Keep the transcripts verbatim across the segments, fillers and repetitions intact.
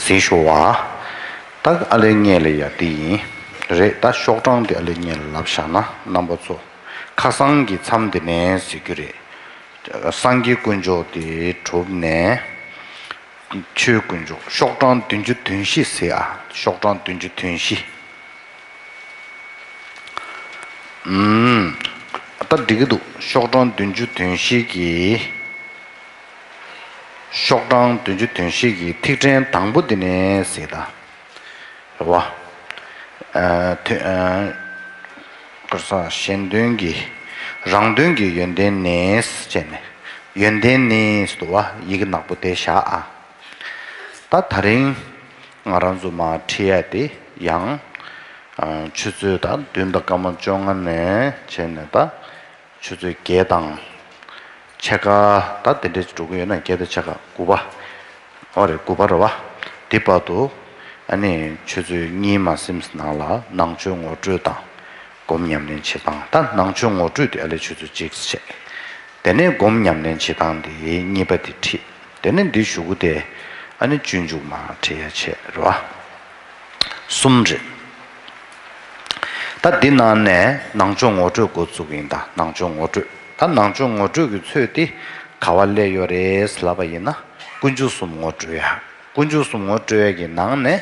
ཟེར་ཞུ་བ། ད་ཨ་ལེ་ངས་ལ་ཡ་དེ་ཡིན། རེད། ད་ཤོག་གྲངས་དེ་ཨ་ལེ་ངས་ལ་ལབ་བཞག་ན་རྣམ་པ་ཚོ། ཁ་སང་གི་མཚམས་དེ་ནས་ཟེར་རྒྱུ་རེད། སངས་རྒྱས་དཀོན་མཆོག་དེ་གྲུབ་ནས། ཆོས་དཀོན་མཆོག་ཤོག་གྲངས་བདུན་ཅུ་དོན་བཞི་ཟེར་ཨ། ཤོག་གྲངས་བདུན་ཅུ་དོན་བཞི། ཨུམ། ད་འགྲིག་གི་འདུག་ཤོག་གྲངས་བདུན་ཅུ་དོན་བཞི་གི། ཤོག་གྲངས་བདུན་ཅུ་དོན་བཞི་གི་ཐིག་ཕྲེང་དང་པོ་འདི་ནས་ཟེར་ད། རེད་བ། ཨ། ཐོས། ཨ། ག་རེ་ཟ། གཞན་དོན་གྱི། རང་དོན་གྱི་ཡོན་ཏན་ནི་བྱས་ནས། ཡོན་ཏན་ནི་ཟེར་བ་ཡི་གེ་ནག་པོ་དེ་བཞག་ཨ། ད་ད་རིང་ང་རང་ཚོ་མར་ཁྲིད་ཡ་དེ་ཡང་། ཨ། ཆུ་ཚོད་ད་བདུན་དང་སྐར་མ་བཅོ་ལྔ་ནས་བྱས་ནས་ད། ཆུ་ཚོད་བརྒྱད་དང་ཕྱེད་ཀ། ད་དེ་འདྲས་འགྲོ་གི་ཡོད་ན་བརྒྱད་དང་ཕྱེད་ཀ། དགུ་པ། ཨོ་རེད། དགུ་པ་རེད་བ། དེ་བར་དུ་ཨ་ནི་ཆུ་ཚོད་གཉིས་མ་ཟིན་ནང་ལ་ནང་ཆོས་ངོ་སྤྲོད་དང་སྒོམ་ཉམས་ལེན་བྱེད་སྟངས། ད་ནང་ཆོས་ངོ་སྤྲོད་དེ་ཨ་ལེ་ཆུ་ཚོད་གཅིག་བྱས། དེ་ནས་སྒོམ་ཉམས་ལེན་བྱེད་སྟངས་དེ་གཉིས་པ་དེ་ཁྲིད། དེ་ནས་འདི་གཞུག་གུ་དེ་ཨ་ནི་སྤྱོད་འཇུག་མར་ཁྲིད་ཡ་བྱས་རེད་བ། གསུམ་རེད། ད་འདི་ནང་ནས་ནང་ཆོས་ངོ་སྤྲོད་འགོ་བཙུགས་ཡིན། ད་ནང་ཆོས་ངོ་སྤྲོད། ད་ནང་ཆོས་ངོ་སྤྲོད་ཀྱི་ཚོད་དེ་ག་བ་སླེབས་ཡོད་རེད་ལབ་པ་ཡིན་ན། དཀོན་མཆོག་གསུམ་ངོ་སྤྲོད་ཡ། དཀོན་མཆོག་གསུམ་ངོ་སྤྲོད་ཡ་གི་ནང་ནས་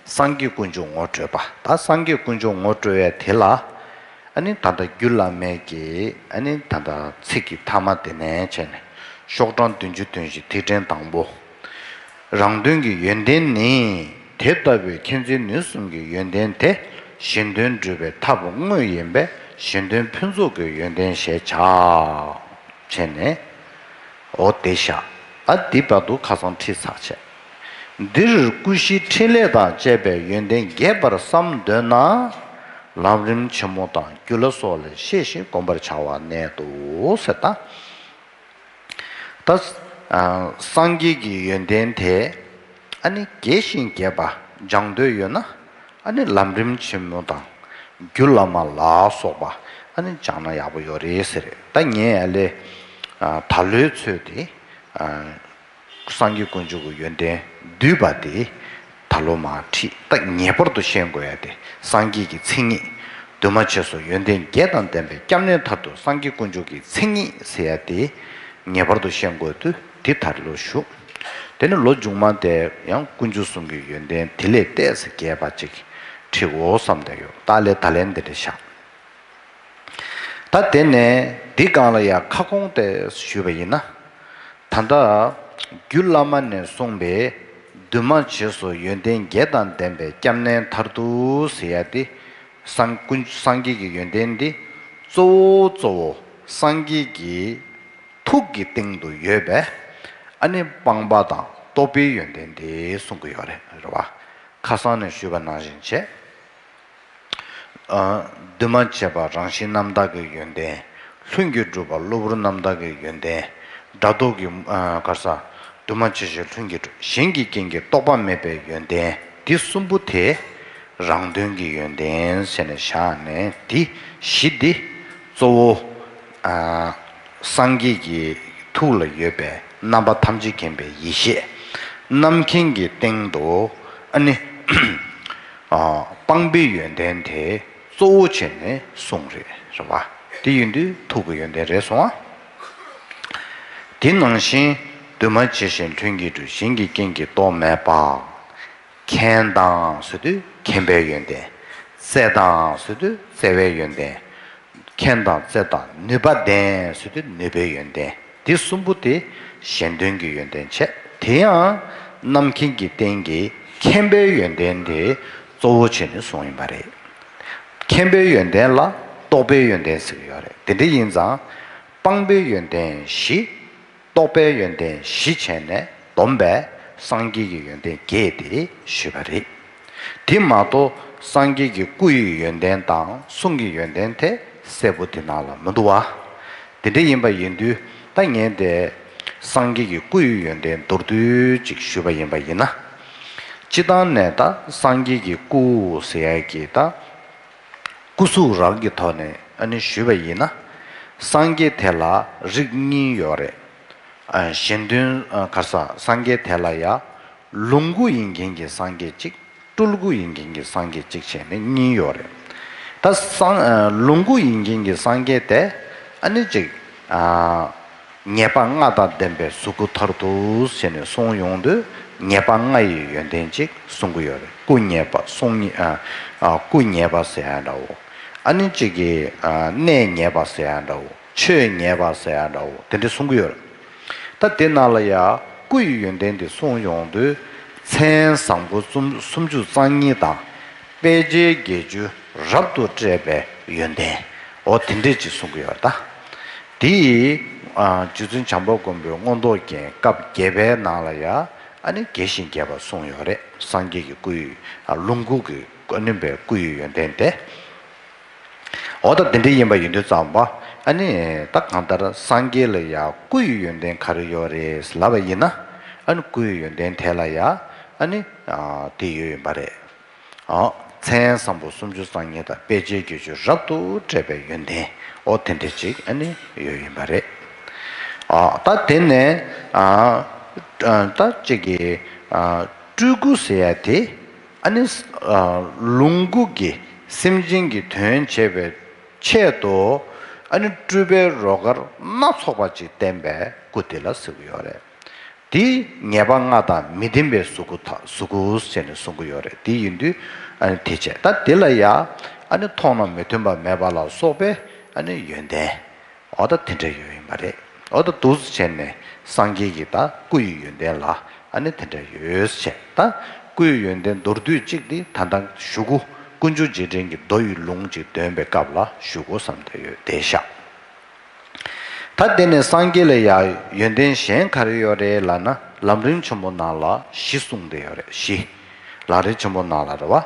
སངས་རྒྱས་དཀོན་མཆོག་ངོ་སྤྲོད་པ། ད་སངས་རྒྱས་དཀོན་མཆོག་ངོ་སྤྲོད་ཡ་དེ་ལ། ཨ་ནི་ད་ལྟ་རྒྱུད་བླ་མེད་ཀྱི་ཨ་ནི་ད་ལྟ་ཚིག་གི་ཐ་མ་དེ་ནས་བྱས་ནས་ཤོག་གྲངས་བདུན་ཅུ་དོན་བཞི་ཐིག་ཕྲེང་དང་པོ། རང་དོན་གྱི་ཡོན་ཏན་ནི། དེ་ལྟ་བུའི་མཁྱེན་བརྩེ་ནུས་གསུམ་གྱི་ཡོན་ཏན་དེ། གཞན་དོན་སྒྲུབ་པའི་ཐབས་དངོས་ཡིན་པས་གཞན་དོན་ཕུན་ཚོགས་ཀྱི་ཡོན་ཏན་ཞེས་བྱ། བྱས་ནས། འོ་དེ་བཞག་ཨ། འདི་བར་དུ་ཁ་སང་ཁྲིད་ཚར་བྱས། འདིར་ཀུན་གཞིའི་ཕྲིན་ལས་དང་བཅས་པའི་ཡོན་ཏན་རྒྱས་པར་བསམ་འདོད་ན། ལམ་རིམ་ཆེན་མོ་དང་རྒྱུད་བླ་སོགས་ལས་ཤེས་ཤིང་བསྒོམ་པར་བྱ་བ་གནད་དུ་ཟེར་ད། ད། ཨ། སངས་རྒྱས་ཀྱི་ཡོན་ཏན་དེ་ཨ་ནི་རྒྱས་ཤིང་རྒྱས་པ་སྦྱང་འདོད་ཡོད་ན། ཨ་ནི་ལམ་རིམ་ཆེན་མོ་དང་རྒྱུད་བླ་མ་ལ་སོགས་པ་ཨ་ནི་སྦྱང་ན་ཡག་པོ་ཡོད་རེད་ཟེར། ད་ངས་ཨ་ལེ། ཨ། ད་ལོའི་ཚོད་དེ། ཨ། སངས་རྒྱས་དཀོན་མཆོག་གི་ཡོན་ཏན་བསྡུས་པ་དེ་ད་ལོ་མར་ཁྲིད། ད་ངེས་པར་དུ་ཤེས་དགོས་ཡ་དེ་སངས་རྒྱས་ཀྱི་མཚན་ཉིད། འདུས་མ་བྱས་སོགས་ཡོན་ཏན་བརྒྱད་དང་ལྡན་པའི་སྐྱབས་གནས་མཐར་ཐུག་སངས་རྒྱས་དཀོན་མཆོག་གི་མཚན་ཉིད་ཟེར་ཡ་དེ་ངེས་པར་དུ་ཤེས་དགོས་དུས་དེ་ད་ལོ་ཞུ། དེ་ནས་ལོ་མཇུག་མ་དེ་ཡང་དཀོན་མཆོག་གསུམ་གྱི་ཡོན་ཏན་དེ་ལས་ཏོག་ཙམ་རྒྱས་པ་ཅིག་ཁྲིད་དགོས་བསམ་བསྡད་ཡོད། ད་ལས་ད་ལན་འདི་འདྲ་བཞག་ད་དེ་ནས་འདི་སྒང་ལ་ཡང་ཁ་སྐོང་དེ་ཞུས་པ་ཡིན་ན། ད་ལྟ་རྒྱུད་བླ་མ་ནས་གསུངས་པའི་འདུས་མ་བྱས་སོགས་ཡོན་ཏན་བརྒྱད་དང་ལྡན་པའི་སྐྱབས་གནས་མཐར་ཐུག་ཟེར་ཡ་དེ། སངས་ཀུན་སངས་རྒྱས་ཀྱི་ཡོན་ཏན་འདི་གཙོ་བོ་གཙོ་བོ་སངས་རྒྱས་ཀྱི་ཐུགས་ཀྱི་སྟེང་དུ་ཡོད་པའི་ཨ་ནི་སྤངས་པ་དང་རྟོགས་པའི་ཡོན་ཏན་དེ་གསུང་གི་ཡོད་རེད། རེད་བ། ཁ་སང་ནས་ཞུས་པ་ནང་བཞིན་བྱས། ཨ། འདུས་མ་བྱས་པ་རང་བཞིན་རྣམ་དག་གི་ཡོན་ཏན། ལྷུན་གྱིས་གྲུབ་པ་གློ་བུར་རྣམ་དག་གི་ཡོན་ཏན། སྒྲ་རྟོག་གི། ཨ། ག་རེ་ཟ། འདུས་མ་བྱས་ཤིང་ལྷུན་གྱིས་གྲུབ། གཞན་གྱི་རྐྱེན་གྱིས་རྟོགས་པ་མེད་པའི་ཡོན་ཏན། འདི་གསུམ་པོ་དེ་རང་དོན་གྱི་ཡོན་ཏན་ཟེར་ནས་བཞག་ནས། འདི་བཞི་འདི་གཙོ་བོ། ཨ། སངས་རྒྱས་ཀྱི་ཐུགས་ལ་ཡོད་པའི་རྣམ་པ་ཐམས་ཅད་མཁྱེན་པའི་ཡེ་ཤེས། རྣམ་མཁྱེན་གྱི་སྟེང་དུ་ཨ་ནི། ཨ། སྤངས་པའི་ཡོན་ཏན་དེ་གཙོ་བོ་བྱས་ནས་གསུངས་རེད། རེད་བ། དེ་ཡིན་དུས་ཐུགས་ཀྱི་ཡོན་ཏན་རེད་སོང་ཨ། དེ་ནང་བཞིན་འདུས་མ་བྱས་ཤིང་ལྷུན་གྱིས་གྲུབ། གཞན་གྱི་རྐྱེན་གྱིས་རྟོགས་མེད་པ། མཁྱེན་དང་ཟེར་དུས་མཁྱེན་པའི་ཡོན་ཏན། བརྩེ་དང་ཟེར་དུས་བརྩེ་བའི་ཡོན་ཏན། མཁྱེན་དང་བརྩེ་དང་ནུས་པ་ལྡན་ཟེར་དུས་ནུས་པའི་ཡོན་ཏན། འདི་གསུམ་པོ་དེ་གཞན་དོན་གྱི་ཡོན་ཏན་བྱས། དེ་ཡང་རྣམ་མཁྱེན་གྱི་སྟེང་གི་མཁྱེན་པའི་ཡོན་ཏན་དེ་གཙོ་བོ་བྱས་ནས་གསུངས་ཡིན་པ་རེད། མཁྱེན་པའི་ཡོན་ཏན་ལ་རྟོགས་པའི་ཡོན་ཏན་ཟེར་གྱི་ཡོད་རེད། དེ་འདྲ་ཡིན་ཙང་སྤངས་པའི་ཡོན་ཏན་བཞི། རྟོགས་པའི་ཡོན་ཏན་བཞི་བྱས་ནས་བསྡོམས་པས་སངས་རྒྱས་ཀྱི་ཡོན་ཏན་བརྒྱད་དེ་ཞུས་པ་རེད། དེ་མ་གཏོགས་སངས་རྒྱས་ཀྱི་སྐུ་ཡི་ཡོན་ཏན་དང་གསུང་གི་ཡོན་ཏན་དེ་གསལ་པོ་དེ་ནང་ལ་མི་འདུག་བ། དེ་འདྲ་ཡིན་པ་ཡིན་དུས་ད་ངས་དེ་སངས་རྒྱས་ཀྱི་སྐུ་ཡི་ཡོན་ཏན་མདོར་བསྡུས་ཅིག་ཞུས་པ་ཡིན་པ་ཡིན་ན། སྤྱི་བཏང་ནས་ད་སངས་རྒྱས་ཀྱི་སྐུ་ཟེར་ཡ་གི་ད། སྐུ་གཟུགས་རང་གི་ཐོག་ནས་ཨ་ནི་ཞུས་པ་ཡིན་ན། སངས་རྒྱས་དེ་ལ་རིགས་གཉིས་ཡོད་རེད། ཨ། གཞན་དོན། ཨ། ག་རེ་ཟ། སངས་རྒྱས་དེ་ལ་ཡ། ལོངས་སྐུ་ཡིན་མཁན་གྱི་སངས་རྒྱས་གཅིག་སྤྲུལ་སྐུ་ཡིན་མཁན་གྱི་སངས་རྒྱས་གཅིག་བྱས་ནས་གཉིས་ཡོད་རེད། ད་སངས་ཨ་ལོངས་སྐུ་ཡིན་མཁན་གྱི་སངས་རྒྱས་དེ་ཨ་ནི་གཅིག་ཨ་ཉེས་པ་ལྔ་དང་ལྡན་པའི་གཟུགས་སྐུ་མཐར་ཐུག་ཟེར་ནས་གསུངས་ཡོང་དུས་ཉེས་པ་ལྔ་ཡི་ཡོན་ཏན་གཅིག་གསུང་གི་ཡོད་རེད། སྐུ་ཉེས་པ་གསུང་ཉེས་ཨ་ཨ་སྐུ་ཉེས་པ་ཟེར་ཡ་འདྲ་བོ། ཨ་ནི་གཅིག་གིས་ཨ་གནས་ཉེས་པ་ཟེར་ཡ་འདྲ་བོ། ཆོས་ཉེས་པ་ཟེར་ཡ་འདྲ་བོ་དེ་འདྲ་གསུང་གི་ཡོད་རེད། ད་དེ་ནང་ལ་ཡ་སྐུ་ཡི་ཡོན་ཏན་དེ་གསུངས་ཡོང་དུས་མཚན་བཟང་པོ་སུམ་སུམ་ཅུ་རྩ་གཉིས་དང་དཔེ་བྱད་བརྒྱད་ཅུ་རབ་ཏུ་སྤྲས་པའི་ཡོན་ཏན་འོ་དེ་འདྲས་ཅིག་གསུང་གི་ཡོད་རེད་ད། དེ་ཡི་ཨ་རྗེ་བཙུན་བྱམས་པ་མགོན་པོའི་མངོན་རྟོགས་རྒྱན་སྐབས་བརྒྱད་པའི་ནང་ལ་ཡ་ཨ་ནི་རྒྱས་ཤིང་རྒྱས་པ་གསུངས་ཡོད་རེད། སངས་རྒྱས་ཀྱི་སྐུ་ཡི་ཨ་ལོངས་སྐུ་གི་ཨ་ནི་པའི་སྐུ་ཡི་ཡོན་ཏན་དེ། འོ་ད་དེ་འདྲ་ཡིན་པ་ཡིན་དུས་ཙམ་པ། ཨ་ནི་ད་གང་ལྟར་སངས་རྒྱས་ལ་ཡ་སྐུ་ཡི་ཡོན་ཏན་ག་རེ་ཡོད་རེད་ལབ་པ་ཡིན་ན། ཨ་ནི་སྐུ་ཡི་ཡོན་ཏན་དེ་ལ་ཡ་ཨ་ནི་ཨ་དེ་ཡོད་ཡིན་པ་རེད། ཨ་མཚན་བཟང་པོ་སུམ་ཅུ་རྩ་གཉིས་དང་དཔེ་བྱད་བརྒྱད་ཅུ་རབ་ཏུ་སྤྲས་པའི་ཡོན་ཏན་འོ་དེ་འདྲ་ཅིག་ཨ་ནི་ཡོད་ཡིན་པ་རེད། ཨ་ད་དེ་ནས་ཨ་ཨ་ད་ཅིག་གི་ཨ་སྤྲུལ་སྐུ་ཟེར་ཡ་དེ། ཨ་ནི་ཨ་ལོངས་སྐུ་གིས་སེམས་ཅན་གྱི་དོན་བྱེད་པའི་ཆེད་དུ་ཨ་ནི་སྤྲུལ་པའི་རོལ་གར་སྣ་ཚོགས་པ་ཅིག་བསྟན་པའི་སྐུ་དེ་ལ་ཟེར་གྱི་ཡོད་རེད། དེ་ཉེས་པ་ལྔ་དང་མི་ལྡན་པའི་གཟུགས་སྐུ་དག་གཟུགས་སྐུ་ཟེར་ནས་གསུང་གི་ཡོད་རེད། དེ་ཡིན་དུས་ཨ་ནི་དེ་བྱས་ད་དེ་ལ་ཡ་ཨ་ནི་མཐོང་ན་མི་མཐུན་པ་མེད་པ་ལ་སོགས་པའི་ཨ་ནི་ཡོན་ཏན། འོ་ད་དེ་འདྲ་ཡོད་ཡིན་པ་རེད། འོ་ད་འདུག་སེ་བྱས་ནས་སངས་རྒྱས་ཀྱི་ད་སྐུ་ཡི་ཡོན་ཏན་ལ་ཨ་ནི་དེ་འདྲ་ཡོད་ཟེར། ད་སྐུ་ཡི་ཡོན་ཏན་མདོར་བསྡུས་གཅིག་འདི་ད་ལྟ་ཞུ་གུ་དཀོན་མཆོག་རྗེས་དྲན་གྱི་མདོ་ཡི་ལུང་གཅིག་འདོན་པའི་སྐབས་ལ་ཞུ་གུ་བསམ་བསྡད་ཡོད་བསྡད་ཤག་ད་དེ་ནས་སངས་རྒྱས་ལ་ཡ་ཡོན་ཏན་གཞན་ག་རེ་ཡོད་རེད་ལབ་ན་ལམ་རིམ་ཆེན་མོ་ནང་ལ་བཞི་གསུངས་བསྡད་ཡོད་རེད་བཞི། ལམ་རིམ་ཆེན་མོ་ནང་ལ་རེད་བ།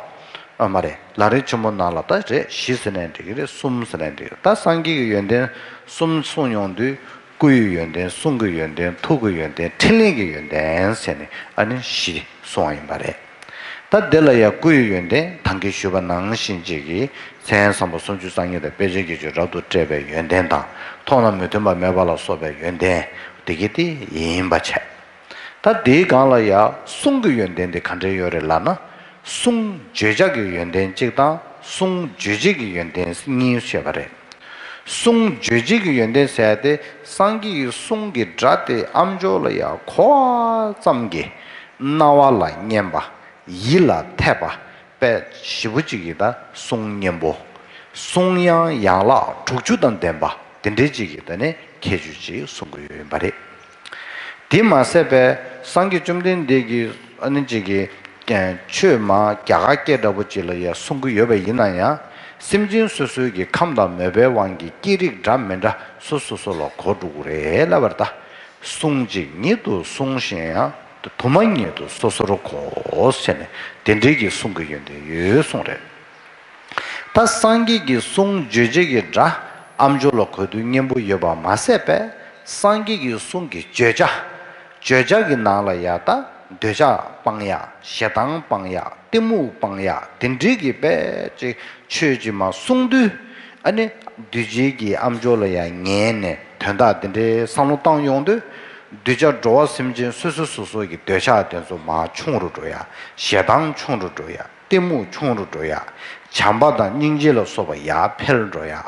ཨ་མ་རེད། ལམ་རིམ་ཆེན་མོ་ནང་ལ་ད་རེད་བཞི་ཟེར་ནའི་འགྲིག་གི་རེད། གསུམ་ཟེར་ནའི་འགྲིག་གི་རེད། ད་སངས་རྒྱས་ཀྱི་ཡོན་ཏན་གསུམ་གསུངས་ཡོང་དུས་སྐུ་ཡི་ཡོན་ཏན་གསུང་གི་ཡོན་ཏན་ཐུགས་ཀྱི་ཡོན་ཏན་ཕྲིན་ལས་ཀྱི་ཡོན་ཏན་ཟེར་ནས་ཨ་ནི་བཞི་གསུངས་པ་ཡིན་པ་རེད། ད་འདི་ལ་ཡང་སྐུ་ཡི་ཡོན་ཏན་ད་གིན་ཞུས་པ་ནང་བཞིན་གཅིག་གིས་མཚན་བཟང་པོ་སུམ་ཅུ་རྩ་གཉིས་དང་དཔེ་བྱད་བརྒྱད་ཅུ་རབ་ཏུ་སྤྲས་པའི་ཡོན་ཏན་དང་མཐོང་ན་མི་མཐུན་པ་མེད་པ་ལ་སོགས་པའི་ཡོན་ཏན་དེ་གི་དེ་ཡིན་པ་བྱས། ད་དེའི་སྒང་ལ་ཡང་གསུང་གི་ཡོན་ཏན་དེ་ག་འདྲ་ཡོད་རེད་ལབ་ན། གསུང་བརྗོད་བྱ་གི་ཡོན་ཏན་གཅིག་དང་གསུང་བརྗོད་བྱེད་ཀྱི་ཡོན་ཏན་གཉིས་བཤད་པ་རེད། གསུང་བརྗོད་བྱེད་ཀྱི་ཡོན་ཏན་ཟེར་ཡ་དེ་སངས་རྒྱས་ཀྱི་གསུང་གི་སྒྲ་དེ་ཨ་མཆོག་ལ་ཡང་གོ་བ་ཙམ་གྱིས་རྣ་བ་ལ་སྙན་པ། ཡིད་ལ་འཐད་པ། དཔེ་ཞིབ་པོ་གཅིག་གིས་ད་གསུང་སྙན་པོ། གསུང་དབྱངས་ཡན་ལག་དྲུག་ཅུ་དང་ལྡན་པ་དེ་འདྲའི་གཅིག་གི་ད་ནི་ཁྱད་ཆོས་ཅིག་གསུང་གི་ཡོད་ཡིན་པ་རེད། དེ་མ་ཟད་པའི་སངས་རྒྱས་བཅོམ་ལྡན་འདས་ཀྱིས་ཨ་ནི་གཅིག་གིས་ཆོས་མ་རྒྱ་གར་སྐད་འདྲ་པོ་ཅིག་ལ་ཡང་གསུང་གི་ཡོད་པ་ཡིན་ན་ཡང་སེམས་ཅན་སོ་སོའི་གི་ཁམས་དང་མོས་པའི་དབང་གིས་སྐད་རིགས་འདྲ་མི་འདྲ་སོ་སོ་སོ་ལ་གོ་འགྲོ་གི་རེད་ལབ་པ་རེད་ད། གསུང་གཅིག་ཉིད་དུ་གསུངས་ཤིང་ཡང་དུ་མ་ཉིད་དུ་སོ་སོར་གོ་ཟེར་ནས་དེ་འདྲའི་གི་གསུང་གི་ཡོན་ཏན་ཡོད་གསུངས་རེད། ད་སངས་རྒྱས་ཀྱི་གསུང་བརྗོད་བྱེད་ཀྱི་སྒྲ་ཨ་མཆོག་ལ་གོ་དུས་སྙན་པོ་ཡོད་པ་མ་ཟད་པས་སངས་རྒྱས་ཀྱི་གསུང་གི་བརྗོད་བྱ། བརྗོད་བྱ་གི་ནང་ལ་ཡང་ད་འདོད་ཆགས་སྤང་ཡག་ཞེ་སྡང་སྤང་ཡག་གཏི་མུག་སྤང་ཡག་དེ་འདྲའི་གི་དཔེ་ཅིག་ཆོས་ཅིག་མ་གསུང་དུས་ཨ་ནི་འདུས་བྱས་ཀྱི་ཨ་མཆོག་ལ་ཡང་ཉན་ནས་དོན་དག་དེ་འདྲའི་བསམ་བློ་བཏང་ཡོང་དུས་གདུལ་བྱ་འགྲོ་བ་སེམས་ཅན་སོ་སོ་སོ་སོ་གི་འདོད་ཆགས་དེ་ཚོ་མར་ཆུང་རུ་འགྲོ་ཡག་ཞེ་སྡང་ཆུང་རུ་འགྲོ་ཡག་གཏི་མུག་ཆུང་རུ་འགྲོ་ཡག་བྱམས་པ་དང་སྙིང་རྗེ་ལ་སོགས་པ་ཡར་འཕེལ་འགྲོ་ཡག་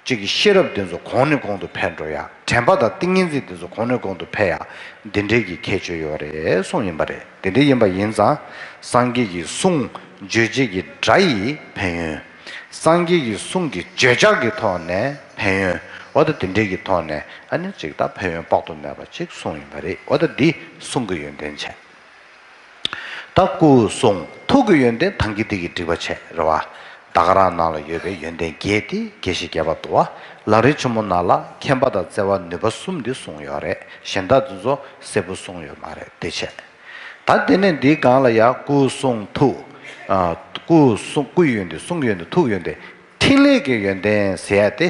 གཅིག་གི་ཤེས་རབ་དེ་ཚོ་གོང་ནས་གོང་དུ་འཕེལ་འགྲོ་ཡག་དྲན་པ་དང་ཏིང་ངེ་འཛིན་དེ་ཚོ་གོང་ནས་གོང་དུ་འཕེལ་ཡག་འདི་འདྲའི་གི་ཁྱད་ཆོས་ཡོད་རེད་གསུངས་ཡིན་པ་རེད། དེ་འདྲ་ཡིན་པ་ཡིན་ཙང་སངས་རྒྱས་ཀྱི་གསུང་བརྗོད་བྱེད་ཀྱི་སྒྲ་ཡི་ཕན་ཡོན། སངས་རྒྱས་ཀྱི་གསུང་གི་བརྗོད་བྱ་གི་ཐོག་ནས་ཕན་ཡོན་འོ་ད་དེ་འདྲའི་གི་ཐོག་ནས་ཨ་ནི་གཅིག་ད་ཕན་ཡོན་དཔག་ཏུ་མེད་པ་ཅིག་གསུངས་ཡིན་པ་རེད། འོ་ད་འདི་གསུང་གི་ཡོན་ཏན་བྱས། ད་སྐུ་གསུང་ཐུགས་ཀྱི་ཡོན་ཏན་ཐང་གི་དེ་གི་འགྲིག་པ་བྱས་རེད་བ། ད་ག་རང་ནང་ལ་ཡོད་པའི་ཡོན་ཏན་བརྒྱད་དེ་རྒྱས་ཤིང་རྒྱས་པ་འདུག་བ། ལམ་རིམ་ཆེན་མོ་ནང་ལ་མཁྱེན་པ་དང་བརྩེ་བ་ནུས་པ་གསུམ་འདི་གསུངས་ཡོད་རེད། གཞན་དག་འདི་ཚོ་གསལ་པོ་གསུངས་ཡོད་མ་རེད་དེ་བྱས། ད་དེ་ནས་འདིའི་སྒང་ལ་ཡང་སྐུ་གསུང་ཐུགས། ཨ་སྐུ་གསུང་སྐུའི་ཡོན་ཏན་གསུང་གི་ཡོན་ཏན་ཐུགས་ཡོན་ཏན། ཕྲིན་ལས་ཀྱི་ཡོན་ཏན་ཟེར་ཡ་དེ།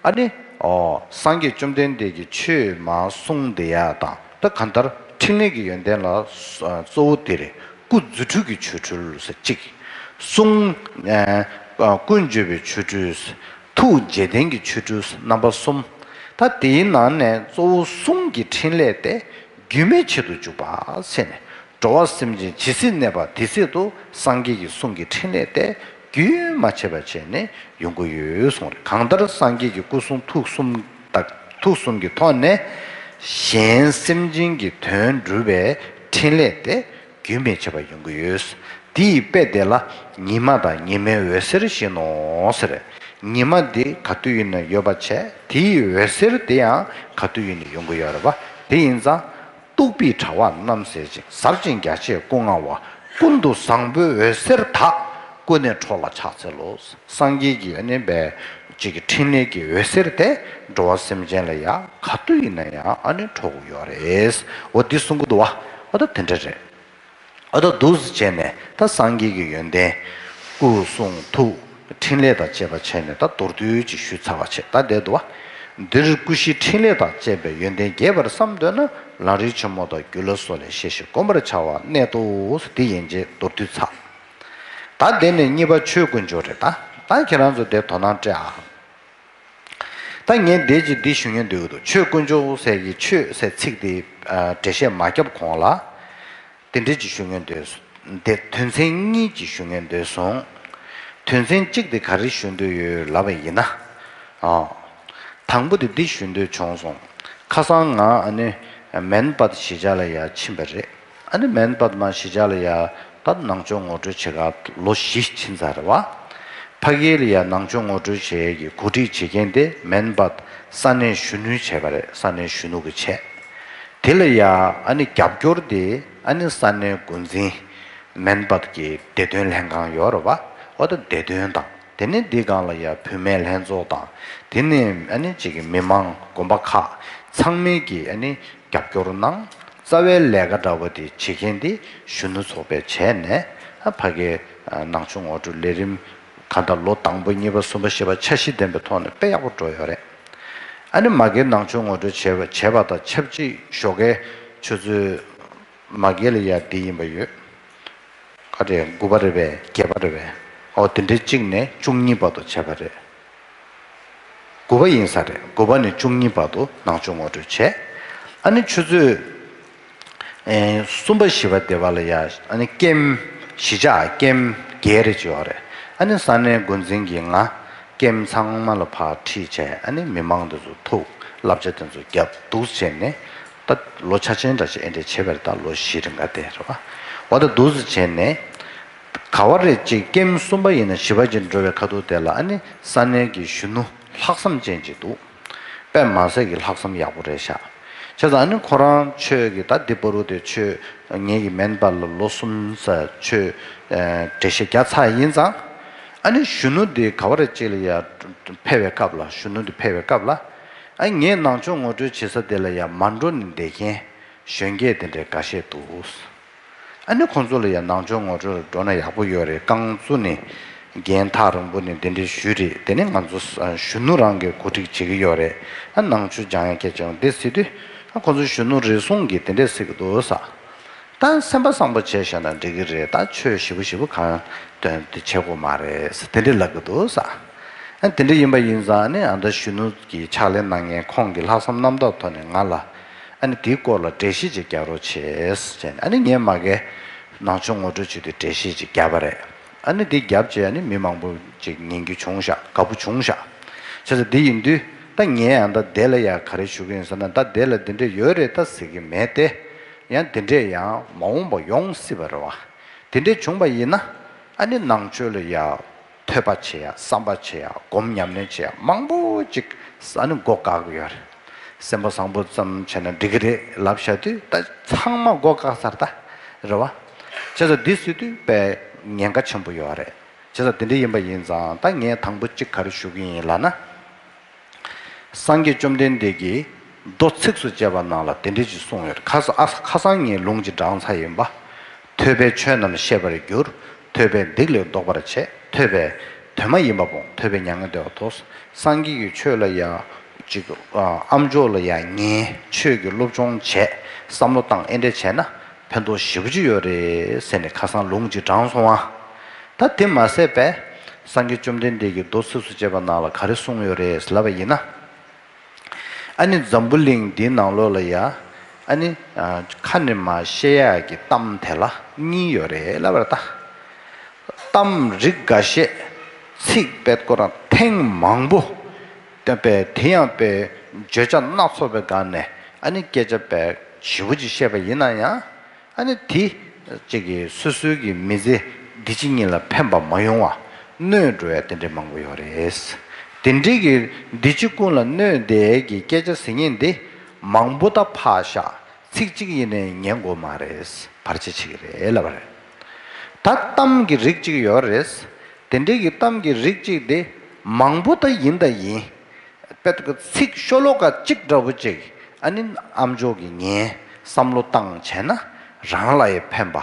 ཨ་ནི། ཨོ། སངས་རྒྱས་བཅོམ་ལྡན་འདས་ཀྱིས་ཆོས་མར་གསུངས་བསྡད་ཡ་དང་ད་གང་ལྟར་ཕྲིན་ལས་ཀྱི་ཡོན་ཏན་ལ་གཙོ་བོ་དེ་རེད། སྐུ་རྫུ་འཕྲུལ་གྱི་ཆོ་འཕྲུལ་ཟེར་གཅིག་གསུང་། ཨ་ཀུན་བརྗོད་པའི་ཆོ་འཕྲུལ། ཐུགས་རྗེས་བསྟན་གྱི་ཆོ་འཕྲུལ་རྣམ་པ་གསུམ། ད་དེའི་ནང་ནས་གཙོ་བོ་གསུང་གི་ཕྲིན་ལས་དེ་རྒྱུན་མའི་ཆེད་དུ་འཇུག་པ་ཟེར་ནས། འགྲོ་བ་སེམས་ཅན་ཇི་སྲིད་གནས་པ་དེ་སྲིད་དུ་སངས་རྒྱས་ཀྱི་གསུང་གི་ཕྲིན་ལས་དེ་རྒྱུན་མ་ཆད་པ་བྱས་ནས་ཡོང་གི་ཡོད་གསུངས་རེད། གང་ལྟར་སངས་རྒྱས་ཀྱི་སྐུ་གསུང་ཐུགས་གསུམ་དང་ཐུགས་གསུམ་གྱི་ཐོག་ནས་གཞན་སེམས་ཅན་གྱི་དོན་སྒྲུབ་པའི་ཕྲིན་ལས་དེ་རྒྱུན་མི་ཆད་པ་ཡོང་གི་ཡོད། དེ་ཡི་དཔེ་དེ་ལ་ཉི་མ་དང་ཉི་མའི་འོད་ཟེར་བཞིན་ནོ་ཟེར། ཉི་མ་འདི་ག་དུས་ཡིན་ན་ཡོད་པ་བྱས། དེའི་འོད་ཟེར་དེ་ཡང་ག་དུས་ཡིན་ན་ཡོང་གི་ཡོད་རེད་པ། དེ་ཡིན་ཙང་། གཏུགས་པའི་དྲ་བ་རྣམ་གསལ་ཅིང་། ཟབ་ཅིང་རྒྱ་ཆེའི་སྐུ་མངའ་བ། ཀུན་ཏུ་བཟང་པོའི་འོད་ཟེར་དག །ཀུན་ནས་འཕྲོ་ལ་ཕྱག་འཚལ་ལོ། སངས་རྒྱས་ཀྱི་ཨ་ནི་པའི་གཅིག་གི་ཕྲིན་ལས་ཀྱི་འོད་ཟེར་དེ་འགྲོ་བ་སེམས་ཅན་ལ་ཡང་ག་དུས་ཡིན་ན་ཡང་ཨ་ནི་འཕྲོ་གི་ཡོད་རེད། འོ་འདི་གསུང་གི་འདུག་བ། འོ་ད་དེ་འདྲ་རེད། ཨ་ད་འདུག་སེ་བྱས་ནས་ད་སངས་རྒྱས་ཀྱི་ཡོན་ཏན། སྐུ་གསུང་ཐུགས་ཕྲིན་ལས་དང་བཅས་པ་བྱས་ནས་ད་མདོར་བསྡུས་ཅིག་ཞུས་ཚར་བ་བྱས། ད་བསྡད་འདུག་བ། འདིར་སྐུ་བཞི་ཕྲིན་ལས་དང་བཅས་པའི་ཡོན་ཏན་རྒྱས་པར་བསམ་འདོད་ན། ལམ་རིམ་ཆེན་མོ་དང་རྒྱུད་བླ་སོགས་ལས་ཤེས་ཤིང་བསྒོམ་པར་བྱ་བ་གནད་དུ། འདི་ཡན་ཆད་མདོར་བསྡུས་ཚར། ད་དེ་ནས་གཉིས་པ་ཆོས་དཀོན་མཆོག་རེད། ད་ད་ཁྱེད་རང་ཚོ་དེ་དོ་སྣང་སྤྲད་ཨ། ད་ངས་འདས་ཀྱི་འདི་ཞུ་སྙིང་འདོད་ཀྱི་འདུག་ཆོས་དཀོན་མཆོག་ཟེར་གྱི་ཆོས་ཟེར་ཚིག་འདི་འགྲེལ་བཤད་མ་བརྒྱབ་གོང་ལ། དེ་འདྲ་ཅིག་ཞུ་སྙིང་འདོད། དེ་དོན་ཚན་གཉིས་ཅིག་ཞུ་སྙིང་འདོད་སོང་། དོན་ཚན་གཅིག་དེ་ག་རེ་ཞུ་འདོད་ཡོད་ལབ་པ་ཡིན་ན། ཨ། དང་པོ་དེ་འདི་ཞུ་འདོད་བྱུང་སོང་། ཁ་སང་ང་ཨ་ནི་མན་པད་གཞིས་ཆགས་ལ་ཡར་ཕྱིན་པ་རེད། ཨ་ནི་མན་པད་མ་གཞིས་ཆགས་ལ་ཡར་ད་ནང་ཆོས་ངོ་སྤྲོད་བྱེད་ག་ལོ་བཞི་ཕྱིན་ཚར་རེད་བ། ཕ་གི་ལ་ཡར་ནང་ཆོས་ངོ་སྤྲོད་བྱེད་ཡས་ཀྱི་གོ་སྒྲིག་བྱེད་མཁན་དེ་མན་པད་ས་གནས་གཞོན་ནུས་བྱས་པ་རེད། ས་གནས་གཞོན་ནུ་གི་བྱས། དེ་ལ་ཡ་ཨ་ནི་རྒྱབ་སྐྱོར་དེ་ཨ་ནི་ས་གནས་འགོ་འཛིན་མན་པད་ཀྱི་བདེ་དོན་ལྷན་ཁང་ཡོད་རེད་བ། འོ་ད་བདེ་དོན་དང་། དེ་ནས་འདི་སྒང་ལ་ཡ་བུད་མེད་ལྷན་ཚོགས་དང་། དེ་ནས་ཨ་ནི་གཅིག་གི་མི་མང་དགོན་པ་ཁག་ཚང་མས་ཀྱི་ཨ་ནི་རྒྱབ་སྐྱོར་གནང་། རྩ་བའི་ལས་ཀ་འདྲ་བོ་དེ་བྱེད་མཁན་དེ་གཞོན་ནུ་ཚོགས་པས་བྱས་ནས། ཨ་ཕ་གིའི་ནང་ཆོས་ངོ་སྤྲོད་ལས་རིམ་གང་ལྟར་ལོ་དང་པོ་གཉིས་པ་གསུམ་པ་བཞི་པ་འཆར་གཞི་ལྡན་པའི་ཐོག་ནས་དཔེ་ཡག་པོ་འགྲོ་ཡོད་རེད། ཨ་ནི་མ་གིའི་ནང་ཆོས་ངོ་སྤྲོད་བྱས་པ་བྱས་པ་དང་ཆབས་ཅིག་ཞོགས་ཀའི་ཆུ་ཚོད་མ་གི་ལ་ཡ་འདི་ཡིན་པ་ཡོད། ག་རེ་དགུ་པ་རེད་པས། བརྒྱད་པ་རེད་པས། ཨོ་དེ་འདྲའི་གཅིག་ནས་བཅུ་གཉིས་བར་དུ་བྱས་པ་རེད། དགུ་པ་ཡིན་ས་རེད། དགུ་པ་ནས་བཅུ་གཉིས་བར་དུ་ནང་ཆོས་ངོ་སྤྲོད་བྱས། ཨ་ནི་ཆུ་ཚོད་ཨེ་གསུམ་པ་བཞི་པ་དེ་བ་ལ་ཡ་ཨ་ནི་ཀེམ་གཞིས་ཆགས་ཀེམ་བརྒྱད་རེ་བྱས་པ་རེད། ཨ་ནི་ས་གནས་འགོ་འཛིན་གྱིས་ང་ཀེམ་ཚང་མ་ལ་ཕར་ཁྲིད་བྱས། ཨ་ནི་མི་མང་དེ་ཚོ་ཐུག་བསླབ་བྱ་དེ་ཚོ་བརྒྱབ་འདུག་བྱས་ནས། ད་ལོ་འཆར་ཅན་འདྲ་ཞིག་ཨེ་འདྲས་བྱས་པ་རེད། ད་ལོ་བཞི་རིང་ག་དེ་རེད་བ། འོ་ད་འདུག་སེ་བྱས་ནས། ག་བ་རེ་གཅིག་ཀེམ་གསུམ་པ་ཡིན་ན་བཞི་པ་ཅིག་འགྲོ་བའི་ཁ་ཐུག་དེ་ལ་ཨ་ནི་ས་གནས་ཀྱི་གཞོན་ནུ་ལྷག་བསམ་ཅན་ཅིག་འདུག་དཔེ་མ་སྲིད་ཀྱི་ལྷག་བསམ་ཡག་པོ་རེད་ཤག་བྱས་ཙང་ཨ་ནི་ཁོ་རང་ཆོས་ཀྱི་ད་འདི་བར་དུ་དེ་ཆོས་ངེད་ཀྱི་མན་པ་ལ་ལོ་གསུམ་ཙམ་ཆོས་འགྲེལ་བཤད་རྒྱག་ཚར་ཡིན་ཙང་། ཨ་ནི་གཞོན་ནུ་འདི་ག་བ་རེ་གཅིག་ལ་ཡ་ཕེབས་པའི་སྐབས་ལ། གཞོན་ནུ་འདི་ཕེབས་པའི་སྐབས་ལ། ཨ་ངས་ནང་ཆོས་ངོ་སྤྲོད་བྱེད་ས་དེ་ལ་ཡ་མ་འགྲོ་ནས་བསྡད་མཁན་གཞོན་སྐྱེས་དེ་འདྲའི་འགའ་ཤས་འདུག་ཨ་ནི་ཁོང་ཚོ་ལ་ཡ་ནང་ཆོས་ངོ་སྤྲོད་ལ་འགྲོ་ན་ཡག་པོ་ཡོད་རེད། རྐང་བཙུགས་ནས་འགན་ཐག་རིང་པོ་ནས་དེ་འདྲའི་ཞུས་རེད། དེ་ནས་ང་ཚོ་གཞོན་ནུ་རང་གིས་གོ་སྒྲིག་བྱེད་ཀྱི་ཡོད་རེད། ཨ་ནང་ཆོས་སྦྱང་ཡ་སྐད་ཆ་འདི་ཟེར་དུས། ཨ་ཁོང་ཚོ་གཞོན་ནུ་རེ་ཟུང་གིས་དེ་འདྲས་ཟེར་གྱི་འདུག་ས། ད་སེམས་པ་བཟང་པོ་བྱས་བཞག་ན་འགྲིག་གི་རེད། ད་ཆོས་ཞེ་པོ་ཞེ་པོ་གང་དོན་དེ་བྱེད་དགོས་མ་རེད་ཟེར་དེ་འདྲས་ལབ་ཀྱི་འདུག་ས། ཨ་དེ་འདྲས་ཡིན་པ་ཡིན་ཙང་ནི་ཨ་ད་གཞོན་ནུ་གི་ཕྱག་ལས་གནང་མཁན་ཁོང་གིས་ལྷག་བསམ་རྣམ་དག་ཐོག་ནས་ང་ལ་ཨ་ནི་དེའི་སྐོར་ལ་འགྲེལ་བཤད་ཅིག་རྒྱག་རོགས་བྱེད་ཟེར་ནས། ཨ་ནི་ངས་མ་གིར་ནང་ཆོས་ངོ་སྤྲོད་བྱེད་དུས་འགྲེལ་བཤད་ཅིག་བརྒྱབ་པ་རེད། ཨ་ནི་འདི་བརྒྱབ་རྗེས་ཨ་ནི་མི་མང་པོ་ཅིག་ཉན་རྒྱུ་བྱུང་ཤག་དགའ་པོ་བྱུང་ཤག་བྱས་ཙང་འདི་ཡིན་དུས་ད་ངས་ཨ་ད་དེ་ལ་ཡ་ག་རེ་ཞུ་གི་ཡིན་ཟེར་ན། ད་དེ་ལ་འདི་འདྲས་ཡོད་རེད་ད་ཟེར་གི་མེད་དེ། ཡང་འདི་འདྲས་ཡང་མ་འོངས་པ་ཡོང་སྲིད་པ་རེད་བ། དེ་འདྲས་བྱུང་བ་ཡིན་ན་ཨ་ནི་ནང་ཆོས་ལ་ཡ་ཐོས་པ་བྱེད་ཡ། བསམ་པ་བྱེད་ཡ། སྒོམ་ཉམས་ལེན་བྱེད་ཡ་མང་པོ་ཅིག་ཨ་ནི་མགོ་བཀག་གི་ཡོད་རེད། སེམས་པ་བཟང་པོ་ཙམ་བྱས་ན་འགྲིག་གི་རེད་ལབ་བཞག་དུས་ད་ཚང་མ་མགོ་བཀག་ཚར་ད་རེད་བ། བྱས་ཙང་འདི་ཟེར་དུས་དཔེ་ཉེན་ཁ་ཆེན་པོ་ཡོད་རེད། བྱས་ཙང་དེ་འདྲ་ཡིན་པ་ཡིན་ཙང་ད་ངས་དང་པོ་གཅིག་ག་རེ་ཞུ་གི་ཡིན་ལབ་ན། སངས་རྒྱས་བཅོམ་ལྡན་འདས་ཀྱིས་མདོ་ཚིགས་སུ་བཅད་པ་ནང་ལ་དེ་འདྲ་ཅིག་གསུངས་ཡོད་རེད། ཁ་ས་ཨ་ཁ་སང་ངས་ལུང་ཅིག་དྲངས་ཚར་ཡིན་པ། ཐོས་པས་ཆོས་རྣམས་ཤེས་པར་འགྱུར། ཐོས་པས་སྡིག་ལས་ལྡོག་པར་བྱེད། ཐོས་པས་དོན་མ་ཡིན་པ་སྤོང་། ཐོས་པས་མྱ་ངན་འདས་པ་ཐོབ། སངས་རྒྱས་ཀྱི་ཆོས་ལ་ཡ་ཅིག་ཨམ་ཅོག་ལ་ཡ་ཉན། ཆོས་ཀྱི་སློབ་སྦྱོང་བྱས། བསམ་བློ་བཏང་། ཨེ་འདྲ་བྱས་ན་ཕན་ཐོགས་ཞེ་པོ་ཅིག་ཡོད་རེད་ཟེར་ནས་ཁ་སང་ལུང་ཅིག་དྲངས་སོང་ཨ། ད་དེ་མ་ཟད་པས་སངས་རྒྱས་བཅོམ་ལྡན་འདས་ཀྱིས་མདོ་ཚིགས་སུ་བཅད་པ་ནང་ལ་ག་རེ་གསུངས་ཡོད་རེད་ལབ་པ་ཡིན་ན། ཨ་ནི་འཛམ་བུ་གླིང་འདིའི་ནང་ལོགས་ལ་ཡ། ཨ་ནི་ཨ་ཁ་ནས་མར་བཤད་ཡག་གི་གཏམ་དེ་ལ་གཉིས་ཡོད་རེད་ལབ་པ་རེད་ད། གཏམ་རིགས་འགའ་ཤས་ཚིག་དཔེ་ཁོ་རང་ཐེངས་མང་པོ་བསྟན་པས་དེ་ཡང་དཔེ་བརྗོད་བྱ་སྣ་ཚོགས་པའི་སྒང་ནས་ཨ་ནི་སྐད་ཆ་དཔེ་ཞེ་པོ་ཅིག་བཤད་པ་ཡིན་ན་ཡང་། ཨ་ནི་དེ་གཅིག་གིས་སོ་སོའི་གི་མི་ཚེ་འདི་ཕྱི་གཉིས་ལ་ཕན་པ་མ་ཡོང་བ་གནོད་འགྲོ་ཡ་དེ་འདྲའི་མང་པོ་ཡོད་རེད། དེ་འདྲའི་གི་འདི་ཕྱི་ཀུན་ལ་གནོད་བསྡད་ཀྱི་སྐད་ཆ་ཟེར་མཁན་འདི་མང་པོ་ད་ཕར་བཞག་ཚིག་གཅིག་ཡིན་ནའི་ཉན་དགོས་མ་རེད། བར་ཆད་བྱེད་ཀྱི་རེད་ལབ་པ་རེད། ད་གཏམ་གྱི་རིགས་གཅིག་ཡོད་རེད། དེ་འདྲའི་གི་གཏམ་གྱི་རིགས་གཅིག་དེ་མང་པོ་ད་ཡིན་ད་ཡིན། དཔེ་ཚིག་ཤོ་ལོ་ཀ་གཅིག་འདྲ་པོ་ཅིག་ཨ་ནི་ཨ་མཆོག་གིས་ཉན་བསམ་བློ་བཏང་བྱས་ན་རང་ལ་ཡང་ཕན་པ།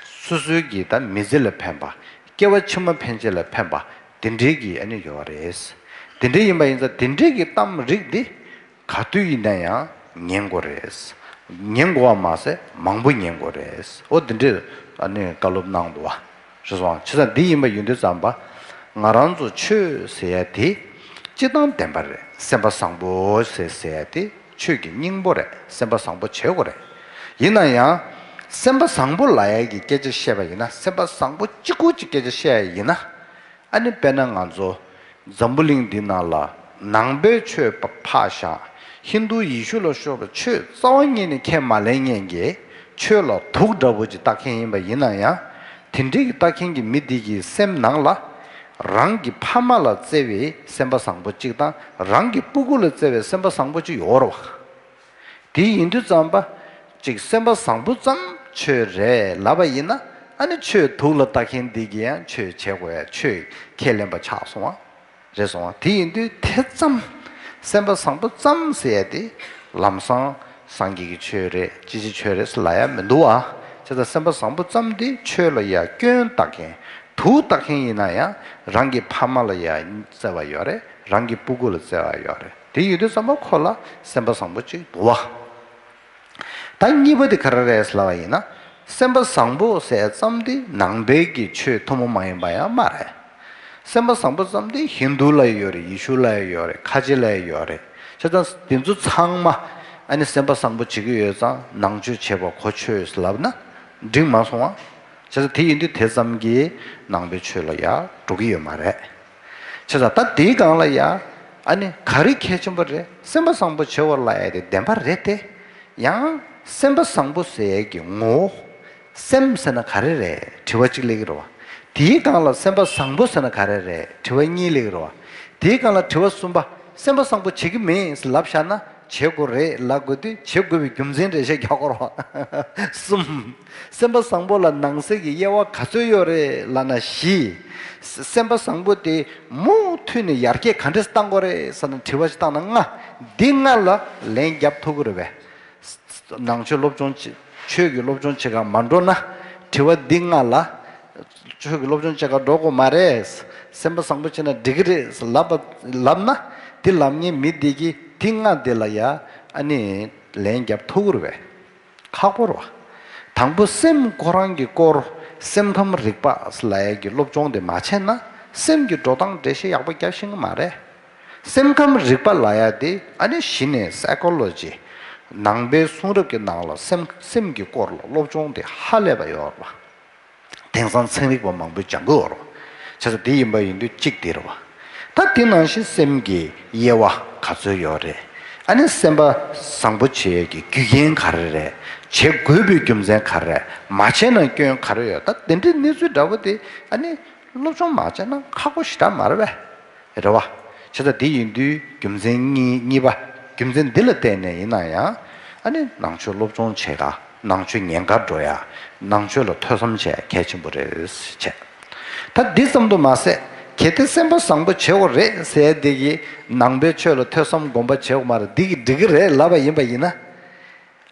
སོ་སོའི་གི་ད་མི་ཚེ་ལ་ཕན་པ། སྐྱེ་བ་ཕྱི་མ་ཕན་ཆད་ལ་ཕན་པ་དེ་འདྲའི་གི་ཨ་ནི་ཡོད་རེད། དེ་འདྲའི་ཡིན་པ་ཡིན་ཙང་དེ་འདྲའི་གི་གཏམ་རིགས་འདི་ག་དུས་ཡིན་ན་ཡང་ཉན་དགོས་རེད། ཉན་དགོས་པ་མ་ཟད་མང་པོ་ཉན་དགོས་རེད། འོ་དེ་འདྲའི་ཨ་ནི་བཀའ་སློབ་གནང་འདུག་བ། རེད་སོང་། བྱས་ཙང་འདི་ཡིན་པ་ཡིན་དུས་ཙམ་པ། ང་རང་ཚོ་ཆོས་ཟེར་ཡ་དེ་སྤྱིར་བཏང་བདེན་པ་རེད། སེམས་པ་བཟང་པོ་ཟེར་ཟེར་ཡ་དེ་ཆོས་ཀྱི་སྙིང་པོ་རེད། སེམས་པ་བཟང་པོ་བྱེད་དགོས་རེད། ཡིན་ན་ཡང་། སེམས་པ་བཟང་པོ་ལབ་ཡ་གི་སྐད་ཆ་བཤད་པ་ཡིན་ན་སེམས་པ་བཟང་པོ་གཅིག་པུ་གཅིག་སྐད་ཆ་བཤད་ཡ་ཡིན་ན། ཨ་ནི་དཔེར་ན་ང་ཚོ་འཛམ་བུ་གླིང་འདི་ནང་ལ་ནང་པའི་ཆོས་པ་ཕར་བཞག་ཧིན་རྡུ་ཡེ་ཤུ་ལ་སོགས་པའི་ཆོས་རྩ་བ་ཉིད་ནས་ཁས་མ་ལེན་མཁན་གྱི་ཆོས་ལ་དུག་འདྲ་པོ་ཅིག་ལྟ་མཁན་ཡིན་པ་ཡིན་ན་ཡང་། དེ་འདྲའི་གི་ལྟ་མཁན་གྱི་མི་འདི་གི་སེམས་ནང་ལ་རང་གི་ཕ་མ་ལ་བརྩེ་བའི་སེམས་པ་བཟང་པོ་གཅིག་དང་རང་གི་སྤུ་གུ་ལ་བརྩེ་བའི་སེམས་པ་བཟང་པོ་གཅིག་ཡོད་རེད་བ། དེ་ཡིན་དུས་ཙམ་པ། ཅིག་སེམས་པ་བཟང་པོ་ཙམ་ཆོས་རེད་ལབ་པ་ཡིན་ན། ཨ་ནི་ཆོས་དུག་ལ་ལྟ་མཁན་འདི་གིས་ཡང་ཆོས་བྱེད་དགོས་ཡ་ཆོས་ཁས་ལེན་པ་ཆགས་སོང་བ། རེད་སོང་བ། དེ་ཡིན་དུས་དེ་ཙམ། སེམས་པ་བཟང་པོ་ཙམ་ཟེར་ཡ་དེ། ལམ་སང་སངས་རྒྱས་ཀྱི་ཆོས་རེད་ཅི་ཅི་ཆོས་རེད་ཟེར་ལབ་ཡ་མི་འདུག་བ། བྱས་ཙང་སེམས་པ་བཟང་པོ་ཙམ་དེ་ཆོས་ལ་ཡ་སྐྱོན་བཏགས་མཁན། དུག་བཏགས་མཁན་ཡིན་ན་ཡང་རང་གི་ཕ་མ་ལ་ཡ་བརྩེ་བ་ཡོད་རེད། རང་གི་སྤུ་གུ་ལ་བརྩེ་བ་ཡོད་རེད། དེ་ཡོད་དུས་ཙམ་པ་ཁོ་ལ་སེམས་པ་བཟང་པོ་གཅིག་འདུག་བ། ད་གཉིས་པ་དེ་ག་རེ་རེད་ལབ་པ་ཡིན་ན། སེམས་པ་བཟང་པོ་ཟེར་ཙམ་དེ་ནང་པའི་གི་ཆོས་ཐུན་མོང་མ་ཡིན་པ་ཡང་མ་རེད། སེམས་པ་བཟང་པོ་ཙམ་དེ་ཧིན་རྡུ་ལ་ཡོད་རེད། ཡེ་ཤུ་ལ་ཡོད་རེད། ཁ་ཆེ་ལ་ཡོད་རེད། བྱས་ཙང་དེ་ཚོ་ཚང་མ་ཨ་ནི་སེམས་པ་བཟང་པོ་བྱེད་ཀྱི་ཡོད་ཙང་ནང་ཆོས་བྱེད་པ་གོ་ཆོད་ལབ་ན་འགྲིག་མ་སོང་བ། བྱས་ཙང་དེ་ཡིན་དུས་དེ་ཙམ་གྱིས་ནང་པའི་ཆོས་ལ་ཡང་འགྲོ་གི་ཡོད་མ་རེད། བྱས་ཙང་ད་དེའི་སྒང་ལ་ཡ། ཨ་ནི་ག་རེ་གལ་ཆེན་པོ་རེད། སེམས་པ་བཟང་པོ་བྱེད་དགོས་ལབ་ཡ་དེ་བདེན་པ་རེད་དེ། ཡང་སེམས་པ་བཟང་པོ་ཟེར་ཡ་གི་ངོ་བོ། སེམས་ཟེར་ན་ག་རེ་རེད། དྲི་བ་གཅིག་སླེབས་ཀྱི་རེད་བ། དེའི་སྒང་ལ་སེམས་པ་བཟང་པོ་ཟེར་ན་ག་རེ་རེད། དྲི་བ་གཉིས་སླེབས་ཀྱི་རེད་བ། དེའི་སྒང་ལ་དྲི་བ་གསུམ་པ། སེམས་པ་བཟང་པོ་བྱེད་ཀྱི་མེད་ཟེར་ལབ་བཞག་ན། བྱེད་དགོས་རེད་ལབ་དགོས་དུས་བྱེད་དགོས་པའི་རྒྱུ་མཚན་རེ་བཤད་རྒྱག་དགོས་རེད་བ། གསུམ། སེམས་པ་བཟང་པོ་ལ་ནང་གསེས་ཀྱི་དབྱེ་བ་ག་ཚོད་ཡོད་རེད་ལབ་ན་བཞི། སེམས་པ་བཟང་པོ་དེ་མུ་མཐུད་ནས་ཡར་རྒྱས་ག་འདྲས་བཏང་དགོས་རེད་ཟེར་ན་དྲི་བ་ཞིག་བཏང་ན་ལྔ། འདི་ལྔ་ལ་ལན་རྒྱབ་ཐུབ་ཀྱི་རེད་པས། ནང་ཆོས་སློབ་སྦྱོང་བྱེད། ཆོས་ཀྱི་སློབ་སྦྱོང་བྱེད་གར་མ་འགྲོ་ན། དྲི་བ་འདི་ལྔ་ལ། ཆོས་ཀྱི་སློབ་སྦྱོང་བྱེད་གར་འགྲོ་དགོས་མ་རེད། སེམས་པ་བཟང་པོ་བྱས་ན་འགྲིག་གི་རེད་ལབ་པ་ལབ་ན། འདི་ལབ་མཁན་མི་འདི་གིས་འདི་ལྔ་འདི་ལ་ཡ་ཨ་ནི་ལན་རྒྱབ་ཐུབ་ཀྱི་རེད་པས། ཁག་པོ་རེད་བ། དང་པོ་སེམས་ཁོ་རང་གི་སྐོར། སེམས་ཁམས་རིག་པ་ལབ་ཡ་གི་སློབ་སྦྱོང་དེ་མ་བྱས་ན། སེམས་ཀྱི་འགྲོ་སྟངས་འགྲེལ་བཤད་ཡག་པོ་རྒྱབ་ཤེས་ཀྱི་མ་རེད། སེམས་ཁམས་རིག་པ་ལབ་ཡ་དེ་ཨ་ནི་གཞི་ནས་སའི་ཀོ་ལོ་ཇི། ནང་པའི་གསུང་རབ་ཀྱི་ནང་ལ་སེམས་སེམས་ཀྱི་སྐོར་ལ་སློབ་སྦྱོང་དེ་ཧ་ལས་པ་ཡོད་རེད་བ། དེང་སང་ཚན་རིག་པ་མང་པོས་སྦྱང་གི་ཡོད་རེད། བྱས་ཙང་དེ་ཡིན་པ་ཡིན་དུས་གཅིག་དེ་རེད་བ། ད་དེ་ནང་བཞིན་སེམས་ཀྱི་དབྱེ་བ་ག་ཚོད་ཡོད་རེད། ཨ་ནི་སེམས་པ་བཟང་པོ་བྱེད་ཡས་ཀྱི་རྒྱུ་རྐྱེན་ག་རེ་རེད། བྱེད་དགོས་པའི་རྒྱུ་མཚན་ག་རེ་རེད། མ་བྱས་ན་སྐྱོན་ག་རེ་ཡོད། ད་དེ་འདྲའི་གནས་ཚུལ་འདྲ་པོ་དེ་ཨ་ནི་སློབ་སྦྱོང་མ་བྱས་ན་ཁག་པོ་ཞེ་དྲག་མ་རེད་པས། རེད་བ། བྱས་ཙང་དེ་ཡིན་དུས་རྒྱུ་མཚན་གཉིས་གཉིས་པ། རྒྱུ་མཚན་འདི་ལ་བརྟེན་ནས་ཡིན་ན་ཡང་། ཨ་ནི་ནང་ཆོས་སློབ་སྦྱོང་བྱེད་ག་ནང་ཆོས་ཉན་གར་འགྲོ་ཡ། ནང་ཆོས་ལ་ཐོས་བསམ་བྱེད་ཡ་གལ་ཆེན་པོ་རེད་བྱས། ད་འདི་ཙམ་དུ་མ་ཟད། གལ་ཏེ་སེམས་པ་བཟང་པོ་བྱེད་དགོས་རེད་ཟེར་ཡ་འདི་གིས་ནང་པའི་ཆོས་ལ་ཐོས་བསམ་སྒོམ་པ་བྱེད་དགོས་མ་རེད། འདི་གིས་འགྲིག་གི་རེད་ལབ་པ་ཡིན་པ་ཡིན་ན།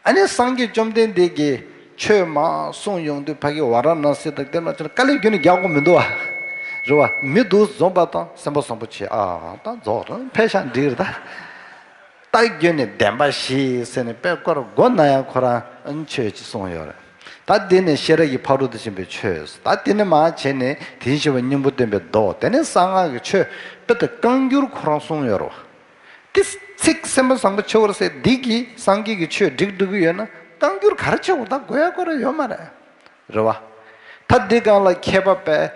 ཨ་ནི་སངས་རྒྱས་བཅོམ་ལྡན་འདས་ཀྱིས་ཆོས་མར་གསུངས་ཡོང་དུས་ཕ་གི་ཝཱ་ར་ཎཱ་སི་དང་དེ་ལ་ཆ་དཀའ་ལས་ཁྱོན་ནས་རྒྱག་དགོས་མི་འདུག་བ། རེད་བ། མི་འདུག་འཛོམས་པ་དང་སེམས་པ་བཟང་པོ་བྱེད་ཨ་ད་རྫོགས་དང་ཕལ་ཆེར་འགྲིག་རེད་ད། ད་ཁྱོན་ནས་བདེན་པ་བཞི་ཟེར་ནས་དཔེ་སྐོར་མགོ་ན་ཡང་ཁོ་རང་ཨ་ནི་ཆོས་ཅིག་གསུངས་ཡོད་རེད། ད་འདི་ནས་ཤེས་རབ་ཀྱི་ཕ་རོལ་ཏུ་ཕྱིན་པའི་ཆོས། ད་འདི་ནས་མར་བྱས་ནས་དེ་བཞིན་གཤེགས་པ་སྙིང་པོ་སྟོན་པའི་མདོ། དེ་ནས་གསང་སྔགས་ཀྱི་ཆོས་དཔེ་དེ་བཀའ་འགྱུར་ཁོ་རང་གསུངས་ཡོད་རེད་བ། དེ་ ཚིག་སེམས་པ་བཟང་པོ་བྱེད་དགོས་རེད་ཟེར་འདི་གིས་སངས་རྒྱས་ཀྱི་ཆོས་འགྲིག་འགྲིག་གི་ཡོད་ན་བསྐང་སྒྱུར་ག་རེ་བྱེད་དགོས། ད་དགོས་ཡ་དགོས་ར་ཡོད་མ་རེད། རེད་བ། ད་འདི་སྒང་ལ་མཁས་པ་པས་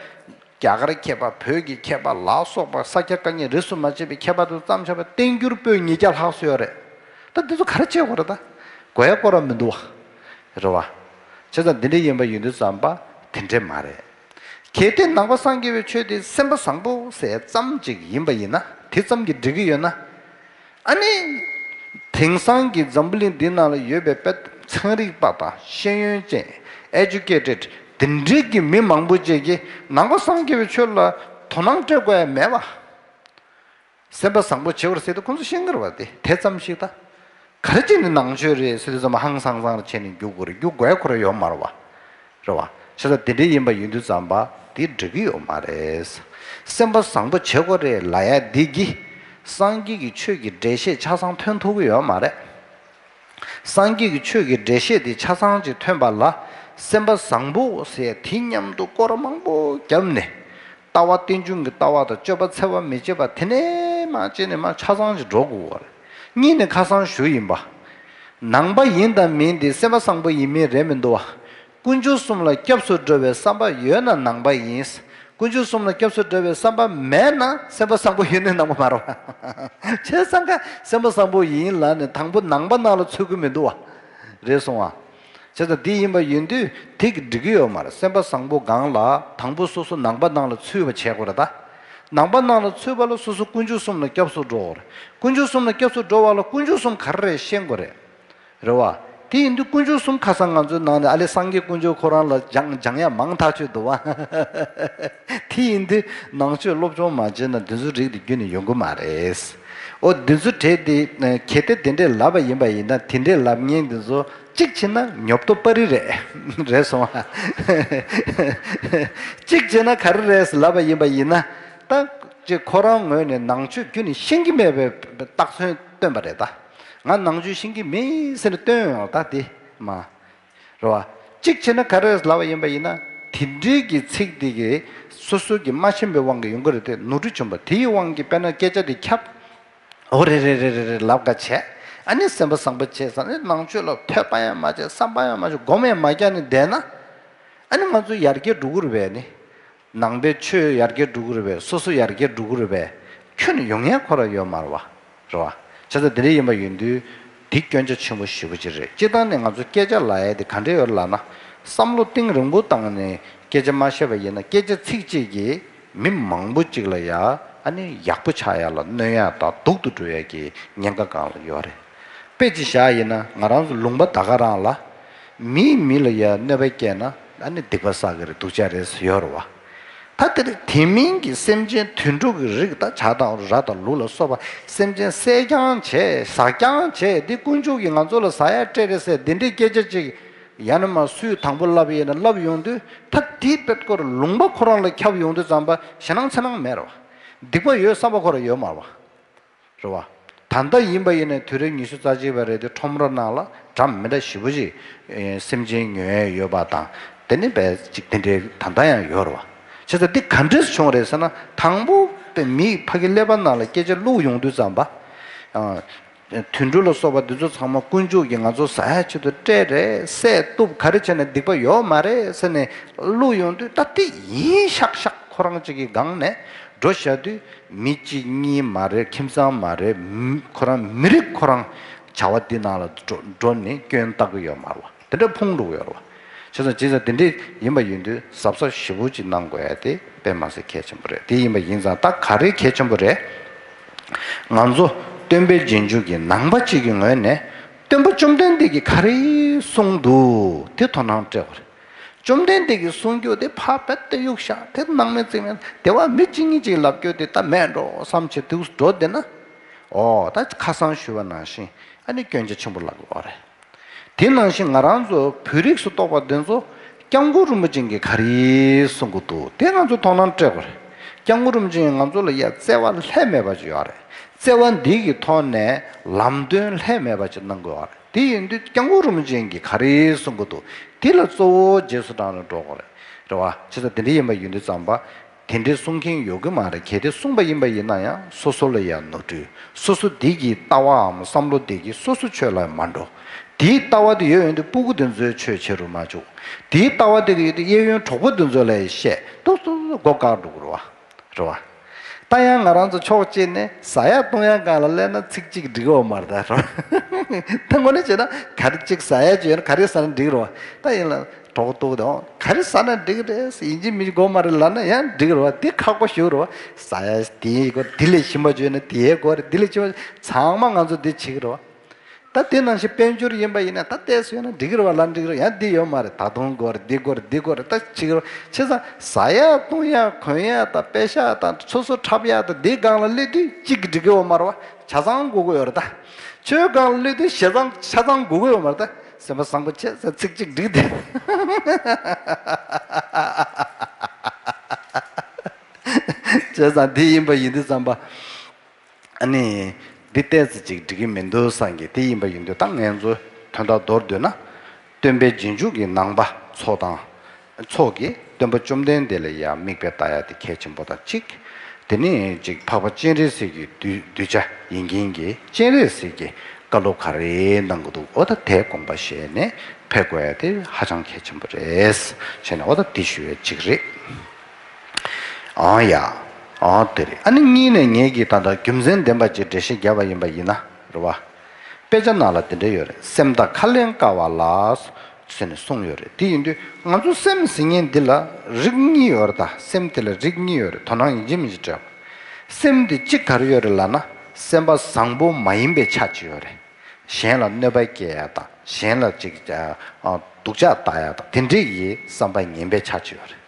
རྒྱ་གར་མཁས་པ་བོད་ཀྱི་མཁས་པ་ལ་སོགས་པ་ས་སྐྱ་བཀའ་རྙིང་རིས་སུ་མ་ཆད་པའི་མཁས་པ་དེ་ཚོ་བརྩམས་བཞག་པའི་བསྟན་འགྱུར་པོད་ཉིས་བརྒྱ་ལྷག་ཙམ་ཡོད་རེད། ད་འདི་ཚོ་ག་རེ་བྱེད་དགོས་རེད། ད་དགོས་ཡ་དགོས་ར་མི་འདུག་བ། རེད་བ། བྱས་ཙང་འདི་འདྲ་ཡིན་པ་ཡིན་དུས་ཙམ་པ་དེ་འདྲས་མ་རེད། གལ་ཏེ་ནང་པ་སངས་རྒྱས་པའི་ཆོས་དེ་སེམས་པ་བཟང་པོ་ཟེར་ཙམ་ཅིག་ཡིན་པ་ཡིན་ན། དེ་ཙམ་གྱིས་འགྲིག་གི་ཡོད་ན། ཨ་ནི། དེང་སང་གི་འཛམ་བུ་གླིང་འདི་ནང་ལ་ཡོད་པའི་དཔེ་ཚན་རིག་པ་དང་ཤེས་ཡོན་ཅན། ཨེ་ཇུ་ཀེ་ཊེཌ། དེ་འདྲའི་གི་མི་མང་པོ་ཅིག་གིས་ནང་པ་སངས་རྒྱས་པའི་ཆོས་ལ་དོ་སྣང་སྤྲད་དགོས་ཡ་མེད་པ། སེམས་པ་བཟང་པོ་བྱེད་དགོས་ཟེར་དུས་ཁོང་ཚོ་ཤེས་ཀྱི་རེད་བ། དེ་དེ་ཙམ་ཞིག་ད། ག་རེ་བྱས་ནས་ནང་ཆོས་རེད་ཟེར་དུས་ཙམ་པ་ཧང་སང་སང་རེ་བྱས་ནས་རྒྱུག་དགོས་རེད། རྒྱུག་དགོས་ཡ་ཁོ་རང་ཡོད་མ་རེད་བ། རེད་བ། བྱས་ཙང་དེ་འདྲ་ཡིན་པ་ཡིན་དུས་ཙམ་པ་དེ་འགྲིག་གི་ཡོད་མ་རེད། སེམས་པ་བཟང་པོ་བྱེད་དགོས་རེད་ལབ་ཡ་འདི་གིས་སངས་རྒྱས་ཀྱི་ཆོས་ཀྱི་འགྲེལ་བཤད་ཆ་ཚང་ཐོན་ཐུབ་ཀྱི་ཡོད་མ་རེད། སངས་རྒྱས་ཀྱི་ཆོས་ཀྱི་འགྲེལ་བཤད་དེ་ཆ་ཚང་ཅིག་ཐོན་པ་ལ་སེམས་པ་བཟང་པོ་ཟེར་དེ་མཉམ་དུ་སྐོར་མང་པོ་བརྒྱབ་ནས། ལྟ་བ་རྟེན་འབྱུང་གི་ལྟ་བ་དང་སྤྱོད་པ་འཚེ་བ་མི་བྱེད་པ་དེ་ནས་མར་བྱས་ནས་མར་ཆ་ཚང་ཅིག་འགྲོ་དགོས་པ་རེད། གཉིས་ནས་ཁ་སང་ཞུས་ཡིན་པ། ནང་པ་ཡིན་དང་མིན་དེ་སེམས་པ་བཟང་པོ་ཡིན་མིན་རེད་མི་འདུག་བ། དཀོན་མཆོག་གསུམ་ལ་སྐྱབས་སུ་འགྲོ་བའི་བསམ་པ་ཡོད་ན་ནང་པ་ཡིན། དཀོན་མཆོག་གསུམ་ལ་སྐྱབས་སུ་འགྲོ་བའི་བསམ་པ་མེད་ན་སེམས་པ་བཟང་པོ་ཡོད་ནའི་ནང་པ་མ་རེད་བ། བྱས་ཙང་ཀ་སེམས་པ་བཟང་པོ་ཡིན་ལབ་ནས་དང་པོ་ནང་པ་ནང་ལ་ཚུད་ཀྱི་མི་འདུག་བ། རེད་སོང་བ། བྱས་ཙང་འདི་ཡིན་པ་ཡིན་དུས་དེ་གི་འགྲིག་གི་ཡོད་མ་རེད། སེམས་པ་བཟང་པོ་སྒང་ལ་དང་པོ་སོ་སོ་ནང་པ་ནང་ལ་ཚུད་པ་བྱེད་དགོས་རེད་ད། ནང་པ་ནང་ལ་ཚུད་པ་ལ་སོ་སོ་དཀོན་མཆོག་གསུམ་ལ་སྐྱབས་སུ་འགྲོ་དགོས་རེད། དཀོན་མཆོག་གསུམ་ལ་སྐྱབས་སུ་འགྲོ་བ་ལ་དཀོན་མཆོག་གསུམ་ག་རེ་རེད་ཤེས་དགོས་རེད། རེད་བ། དེ་ཡིན་དུས་དཀོན་མཆོག་གསུམ་ཁ་སང་ང་ཚོའི་ནང་ནས་ཨ་ལེ་སངས་རྒྱས་དཀོན་མཆོག་ཁོ་རང་ལ་སྦྱང་སྦྱང་ཡ་མང་ཐག་ཆོད་འདུག་བ། དེ་ཡིན་དུས་ནང་ཆོས་སློབ་སྦྱོང་མ་བྱས་ན་འདི་ཚོ་རིགས་དེ་རྒྱུན་ནས་ཡོང་གི་མ་རེད། ཨོ་འདི་ཚོ་གྲས་དེ་གལ་ཏེ་དེ་འདྲས་ལབ་པ་ཡིན་པ་ཡིན་ན་དེ་འདྲས་ལབ་མཁན་འདི་ཚོ་གཅིག་བྱས་ན་ཉོབ་ཏོ་པ་རི་རེད། རེད་སོང་ཨ། གཅིག་བྱས་ན་ག་རེ་རེད་ལབ་པ་ཡིན་པ་ཡིན་ན་ད་ཅིག་ཁོ་རང་ངོས་ནས་ནང་ཆོས་རྒྱུན་ནས་ཤེས་ཀྱི་མེད་པའི་རྟགས་མཚན་སྟོན་པ་རེད་ད། ང་ནང་ཆོས་ཤེས་ཀྱི་མེད་ཟེར་ནས་སྟོན་ཡོང་ད་དེ་མ། རེད་བ། གཅིག་བྱས་ན་ག་རེ་ལབ་པ་ཡིན་པ་ཡིན་ན། དེ་འདྲའི་གི་ཚིག་དེ་གི་སོ་སོ་གི་མ་ཤེས་པའི་དབང་གིས་ཡོང་གི་རེད་དེ་ནོར་འཁྲུལ་བྱུང་བ་དེའི་དབང་གིས་དཔེར་ན་སྐད་ཆ་དེ་ཁྱབ། ཨོ་རེད་རེད་རེད་རེད་རེད་ལབ་ག་བྱས། ཨ་ནི་སེམས་པ་བཟང་པོ་བྱས་ཙང་ནི་ནང་ཆོས་ལ་ཐོས་པ་ཡང་མ་བྱས་བསམ་པ་ཡང་མ་བྱས་སྒོམ་ཡང་མ་རྒྱག་ནས་བསྡད་ན། ཨ་ནི་ང་ཚོ་ཡར་རྒྱས་འགྲོ་གི་རེད་པས་ནི། ནང་པའི་ཆོས་ཡར་རྒྱས་འགྲོ་གི་རེད་པས། སོ་སོ་ཡར་རྒྱས་འགྲོ་གི་རེད་པས། ཁྱོན་ནས་ཡོང་ཡ་ཁོ་རང་ཡོད་མ་རེད་བ། རེད་བ། བྱས་ཙང་དེ་འདྲ་ཡིན་པ་ཡིན་དུས་འདི་སྐྱོན་ཆ་ཆེན་པོ་ཞེ་པོ་ཅིག་རེད། སྤྱིར་བཏང་ནས་ང་ཚོ་སྐད་ཆ་ལབ་ཡ་དེ་ག་འདྲ་ཡོད་ལབ་ན། བསམ་བློ་གཏིང་རིང་པོ་བཏང་ནས་སྐད་ཆ་མ་བཤད་པ་ཡིན་ན་སྐད་ཆ་ཚིག་གཅིག་གིས་མི་མང་པོ་ཅིག་ལ་ཡ་ཨ་ནི་ཡག་པོ་ཆགས་ཡ་ལ་གནོད་ཡ་དང་སྡུག་ཏུ་འགྲོ་ཡ་གི་ཉེན་ཁ་སྒང་ལ་ཡོད་རེད། དཔེ་ཅིག་བཞག་ཡིན་ན་ང་རང་ཚོ་ལུང་པ་ད་ག་རང་ལ། མིས་མི་ལ་ཡ་གནོད་པ་སྐྱེལ་ན་ཨ་ནི་སྡིག་པ་བསགས་ཀྱི་རེད། སྡུག་ཅག་རེད་ཟེར་ཡོད་རེད་བ། ད་དེ་རིང་དེ་མིན་གྱི་སེམས་ཅན་དུད་འགྲོ་གི་རིགས་ད་བྱ་དང་ར་དང་ལུག་ལ་སོགས་པ་སེམས་ཅན་བསད་རྐྱང་བྱས་ཟ་རྐྱང་བྱས་འདི་དཀོན་མཆོག་གིས་ང་ཚོ་ལ་ཟ་ཡ་སྤྲད་རེད་ཟེར་འདི་འདྲའི་སྐད་ཆ་ཅིག་ཡང་ན་མ་སུས་དང་པོ་ལབ་ཡིན་ན་ལབ་ཡོང་དུས་ད་དེའི་དཔེ་སྐོར་ལུང་པ་ཁོ་རང་ལ་ཁྱབ་ཡོང་དུས་ཙམ་པ་ཞེད་སྣང་འཚེར་སྣང་མེད་རེད་བ། སྡིག་པ་ཡོད་བསམ་པ་ཁོ་རང་ཡོད་མ་རེད་བ། རེད་བ། ད་ལྟ་ཡིན་པ་ཡིན་ན་དུས་རབས་ཉི་ཤུ་རྩ་གཅིག་པ་རེད་དེ་ཁྲོམ་ར་ནང་ལ་འདྲ་མི་འདྲ་ཞེ་པོ་ཅིག་ཨེ་སེམས་ཅན་ཉོ་ཡས་ཡོད་པ་དང་དེ་ནི་བས་ཅིག་དེ་འདྲའི་ད་ལྟ་ཡང་ཡོད་རེད་བ། བྱས་ཙང་འདི་ག་འདྲས་བྱུང་རེད་ཟེར་ན་དང་པོ་དཔེ་མིའི་ཕ་གི་ཀླད་པ་ནང་ལ་སྐད་ཆ་བླུག་ཡོང་དུས་ཙམ་པ། ཨ། དུད་འགྲོ་ལ་སོགས་པ་འདི་ཚོ་ཚང་མ་དཀོན་མཆོག་གིས་ང་ཚོ་ཟ་ཡ་ཆེད་དུ་སྤྲད་རེད་བསད་གཏུབ་ག་རེ་བྱས་ན་སྡིག་པ་ཡོད་མ་རེད་ཟེར་ནས་བླུག་ཡོང་དུས་ད་དེ་ཡིན་ཤག་ཤག་ཁོ་རང་ཅིག་གི་སྒང་ནས་འགྲོ་བཞག་དུས། མི་གཅིག་གཉིས་མ་རེད། ཁྱིམ་ཚང་མ་རེད། མི་ཁོ་རང་མི་རིགས་ཁོ་རང་བྱ་བ་འདི་ནང་ལ་འགྲོ་འགྲོ་ནས་སྐྱོན་བཏགས་ཀྱི་ཡོད་མ་རེད་བ། དེ་འདྲ་ཕུང་འགྲོ་གི་ཡོད་རེད་བ། བྱས་ཙང་བྱས་ཙང་དེ་འདྲ་ཡིན་པ་ཡིན་དུས་གཟབ་གཟབ་ཞེ་པོ་ཅིག་གནང་དགོས་ཡ་དེ་དཔེ་མ་ཟད་གལ་ཆེན་པོ་རེད། དེ་ཡིན་པ་ཡིན་ཙང་ད་ག་རེ་གལ་ཆེན་པོ་རེད། ང་ཚོ་སྟོན་པའི་རྗེས་འཇུག་གི་ནང་པ་གཅིག་གི་ངོས་ནས་སྟོན་པ་བཅོམ་ལྡན་འདས་ཀྱིས་ག་རེ་གསུངས་འདུག་དེ་དོ་སྣང་སྤྲད་དགོས་རེད། བཅོམ་ལྡན་འདས་ཀྱིས་གསུང་རྒྱུ་དེ་ཕར་བལྟས་ཏེ་གཡུག་བཞག་དེ་སྣང་མེད་རྩིས་མེད་དེ་བ་མི་གཅིག་གཉིས་ཅིག་ལབ་རྒྱུ་དེ་ད་མེད་འགྲོ་བསམ་བྱས་དུས་འགྲོ་བསྡད་ན། ཨོ་ད་ཁ་སང་ཞུས་པ་ནང་བཞིན་ཨ་ནི་སྐྱོན་ཆ་ཆེན་པོ་ལབ་དགོས་རེད། དེ་ནང་བཞིན་ང་རང་ཚོ་བོད་རིགས་སུ་གཏོགས་པ་དེ་ཚོ་སྐྱབས་མགོན་རིན་པོ་ཆེ་གིས་ག་རེ་གསུང་གི་འདུག་དེ་ང་ཚོ་དོ་སྣང་སྤྲད་དགོས་རེད། སྐྱབས་མགོན་རིན་པོ་ཆེ་གིས་ང་ཚོ་ལ་ཡ་བརྩེ་བ་ལྷད་མེད་པ་ཅིག་ཡོད་རེད། བརྩེ་བ་འདི་གི་ཐོག་ནས་ལམ་སྟོན་ལྷད་མེད་པ་ཅིག་གནང་དགོས་རེད། དེ་ཡིན་དུས་སྐྱབས་མགོན་རིན་པོ་ཆེ་གིས་ག་རེ་གསུང་གི་འདུག་དེ་ལ་གཙོ་བོ་རྗེས་སུ་འབྲངས་ནས་འགྲོ་དགོས་རེད། རེད་བ། བྱས་ཙང་དེ་འདྲ་ཡིན་པ་ཡིན་དུས་ཙམ་པ། དེ་འདྲའི་གསུང་མཁན་ཡོད་ཀྱི་མ་རེད། གལ་ཏེ་གསུངས་པ་ཡིན་པ་ཡིན་ན་ཡང་སོ་སོ་ལ་ཡང་ནོར་འཁྲུལ། སོ་སོ་འདི་གི་ལྟ་བའམ་བསམ་བློ་འདི་གིས་སོ་སོ་ཆོས་ལ་མ་འགྲོ། དེའི་ལྟ་བ་དེ་ཡོད་ཡོད་དུ་སྤུ་གུ་དེ་ཚོའི་ཆོས་བྱེད་རུ་མ་བཅུག། དེའི་ལྟ་བ་དེ་གི་ཡོད་དུ་གཡས་གཡོན་གྲོགས་པོ་དེ་ཚོ་ལ་བཤད་ཏོག་ཏོག་ཏོག་མགོ་བཀག་འགྲོ་གི་རེད་བ། རེད་བ། ད་ཡང་ང་རང་ཚོ་ཕྱོགས་གཅིག་ནས་ཟ་ཡ་བཏུང་ཡ་སྒང་ལ་སླེབས་ན་ཚིག་གཅིག་འགྲིག་གི་ཡོད་མ་རེད་ད། རེད་བ། ད་དངོས་གནས་བྱས་ན་ག་རེ་གཅིག་ཟ་ཡ་བྱས་ན་ག་རེ་ཟ་ན་འགྲིག་རེད་བ། ད་ཡིན་ལ། གྲོགས་ཏོག་དང་ག་རེ་ཟ་ན་འགྲིག་རེད། ཡིན་གཅིག་མིན་གཅིག་དགོས་མ་རེད་ལབ་ན་ཡང་འགྲིག་རེད་བ། དེ་ཁག་པོ་ཞིག་རེད་བ། ཟ་ཡ་དེའི་སྐོར་དེ་ལས་ཞིམ་པ་བརྗོད་ན་དེའི་སྐོར་དེ་ལས་ཞིམ་པ་ཚང་མ་ང་ཚོ་འདི་བྱེད་ཀྱི་རེད་བ། ད་དེ་ནང་བཞིན་དཔལ་འབྱོར་ཡིན་པ་ཡིན་ན་ད་ལྟས་སུ་ཡོད་ན་འགྲིག་གི་རེད་བ་ལབ་འགྲིག་རེད། ཡང་འདི་ཡོད་མ་རེད། ད་དུང་དགོས་རེད། འདི་དགོས་རེད། འདི་དགོས་རེད། ད་བྱེད་ཀྱི་རེད་བ། བྱས་ཙང་ཟ་ཡ་བཏུང་ཡ་གོན་ཡ་དང་པེ་ཤག་དང་སོ་སོ་འཁྲབ་ཡ་དང་འདི་སྒང་ལ་སླེབས་དུས་གཅིག་གི་འགྲིག་གི་ཡོད་མ་རེད་བ། ཆ་ཚང་དགོས་ཀྱི་ཡོད་རེད་ད། ཆོས་སྒང་ལ་སླེབས་དུས་ཆ་ཚང་ཆ་ཚང་དགོས་ཀྱི་ཡོད་མ་རེད་ད། སེམས་པ་བཟང་པོ་བྱས་ཙང་ཚིག་གཅིག་འགྲིག་དེ། བྱས་ཙང་འདི་ཡིན་པ་ཡིན་དུས་ཙམ་པ། ཨ་ནི། འདི་ཏོག་ཙམ་ཅིག་འགྲིག་གི་མི་འདུག་བསམ་གི། དེ་ཡིན་པ་ཡིན་དུས་ད་ངས་ཚོ་དོན་དག་མདོར་བསྡུས་ན། སྟོན་པའི་རྗེས་འཇུག་གི་ནང་པ་ཚོ་དང་། ཚོགས་ཀྱིས་སྟོན་པ་བཅོམ་ལྡན་འདས་ལ་ཡང་མིག་དཔེ་ལྟ་ཡ་དེ་གལ་ཆེན་པོ་དང་གཅིག། དེ་ནས་ཅིག་འཕགས་པ་སྤྱན་རས་གཟིགས་ཀྱི་གདུལ་གདུལ་བྱ་ཡིན་མཁན་གྱི་སྤྱན་རས་གཟིགས་ཀྱིས་བཀའ་སློབ་ག་རེ་གནང་གི་འདུག་འོ་ད་དེ་དགོངས་པ་བཞེས་ནས་ཕེབས་དགོས་ཡ་དེ་ཧ་ཅང་གལ་ཆེན་པོ་རེད། བྱས་ནས་འོ་ད་འདི་ཞུ་ཡ་གཅིག་རེད། ཨང་ཡ། ཨང་དེ་རེད། ཨ་ནི་གཉིས་ནས་ངེད་ཀྱིས་ད་ལྟ་རྒྱུ་མཚན་ལྡན་པ་ཅིག་འགྲེལ་བཤད་བརྒྱབ་པ་ཡིན་པ་ཡིན་ན་རེད་བ། དཔེ་ཆ་ནང་ལ་དེ་འདྲ་ཡོད་རེད། སེམས་དང་ཁ་ལེན་དཀའ་བ་ལ། ཟེར་ནས་གསུངས་ཡོད་རེད། དེ་ཡིན་དུས་ང་ཚོ་སེམས་ཟེར་མཁན་འདི་ལ་རིགས་གཉིས་ཡོད་རེད་ད། སེམས་དེ་ལ་རིགས་གཉིས་ཡོད་རེད། དོ་སྣང་ཡིན་གཅིག་མིན་གཅིག་སྤྲད། སེམས་དེ་གཅིག་ག་རེ་ཡོད་རེད་ལབ་ན། སེམས་པ་བཟང་པོ་མ་ཡིན་པའི་ཆ་གཅིག་ཡོད་རེད། གཞན་ལ་གནོད་པ་སྐྱེལ་ཡ་དང་གཞན་ལ་ཅིག་ཨ། སྡུག་ཅག་བཏགས་ཡ་དང་དེ་འདྲའི་ཡི་བསམ་པ་ངན་པའི་ཆ་གཅིག་ཡོད་རེད།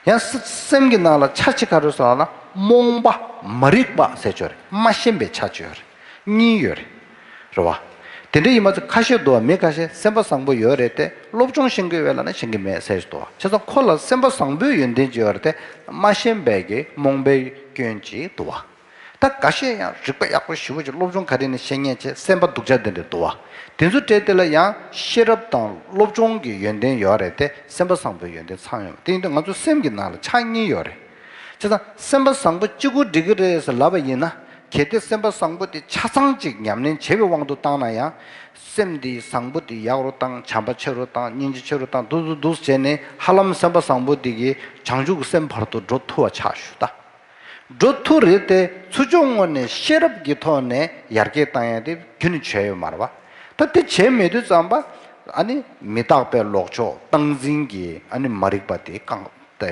ཡང་སེ་སེམས་ཀྱི་ནང་ལ་ཆ་གཅིག་ག་རེ་ཟེར་ལབ་ན་རྨོངས་པ་མ་རིག་པ་ཟེར་གྱི་ཡོད་རེད། མ་ཤེས་པའི་ཆ་གཅིག་ཡོད་རེད། གཉིས་ཡོད་རེད། རེད་བ། དེ་འདྲ་ཡིན་མ་ཚད་ཁ་ཤས་འདུག་བ། མི་ཁ་ཤས་སེམས་པ་བཟང་པོ་ཡོད་རེད་དེ། སློབ་སྦྱོང་ཤེས་ཀྱི་ཡོད་ལབ་ན་ཤེས་ཀྱི་མེད་ཟེར་གྱི་འདུག་བ། བྱས་ཙང་ཁོ་ལ་སེམས་པ་བཟང་པོའི་ཡོན་ཏན་ཅིག་ཡོད་རེད་དེ། མ་ཤེས་པའི་གི་རྨོངས་པའི་སྐྱོན་ཅིག་འདུག་བ། ད་འགའ་ཤས་ཡང་རིག་པ་ཡག་པོ་ཞེ་པོ་ཅིག་སློབ་སྦྱོང་ག་རེ་ནས་ཤེས་མཁན་བྱས་སེམས་པ་སྡུག་ཅག་དེ་འདྲ་འདུག་བ། དེ་ཚོ་གྲས་དེ་ལ་ཡང་ཤེས་རབ་དང་སློབ་སྦྱོང་གི་ཡོན་ཏན་ཡོད་རེད་དེ། སེམས་པ་བཟང་པོའི་ཡོན་ཏན་ཚང་ཡོད་མ་རེད། དེ་ཡིན་དུས་ང་ཚོ་སེམས་ཀྱི་ནང་ལ་ཆ་གཉིས་ཡོད་རེད། བྱས་ཙང་སེམས་པ་བཟང་པོ་གཅིག་པུ་འགྲིག་གི་རེད་ཟེར་ལབ་པ་ཡིན་ན། གལ་ཏེ་སེམས་པ་བཟང་པོ་དེ་ཆ་ཚང་ཅིག་ཉམས་ལེན་བྱས་པའི་དབང་དུ་བཏང་ན་ཡང་། སེམས་དེ་བཟང་པོ་དེ་ཡག་རུ་བཏང་། བྱམས་པ་ཆེ་རུ་བཏང་། སྙིང་རྗེ་ཆེ་རུ་བཏང་། འདུག་འདུག་འདུག་བྱས་ནས་ཧ་ལམ་སེམས་པ་བཟང་པོ་དེ་གིས་བྱང་ཆུབ་ཀྱི་སེམས་བར་དུ་འགྲོ་ཐུབ་པ་ཆགས་ཞུ་ད། འགྲོ་ཐུབ་རེད་དེ། ཚུར་ཕྱོགས་ངོས་ནས་ཤེས་རབ་ཀྱི་ཐོག་ནས་ཡར་རྒྱས་བཏང་ཡ་དེ་ཁྱོན་ནས་བྱས་ཡོད་མ་རེད་བ། ད་དེ་བྱས་མེད་དུས་ཙམ་པ། ཨ་ནི་མི་རྟག་པའི་ལོག་ཕྱོགས་སྟངས་འཛིན་གྱི་ཨ་ནི་མ་རིག་པ་དེ་བཀག་ད་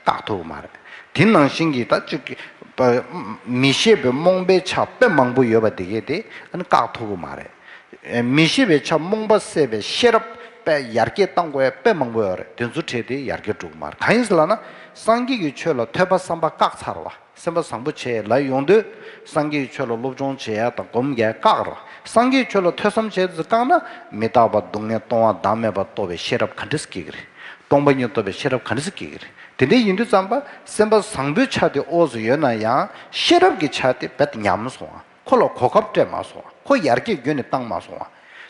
བཀག་ཐུབ་ཀྱི་མ་རེད། དེ་ནང་བཞིན་གྱི་ད་ཅིག་པ། མི་ཤེས་པའི་རྨོངས་པའི་ཆ་དཔེ་མང་པོ་ཡོད་པ་དེ་གས་དེ་ཨ་ནི་བཀག་ཐུབ་ཀྱི་མ་རེད། མི་ཤེས་པའི་ཆ་རྨོངས་པ་སེལ་བའི་ཤེས་རབ་དཔེ་ཡར་རྒྱས་གཏང་དགོས་ཡ་དཔེ་མང་པོ་ཡོད་རེད། དེ་ཚོ་བྲལ་ཏེ་ཡར་རྒྱས་འགྲོ་གི་མ་རེད། གང་ཡིན་ཟེར་ལབ་ན། སངས་རྒྱས་ཀྱི་ཆོས་ལ་ཐོས་པ་བསམ་པ་བཀག་ཚར་བ། སེམས་པ་བཟང་པོ་བྱས་ལ་ཡོང་དུས། སངས་རྒྱས་ཀྱི་ཆོས་ལ་སློབ་སྦྱོང་བྱེད་ཡ་དང་སྒོམ་རྒྱག་ཡ་བཀག་ར། སངས་རྒྱས་ཀྱི་ཆོས་ལ་ཐོས་བསམ་བྱས་ཏེ་བཀག་ན། མི་རྟག་པ་སྡུག་བསྔལ་སྟོང་པ་བདག་མེད་པ་རྟོགས་པའི་ཤེས་རབ་ག་འདྲ་སེ་སྐྱེ་གི་རེད། སྟོང་པ་ཉིད་རྟོགས་པའི་ཤེས་རབ་ག་འདྲ་སེ་སྐྱེ་གི་རེད། དེ་འདྲ་ཡིན་དུས་ཙམ་པ། སེམས་པ་བཟང་པོའི་ཆ་དེ་འོག་སུ་ཡོད་ན་ཡང་ཤེས་རབ་ཀྱི་ཆ་དེ་རྦད་དེ་ཉམས་སོང་བ། ཁོ་ལ་གོ་སྐབས་སྤྲད་མ་སོང་བ། ཁོ་ཡར་རྒྱས་རྒྱུན་ནས་བཏང་མ་སོང་བ།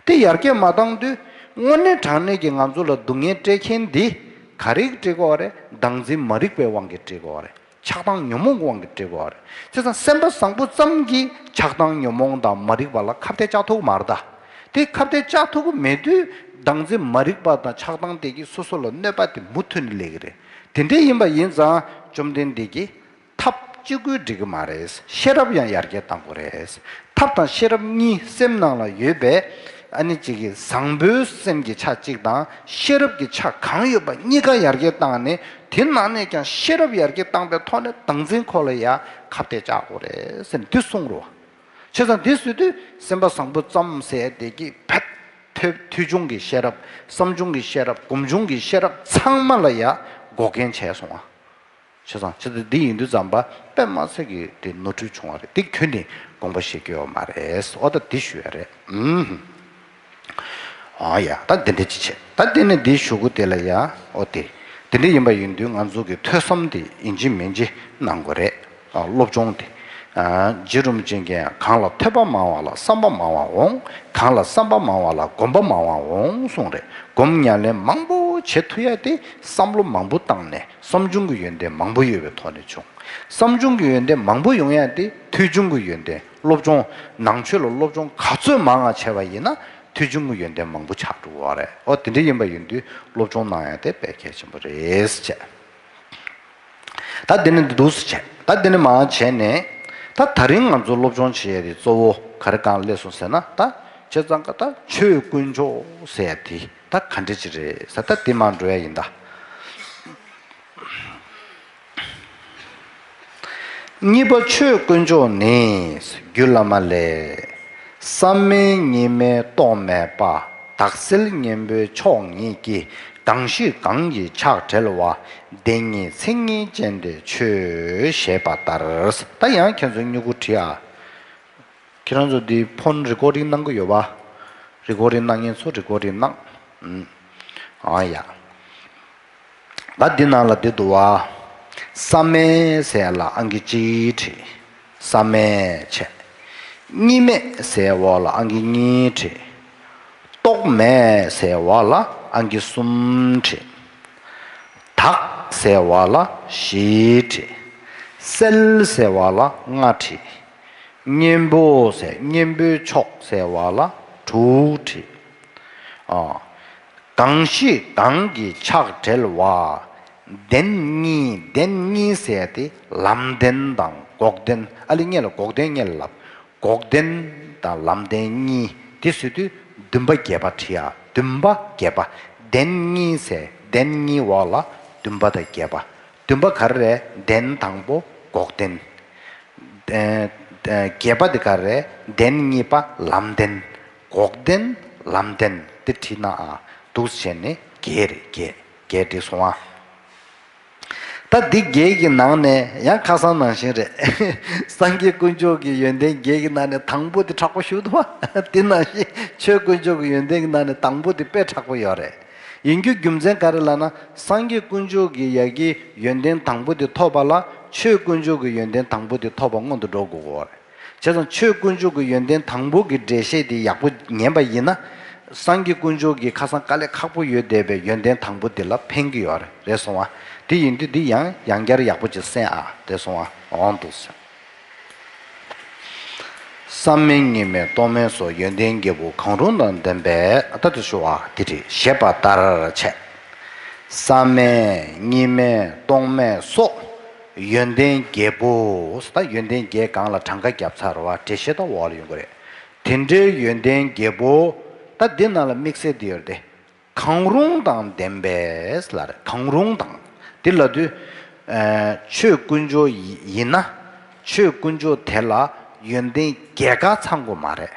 དེ་ཡར་རྒྱས་མ་བཏང་དུས། དངོས་གནས་དྲང་གནས་ཀྱི་ང་ཚོ་ལ་སྡུག་བསྔལ་སྤྲད་མཁན་འདི། ག་རེ་གིས་སྤྲད་ཀྱི་ཡོད་རེད། བདག་འཛིན་མ་རིག་པའི་དབང་གིས་སྤྲད་ཀྱི་ཡོད་རེད། ཆགས་སྡང་ཉོན་མོངས་ཀྱི་དབང་གིས་སྤྲད་ཀྱི་ཡོད་རེད། བྱས་ཙང་སེམས་པ་བཟང་པོ་ཙམ་གྱིས་ཆགས་སྡང་ཉོན་མོངས་དང་མ་རིག་པ་ལ་ཁ་གཏད་བཅག་ཐུབ་ཀྱི་མ་རེད་ད། དེ་ཁ་གཏད་བཅག་ཐུབ་ཀྱི་མེད་དུས། བདག་འཛིན་མ་རིག་པ་དང་ཆགས་སྡང་དེ་གིས་སོ་སོ་ལ་གནོད་པ་དེ་མུ་མཐུད་ནས་སླེབས་ཀྱི་རེད། དེ་འདྲ་ཡིན་པ་ཡིན་ཙང་བཅོམ་ལྡན་འདས་ཀྱིས། ཐབས་གཅིག་པུས་འགྲིག་གི་མ་རེད། ཤེས་རབ་ཡང་ཡར་རྒྱས་གཏང་དགོས་རེད། ཐབས་དང་ཤེས་རབ་གཉིས་སེམས་ནང་ལ་ཡོད་པས། ཨ་ནི་གཅིག་གིས་བཟང་པོའི་སེམས་ཀྱི་ཆ་གཅིག་དང་ཤེས་རབ་ཀྱི་ཆ་གང་ཡོད་པ་གཉིས་ཀ་ཡར་རྒྱས་བཏང་ནས། དེ་ནང་ནས་ཀྱང་ཤེས་རབ་ཡར་རྒྱས་བཏང་པའི་ཐོག་ནས་བདག་འཛིན་ཁོ་ལ་ཡང་ཁ་གཏད་བཅག་དགོས་རེད་ཟེར་ནས་དེ་གསུངས་རོ། བྱས་ཙང་དེ་བཟོས་དུས་སེམས་པ་བཟང་པོ་ཙམ་ཟེར་དེ་གི་བད་ཐོས་ཐོས་བྱུང་གི་ཤེས་རབ། བསམ་བྱུང་གི་ཤེས་རབ། སྒོམ་བྱུང་གི་ཤེས་རབ་ཚང་མ་ལ་ཡང་འགོག་རྐྱེན་བྱས་སོང་བ། བྱས་ཙང་ཆེ་ཚེ་འདི་ཡིན་དུས་ཙམ་པ་དཔེ་མ་ཚད་ཀྱི་དེ་ནོར་འཁྲུལ་བྱུང་བ་རེད། དེ་ཁྱོན་ནས་དགོངས་པ་བཞེས་རྒྱུ་ཡོད་མ་རེད། ཨོ་ད་འདི་ཞུ་ཡ་རེད། ཨུམ། ཨ་ཡ་ད་འདི་འདྲ་ཅི་བྱེད། ད་དེ་ནས་འདི་ཞུ་གུ་དེ་ལ་ཡ་ཨོ་དེ། དེ་འདྲ་ཡིན་པ་ཡིན་དུས་ང་ཚོ་གི་ཐོས་བསམ་དེ་ཡིན་གཅིག་མིན་གཅིག་གནང་དགོས་རེད། ཨ་སློབ་སྦྱོང་དེ། ཨ་རྗེ་རིན་པོ་ཆེ་གིས་གང་ལ་ཐོས་པ་མང་བ་ལ་བསམ་པ་མང་བ་འོང་། གང་ལ་བསམ་པ་མང་བ་ལ་སྒོམ་པ་མང་བ་འོང་གསུངས་རེད། སྒོམ་ཉམས་ལེན་མང་པོ། བྱེད་ཐུབ་ཡ་དེ་བསམ་བློ་མང་པོ་བཏང་ནས་བསམ་བྱུང་གི་ཡོན་ཏན་མང་པོ་ཡོད་པའི་ཐོག་ནས་བྱུང་། བསམ་བྱུང་གི་ཡོན་ཏན་མང་པོ་ཡོང་ཡ་དེ་ཐོས་བྱུང་གི་ཡོན་ཏན་སློབ་སྦྱོང་ནང་ཆོས་ལ་སློབ་སྦྱོང་ག་ཚོད་མང་ང་བྱས་པ་ཡིན་ན་ཐོས་བྱུང་གི་ཡོན་ཏན་མང་པོ་ཆགས་འགྲོ་གི་རེད། ཨོ་དེ་འདྲ་ཡིན་པ་ཡིན་དུས་སློབ་སྦྱོང་གནང་ཡ་དེ་དཔེ་གལ་ཆེན་པོ་རེད་ཟེར་བྱས། ད་འདི་ནི་འདུག་སེ་བྱས། ད་འདི་ནི་མར་བྱས་ནས། ད་ད་རིང་ང་ཚོ་སློབ་སྦྱོང་བྱེད་ཡས་དེ་གཙོ་བོ་ག་རེ་གང་སླེབས་སོང་ཟེར་ན། ད་བྱས་ཙང་ཀ་ད་ཆོས་དཀོན་མཆོག་ཟེར་ཡ་དེ་ད་ག་འདྲ་ཅིག་རེད་ཟེར། ད་འདི་མར་འགྲོ་ཡ་ཡིན་ད། གཉིས་པ་ཆོས་དཀོན་མཆོག་ནི། རྒྱུད་བླ་མ་ལས། བསམ་མེད་གཉིས་མེད་རྟོག་མེད་པ། དག་གསལ་གཉེན་པོའི་མཆོག་ཉིད་ཀྱིས། གང་ཞིག་གང་གིས་ཕྱག་བྲལ་བ། བདེན་གཉིས་མཚན་ཉིད་ཅན་དེ་ཆོས། ཞེས་པ་ལྟར། ད་ཡང་ཁྱེད་ཚོ་སྨྱུ་གུ་བྲིས་ཨ། ཁྱེད་རང་ཚོ་འདི་ཕོན་རི་ཀོར་ཌིང་གནང་གི་ཡོད་པ། རི་ཀོར་ཌིང་གནང་མཁན་ཚོ་རི་ཀོར་ཌིང་གནང་། ཨུམ། ཨ་ཡ། ད་འདི་ནང་ལ་འདི་འདུག་བ། བསམ་མེད་ཟེར་ལ་ཨང་ཀི་གཅིག་བྲིས། བསམ་མེད་བྱས། གཉིས་མེད་ཟེར་བ་ལ་ཨང་ཀི་གཉིས་བྲིས། རྟོག་མེད་ཟེར་བ་ལ་ཨང་ཀི་གསུམ་བྲིས། དག་ཟེར་བ་ལ་བཞི་བྲིས། གསལ་ཟེར་བ་ལ་ལྔ་བྲིས། གཉེན་པོ་ཟེར་གཉེན་པོའི་མཆོག་ཟེར་བ་ལ་དྲུག་བྲིས། ཨ། གང་ཞིག་གང་གིས་ཕྱག་བྲལ་བ། བདེན་གཉིས། བདེན་གཉིས་ཟེར་ཏེ་ལམ་བདེན་དང་འགོག་བདེན། ཨ་ལེ་ངས་ལ་འགོག་བདེན་ངས་ལ་ལབ། འགོག་བདེན་དང་ལམ་བདེན་གཉིས་དེ་ཟེར་དུས་བདུན་པ་བརྒྱད་པ་བྲིས་ཡ། བདུན་པ་བརྒྱད་པ། བདེན་གཉིས་ཟེར་བདེན་གཉིས་འོག་ལ་བདུན་པ་དང་བརྒྱད་པ། བདུན་པ་ག་རེ་རེད། བདེན་དང་པོ་འགོག་བདེན། ཨ། ཨ། བརྒྱད་པ་དེ་ག་རེ་རེད། བདེན་གཉིས་པ་ལམ་བདེན། འགོག་བདེན་ལམ་བདེན་དེ་བྲིས་ན་ཨ། འདུག་སེ་བྱས་ནས་བརྒྱད་རེད། བརྒྱད། བརྒྱད་བྲིས་སོང་ཨ། ད་འདི་བརྒྱད་ཀྱི་ནང་ནས་ཡང་ཁ་སང་ནང་བཞིན་རེད། སངས་རྒྱས་དཀོན་མཆོག་གི་ཡོན་ཏན་བརྒྱད་ཀྱི་ནང་ནས་དང་པོ་དེ་དྲག་པོ་ཞུ་འདུག་བ། དེ་ནང་བཞིན་ཆོས་དཀོན་མཆོག་གི་ཡོན་ཏན་གྱི་ནང་ནས་དང་པོ་དེ་དཔེ་དྲག་པོ་ཡོད་རེད། ཡིན་རྒྱུ་རྒྱུ་མཚན་ག་རེ་ལབ་ན། སངས་རྒྱས་དཀོན་མཆོག་གི་ཡ་གི་ཡོན་ཏན་དང་པོ་དེ་ཐོབ་པ་ལ་ཆོས་དཀོན་མཆོག་གི་ཡོན་ཏན་དང་པོ་དེ་ཐོབ་པ་སྔོན་དུ་འགྲོ་དགོས་ཀྱི་ཡོད་རེད། བྱས་ཙང་ཆོས་དཀོན་མཆོག་གི་ཡོན་ཏན་དང་པོ་གི་འགྲེལ་བཤད་དེ་ཡག་པོ་ཉན་པ་ཡིན་ན། སངས་རྒྱས་དཀོན་མཆོག་གི་ཁ་སང་དཀའ་ལས་ཁག་པོ་ཡོད་བསྡད་པའི་ཡོན་ཏན་དང་པོ་དེ་ལ་ཕན་གྱི་ཡོད་རེད། རེད་སོང་བ། དེ་ཡིན་དུས་འདི་ཡང་ཡང་བསྐྱར་ཡག་པོ་ཅིག་གསན་ཨ། དེ་སོང་བ་འོང་འདུག་ཟེར། བསམ་མེད་གཉིས་མེད་རྟོག་མེད་སོགས། ཡོན་ཏན་བརྒྱད་པོ་གང་རུང་དང་ལྡན་པས། ད་དེ་ཞུ་བ་དེ་རེད། ཞེས་པ་ལྟར་བྱས། བསམ་མེད་གཉིས་མེད་རྟོག་མེད་སོགས། ཡོན་ཏན་བརྒྱད་པོ། ད་ཡོན་ཏན་བརྒྱད་སྒང་ལ་གྲངས་ཀ་བརྒྱབ་ཚར་བ་འགྲེལ་བཤད་ད་འོག་ལ་ཡོང་གི་རེད། དེ་འདྲའི་ཡོན་ཏན་བརྒྱད་པོ། ད་འདི་ནང་ལ་དམིགས་བསལ་འདི་ཡོད་རེད་དེ། གང་རུང་དང་ལྡན་པས་ལ་རེད། གང་རུང་དང་། འདི་ལབ་དུས། ཨ། ཆོས་དཀོན་མཆོག་ཡིན་ན། ཆོས་དཀོན་མཆོག་དེ་ལ་ཡོན་ཏན་བརྒྱད་ཀ་ཚང་དགོས་མ་རེད།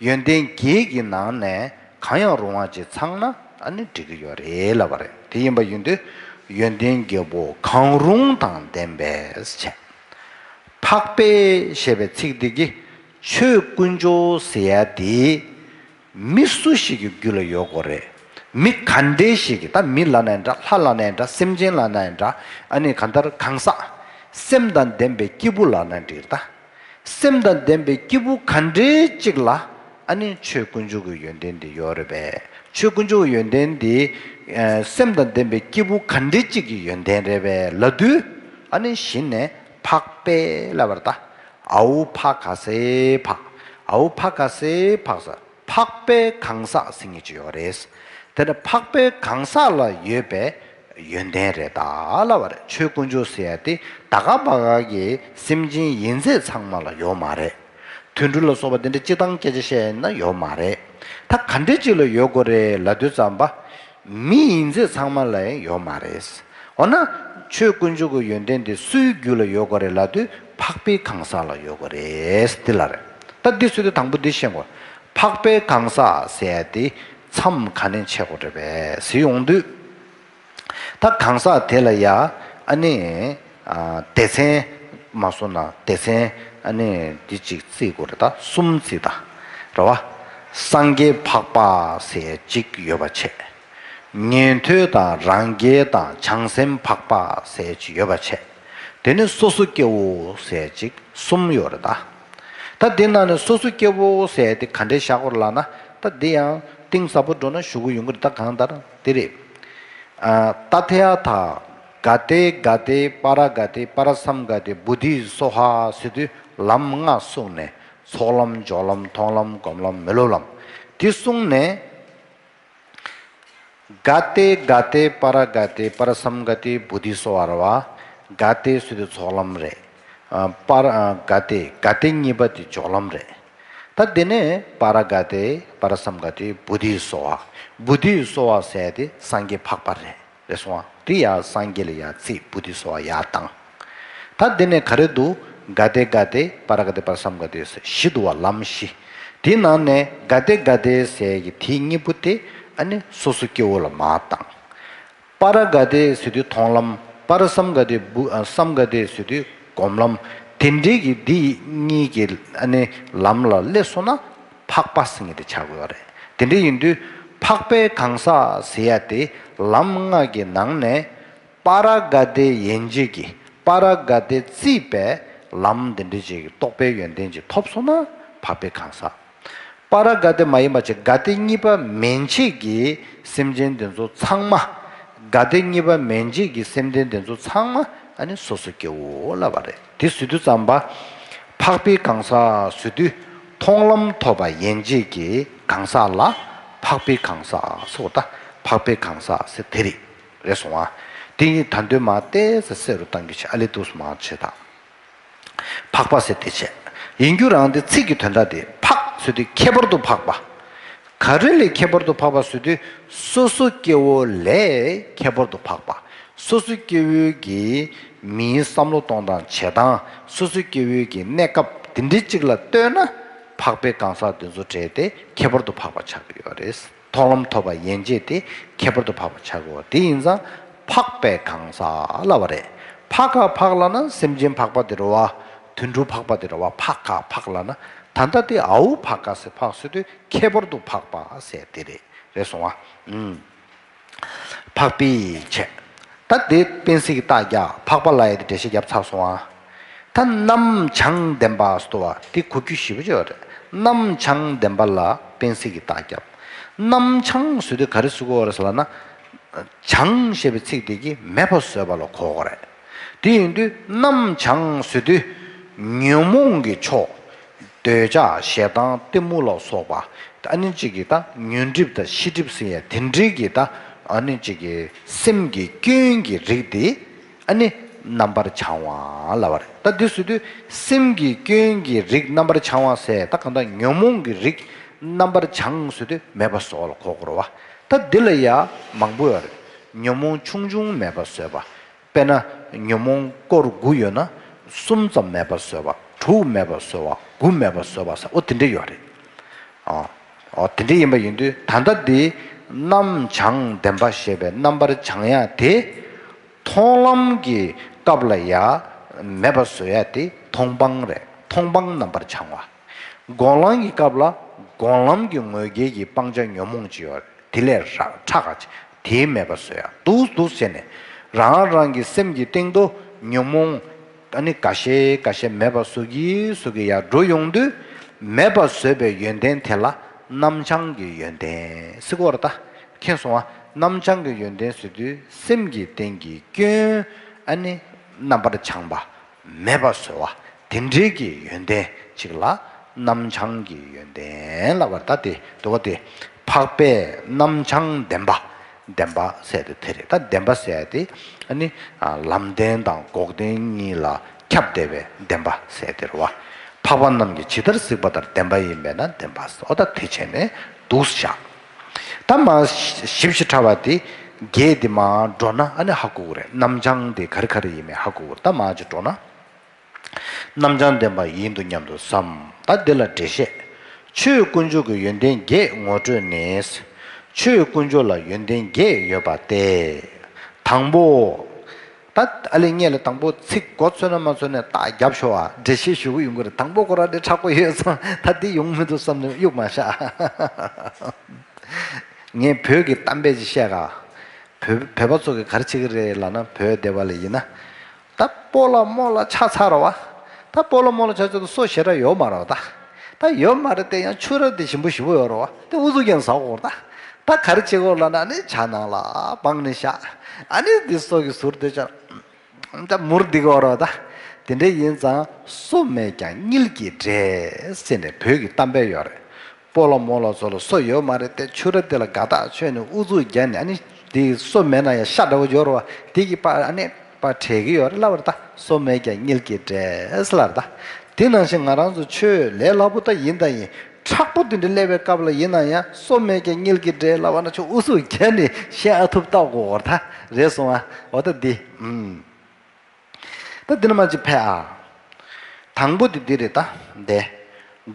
ཡོན་ཏན་བརྒྱད་ཀྱི་ནང་ནས་གང་ཡང་རུང་བ་ཅིག་ཚང་ན་ཨ་ནི་འགྲིག་གི་ཡོད་རེད་ལབ་པ་རེད། དེ་ཡིན་པ་ཡིན་དུས་ཡོན་ཏན་བརྒྱད་པོ་གང་རུང་དང་ལྡན་པས་བྱས། འཕགས་པས་ཞེས་པའི་ཚིག་འདི་གིས་ཆོས་དཀོན་མཆོག་ཟེར་ཡ་དེ་མི་སུ་ཞིག་གི་རྒྱུད་ལ་ཡོད་དགོས་རེད། མི་ག་འདྲས་ཞིག་གི། ད་མི་ལབ་ན་ཡང་འདྲ། ལྷ་ལབ་ན་ཡང་འདྲ། སེམས་ཅན་ལབ་ན་ཡང་འདྲ། ཨ་ནི་གང་ལྟར་གང་ཟག་སེམས་དང་ལྡན་པའི་སྐྱེས་བུ་ལབ་ན་འགྲིག་ད། སེམས་དང་ལྡན་པའི་སྐྱེས་བུ་ག་འདྲའི་གཅིག་ལ་ཨ་ནི་ཆོས་དཀོན་མཆོག་གི་ཡོན་ཏན་འདི་ཡོད་རེད་པས། ཆོས་དཀོན་མཆོག་གི་ཡོན་ཏན་འདི། ཨ། སེམས་དང་ལྡན་པའི་སྐྱེས་བུ་ག་འདྲའི་གཅིག་གི་ཡོན་ཏན་རེད་པས་ལབ་དུས། ཨ་ནི་གཞི་ནས་འཕགས་པས་ལབ་པ་རེད་ད། ཨའུ་ཕ་ག་སེ་འཕགས། ཨའུ་ཕ་ག་སེ་འཕགས་ཟེར། འཕགས་པའི་གང་ཟག་ཟེར་མཁན་ཅིག་ཡོད་རེད། དེ་ནི་འཕགས་པའི་གང་ཟག་ལ་ཡོད་པའི་ཡོན་ཏན་རེད་ད་ལབ་པ་རེད། ཆོས་དཀོན་མཆོག་ཟེར་ཡ་དེ་ད་ག་པ་ག་གི་སེམས་ཅན་ཡིན་ཚད་ཚང་མ་ལ་ཡོད་མ་རེད། དུད་འགྲོ་ལ་སོགས་པ་དེ་འདྲ་སྤྱིར་བཏང་སྐད་ཆ་བཤད་ཡིན་ན་ཡོད་མ་རེད། ད་ག་འདྲ་ཅིག་ལ་ཡོད་དགོས་རེད་ལབ་དུས་ཙམ་པ། མི་ཡིན་ཚད་ཚང་མ་ལ་ཡང་ཡོད་མ་རེད། འོ་ན། ཆོས་དཀོན་མཆོག་གི་ཡོན་ཏན་དེ་སུའི་རྒྱུད་ལ་ཡོད་དགོས་རེད་ལབ་དུས་འཕགས་པའི་གང་ཟག་ལ་ཡོད་དགོས་རེད། འདི་ལ་རེད། ད་འདི་ཟེར་དུས་དང་པོ་འདི་ཤེས་དགོས། འཕགས་པའི་གང་ཟག་ཟེར་ཡ་དེ་མཚམས་ག་ནས་ཕྱེ་དགོས་རེད་པས་ཟེར་ཡོང་དུས། ད་གང་ཟག་དེ་ལ་ཡ་ཨ་ནི། ཨ། སྡེ་ཚན་མ་སོང་ན་སྡེ་ཚན་ཨ་ནི་འདི་གཅིག་བརྩི་དགོས་རེད། ད་གསུམ་བརྩི་ད། རེད་བ། སངས་རྒྱས་འཕགས་པ་ཟེར་གཅིག་ཡོད་པ་བྱས། ཉན་ཐོས་དང་རང་རྒྱལ་དང་བྱང་སེམས་འཕགས་པ་ཟེར་གཅིག་ཡོད་པ་བྱས། དེ་ནི་སོ་སོ་སྐྱེ་བོ་ཟེར་གཅིག་གསུམ་ཡོད་རེད་ད། ད་འདི་ནང་ནས་སོ་སོ་སྐྱེ་བོ་ཟེར་དེ་ག་འདྲས་བཞག་དགོས་རེད་ལབ་ན། ད་འདི་ཡང་གཏིང་ཟབ་པོ་འགྲོ་ན་ཞུ་གི་ཡོང་གི་རེད། ད་གང་ལྟར་འདི་རེད། ཨ་ཏ་ཐཱ་ཡ་ཐཱ། ག་ཏེ་ག་ཏེ་པཱ་ར་ག་ཏེ་པཱ་ར་སཾ་ག་ཏེ་བོ་དྷི་སྭཱ་ཧཱ་ཟེར་དུས་ལམ་ལྔ་གསུངས་ནས། ཚོགས་ལམ་སྦྱོར་ལམ་མཐོང་ལམ་སྒོམ་ལམ་མི་སློབ་ལམ། དེ་གསུངས་ནས། ག་ཏེ་ག་ཏེ་པཱ་ར་ག་ཏེ་པཱ་ར་སཾ་ག་ཏེ་བོ་དྷི་སྭཱ་ཧཱ་རེད་བ། ག་ཏེ་ཟེར་དུས་ཚོགས་ལམ་རེད། ཨ་པཱ་ར་ཨ་ག་ཏེ་ག་ཏེ་གཉིས་པ་དེ་སྦྱོར་ལམ་རེད། ད་དེ་ནས་པཱ་ར་ག་ཏེ་པཱ་ར་སཾ་ག་ཏེ་བོ་དྷི་སྭཱ་ཧཱ། བོ་དྷི་སྭཱ་ཧཱ་ཟེར་དེ་སངས་རྒྱས་འཕགས་པ་རེད། རེད་སོང་ཨ། དེ་ཡང་སངས་རྒྱས་ལ་ཡང་ཚིག་བོ་དྷི་སྭཱ་ཧཱ་ཡར་བཏང་། ད་དེ་ནས་ག་རེ་འདུག་ག་ཏེ་ག་ཏེ་པཱ་ར་ག་ཏེ་པཱ་ར་སཾ་ག་ཏེ་ཟེར་བཞི་འདུག་བ། ལམ་བཞི། དེའི་ནང་ནས་ག་ཏེ་ག་ཏེ་ཟེར་གྱི་དེ་གཉིས་པོ་དེ་ཨ་ནི་སོ་སོ་སྐྱེ་བོ་ལ་མར་བཏང་། པཱ་ར་ག་ཏེ་ཟེར་དུས་མཐོང་ལམ། པཱ་ར་སཾ་ག་ཏེ་བོ་ཨ་སཾ་ག་ཏེ་ཟེར་དུས་སྒོམ་ལམ། དེ་འདྲའི་གི་འདི་གཉིས་ཀྱི་ཨ་ནི་ལམ་ལ་སླེབས་སོང་ན་འཕགས་པ་ཟེར་མཁན་དེ་ཆགས་དགོས་པ་རེད། དེ་འདྲ་ཡིན་དུས་འཕགས་པའི་གང་ཟག་ཟེར་ཡ་དེ་ལམ་ལྔ་གི་ནང་ནས་པཱ་ར་ག་ཏེ་ཡན་ཆད་ཀྱི་པཱ་ར་ག་ཏེ་བརྩིས་པའི་ལམ་དེ་འདྲ་ཅིག་རྟོགས་པའི་ཡོན་ཏན་ཅིག་ཐོབ་སོང་ན་འཕགས་པའི་གང་ཟག། པཱ་ར་ག་ཏེ་མ་ཡིན་པ་ཅིག་ག་ཏེ་གཉིས་པ་མན་ཆད་ཀྱི་སེམས་ཅན་དེ་ཚོ་ཚང་མ། ག་ཏེ་གཉིས་པ་མན་ཆད་ཀྱི་སེམས་ཅན་དེ་ཚོ་ཚང་མ་ཨ་ནི་སོ་སོ་སྐྱེ་བོ་ལབ་པ་རེད། དེ་ཟེར་དུས་ཙམ་པ། འཕགས་པའི་གང་ཟག་ཟེར་དུས་མཐོང་ལམ་ཐོབ་པ་ཡན་ཆད་ཀྱི་གང་ཟག་ལ་འཕགས་པའི་གང་ཟག་ཟེར་བ། ད་འཕགས་པའི་གང་ཟག་ཟེར་དེ་རེད། རེད་སོང་ཨ། དེ་ཡིན་ད་དོན་མ་ཏོག་ཙམ་གསལ་རུ་བཏང་རྒྱུ་བྱས། ཨ་ལས་འདུག་སེ་མར་བྱེད་དང་། འཕགས་པ་ཟེར་དེ་བྱས། ཡིན་རྒྱུ་རང་དེ་ཚིག་གི་དོན་དག་དེ་འཕགས་ཟེར་དུས་ཁྱད་པར་དུ་འཕགས་པ། ག་རེ་ལས་ཁྱད་པར་དུ་འཕགས་པ་ཟེར་དུས་སོ་སོ་སྐྱེ་བོ་ལས་ཁྱད་པར་དུ་འཕགས་པ། སོ་སོ་སྐྱེ་བོའི་གི་མིའི་བསམ་བློ་གཏོང་སྟངས་བྱེད་སྟངས། སོ་སོ་སྐྱེ་བོའི་གི་གནས་སྐབས་དེ་འདྲའི་གཅིག་ལ་ལྟོས་ན་འཕགས་པའི་གང་ཟག་དེ་ཚོ་གྲས་དེ་ཁྱད་པར་དུ་འཕགས་པ་ཆགས་ཀྱི་ཡོད་རེད། མཐོང་ལམ་ཐོབ་པ་ཡན་ཆད་དེ་ཁྱད་པར་དུ་འཕགས་པ་ཆགས་ཀྱི་ཡོད། དེ་ཡིན་ཙང་འཕགས་པའི་གང་ཟག་ལབ་པ་རེད། འཕགས་ཀ་འཕགས་ལབ་ན་སེམས་ཅན་འཕགས་པ་དེ་རེད་བ། དུད་འགྲོ་འཕགས་པ་དེ་རེད་བ། འཕགས་ཀ་འཕགས་ལབ་ན། ད་ལྟ་དེ་ཨའུ་འཕགས་ཀ་ཟེར་འཕགས་ཟེར་དུས་ཁྱད་པར་དུ་འཕགས་པ་ཟེར་དེ་རེད། རེད་སོང་བ། ཨུམ། འཕགས་པའི་ཆེད། ད་དེ་དཔེ་སྲིད་ཀྱི་རྟགས་བརྒྱབ། འཕགས་པ་ལབ་ཡ་དེ་འགྲེལ་བཤད་བརྒྱབ་ཚར་སོང་ཨ། ད་རྣམ་བྱང་ལྡན་པ་ཟེར་བ་དེ་གོ་རྒྱུ་ཞེ་པོ་ཅིག་ཡོད་རེད། རྣམ་བྱང་ལྡན་པ་ལ་དཔེ་སྲིད་ཀྱི་རྟགས་བརྒྱབ། རྣམ་བྱང་ཟེར་དུས་ག་རེ་ཟེར་གྱི་ཡོད་རེད་ཟེར་ལབ་ན། བྱང་ཞེས་པའི་ཚིག་དེ་གིས་མེད་པ་བཟོས་པ་ལ་གོ་དགོས་རེད། དེ་ཡིན་དུས་རྣམ་བྱང་ཟེར་དུས་ཉོན་མོངས་ཀྱི་ཕྱོགས། འདོད་ཆགས་ཞེ་སྡང་གཏི་མུག་ལ་སོགས་པ། ཨ་ནི་གཅིག་གིས་ད་ཉོན་སྒྲིབ་དང་ཤེས་སྒྲིབ་ཟེར་ཡ་དེ་འདྲའི་གི་ད་ཨ་ནི་གཅིག་གི་སེམས་ཀྱི་སྐྱོན་གྱི་རིགས་དེ་ཨ་ནི་རྣམ་པར་བྱང་བ་ལབ་པ་རེད། ད་འདི་ཟེར་དུས་སེམས་ཀྱི་སྐྱོན་གྱི་རིགས་རྣམ་པར་བྱང་བ་ཟེར། ད་གང་ལྟར་ཉོན་མོངས་ཀྱི་རིགས་རྣམ་པར་བྱང་ཟེར་དུས་མེད་པ་བཟོ་བ་ལ་གོ་དགོས་རེད་བ། ད་འདི་ལ་ཡ་མང་པོ་ཡོད་རེད། ཉོན་མོངས་ཆུང་ཆུང་མེད་པ་བཟོས་པ། དཔེར་ན་ཉོན་མོངས་སྐོར་དགུ་ཡོད་ན་གསུམ་ཙམ་མེད་པ་བཟོས་པ། དྲུག་མེད་པ་བཟོས་པ། དགུ་མེད་པ་བཟོས་པ་ཟེར། འོ་དེ་འདྲ་ཡོད་རེད། ཨོ། ཨོ་དེ་འདྲ་ཡིན་པ་ཡིན་དུས་ད་ལྟ་འདི་རྣམ་བྱང་ལྡན་པ་ཞེས་པའི་རྣམ་པར་བྱང་ཡ་དེ། མཐོང་ལམ་གྱི་སྐབས་ལ་ཡ་མེད་པ་བཟོ་ཡ་དེ་མཐོང་སྤང་རེད། མཐོང་སྤང་རྣམ་པར་བྱང་བ། སྒོམ་ལམ་གྱི་སྐབས་ལ་སྒོམ་ལམ་གྱི་ངོས་འགལ་གྱི་སྤང་བྱ་ཉོན་མོངས་ཅིག་ཡོད་རེད། དེ་ལས་ར་ཁྲག་ག་ཅིག་དེའི་མེད་པ་བཟོ་ཡ། འདུག་འདུག་བྱས་ནས་རང་རང་གི་སེམས་ཀྱི་སྟེང་དུ་ཉོན་མོངས་ཨ་ནི་འགའ་ཤས་འགའ་ཤས་མེད་པ་བཟོ་གི་བཟོ་གི་ཡར་འགྲོ་ཡོང་དུས། མེད་པ་བཟོས་པའི་ཡོན་ཏན་དེ་ལ་རྣམ་བྱང་གི་ཡོན་ཏན་ཟེར་གྱི་ཡོད་རེད། ད་མཁྱེན་སོང་བ། རྣམ་བྱང་གི་ཡོན་ཏན་ཟེར་དུས་སེམས་ཀྱི་སྟེང་གི་སྐྱོན་ཨ་ནི་རྣམ་པར་བྱང་བ། མེད་པ་བཟོ་བ། དེ་འདྲའི་གི་ཡོན་ཏན་ཅིག་ལ་རྣམ་བྱང་གི་ཡོན་ཏན་ལབ་པ་རེད། ད་དེ་འདུག་ག་དེ་འཕགས་པའི་རྣམ་བྱང་ལྡན་པ། ལྡན་པ་ཟེར་དེ་དེ་རེད། ད་ལྡན་པ་ཟེར་ཡ་དེ་ཨ་ནི་ལམ་བདེན་དང་འགོག་བདེན་གཉིས་ལ་ཁྱབ་བསྡད་པའི་ལྡན་པ་ཟེར་དེ་རེད་བ། འཕགས་པ་རྣམས་ཀྱིས་ཇི་ལྟར་གཟིགས་པ་ལྟར་ལྡན་པ་ཡིན་པས་ན་ལྡན་པ་ཟེར། འོ་ད་དེ་བྱས་ནས་འདུག་བཞག། ད་མ་ཞིབ་ཞིབ་ཕྲ་བ་དེ་བརྒྱད་དེ་མ་འགྲོ་ན་ཨ་ནི་ཧ་གོ་གི་རེད། རྣམ་བྱང་དེ་ག་རེ་ག་རེ་ཡིན་མིན་ཧ་གོ་གི་རེད། ད་མ་ཅིག་འགྲོ་ན། རྣམ་བྱང་ལྡན་པ་ཡིན་འདུག་སྙམ་དུ་བསམ། ད་འདི་ལ་འགྲེལ་བཤད། ཆོས་དཀོན་མཆོག་གི་ཡོན་ཏན་བརྒྱད་ངོ་སྤྲོད་ནས། ཆོས་དཀོན་མཆོག་ལ་ཡོན་ཏན་བརྒྱད་ཡོད་པ་སྟེ། དང་པོ། ད་ཨ་ལས་ངས་ལ་དང་པོ་ཚིག་མགོ་ཚོད་ན་མ་ཚོད་ན་རྟགས་རྒྱབ་ཤོག་ཨ། འགྲེལ་བཤད་ཞུ་གི་ཡོང་གི་རེད། དང་པོ་ཁོ་རང་འདྲ་དྲག་པོ་ཡོད་ཙང་ད་འདི་ཡོང་མི་འདུག་བསམ་ནས་གཡུག་མ་བཞག། ངས་བོད་ཀྱི་གཏམ་དཔེ་ཅིག་བཤད་ག། བོད་བོད་པ་ཚོ་གིས་ག་རེ་བྱེད་ཀྱི་རེད་ལབ་ན། བོད་སྡེ་བ་ལ་ཡིན་ན། ད་སྤོ་ལགས་རྨོ་ལགས་ཆགས་ཚར་རེད་བ། ད་སྤོ་ལགས་རྨོ་ལགས་ཆགས་ཚར་དུས་སོ་ཞེ་དྲག་ཡོད་མ་རེད་བ་ད། ད་ཡོད་མ་རེད་དེ་ཡང་ཆུ་རགས་དེ་ཞིམ་པོ་ཞེ་པོ་ཡོད་རེད་བ། དེ་ཨུ་ཚུགས་རྒྱག་ཟ་དགོས་རེད་ད། ད་ག་རེ་བྱེད་དགོས་ལབ་ན་ནི་ཇ་ནང་ལ་སྦངས་ནས་བཞག་ཨ་ནི་འདི་སོ་གི་ཟུར་དེ་ཅར། ད་མུར་འདི་གོ་རོ་ད། དེ་འདྲ་ཡིན་ཙང་སོ་མེད་ཀྱང་དངུལ་གྱི་འབྲས་ཟེར་ནས་བོད་ཀྱི་གཏམ་དཔེ་ཡོད་རེད། སྤོ་ལོ་མོ་ལོ་ཚོ་ལ་སོ་ཡོད་མ་རེད་དེ་ཕྱུ་ར་དེ་ལ་དགའ་ཐག་ཆོད་ནས་ཨུ་ཚུགས་རྒྱག་ནས་ཨ་ནི་དེ་སོ་མེད་ན་ཡང་ཤ་འདྲ་བོ་ཡོད་རེད་བ་དེ་གི་པ་ཨ་ནི་པ་བྲལ་གི་ཡོད་རེད་ལབ་པ་རེད་ད། སོ་མེད་ཀྱང་དངུལ་གྱི་འབྲས་ལབ་རེད་ད། དེ་ནང་བཞིན་ང་རང་ཚོ་ཆོས་ལས་སླ་པོ་ད་ཡིན་ད་ཡིན། མཁྲེགས་པོ་དེ་འདྲ་སླེབས་པའི་སྐབས་ལ་ཡིན་ན་ཡང་སོ་མེད་ཀྱང་དངུལ་གྱི་འབྲས་ལབ་པ་ན་ཆོ་ཨུ་ཚུགས་རྒྱག་ནས་བཤད་ཨ་ཐུབ་བཏགས་དགོས་བར་ཐག་རེད་སོང་ཨ། འོ་ད་འདི་ཨུམ། ད་འདི་ན་མ་ཅིག་ཕེ་ཨ། དང་པོ་དེ་འདི་རེད་ད། འདི།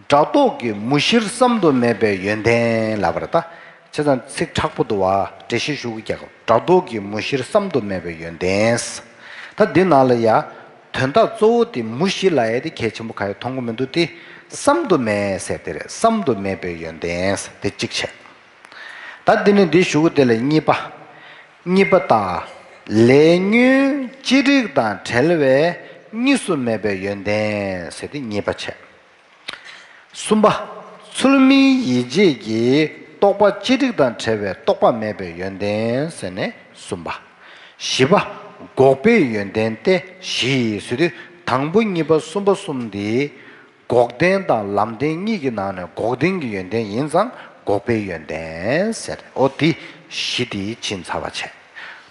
སྒྲ་རྟོག་གི་མུ་བཞིར་བསམ་དུ་མེད་པའི་ཡོན་ཏན་ལབ་པ་རེད་ད། བྱས་ཙང་ཚིག་མཁྲེགས་པོ་འདུག་བ་འགྲེལ་བཤད་ཞུ་གི་རྒྱག་སྒྲ་རྟོག་གི་མུ་བཞིར་བསམ་དུ་མེད་པའི་ཡོན་ཏན། ད་འདི་ནང་ལ་ཡ། དོན་དག་གཙོ་བོ་དེ་མུ་བཞི་ལ་ཡ་དེ་གལ་ཆེན་པོ་ག་ཡ་མཐོང་གི་མི་འདུག་སྟེ། བསམ་དུ་མེད་ཟེར་དེ་རེད་བསམ་དུ་མེད་པའི་ཡོན་ཏན་དེ་གཅིག་བྱས། ད་འདི་ནི་འདི་ཞུ་གི་དེ་ལ་གཉིས་པ། གཉིས་པ་དང་། ལས་ཉོན་ཅི་རིགས་དང་བྲལ་བའི་གཉིས་སུ་མེད་པའི་ཡོན་ཏན་ཟེར་དེ་གཉིས་པ་བྱས། གསུམ་པ། ཚུལ་མིན་ཡིད་བྱེད་ཀྱི་རྟོག་པ་ཅི་རིགས་དང་བྲལ་བའི་རྟོག་པ་མེད་པའི་ཡོན་ཏན་ཟེར་ནས་གསུམ་པ། བཞི་པ། འགོག་པའི་ཡོན་ཏན་ཏེ་བཞི་ཟེར་དུས་དང་པོ་གཉིས་པ་གསུམ་པ་གསུམ་འདི། འགོག་བདེན་དང་ལམ་བདེན་གཉིས་ཀྱི་ནང་ནས་འགོག་བདེན་གྱི་ཡོན་ཏན་ཡིན་ཙང་འགོག་པའི་ཡོན་ཏན་ཟེར། འོ་དེ་བཞི་དེ་ཕྱིན་ཚར་བ་བྱས།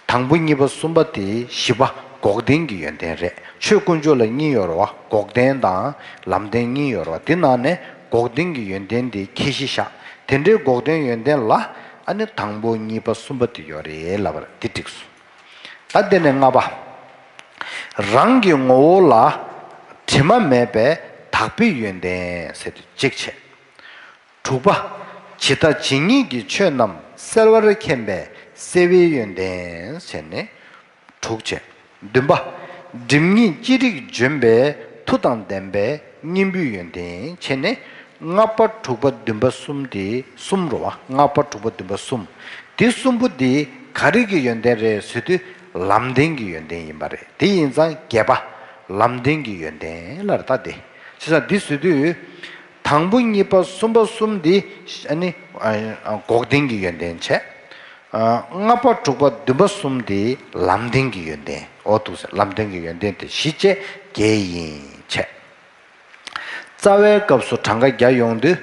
དང་པོ་གཉིས་པ་གསུམ་པ་དེ་བཞི་པ་འགོག་བདེན་གྱི་ཡོན་ཏན་རེད། ཆོས་དཀོན་མཆོག་ལ་གཉིས་ཡོད་རེད་བ། འགོག་བདེན་དང་ལམ་བདེན་གཉིས་ཡོད་རེད་བ། དེ་ནང་ནས་འགོག་བདེན་གྱི་ཡོན་ཏན་དེ་ཁྱད་གཞི་བཞག་དེ་འདྲའི་འགོག་བདེན་ཡོན་ཏན་ལ་ཨ་ནི་དང་པོ་གཉིས་པ་གསུམ་པ་དེ་ཡོད་རེད་ལབ་པ་རེད། དེ་འགྲིག་སོང་། ད་དེ་ནས་ལྔ་པ། རང་གི་ངོ་བོ་ལ་དྲི་མ་མེད་པའི་དག་པའི་ཡོན་ཏན་ཟེར་དུས་གཅིག་བྱས། དྲུག་པ། ཇི་ལྟ་ཇི་སྙེད་ཀྱི་ཆོས་རྣམས་གསལ་བར་མཁྱེན་པའི་གསལ་བའི་ཡོན་ཏན་ཟེར་ནས་དྲུག་བྱས། བདུན་པ། སྒྲིབ་གཉིས་ཅི་རིགས་འཇོམས་པའི་མཐུ་དང་ལྡན་པའི་སྙིང་པོའི་ཡོན་ཏན་བྱས་ནས་ལྔ་པ་དྲུག་པ་བདུན་པ་གསུམ་དེ་གསུམ་རོ་བ། ལྔ་པ་དྲུག་པ་བདུན་པ་གསུམ། དེ་གསུམ་པོ་དེ་ག་རེ་གི་ཡོན་ཏན་རེད་ཟེར་དུས་ལམ་བདེན་གྱི་ཡོན་ཏན་ཡིན་པ་རེད། དེ་ཡིན་ཙང་བརྒྱད་པ་ལམ་བདེན་གྱི་ཡོན་ཏན་ལ་རེད་ད་དེ། བྱས་ཙང་འདི་ཟེར་དུས། དང་པོ་གཉིས་པ་གསུམ་པ་གསུམ་འདི་ཨ་ནི་ཨ་ཨ་འགོག་བདེན་གྱི་ཡོན་ཏན་བྱས། ཨ་ལྔ་པ་དྲུག་པ་བདུན་པ་གསུམ་འདི་ལམ་བདེན་གྱི་ཡོན་ཏན་འོ་འདུག་ཟེར། ལམ་བདེན་གྱི་ཡོན་ཏན་དེ་བཞི་བཅས་བརྒྱད་ཡིན་བྱས། རྩ་བའི་སྐབས་སུ་གྲངས་ཀ་བརྒྱ་ཡོང་དུས་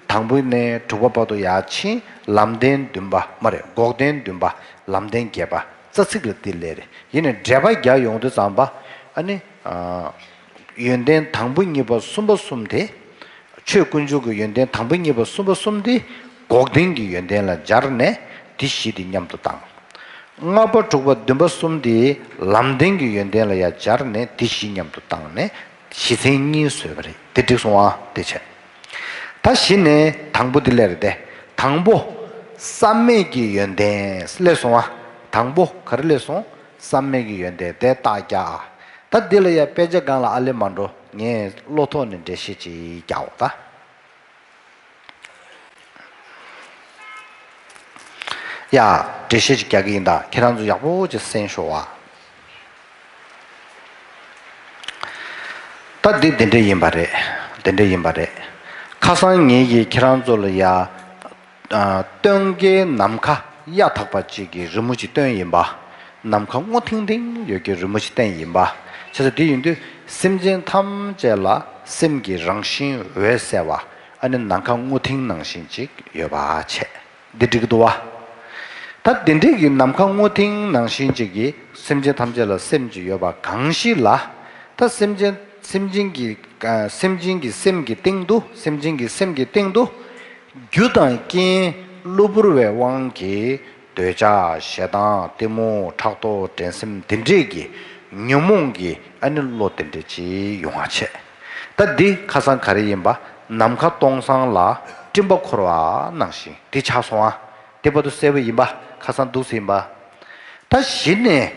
དང་པོ་ནས་དྲུག་པ་བར་དུ་ཡར་ཕྱིན། ལམ་བདེན་བདུན་པ་མ་རེད། འགོག་བདེན་བདུན་པ། ལམ་བདེན་བརྒྱད་པ། རྩ་ཚིག་ལ་འདི་ལས་རེད། ཡིན་ནའི་འགྲེལ་པ་བརྒྱ་ཡོང་དུས་ཙམ་པ་ཨ་ནི་ཨ་ཡོན་ཏན་དང་པོ་གཉིས་པ་གསུམ་པ་གསུམ་དེ། ཆོས་དཀོན་མཆོག་གི་ཡོན་ཏན་དང་པོ་གཉིས་པ་གསུམ་པ་གསུམ་དེ་འགོག་བདེན་གྱི་ཡོན་ཏན་ལ་སྦྱར་ནས་དེ་བཞི་དེ་མཉམ་དུ་བཏང་། ལྔ་པ་དྲུག་པ་བདུན་པ་གསུམ་དེ་ལམ་བདེན་གྱི་ཡོན་ཏན་ལ་ཡང་སྦྱར་ནས་དེ་བཞི་མཉམ་དུ་བཏང་ནས་བཞི་ཚན་གཉིས་བཟོས་པ་རེད། དེ་འགྲིག་སོང་ཨ། དེ་བྱས། ད་གཞི་ནས་དང་པོ་དེ་ལས་རེད་དེ། དང་པོ། བསམ་མེད་ཀྱི་ཡོན་ཏན་སླེབས་སོང་ཨ། དང་པོ་ག་རེ་སླེབས་སོང་། བསམ་མེད་ཀྱི་ཡོན་ཏན་དེ་རྟགས་རྒྱག་ཨ། ད་འདི་ལ་ཡ་དཔེ་ཆ་སྒང་ལ་ཨ་ལེ་མ་འགྲོ། ངས་བློ་ཐོག་ནས་འགྲེལ་བཤད་ཅིག་རྒྱག་འོ་ད། ཡ། འགྲེལ་བཤད་ཅིག་རྒྱག་གི་ཡིན་ད། ཁྱེད་རང་ཚོ་ཡག་པོ་ཅིག་གསན་ཤོག་ཨ། ད་འདི་འདི་འདྲ་ཡིན་པ་རེད། འདི་འདྲ་ཡིན་པ་རེད། ཁ་སང་ངེད་ཀྱིས་ཁྱེད་རང་ཚོ་ལ་ཡ། ཨ། སྟོན་ཀའི་ནམ་མཁའ་གཡའ་དག་པ་ཅིག་གི་རི་མོ་ཅིག་སྟོན་ཡིན་པ། ནམ་མཁའ་སྔོ་ཐིང་ཐིང་ཡོད་ཀྱི་རི་མོ་ཅིག་བསྟན་ཡིན་པ། བྱས་ཙང་དེ་ཡིན་དུས་སེམས་ཅན་ཐམས་ཅད་ལ་སེམས་ཀྱི་རང་བཞིན་འོད་གསལ་བ་ཨ་ནི་ནམ་མཁའ་སྔོ་ཐིང་ནང་བཞིན་ཅིག་ཡོད་པ་བྱས། འདི་འགྲིག་གི་འདུག་བ། ད་དེ་འདྲའི་གི་ནམ་མཁའ་སྔོ་ཐིང་ནང་བཞིན་ཅིག་གི་སེམས་ཅན་ཐམས་ཅད་ལ་སེམས་ཅིག་ཡོད་པ་གང་ཞིག་ལ། ད་སེམས་ཅན་སེམས་ཅན་གྱི་ཨ་སེམས་ཅན་གྱི་སེམས་ཀྱི་སྟེང་དུ་སེམས་ཅན་གྱི་སེམས་ཀྱི་སྟེང་དུ། རྒྱུ་དང་རྐྱེན་གློ་བུར་བའི་དབང་གིས་འདོད་ཆགས་ཞེ་སྡང་གཏི་མུག་ཕྲག་དོག་འགྲན་སེམས་འདི་འདྲས་ཀྱི་ཉོན་མོངས་ཀྱི་ཨ་ནི་བློ་དེ་འདྲས་ཅིག་ཡོང་བ་བྱས། ད་འདི་ཁ་སང་ག་རེ་ཡིན་པ། ནམ་མཁའ་སྟོང་སང་ལ་སྤྲིན་པ་འཁོར་བ་ནང་བཞིན་འདི་ཆགས་སོང་ཨ། དེ་བར་དུ་གསལ་པོ་ཡིན་པ། ཁ་སང་འདུག་ཟིན་པ། ད་གཞི་ནས་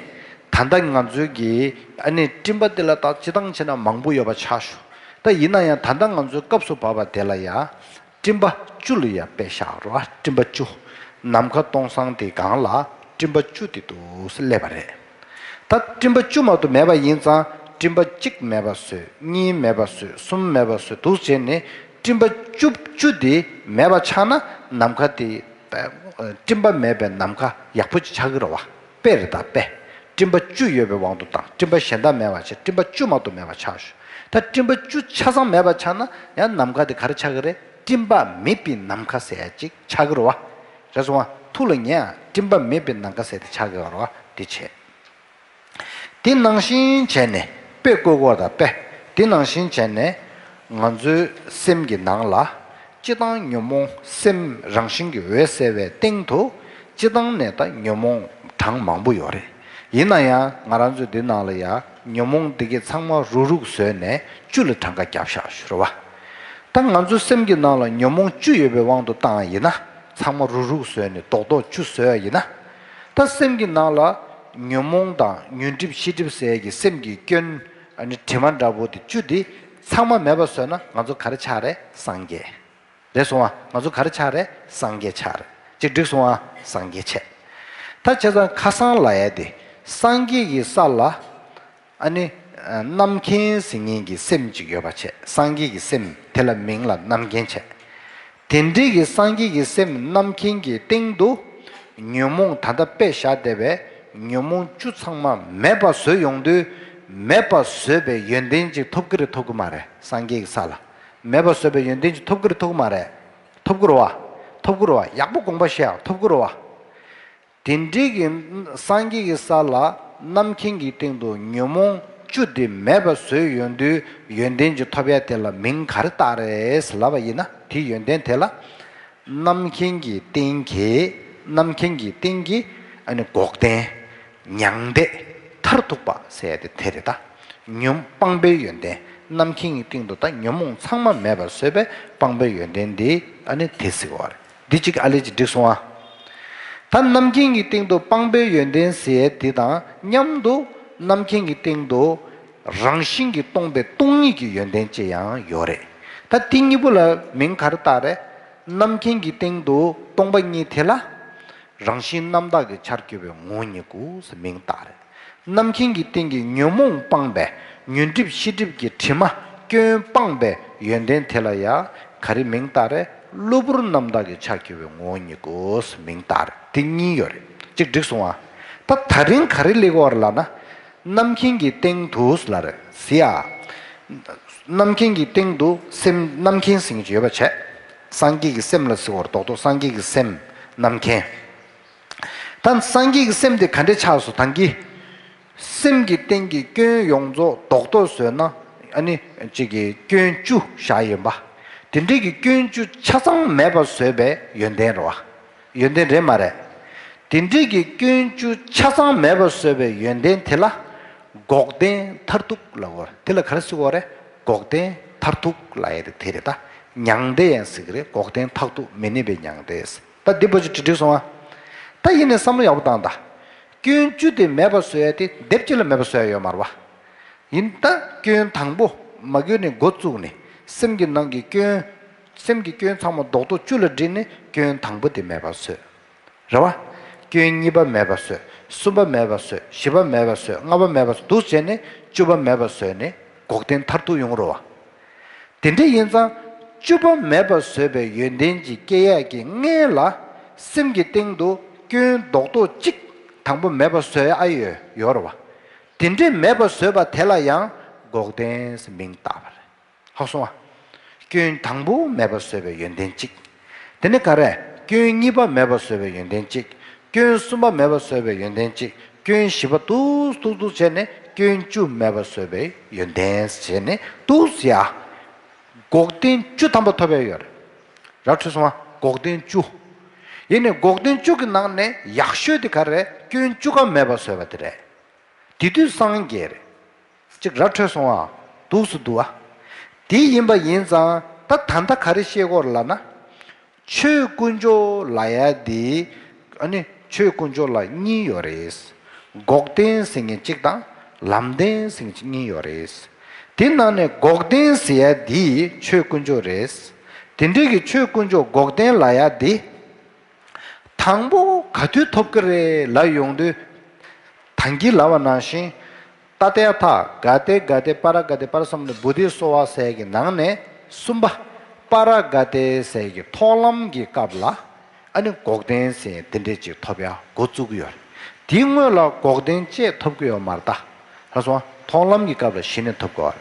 ད་ལྟ་ང་ཚོའི་གི་ཨ་ནི་སྤྲིན་པ་འདི་ལ་ད་སྤྱི་བཏང་བྱས་ན་མང་པོ་ཡོད་པ་ཆགས་ཞུ། ད་ཡིན་ན་ཡང་ད་ལྟ་ང་ཚོའི་སྐབས་སུ་བབས་པ་དེ་ལ་ཡ། སྤྲིན་པ་བཅུ་ལ་ཡ་དཔེ་བཞག་རོགས། སྤྲིན་པ་བཅུ། ནམ་མཁའ་སྟོང་སང་དེ་སྒང་ལ་སྤྲིན་པ་བཅུ་དེ་འདུག་སེ་སླེབས་པ་རེད། ད་སྤྲིན་པ་བཅུ་མ་གཏོགས་མེད་པ་ཡིན་ཙང་སྤྲིན་པ་གཅིག་མེད་པ་བཟོས། གཉིས་མེད་པ་བཟོས། གསུམ་མེད་པ་བཟོས། འདུག་བྱས་ནས་སྤྲིན་པ་བཅུ་བཅུ་དེ་མེད་པ་ཆགས་ན་ནམ་མཁའ་དེ་ སྤྲིན་པ་མེད་པའི་ནམ་མཁའ་ཡག་པོ་ཅིག་ཆགས་ཀྱི་རེད་བ། དཔེ་རེད་ད་དཔེ། སྤྲིན་པ་བཅུ་ཡོད་པའི་དབང་དུ་བཏང་། སྤྲིན་པ་གཞན་དག་མེད་པ་བྱས། སྤྲིན་པ་བཅུ་མ་གཏོགས་མེད་པ་ཆགས་ཤོག་ད་སྤྲིན་པ་བཅུ་ཆ་ཚང་མེད་པ་ཆགས་ན་ཡང་ནམ་མཁའ་དེ་ག་རེ་ཆགས་ཀྱི་རེད། སྤྲིན་པ་མེད་པའི་ནམ་མཁའ་ཟེར་ཡ་ཅིག་ཆགས་ཀྱི་རེད་བ། རེད་སོང་བ། ཐུགས་ལ་ངེས་ཨ། སྤྲིན་པ་མེད་པའི་ནམ་མཁའ་ཟེར་དེ་ཆགས་ཀྱི་ཡོད་རེད་བ། དེ་བྱས། དེ་ནང་བཞིན་བྱས་ནས་དཔེ་བཀོད་དགོས་དང་དཔེ། དེ་ནང་བཞིན་བྱས་ནས་ང་ཚོའི་སེམས་ཀྱི་ནང་ལ་སྤྱིར་བཏང་ཉོན་མོངས་སེམས་རང་བཞིན་གྱིས་འོད་གསལ་བའི་སྟེང་དུ་སྤྱིར་བཏང་ནས་ད་ཉོན་མོངས་གྲངས་མང་པོ་ཡོད་རེད། ཡིན་ན་ཡང་ང་རང་ཚོའི་འདི་ནང་ལ་ཡང་ཉོན་མོངས་འདི་གས་ཚང་མ་རུག་རུག་བཟོས་ནས་བཅུ་ལ་གྲངས་ཀ་བརྒྱབ་བཞག་ཞུ་རེད་བ། ད་ང་ཚོའི་སེམས་ཀྱི་ནང་ལ་ཉོན་མོངས་བཅུ་ཡོད་པའི་དབང་དུ་བཏང་ཡིན་ན། ཚང་མ་རུག་རུག་བཟོས་ནས་རྡོག་རྡོག་བཅུ་བཟོས་ཡིན་ན། ད་སེམས་ཀྱི་ནང་ལ་ཉོན་མོངས་དང་ཉོན་སྒྲིབ་ཤེས་སྒྲིབ་ཟེར་གྱི་སེམས་ཀྱི་སྐྱོན། ཨ་ནི་དྲི་མ་འདྲ་པོ་དེ་བཅུ་དེ་ཚང་མ་མེད་པ་བཟོས་ན་ང་ཚོ་ག་རེ་ཆགས་རེད། སངས་རྒྱས་རེད་སོང་བ། ང་ཚོ་ག་རེ་ཆགས་རེད། སངས་རྒྱས་ཆགས་རེད། ཅིག་འགྲིག་སོང་བ། སངས་རྒྱས་བྱས། ད་བྱས་ཙང་ཁ་སང་ལབ་ཡ་དེ་སངས་རྒྱས་ཀྱི་ས་ལ། ཨ་ནི། རྣམ་མཁྱེན་ཟེར་མཁན་གྱི་སེམས་ཅིག་ཡོད་པ་བྱས། སངས་རྒྱས་ཀྱི་སེམས་དེ་ལ་མིང་ལ་རྣམ་མཁྱེན་བྱས། དེ་འདྲའི་གི་སངས་རྒྱས་ཀྱི་སེམས་རྣམ་མཁྱེན་གྱི་སྟེང་དུ། ཉོན་མོངས་ད་ལྟ་དཔེ་བཞག་བསྡད་པའི་ཉོན་མོངས་བཅུ་ཚང་མ་མེད་པ་བཟོས་ཡོང་དུས། མེད་པ་བཟོས་པའི་ཡོན་ཏན་ཅིག་ཐོབ་ཀྱི་རེད་ཐོབ་ཀྱི་མ་རེད། སངས་རྒྱས་ཀྱི་ས་ལ་མེད་པ་བཟོས་པའི་ཡོན་ཏན་ཅིག་ཐོབ་ཀྱི་རེད་ཐོབ་ཀྱི་མ་རེད། ཐོབ་ཀྱི་རེད་བ། ཐོབ་ཀྱི་རེད་བ། ཡག་པོ་དགོངས་པ་བཞེས་ཨ། ཐོབ་ཀྱི་རེད་བ། དེ་འདྲའི་གི་སངས་རྒྱས་ཀྱི་ས་ལ་རྣམ་མཁྱེན་གྱི་སྟེང་དུ་ཉོན་མོངས་བཅུ་དེ་མེད་པ་བཟོས་ཡོང་དུས་ཡོན་ཏན་ཅིག་ཐོབ་ཡ་དེ་ལ་མིང་ག་རེ་བཏགས་རེད་ཟེར་ལབ་པ་ཡིན་ན། དེའི་ཡོན་ཏན་དེ་ལ་རྣམ་མཁྱེན་གྱི་སྟེང་གི། རྣམ་མཁྱེན་གྱི་སྟེང་གི་ཨ་ནི་འགོག་བདེན། མྱང་འདས། མཐར་ཐུག་པ་ཟེར་ཡ་དེ་དེ་རེད་ད། ཉོན་སྤངས་པའི་ཡོན་ཏན། རྣམ་མཁྱེན་གྱི་སྟེང་དུ་ད་ཉོན་མོངས་ཚང་མ་མེད་པར་བཟོས་པའི་སྤངས་པའི་ཡོན་ཏན་དེ་ཨ་ནི་དེ་ཟེར་བ་རེད། འདི་གཅིག་ཨ་ལས་ཅིག་འགྲིག་སོང་ཨ། ད་རྣམ་མཁྱེན་གྱི་སྟེང་དུ་སྤངས་པའི་ཡོན་ཏན་ཟེར་ཡ་དེ་དང་མཉམ་དུ་རྣམ་མཁྱེན་གྱི་སྟེང་དུ་རང་བཞིན་གྱིས་སྟོང་པའི་སྟོང་ཉིད་ཀྱི་ཡོན་ཏན་ཅིག་ཡང་ཡོད་རེད། ད་དེ་གཉིས་པོ་ལ་མིང་ག་རེ་བཏགས་རེད། རྣམ་མཁྱེན་གྱི་སྟེང་དུ་སྟོང་པ་ཉིད་དེ་ལ། རང་བཞིན་རྣམ་དག་གི་ཆར་གྱུར་པའི་ངོ་བོ་ཉིད་སྐུ་ཟེར་མིང་བཏགས་རེད། རྣམ་མཁྱེན་གྱི་སྟེང་གི་ཉོན་མོངས་སྤངས་པའི་ཉོན་སྒྲིབ་ཤེས་སྒྲིབ་ཀྱི་དྲི་མ་སྐྱོན་སྤངས་པའི་ཡོན་ཏན་དེ་ལ་ཡང་ག་རེ་མིང་བཏགས་རེད། གློ་བུར་རྣམ་དག་གི་ཆར་གྱུར་པའི་ངོ་བོ་ཉིད་སྐུ་ཟེར་མིང་བཏགས་རེད། དེ་གཉིས་ཡོད་རེད། གཅིག་འགྲིག་སོང་ཨ། ད་ད་རིང་ག་རེ་སླེབས་ཀྱི་ཡོད་རེད་ལབ་ན། རྣམ་མཁྱེན་གྱི་སྟེང་དུ་ལབ་རེད་ཟེར་ཡ། རྣམ་མཁྱེན་གྱི་སྟེང་དུ་སེམས་རྣམ་མཁྱེན་ཟེར་མཁན་ཅིག་ཡོད་པ་བྱས། སངས་རྒྱས་ཀྱི་སེམས་ལ་ཟེར་བ་རེད་རྡོག་རྡོག་སངས་རྒྱས་ཀྱི་སེམས་རྣམ་མཁྱེན། ད་སངས་རྒྱས་ཀྱི་སེམས་དེ་ག་འདྲས་ཆགས་སོང་། ད་གིན་སེམས་ཀྱི་སྟེང་གི་སྐྱོན་ཡོངས་རྫོགས་རྡོག་རྡོག་བཟོས་ན་ཨ་ནི་གཅིག་གི་སྐྱོན་བཅུ་བཞག་ཡིན་པ། དེ་འདྲས་ཀྱི་སྐྱོན་བཅུ་ཆ་ཚང་མེད་པ་བཟོས་པའི་ཡོན་ཏན་རེད་བ། ཡོན་ཏན་རེད་མ་རེད། དེ་འདྲས་ཀྱི་སྐྱོན་བཅུ་ཆ་ཚང་མེད་པ་བཟོས་པའི་ཡོན་ཏན་དེ་ལ་འགོག་བདེན་མཐར་ཐུག་ལབ་དགོས་རེད། དེ་ལ་ག་རེ་ཟེར་དགོས་རེད། འགོག་བདེན་མཐར་ཐུག་ལབ་ཡ་དེ་དེ་རེད་ད། མྱང་འདས་ཡང་ཟེར་གི་རེད། འགོག་བདེན་མཐར་ཐུག་མི་གནས་པའི་མྱང་འདས། ད་འདི་པོ་ཅིག་འགྲིག་འགྲིག་སོང་ཨ། ད་ཡིན་ནའི་བསམ་བློ་ཡག་པོ་བཏང་ད། སྐྱོན་བཅུ་དེ་མེད་པ་བཟོ་ཡ་དེ་སྡེབ་གཅིག་ལ་མེད་པ་བཟོ་ཡ་ཡོད་མ་རེད་བ། ཡིན་ད་སྐྱོན་དང་པོ་མ་གྱུར་ནས་འགོ་བཙུགས་ནས་སེམས་ཀྱི་ནང་གི་སྐྱོན། སེམས་ཀྱི་སྐྱོན་ཚང་མ་རྡོག་རྡོག་བཅུ་ལ་བསྒྲིལ་ནས་སྐྱོན་དང་པོ་དེ་མེད་པ་བཟོས། རེད་བ། སྐྱོན་གཉིས་པ་མེད་པ་བཟོས། གསུམ་པ་མེད་པ་བཟོས། བཞི་པ་མེད་པ་བཟོས། ལྔ་པ་མེད་པ་བཟོས། འདུག་བྱས་ནས་བཅུ་པ་མེད་པ་བཟོས་ནས་འགོག་བདེན་མཐར་ཐུག་ཡོང་རེད་བ། དེ་འདྲ་ཡིན་ཙང་བཅུ་པ་མེད་པ་བཟོས་པའི་ཡོན་ཏན་གྱི་སྐྱེ་ཡག་གི་སྔོན་ལ་སེམས་ཀྱི་སྟེང་དུ་སྐྱོན་རྡོག་རྡོག་གཅིག་དང་པོ་མེད་པ་བཟོས་ཡ་ཨ་ཡོད་ཡོད་རེད་བ། དེ་འདྲའི་མེད་པ་བཟོས་པ་དེ་ལ་ཡང་འགོག་བདེན་ཟེར་མིང་བཏགས་པ་རེད། ཧ་གོ་སོང་ཨ། སྐྱོན་དང་པོ་མེད་པ་བཟོས་པའི་ཡོན་ཏན་གཅིག་དེ་ནས་ག་རེ། སྐྱོན་གཉིས་པ་མེད་པ་བཟོས་པའི་ཡོན་ཏན་གཅིག་སྐྱོན་གསུམ་པ་མེད་པ་བཟོས་པའི་ཡོན་ཏན་གཅིག་སྐྱོན་བཞི་པ་འདུག་འདུག་འདུག་བྱས་ནས་སྐྱོན་བཅུ་མེད་པ་བཟོས་པའི་ཡོན་ཏན་བྱས་ནས་འདུག་ཡ། འགོག་བདེན་བཅུ་ཐམ་པ་ཐོབ་ཡ་ཡོད་རེད། ར་འཕྲོད་སོང་ཨ། འགོག་བདེན་བཅུ། ཡིན་ནའི་འགོག་བདེན་བཅུ་གི་ནང་ནས་ཡག་ཤོས་དེ་ག་རེ། སྐྱོན་བཅུ་ཀ་མེད་པ་བཟོས་པ་དེ་རེད། དེ་དུས་སངས་རྒྱས་རེད། ཅིག་ར་འཕྲོད་སོང་ཨ། འདུག་སུ་འདུག་ཨ། དེ་ཡིན་པ་ཡིན་ཙང་ད་ད་ལྟ་ག་རེ་བཤད་དགོས་རེད་ལབ་ན། ཆོས་དཀོན་མཆོག་ལབ་ཡ་དེ། ཨ་ནི་ཆོས་དཀོན་མཆོག་ལ་གཉིས་ཡོད་རེད། འགོག་བདེན་ཟེར་མཁན་གཅིག་དང་ལམ་བདེན་ཟེར་མཁན་གཅིག་གཉིས་ཡོད་རེད། དེ་ནང་ནས་འགོག་བདེན་ཟེར་ཡ་དེ་ཆོས་དཀོན་མཆོག་རེད། དེ་འདྲའི་གི་ཆོས་དཀོན་མཆོག་འགོག་བདེན་ལབ་ཡ་དེ། དང་པོ་ག་དུས་ཐོབ་ཀྱི་རེད་ལབ་ཡོང་དུས། ད་གིན་ལབ་པ་ནང་བཞིན། ཏ་ཏྱ་ཐ། ག་ཏེ་ག་ཏེ་པ་ར་ག་ཏེ་པ་ར་སམ་ནི་བོ་དྷི་སོ་བ་ཟེར་གྱི་ནང་ནས་གསུམ་པ། པ་ར་ག་ཏེ་ཟེར་གྱི་ཐོག་ལམ་གྱི་སྐབས་ལ། ཨ་ནི་འགོག་བདེན་ཟེར་དེ་འདྲས་ཅིག་ཐོབ་ཡ་འགོ་བཙུགས་ཀྱི་ཡོད་རེད། དེའི་སྔོན་ལ་འགོག་བདེན་བཅས་ཐོབ་ཀྱི་ཡོད་མ་རེད་ད། ལགས་སོ། མཐོང་ལམ་གྱི་སྐབས་ལ་གཞི་ནས་ཐོབ་དགོས་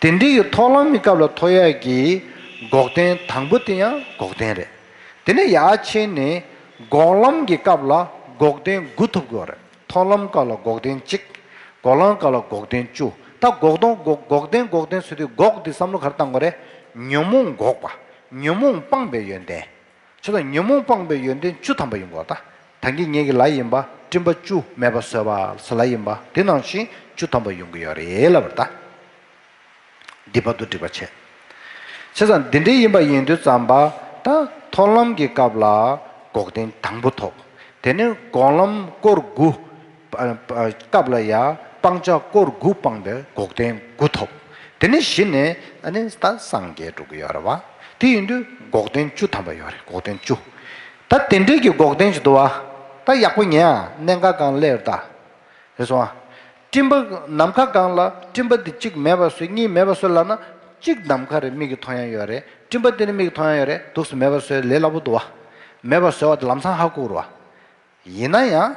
པ་རེད། དེ་འདྲའི་གི་མཐོང་ལམ་གྱི་སྐབས་ལ་ཐོབ་ཡ་གི་འགོག་བདེན་དང་པོ་དེ་ཡང་འགོག་བདེན་རེད། དེ་ནས་ཡར་ཕྱིན་ནས་འགོག་ལམ་གྱི་སྐབས་ལ་འགོག་བདེན་དགུ་ཐོབ་དགོས་པ་རེད། མཐོང་ལམ་སྐབས་ལ་འགོག་བདེན་གཅིག་འགོག་ལམ་སྐབས་ལ་འགོག་བདེན་བཅུ། ད་འགོག་དོན་འགོག་འགོག་བདེན་འགོག་བདེན་ཟེར་དུས་འགོག་འདི་བསམ་བློ་ག་རེ་བཏང་དགོས་རེད། ཉོན་མོངས་འགོག་པ། ཉོན་མོངས་སྤངས་པའི་ཡོན་ཏན། བྱས་ཙང་ཉོན་མོངས་སྤངས་པའི་ཡོན་ཏན་བཅུ་ཐམ་པ་ཡོང་གི་ཡོད་རེད་ད། ད་གིན་ངེད་ཀྱི་ལ་ཡིན་པ་སྤྲིན་པ་བཅུ་མེད་པ་བཟོས་པ་ཟེར་ལ་ཡིན་པ་དེ་ནང་བཞིན་བཅུ་ཐམ་པ་ཡོང་གི་ཡོད་རེད་ལབ་པ་རེད་ད། འདི་བར་དུ་འགྲིག་པ་བྱས། བྱས་ཙང་འདི་འདྲའི་ཡིན་པ་ཡིན་དུས་ཙམ་པ་ད་མཐོང་ལམ་གྱི་སྐབས་ལ་འགོག་བདེན་དང་པོ་ཐོབ། དེ་ནས་སྒོམ་ལམ་སྐོར་དགུ། སྐབས་ལ་ཡང་སྤང་བྱ་སྐོར་དགུ་སྤངས་པའི་འགོག་བདེན་དགུ་ཐོབ། དེ་ནས་གཞི་ནས་ཨ་ནི་ད་སངས་རྒྱས་འགྲོ་གི་ཡོད་རེད་བ། དེ་ཡིན་དུས་འགོག་བདེན་བཅུ་ཐམ་པ་ཡོད་རེད། འགོག་བདེན་བཅུ། ད་དེ་འདྲའི་གི་འགོག་བདེན་ཅིག་འདུག་བ། ད་ཡག་པོ་ཉན་ཨ། གནད་འགག་སྒང་སླེབས་རེད་ད། རེད་སོང་ཨ། སྤྲིན་པ་ནམ་མཁའ་སྒང་ལ་སྤྲིན་པ་འདི་གཅིག་མེད་པ་བཟོས་གཉིས་མེད་པ་བཟོས་ལབ་ན། གཅིག་ནམ་མཁའ་རེད། མིག་གིས་མཐོང་ཡ་ཡོད་རེད། སྤྲིན་པ་འདི་ནི་མིག་གིས་མཐོང་ཡ་ཡོད་རེད། འདུག་སེ་མེད་པ་བཟོས་ལས་སླ་པོ་འདུག་བ། མེད་པ་བཟོས་བ་དེ་ལམ་སང་ཧ་གོ་རེད་བ། ཡིན་ན་ཡང་།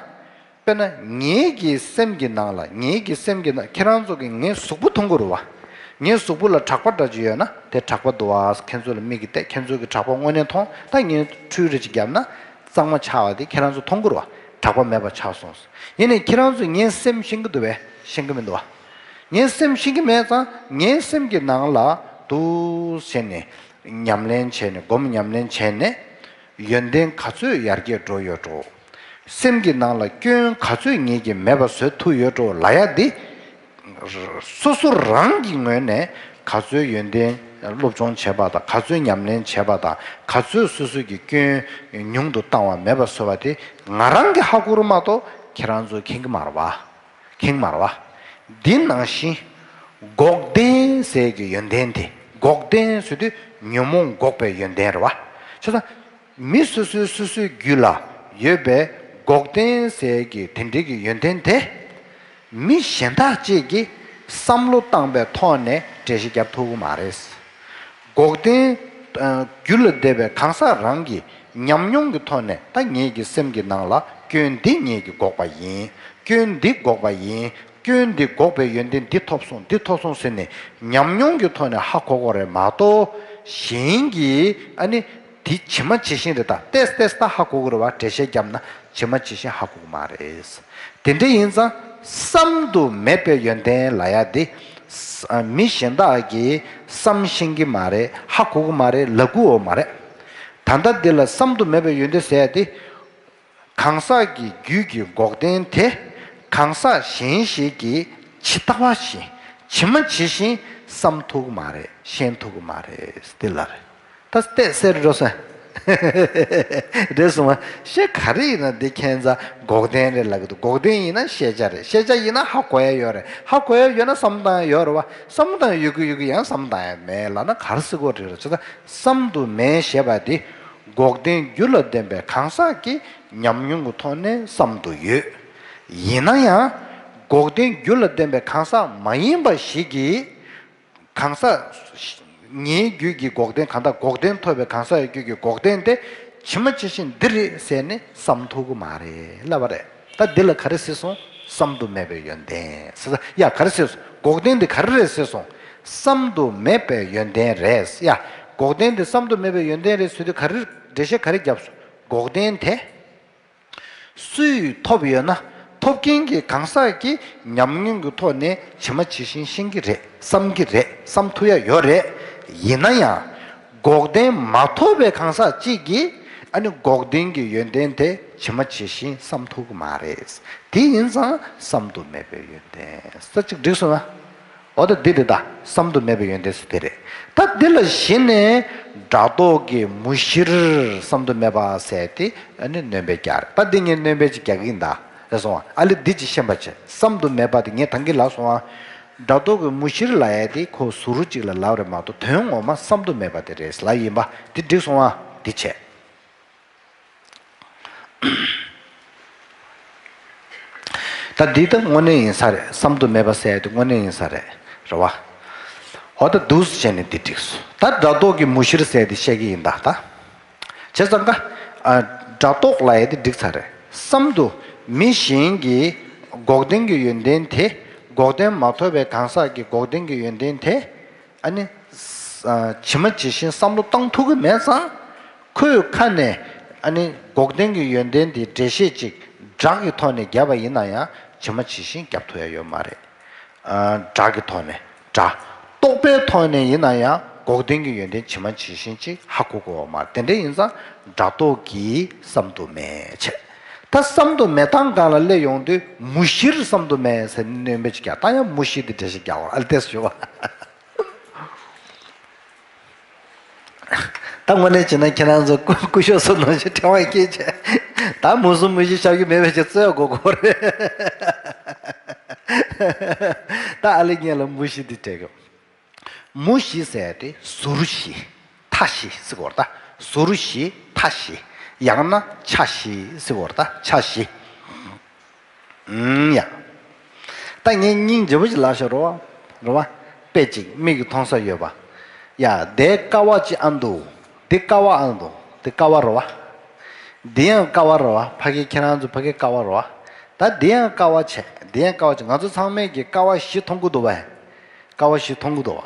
དཔེར་ན་ངེད་ཀྱི་སེམས་ཀྱི་ནང་ལ་ངེད་ཀྱི་སེམས་ཀྱི་ནང་ཁྱེད་རང་ཚོ་གི་ངའི་གཟུགས་པོ་མཐོང་གི་རེད་བ། ངའི་གཟུགས་པོ་ལ་གྲགས་པ་འདྲ་ཅིག་ཡོད་ན་དེ་གྲགས་པ་འདུག་བ། ཁྱེད་ཚོ་ལ་མིག་གིས་བལྟས། ཁྱེད་ཚོ་གི་གྲགས་པ་དངོས་གནས་མཐོང་། ད་ངས་འཕྲུལ་རེ་ཅིག་བརྒྱབ་ན་གཙང་མ་ཆགས་པ་དེ་ཁྱེད་རང་ཚོ་མཐོང་གི་རེད་བ། གྲགས་པ་མེད་པ་ཆགས་སོང་། ཡིན་ནའི་ཁྱེད་རང་ཚོས་ངའི་སེམས་ཤེས་ཀྱི་འདུག་བས། ཤེས་ཀྱི་མི་འདུག་བ། ངའི་སེམས་ཤེས་ཀྱི་མེད་ཙང་ངའི་སེམས་ཀྱི་ནང་ལ་འདུག་བྱས་ནས་ཉམས་ལེན་བྱས་ནས་སྒོམ་ཉམས་ལེན་བྱས་ནས། ཡོན་ཏན་ག་ཚོད་ཡར་རྒྱས་འགྲོ་ཡོད་འགྲོ། སེམས་ཀྱི་ནང་ལ་སྐྱོན་ག་ཚོད་ངེད་ཀྱིས་མེད་པ་བཟོ་ཐུབ་ཡོད་འགྲོ་ལབ་ཡ་འདི། སོ་སོ་རང་གི་ངོས་ནས་ག་ཚོད་ཡོན་ཏན་སློབ་སྦྱོང་བྱས་པ་དང་། ག་ཚོད་ཉམས་ལེན་བྱས་པ་དང་། ག་ཚོད་སོ་སོ་གི་སྐྱོན་ཉུང་དུ་བཏང་བ་མེད་པ་བཟོ་བ་དེ་ང་རང་གིས་ཧ་གོ་རུ་མ་གཏོགས་ཁྱེད་རང་ཚོས་མཁྱེན་གྱི་མ་རེད་བ། མཁྱེན་མ་རེད་བ། འདི་ནང་བཞིན། འགོག་བདེན་ཟེར་གྱི་ཡོན་ཏན་དེ། འགོག་བདེན་ཟེར་དུས་ཉོན་མོངས་འགོག་པའི་ཡོན་ཏན་རེད་བ། བྱས་ཙང་། མི་སོ་སོའི་སོ་སོའི་རྒྱུད་ལ་ཡོད་པའི་འགོག་བདེན་ཟེར་གྱི་དེ་འདྲའི་གི་ཡོན་ཏན་དེ། མི་གཞན་དག་ཅིག་གིས་བསམ་བློ་བཏང་པའི་ཐོག་ནས་འགྲེལ་བཤད་རྒྱབ་ཐུབ་ཀྱི་མ་རེད། འགོག་བདེན། ཨ། རྒྱུད་ལ་ལྡན་པའི་གང་ཟག་རང་གི་ཉམས་མྱོང་གི་ཐོག་ནས་ད་ངེད་ཀྱི་སེམས་ཀྱི་ནང་ལ་སྐྱོན་འདི་ངེད་ཀྱིས་འགོག་པ་ཡིན། སྐྱོན་འདི་འགོག་པ་ཡིན། སྐྱོན་འདི་འགོག་པའི་ཡོན་ཏན་འདི་ཐོབ་སོང་། འདི་ཐོབ་སོང་ཟེར་ནས་ཉམས་མྱོང་གི་ཐོག་ནས་ཧ་གོ་གི་རེད་མ་གཏོགས། གཞན་གྱིས་ཨ་ནི་འདི་ཇི་མ་ཇི་བཞིན་རེད་ད། ཏེས་ཏེས་ད་ཧ་གོ་གི་རེད་བ། འགྲེལ་བཤད་བརྒྱབ་ན་ཇི་མ་ཇི་བཞིན་ཧ་གོ་གི་མ་རེད། དེ་འདྲ་ཡིན་ཙང་བསམ་དུ་མེད་པའི་ཡོན་ཏན་ལབ་ཡ་དེ། ས- མི་གཞན་དག་གིས་བསམ་ཤེས་ཀྱི་མ་རེད། ཧ་གོ་གི་མ་རེད། ལབ་ཀྱི་ཡོད་མ་རེད། ད་ལྟ་འདི་ལ་བསམ་དུ་མེད་པའི་ཡོན་ཏན་ཟེར་ཡ་དེ། གང་ཟག་གི་རྒྱུད་ཀྱི་འགོག་བདེན་དེ། གང་ཟག་གཞན་ཞིག་གིས་ཇི་ལྟ་བ་བཞིན་ཇི་མ་ཇི་བཞིན་བསམ་ཐུབ་ཀྱི་མ་རེད། ཤེས་ཐུབ་ཀྱི་མ་རེད། འདི་ལ་རེད། ད་བལྟས་ཟེར་འགྲོ་སོང་། རེད་སོང་བ། ཤེས་ག་རེ་ཡིན་ན་འདི་ཁྱད་མཚར་འགོག་བདེན་རེད་ལབ་ཀྱི་འདུག་འགོག་བདེན་ཡིན་ན་ཤེས་བྱ་རེད། ཤེས་བྱ་ཡིན་ན་ཧ་གོ་ཡ་ཡོད་རེད། ཧ་གོ་ཡ་ཡོད་ན་བསམ་བློ་བཏང་ཡ་ཡོད་རེད་བ། བསམ་བློ་བཏང་ཡ་ཡོད་ཀྱི་ཡོད་ཀྱི་ཡང་བསམ་བློ་བཏང་ཡ་མེད་ལབ་ན་ག་རེ་ཟེར་དགོས་རེད། རེད་ཙང་བསམ་དུ་མེད་ཞེས་པ་འདི་འགོག་བདེན་རྒྱུད་ལ་ལྡན་པའི་གང་ཟག་གི་ཉམས་མྱོང་གི་ཐོག་ནས་བསམ་དུ་ཡོད། ཡིན་ན་ཡང་འགོག་བདེན་རྒྱུད་ལ་ལྡན་པའི་གང་ཟག་མ་ཡིན་པ་ཞིག་གིས། གང་ཟག་ངའི་རྒྱུད་ཀྱི་འགོག་བདེན། གང་ལྟར་འགོག་བདེན་ཐོབ་པའི་གང་ཟག་གི་རྒྱུད་ཀྱི་འགོག་བདེན་དེ་ཇི་མ་ཇི་བཞིན་འདི་རེད་ཟེར་ནས་བསམ་ཐུབ་ཀྱི་མ་རེད་ལབ་པ་རེད། ད་འདི་ལ་ག་རེ་ཟེར་སོང་། བསམ་དུ་མེད་པའི་ཡོན་ཏན་ཟེར། ཡ་ག་རེ་ཟེར་སོང་། འགོག་བདེན་འདི་ག་རེ་རེད་ཟེར་སོང་། བསམ་དུ་མེད་པའི་ཡོན་ཏན་རེད། ཡ་འགོག་བདེན་འདི་བསམ་དུ་མེད་པའི་ཡོན་ཏན་རེད་ཟེར་དུས་ག་རེ་འགྲེལ་བཤད་ག་རེ་བརྒྱབ་སོང་། འགོག་བདེན་དེ། སུས་ཐོབ་ཡོད་ན་ཐོབ་མཁན་གྱི་གང་ཟག་གིས་ཉམས་མྱོང་གི་ཐོག་ནས་ཇི་མ་ཇི་བཞིན་ཤེས་ཀྱི་རེད། བསམ་གྱི་རེད། བསམ་ཐུབ་ཡ་ཡོད་རེད། ཡིན་ན་ཡང་འགོག་བདེན་མ་ཐོབ་པའི་གང་ཟག་གཅིག་གིས་ཨ་ནི་འགོག་བདེན་གྱི་ཡོན་ཏན་དེ་ཇི་མ་ཇི་བཞིན་བསམ་ཐུབ་ཀྱི་མ་རེད། དེ་ཡིན་ཙང་བསམ་དུ་མེད་པའི་ཡོན་ཏན་ཟེར། གཅིག་འགྲིག་སོང་ན། འོ་ད་འདི་རེད་ད། བསམ་དུ་མེད་པའི་ཡོན་ཏན་ཟེར་དེ་རེད། ད་འདི་ལ་གཞི་ནས་སྒྲ་རྟོག་གི་མུ་བཞིར་བསམ་དུ་མེད་པ་ཟེར་དེ་ཨ་ནི་སྣོན་པ་རྒྱག་རེད། ད་འདི་ངས་སྣོན་པ་ཅིག་རྒྱག་གི་ཡིན་ད། རེད་སོང་བ། ཨ་ལེ་འདི་ཅིག་ཤེས་པ་བྱེད། བསམ་དུ་མེད་པ་དེ་ངས་ད་གིན་ལབ་སོང་བ། སྒྲ་རྟོག་གི་མུ་བཞིར་ལབ་ཡ་དེ་ཁོ་ཟུར་གཅིག་ལ་ལབ་རེད་མ་གཏོགས་དོན་ངོ་མ་བསམ་དུ་མེད་པ་དེ་རེད་ལབ་ཡིན་པ་འདི་འགྲིག་སོང་བ། འདི་བྱས། ད་འདི་ད་དངོས་གནས་ཡིན་ས་རེད། བསམ་དུ་མེད་པ་ཟེར་ཡ་དེ་དངོས་གནས་ཡིན་ས་རེད། རེད་བ། འོ་ད་འདུག་སེ་བྱས་ནས་འདི་འགྲིག་སོང་། ད་སྒྲ་རྟོག་གི་མུ་བཞིར་ཟེར་ཡ་དེ་བཤད་ཀྱི་ཡིན་ད་ད། བྱས་ཙང་ཀ། ཨ། སྒྲ་རྟོག་ལབ་ཡ་དེ་འགྲིག་ཚར་རེད། བསམ་དུ་མི་གཞན་གྱི་འགོག་བདེན་གྱི་ཡོན་ཏན་དེ། འགོག་བདེན་མ་ཐོབ་པའི་གང་ཟག་གི་འགོག་བདེན་གྱི་ཡོན་ཏན་དེ། ཨ་ནི། ཨ། ཇི་མ་ཇི་བཞིན་བསམ་བློ་བཏང་ཐུབ་ཀྱི་མེད་ཙང་། ཁོའི་ཁ་ནས། ཨ་ནི། འགོག་བདེན་གྱི་ཡོན་ཏན་དེ་འགྲེལ་བཤད་ཅིག་སྒྲ་གི་ཐོག་ནས་བརྒྱབ་པ་ཡིན་ན་ཡང་ཇི་མ་ཇི་བཞིན་བརྒྱབ་ཐུབ་ཡ་ཡོད་མ་རེད། ཨ། སྒྲ་གི་ཐོག་ནས། སྒྲ་རྟོག་པའི་ཐོག་ནས་ཡིན་ན་ཡང་འགོག་བདེན་གྱི་ཡོན་ཏན་ཇི་མ་ཇི་བཞིན་ཅིག་ཧ་གོ་དགོས་པ་མ་རེད། དེ་འདྲ་ཡིན་ཙང་སྒྲ་རྟོག་གིས་བསམ་དུ་མེད་བྱས། ད་བསམ་དུ་མེད་སྟངས་སྒང་ལ་སླེབས་ཡོང་དུས་མུ་བཞིར་བསམ་དུ་མེད་ཟེར་ནས་སྣོན་པ་ཅིག་རྒྱག་ད་ཡང་མུ་བཞི་དེ་འགྲེལ་བཤད་རྒྱག་དགོས་ཨ་ལྟས་ཞུ་བ། ད་དངོས་གནས་བྱས་ན་ཁྱེད་རང་ཚོ་སྐུ་སྐུ་ཞབས་སུ་ནང་བཞིན་ཕྲེང་བ་སྐྱེས་བྱས། ད་མུ་གསུམ་མུ་བཞི་ཤར་རྒྱུ་མེད་པའི་ཆེད་རྩོད་དགོས་སྐོར་རེད། ད་ཨ་ལེ་ངས་ལ་མུ་བཞི་འདི་སྤྲད་གོ། མུ་བཞི་ཟེར་ཏེ་ཟུར་བཞི། མཐའ་བཞི་ཟེར་གོ་ར་ད། ཟུར་བཞི་མཐའ་བཞི། ཡང་ན་ཆ་བཞི་ཟེར་གོ་ར་ད་ཆ་བཞི། ཨུམ་ཡ། ད་ངས་སྙིང་རྗེ་པོ་ཞིག་ལབ་ཤོག་རོ། རོ་བ། དཔེ་ཅིག་མིག་གིས་མཐོང་ས་ཡོད་པ། ཡ་དེ་ཀ་བ་ཅིག་ཨ་འདུག་དེ་ཀ་བ་ཨ་འདུག་དེ་ཀ་བ་རོ་བ། འདི་ཡང་ཀ་བ་རོ་བ་ཕ་གི་ཁྱེད་རང་ཚོ་ཕ་གི་ཀ་བ་རོ་བ། ད་འདི་ཡང་ཀ་བ་བྱས་འདི་ཡང་ཀ་བ་བྱས་ང་ཚོ་ཚང་མས་ཀྱི་ཀ་བ་བཞི་མཐོང་གི་འདུག་བས། ཀ་བ་བཞི་མཐོང་གི་འདུག་བ།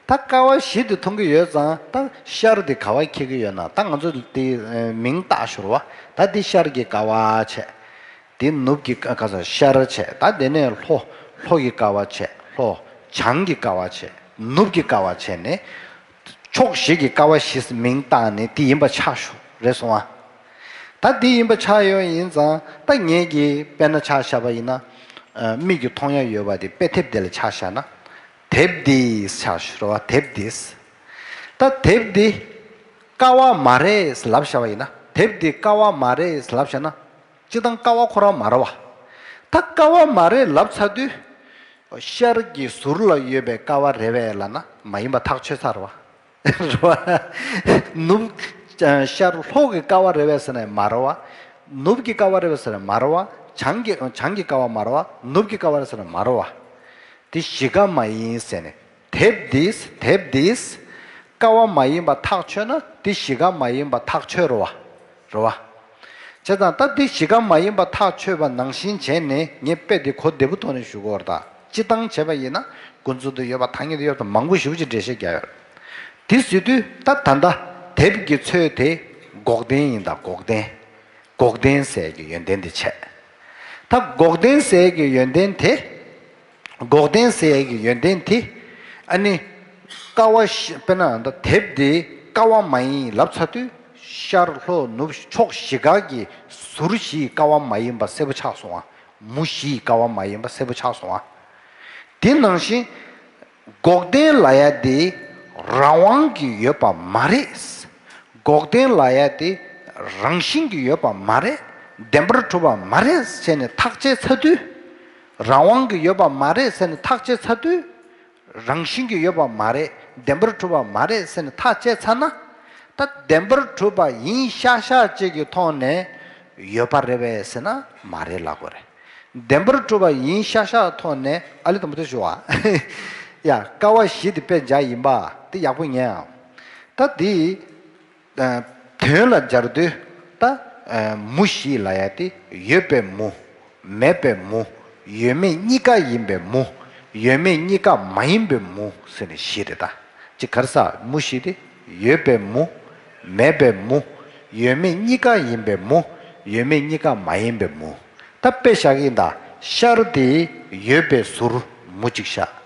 ད་ཀ་བ་བཞི་དེ་མཐོང་གི་ཡོད་ཙང་ད་ཤར་དེ་ག་བ་འཁེལ་གི་ཡོད་ན་ད་ང་ཚོ་དེ་མིང་བཏགས་ཤོར་བ། ད་འདི་ཤར་གྱི་ཀ་བ་བྱས། དེ་ནུབ་ཀྱི་ཀ་ཀ་ས་ཤར་བྱས་ད་དེ་ནས་ལྷོ་ལྷོ་ཀྱི་ཀ་བ་བྱས་ལྷོ། བྱང་གི་ཀ་བ་བྱས་ནུབ་ཀྱི་ཀ་བ་བྱས་ནས། ཕྱོགས་བཞི་གི་ཀ་བ་བཞི་མིང་བཏགས་ནས་དེ་ཡིན་པ་ཆགས་ཤོག་རེད་སོང་ཨ། ད་དེ་ཡིན་པ་ཆགས་ཡོད་ཡིན་ཙང་ད་ངས་ཀྱི་དཔེར་ན་ཆ་བཞག་པ་ཡིན་ན། ཨ། མིག་གིས་མཐོང་ཡ་ཡོད་པ་དེ་དཔེ་དེབ་དེ་ལ་ཆ་བཞག་ན། དེབ་འདི་ཆགས་ཤོག་རེད་བ་དེབ་འདི། ད་དེབ་འདི་ཀ་བ་མ་རེད་ལབ་བཞག་པ་ཡིན་ན་དེབ་འདི་ཀ་བ་མ་རེད་ལབ་བཞག་ན། སྤྱིར་བཏང་ཀ་བ་ཁོ་རང་མ་རེད་བ། ད་ཀ་བ་མ་རེད་ལབ་ཚར་དུས། ཤར་གྱི་ཟུར་ལ་ཡོད་པའི་ཀ་བ་རེད་བས་ལབ་ན་མ་ཡིན་པ་ཐག་ཆོད་ཚར་བ། རེད་བ། ནུབ། ཤར་ལྷོ་གི་ཀ་བ་རེད་བས་ཟེར་ན་མ་རེད་བ། ནུབ་ཀྱི་ཀ་བ་རེད་བས་ཟེར་ན་མ་རེད་བ། བྱང་གི་བྱང་གི་ཀ་བ་མ་རེད་བ། ནུབ་ཀྱི་ཀ་བ་རེད་ཟེར་ན་མ་རེད་བ། དེ་བཞི་ཀ་མ་ཡིན་ཟེར་ནས། དེབ་འདིས་དེབ་འདིས་ཀ་བ་མ་ཡིན་པ་ཐག་ཆོད་ན་དེ་བཞི་ཀ་མ་ཡིན་པ་ཐག་ཆོད་རེད་བ། རེད་བ། བྱས་ཙང་ད་དེ་བཞི་ཀ་མ་ཡིན་པ་ཐག་ཆོད་པ་ནང་བཞིན་བྱས་ནས་ངས་དཔེ་དེ་གོ་བདེ་པོ་ཐོག་ནས་ཞུ་དགོས་རེད་ད། སྤྱིར་བཏང་བྱས་པ་ཡིན་ན་ཀུན་རྫོབ་ཏུ་ཡོད་པ་ཐ་སྙད་དུ་ཡོད་པ་མང་པོ་ཞེ་པོ་ཅིག་འགྲེལ་བཤད་རྒྱག་ཡོད་རེད། དེ་ཟེར་དུས་ད་ད་ལྟ་དེབ་ཀྱི་ཚོད་དེ་འགོག་བདེན་ཡིན་ད་འགོག་བདེན། འགོག་བདེན་ཟེར་གྱི་ཡོན་ཏན་དེ་བྱས། ད་འགོག་བདེན་ཟེར་གྱི་ཡོན་ཏན་དེ། འགོག་བདེན་ཟེར་གྱི་ཡོན་ཏན་དེ། ཨ་ནི། ཀ་བ་ཤ་དཔེར་ན་ད་དེབ་དེ་ཀ་བ་མ་ཡིན་ལབ་ཚར་དུས། ཤར་ལྷོ་ནུབ་ཕྱོགས་བཞི་ཀ་གི་ཟུར་བཞིའི་ཀ་བ་མ་ཡིན་པ་གསལ་པོ་ཆགས་སོང་ང་། མུ་བཞིའི་ཀ་བ་མ་ཡིན་པ་གསལ་པོ་ཆགས་སོང་ང་། དེ་ནང་བཞིན། འགོག་བདེན་ལབ་ཡ་དེ་རང་དབང་གིས་ཡོད་པ་མ་རེད། འགོག་བདེན་ལབ་ཡ་དེ་རང་བཞིན་གྱིས་ཡོད་པ་མ་རེད། བདེན་པར་གྲུབ་པ་མ་རེད་ཟེར་ནས་ཐག་བཅད་ཚར་དུས། རང་དབང་གིས་ཡོད་པ་མ་རེད་ཟེར་ནས་ཐག་བཅད་ཚར་དུས། རང་བཞིན་གྱིས་ཡོད་པ་མ་རེད། བདེན་པར་གྲུབ་པ་མ་རེད་ཟེར་ནས་ཐག་བཅད་ཚར་ན། ད་བདེན་པར་གྲུབ་པ་ཡིན་ཤག་ཤག་ཅིག་གི་ཐོག་ནས་ཡོད་པ་རེད་པས་ཟེར་ན་མ་རེད་ལབ་དགོས་རེད། བདེན་པར་གྲུབ་པ་ཡིན་ཤག་ཤག་ཐོག་ནས་ཨ་ལེ་དང་པོ་དེ་ཞུ་བ། ཡ་ཀ་བ་བཞི་དེ་དཔེ་འཇགས་ཡིན་པ་དེ་ཡག་པོ་ཉན་ཨ། ད་དེ་དོན་ལ་སྦྱར་དུས་ད་མུ་བཞི་ལབ་ཡ་དེ་ཡོད་པའི་མུ། མེད་པའི་མུ། ཡོད་མེད་གཉིས་ཀ་ཡིན་པའི་མུ། ཡོད་མེད་གཉིས་ཀ་མ་ཡིན་པའི་མུ་ཟེར་ནས་བཞི་རེད་ད། ཅི་ག་རེ་ཟ་མུ་བཞི་དེ་ཡོད་པའི་མུ། མེད་པའི་མུ། ཡོད་མེད་གཉིས་ཀ་ཡིན་པའི་མུ། ཡོད་མེད་གཉིས་ཀ་མ་ཡིན་པའི་མུ། ད་དཔེ་བཞག་གི་ཡིན་ད། ཤར་དེ་ཡོད་པའི་ཟུར་མུ་གཅིག་བཞག་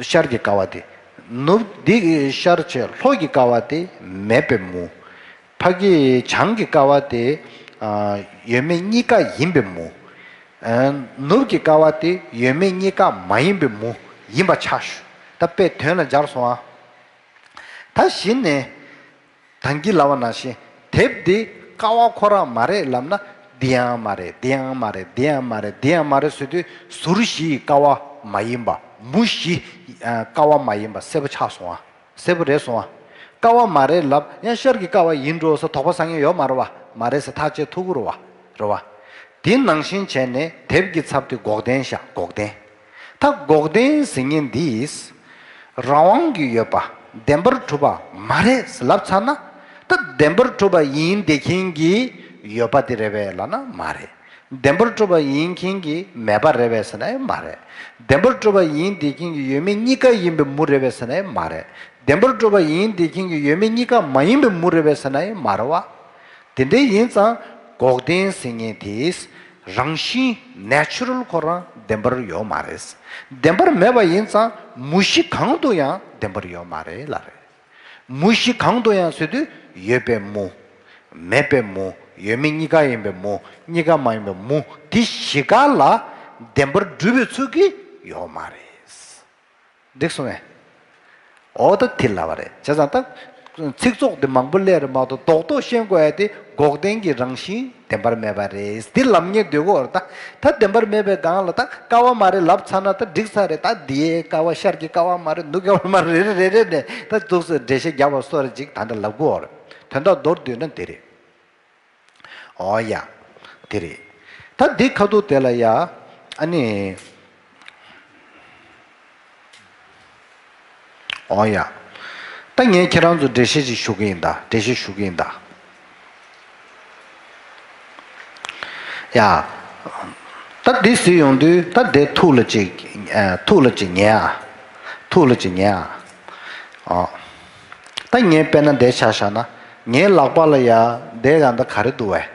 ཤར་གྱི་ཀ་བ་དེ། ནུབ་འདི་གི་ཤར་བྱས་ལྷོ་གི་ཀ་བ་དེ་མེད་པའི་མུ། ཕ་གི་བྱང་གི་ཀ་བ་དེ། ཨ། ཡོད་མེད་གཉིས་ཀ་ཡིན་པའི་མུ། ཨ། ནུབ་ཀྱི་ཀ་བ་དེ་ཡོད་མེད་གཉིས་ཀ་མ་ཡིན་པའི་མུ་ཡིན་པ་ཆགས་ཤོག་ད་དཔེ་དོན་ལ་སྦྱར་སོང་ཨ། ད་གཞི་ནས། ད་གིན་ལབ་པ་ནང་བཞིན་དེབ་འདི་ཀ་བ་ཁོ་རང་མ་རེད་ལབ་ན་འདི་ཡང་མ་རེད་འདི་ཡང་མ་རེད་འདི་ཡང་མ་རེད་འདི་ཡང་མ་རེད་ཟེར་དུས་ཟུར་བཞི་ཡི་ཀ་བ་མ་ཡིན་པ་མུ་བཞི་ཀ་བ་མ་ཡིན་པ་གསལ་པོ་ཆགས་སོང་ཨ། གསལ་པོ་རེད་སོང་ཨ། ཀ་བ་མ་རེད་ལབ་ཡང་ཤར་གྱི་ཀ་བ་ཡིན་འགྲོ་ཟེར་དོགས་པ་ཟ་མཁན་ཡོད་མ་རེད་བ། མ་རེད་ཟེར་ཐག་བཅད་ཐུབ་ཀྱི་རེད་བ། རེད་བ། དེ་ནང་བཞིན་བྱས་ནས་དེབ་ཀྱི་ཚབ་དེ་འགོག་བདེན་བཞག་འགོག་བདེན། ད་འགོག་བདེན་ཟེར་མཁན་འདིས། རང་དབང་གིས་ཡོད་པ་བདེན་པར་གྲུབ་པ་མ་རེད་ལབ་ཚར་ན། ད་བདེན་པར་གྲུབ་པ་ཡིན་བསྡད་མཁན་གྱི་ཡོད་པ་དེ་རེད་པས་ལབ་ན་མ་རེད། བདེན་པར་གྲུབ་པ་ཡིན་མཁན་གྱི་མེད་པ་རེད་པས་ཟེར་ན་ཡང་མ་རེད། བདེན་པར་གྲུབ་པ་ཡིན་བསྡད་མཁན་གྱི་ཡོད་མེད་གཉིས་ཀ་ཡིན་པའི་མུ་རེད་པས་ཟེར་ན་ཡང་མ་རེད། བདེན་པར་གྲུབ་པ་ཡིན་བསྡད་མཁན་གྱི་ཡོད་མེད་གཉིས་ཀ་མ་ཡིན་པའི་མུ་རེད་པས་ཟེར་ན་ཡང་མ་རེད་བ། དེ་འདྲ་ཡིན་ཙང་འགོག་བདེན་ཟེར་མཁན་དེ་རང་བཞིན་ནེ་ཅུ་རལ་ཁོ་རང་བདེན་པར་ཡོད་མ་རེད། བདེན་པར་མེད་པ་ཡིན་ཙང་མུ་བཞི་གང་དུ་ཡང་བདེན་པར་ཡོད་མ་རེད་ལབ་རེད། མུ་བཞི་གང་དུ་ཡང་ཟེར་དུས་ཡོད་པའི་མུ། མེད་པའི་མུ། ཡོད་མེད་གཉིས་ཀ་ཡིན་པའི་མུ། གཉིས་ཀ་མ་ཡིན་པའི་མུ། དེ་བཞི་ཀ་ལ་བདེན་པར་གྲུབ་པའི་ཚུལ་གྱིས་ཡོད་མ་རེད། འགྲིག་སོང་ངས། འོ་ད་དེ་ལབ་པ་རེད། བྱས་ཙང་ད་ཚིག་ཚོགས་དེ་མང་པོ་སླེབས་རེད་མ་གཏོགས་རྡོག་རྡོག་ཤེས་དགོས་ཡ་དེ་འགོག་བདེན་གྱི་རང་བཞིན་བདེན་པར་མེད་པ་རེད། འདི་ལབ་མཁན་སྡོད་ཀྱི་ཡོད་རེད་ད། ད་བདེན་པར་མེད་པའི་སྒང་ལ་ད་ཀ་བ་མ་རེད་ལབ་ཚར་ན་ད་འགྲིག་ཚར་རེད། ད་འདི་ཡའི་ཀ་བ་ཤར་གྱི་ཀ་བ་མ་རེད། ནུབ་ཀ་བ་མ་རེད། རེ་རེ་རེ་རེ་ནས་ད་འདུག་སེ་འགྲེལ་བཤད་རྒྱག་པ་སོགས་རེ་ཅིག་ད་འདྲ་ལབ་ཀྱི་ཡོད་རེད། དོན་དག་མདོར་བསྡུས་ན་འདི་རེད། ཨོ་ཡ། དེ་རེད། ད་འདི་ཁ་ཐུག་དེ་ལ་ཡ། ཨ་ནི། ཨོ་ཡ། ད་ངས་ཁྱེད་རང་ཚོ་འགྲེལ་བཤད་ཅིག་ཞུ་གི་ཡིན་ད། འགྲེལ་བཤད་ཞུ་གི་ཡིན་ད། ཡ། ད་འདི་ཟེར་ཡོང་དུས་ད་འདི་ཐུགས་ལ་ཅིག་ཨ། ཐུགས་ལ་ཅིག་ཉན་ཨ། ཐུགས་ལ་ཅིག་ཉན་ཨ། ཨོ། ད་ངས་དཔེར་ན་འདི་ཆ་བཞག་ན་ངའི་ལག་པ་ལ་ཡ་འདི་ག་འདི་ག་རེ་འདུག་བས།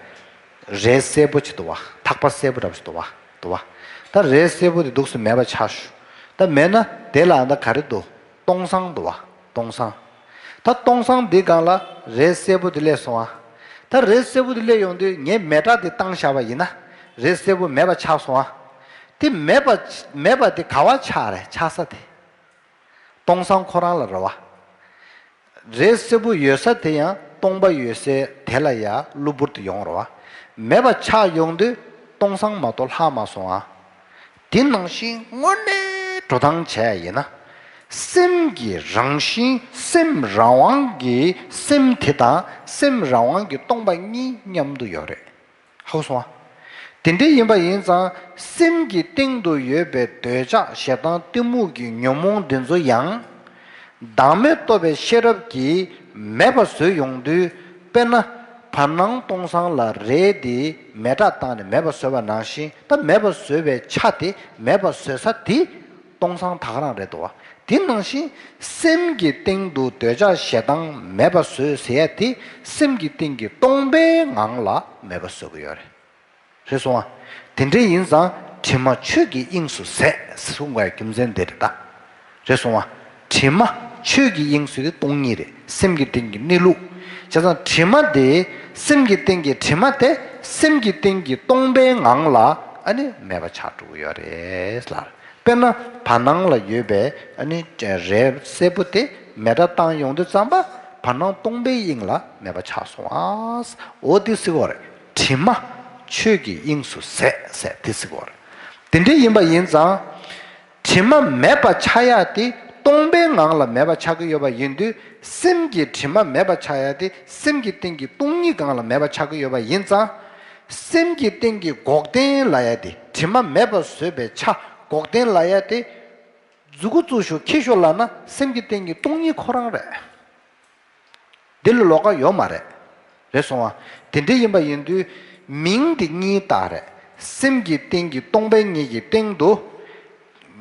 རས་སེར་པོ་ཅིག་འདུག་བ། ཐག་པ་སེར་པོ་འདྲ་པོ་ཅིག་འདུག་བ། འདུག་བ། ད་རས་སེར་པོ་དེ་འདུག་སེ་མེད་པ་ཆགས་ཞུ། ད་མེད་ན་དེ་ལ་ཨ་ད་ག་རེ་འདུག་སྟོང་སང་འདུག་བ། སྟོང་སང་། ད་སྟོང་སང་འདི་སྒང་ལ་རས་སེར་པོ་དེ་སླེབས་སོང་ཨ། ད་རས་སེར་པོ་དེ་སླེབས་ཡོང་དུས་ངས་མེ་སྲེག་དེ་བཏང་བཞག་པ་ཡིན་ན། རས་སེར་པོ་མེད་པ་ཆགས་སོང་ཨ། དེ་མེད་པ། མེད་པ་དེ་ག་བ་ཆགས་རེད། ཆགས་ས་དེ། སྟོང་སང་ཁོ་རང་ལ་རེད་བ། རས་སེར་པོ་ཡོད་ས་དེ་ཡང་སྟོང་པ་ཡོད་སའི་དེ་ལ་ཡ་གློ་བུར་དུ་ཡོང་རེད་བ། མེད་པ་ཆགས་ཡོང་དུས་སྟོང་སང་མ་གཏོགས་ལྷག་མ་སོང་ཨ། དེ་ནང་བཞིན་དངོས་གནས་འགྲོ་སྟངས་བྱས་ཡིན་ན། སེམས་ཀྱི་རང་བཞིན་སེམས་རང་དབང་གི་སེམས་དེ་དང་སེམས་རང་དབང་གི་སྟོང་པ་གཉིས་མཉམ་དུ་ཡོད་རེད། ཧ་གོ་སོང་ཨ། དེ་འདྲ་ཡིན་པ་ཡིན་ཙང་སེམས་ཀྱི་སྟེང་དུ་ཡོད་པའི་འདོད་ཆགས་ཞེ་སྡང་གཏི་མུག་གི་ཉོན་མོངས་འདི་ཚོ་ཡང་། བདག་མེད་རྟོགས་པའི་ཤེས་རབ་ཀྱིས་མེད་པ་བཟོས་ཡོང་དུས། དཔེར་ན། བར་སྣང་སྟོང་སང་ལ་རས་དེ་མེ་སྲེག་བཏང་ནས་མེད་པ་བཟོས་པ་ནང་བཞིན། ད་མེད་པ་བཟོས་པའི་ཆ་དེ་མེད་པ་བཟོས་ས་དེ་སྟོང་སང་ད་ག་རང་རེད་འདུག་བ། དེ་ནང་བཞིན་སེམས་ཀྱི་སྟེང་དུ་འདོད་ཆགས་ཞེ་སྡང་མེད་པ་བཟོས་ཟེར་ཡ་དེ་སེམས་ཀྱི་སྟེང་གི་སྟོང་པའི་ངང་ལ་མེད་པ་བཟོ་གི་ཡོད་རེད། རེད་སོང་ཨ། དེ་འདྲ་ཡིན་ཙང་དྲི་མ་ཆོས་ཀྱི་དབྱིངས་སུ་ཟད་གསུང་བའི་རྒྱུ་མཚན་དེ་རེད་ད། རེད་སོང་ཨ། དྲི་མ་ཆོས་ཀྱི་དབྱིངས་སུ་དེ་སྟོང་ཉིད་རེད། སེམས་ཀྱི་སྟེང་གི་གནས་ལུགས། བྱས་ཙང་དྲི་མ་དེ་སེམས་ཀྱི་སྟེང་གི་དྲི་མ་དེ་སེམས་ཀྱི་སྟེང་གི་སྟོང་པའི་ངང་ལ་ཨ་ནི་མེད་པ་ཆགས་འགྲོ་གི་ཡོད་རེད་ལ། དཔེར་ན་བར་སྣང་ལ་ཡོད་པའི་ཨ་ནི་རས་སེར་པོ་དེ་མེ་སྲེག་བཏང་ཡོང་དུས་ཙམ་པ་བར་སྣང་སྟོང་པའི་དབྱིངས་ལ་མེད་པ་ཆགས་སོང་ཨ། འོ་དེ་ཟེར་གྱི་ཡོད་རེད། དྲི་མ་ཆོས་ཀྱི་དབྱིངས་སུ་ཟད་ཟེར་དེ་ཟེར་གྱི་ཡོད་རེད། དེ་འདྲ་ཡིན་པ་ཡིན་ཙང་། དྲི་མ་མེད་པ་ཆགས་ཡ་དེ་སྟོང་པའི་ངང་ལ་མེད་པ་ཆགས་ཀྱི་ཡོད་པ་ཡིན་དུས། སེམས་ཀྱི་དྲི་མ་མེད་པ་ཆགས་ཡ་དེ་སེམས་ཀྱི་སྟེང་གི་སྟོང་ཉིད་སྒང་ལ་མེད་པ་ཆགས་ཀྱི་ཡོད་པ་ཡིན་ཙང་། སེམས་ཀྱི་སྟེང་གི་འགོག་བདེན་ལབ་ཡ་དེ། དྲི་མ་མེད་པ་བཟོས་པའི་ཆ་འགོག་བདེན་ལབ་ཡ་དེ། མཛུ་གུ་བཙུགས་ཤོག་འཁྱེར་ཤོག་ལབ་ན་སེམས་ཀྱི་སྟེང་གི་སྟོང་ཉིད་ཁོ་རང་རེད། འདི་ལ་ལོགས་ཀ་ཡོད་མ་རེད། རེད་སོང་ཨ། དེ་འདྲ་ཡིན་པ་ཡིན་དུས། མིང་འདི་གཉིས་རྟགས་རེད། སེམས་ཀྱི་སྟེང་གི་སྟོང་པའི་ཉིད་ཀྱི་སྟེང་དུ།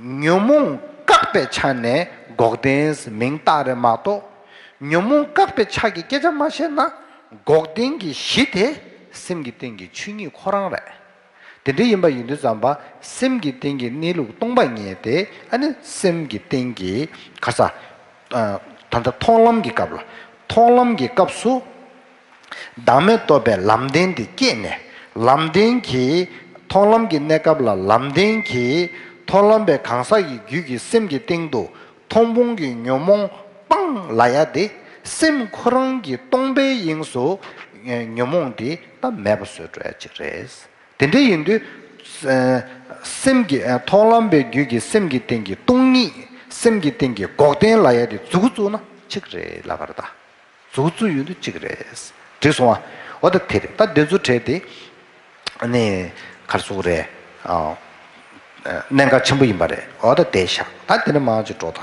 ཉོན་མོངས་བཀག་པའི་ཆ་ནས་འགོག་བདེན་མིང་རྟགས་རེད་མ་གཏོགས། ཉོན་མོངས་བཀག་པའི་ཆ་གི་སྐད་ཆ་མ་བཤད་ན། འགོག་བདེན་གྱི་གཞི་དེ་སེམས་ཀྱི་སྟེང་གི་ཆོས་ཉིད་ཁོ་རང་རེད། དེ་འདྲ་ཡིན་པ་ཡིན་དུས་ཙམ་པ་སེམས་ཀྱི་སྟེང་གི་གནས་ལུགས་སྟོང་པ་ཉིད་དེ་ཨ་ནི་སེམས་ཀྱི་སྟེང་གི་ག་ས། ཨ། ད་ལྟ་མཐོང་ལམ་གྱི་སྐབས་ལ། མཐོང་ལམ་གྱི་སྐབས་སུ། བདག་མེད་རྟོགས་པའི་ལམ་བདེན་དེ་སྐྱེས་ནས། ལམ་བདེན་གྱིས་མཐོང་ལམ་གྱི་གནས་སྐབས་ལ་ལམ་བདེན་གྱིས་མཐོང་ལམ་པའི་གང་ཟག་གི་རྒྱུད་ཀྱི་སེམས་ཀྱི་སྟེང་དུ་མཐོང་སྤང་གི་ཉོན་མོངས་སྤངས་ལབ་ཡ་དེ་སེམས་ཁོ་རང་གི་སྟོང་པའི་དབྱིངས་སུ་ཉོན་མོངས་དེ་ད་མེད་པ་བཟོས་འགྲོ་ཡ་ཅིག་རེད། དེ་འདྲ་ཡིན་དུས། ཨ། སེམས་ཀྱི། ཨ། མཐོང་ལམ་པའི་རྒྱུད་ཀྱི་སེམས་ཀྱི་སྟེང་གི་སྟོང་ཉིད། སེམས་ཀྱི་སྟེང་གི་འགོག་བདེན་ལབ་ཡ་དེ་མཛུ་གུ་བཙུགས་ན་གཅིག་རེད་ལབ་པ་རེད་ད། མཛུ་གུ་བཙུགས་ཡོང་དུས་གཅིག་རེད། འགྲིག་སོང་ཨ། འོ་ད་དེ་རེད། ད་དེ་ཚོ་བྲལ་ཏེ། ཨ་ནི། ག་རེ་ཟེར་དགོས་རེད། ཨ། གནད་འགག་ཆེན་པོ་ཡིན་པ་རེད། འོ་ད་བསྡད་ཤག་ད་དེ་ནས་མར་ཅིག་འགྲོ་ད།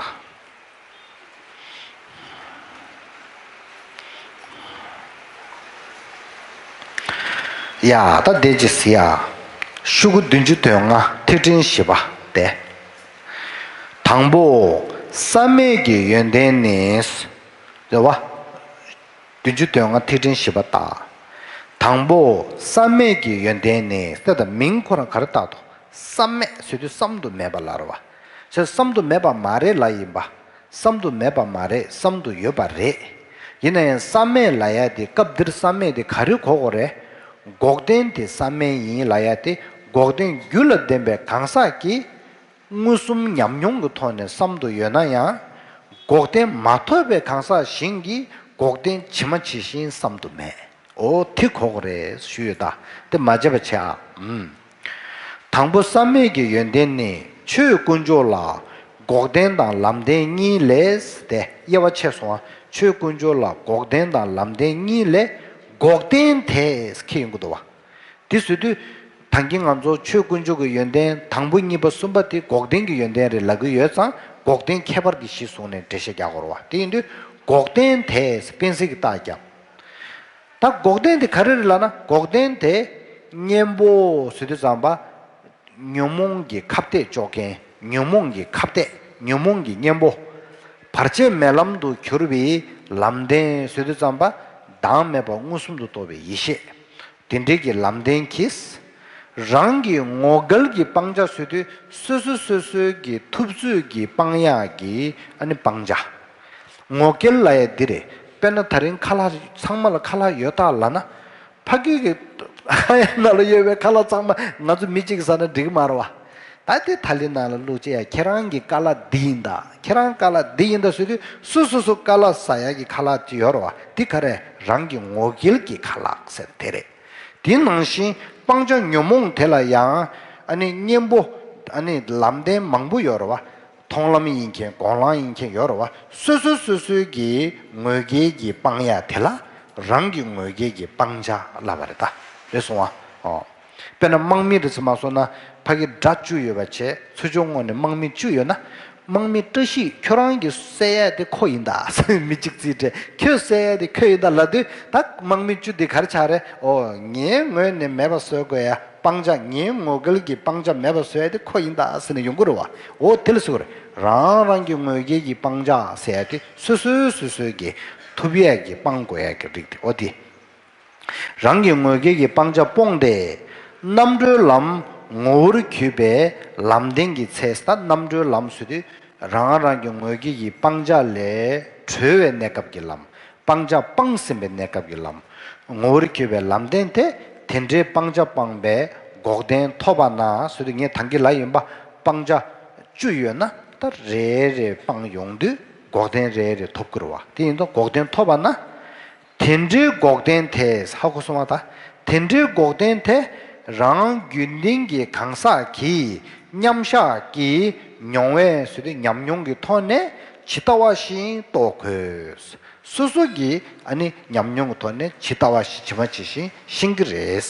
ཡ་ད་བསྡད་ཅི་ཟེར་ཡ། ཤོག་གུ་བདུན་ཅུ་དོན་ལྔ་ཐིག་ཕྲེང་བཞི་པ་སྟེ། དང་པོ། བསམ་མེད་ཀྱི་ཡོན་ཏན་ནི། རེད་བ། བདུན་ཅུ་དོན་ལྔ་ཐིག་ཕྲེང་བཞི་པ་ལྟ། དང་པོ། བསམ་མེད་ཀྱི་ཡོན་ཏན་ནི་ཟེར་ད་མིང་ཁོ་རང་ག་རེ་བཏགས་འདུག་བསམ་མེད་ཟེར་དུས་བསམ་དུ་མེད་པ་ལ་རེད་བ། ཟེར་བསམ་དུ་མེད་པ་མ་རེད་ལ་ཡིན་པ། བསམ་དུ་མེད་པ་མ་རེད་བསམ་དུ་ཡོད་པ་རེད། ཡིན་ན་ཡང་བསམ་མེད་ལ་ཡ་དེ་སྐབས་འདིར་བསམ་མེད་དེ་ག་རེ་གོ་དགོས་རེད། འགོག་བདེན་དེ་བསམ་མེད་ཡིན་ལ་ཡ་དེ་འགོག་བདེན་རྒྱུ་ལ་ལྡན་པའི་གང་ཟག་གིས། མངོན་སུམ་ཉམས་མྱོང་གི་ཐོག་ནས་བསམ་དུ་ཡོད་ན་ཡང་། འགོག་བདེན་མ་ཐོབ་པའི་གང་ཟག་གཞན་གྱིས་འགོག་བདེན་ཇི་མ་ཇི་བཞིན་བསམ་དུ་མེད། འོ་དེ་གོ་དགོས་རེད་ཞུས་ཡོད་ད། དེ་མ་བརྗེད་པ་བྱེད་ཨ། ཨུམ། དང་པོ་བསམ་མེད་ཀྱི་ཡོན་ཏན་ནི་ཆོས་དཀོན་མཆོག་ལ་འགོག་བདེན་དང་ལམ་བདེན་གཉིས་ལས་ཏེ་དབྱེ་བ་ཕྱེ་སོང་བ། ཆོས་དཀོན་མཆོག་ལ་འགོག་བདེན་དང་ལམ་བདེན་གཉིས་ལས་འགོག་བདེན་དེ་ཁེ་ཡོང་གི་འདུག་བ། དེ་ཟེར་དུས། ད་གིན་ང་ཚོ་ཆོས་དཀོན་མཆོག་གི་ཡོན་ཏན་དང་པོ་གཉིས་པ་གསུམ་པ་དེ་འགོག་བདེན་གྱི་ཡོན་ཏན་རེད་ལབ་ཀྱི་ཡོད་ཙང་འགོག་བདེན་ཁྱད་པར་གྱི་གཞི་བཟུང་ནས་འགྲེལ་བཤད་རྒྱག་དགོས་རེད་བ། དེ་ཡིན་དུས་འགོག་བདེན་དེ་དཔེ་མཚོན་གྱི་རྟགས་རྒྱབ། ད་འགོག་བདེན་དེ་ག་རེ་རེད་ལབ་ན་འགོག་བདེན་དེ་གཉེན་པོ་ཟེར་དུས་ཙམ་པ། ཉོན་མོངས་ཀྱི་ཁ་གཏད་གཅོག་མཁན་ཉོན་མོངས་ཀྱི་ཁ་གཏད་ཉོན་མོངས་ཀྱི་གཉེན་པོ། བར་ཆད་མེད་ལམ་དུ་གྱུར་པའི་ལམ་བདེན་ཟེར་དུས་ཙམ་པ། བདག་མེད་པ་མངོན་སུམ་དུ་རྟོགས་པའི་ཡེ་ཤེས། དེ་འདྲའི་གི་ལམ་བདེན་གྱིས། རང་གི་ངོ་འགལ་གྱི་སྤང་བྱ་ཟེར་དུས་སོ་སོ་སོ་སོའི་གི་ཐུབ་ཚོད་ཀྱི་སྤང་ཡག་གི་ཨ་ནི་སྤང་བྱ། ངོ་འགལ་ལབ་ཡ་འདི་རེད། དཔེར་ན་ད་རིང་ཁ་ལག་ཚང་མ་ལ་ཁ་ལག་ཡོད་ད་ལབ་ན། ཕ་གི་གི་ཁ་ཡ་ནང་ལ་ཡོད་པའི་ཁ་ལག་ཚང་མ་ང་ཚོ་མི་གཅིག་ཟ་ན་འགྲིག་གི་མ་རེད་བ། ད་དེ་ཐ་ལི་ནང་ལ་བླུགས་བྱས་ཡ་ཁྱེད་རང་གི་ཁ་ལག་འདི་ཡིན་ད། ཁྱེད་རང་ཁ་ལག་འདི་ཡིན་ད་ཟེར་དུས་སོ་སོ་སོ་ཁ་ལག་ཟ་ཡ་གི་ཁ་ལག་ཅིག་ཡོད་རེད་བ། འདི་ག་རེ་རང་གི་ངོ་འགལ་གྱི་ཁ་ལག་ཟེར་དེ་རེད། དེ་ནང་བཞིན་སྤང་བྱ་ཉོན་མོངས་དེ་ལ་ཡང་ཨ་ནི་གཉེན་པོ་ཨ་ནི་ལམ་བདེན་མང་པོ་ཡོད་རེད་བ། མཐོང་ལམ་ཡིན་མཁན་སྒོམ་ལམ་ཡིན་མཁན་ཡོད་རེད་བ། སོ་སོ་སོ་སོའི་གི་ངོས་འགལ་གྱི་སྤང་ཡ་དེ་ལ་རང་གི་ངོས་འགལ་གྱི་སྤང་བྱ་ལབ་པ་རེད་ད། རེད་སོང་བ། ཨོ། དཔེར་ན་དམག་མི་རེ་ཚོ་མ་སོང་ན་ཕ་གི་དགྲ་བཅུ་ཡོད་པ་བྱས་ཚུར་ཕྱོགས་ངོས་ནས་དམག་མི་བཅུ་ཡོད་ན། དམག་མི་བཀྲ་ཤིས་ཁྱོད་རང་གི་བསད་ཡ་དེ་ཁོ་ཡིན་ད་ཟེར་མི་གཅིག་རྩིས་སྤྲད་ཁྱོད་བསད་ཡ་དེ་ཁྱོད་ཡིན་ད་ལབ་དུས་ད་དམག་མི་བཅུ་དེ་ག་རེ་ཆགས་རེད། ཨོ་ངའི་ངོས་ནས་མེད་པ་བཟོ་དགོས་ཡ། སྤང་བྱ་ངའི་ངོ་འགལ་གྱི་སྤང་བྱ་མེད་པ་བཟོ་ཡ་དེ་ཁོ་ཡིན་ད་ཟེར་ནས་ཡོང་གི་རེད་བ། འོ་དེ་ལ་ཟེར་དགོས་རེད། རང་རང་གི་ངོས་འགལ་གྱི་སྤང་བྱ་ཟེར་ཡ་དེ་སོ་སོའི་སོ་སོའི་གི་ཐུབ་ཡས་ཀྱི་སྤང་དགོས་ཡ་གི་རིགས་དེ་འོ་དེ། རང་གི་ངོས་འགལ་གྱི་སྤང་བྱ་སྤོང་སྟེ། རྣམ་གྲོལ་ལམ་ངོ་བོར་གྱུར་པའི་ལམ་བདེན་གྱི་ཚེ་ད་རྣམ་གྲོལ་ལམ་ཟེར་དུས་རང་རང་གི་ངོས་འགལ་གྱི་སྤང་བྱ་ལས་གྲོལ་བའི་གནས་སྐབས་ཀྱི་ལམ། སྤང་བྱ་སྤངས་ཟིན་པའི་གནས་སྐབས་ཀྱི་ལམ། ངོ་བོར་གྱུར་པའི་ལམ་བདེན་ཏེ། དེ་འདྲའི་སྤང་བྱ་སྤངས་པས་འགོག་བདེན་ཐོབ་པ་ན་ཟེར་དུས་ངས་ད་གིན་ལབ་ཡིན་པ། སྤང་བྱ་བཅུ་ཡོད་ན་ད་རེ་རེ་སྤངས་ཡོང་དུས་འགོག་བདེན་རེ་རེ་ཐོབ་ཀྱི་རེད་བ། དེ་ཡིན་དུས་འགོག་བདེན་ཐོབ་པ་ན། དེ་འདྲའི་འགོག་བདེན་དེ་ཧ་གོ་སོང་བ་ད། དེ་འདྲའི་འགོག་བདེན་དེ་རང་རྒྱུན་ལྡན་གྱི་གང་ཟག་གིས་མཉམ་བཞག་གི་མྱོང་བས་ཟེར་དུས་ཉམས་མྱོང་གི་ཐོག་ནས་ཇི་ལྟ་བ་བཞིན་རྟོགས་དགོས། སོ་སོ་གིས་ཨ་ནི་ཉམས་མྱོང་གི་ཐོག་ནས་ཇི་ལྟ་བ་བཞིན་ཇི་མ་ཇི་བཞིན་ཤེས་ཀྱི་རེད།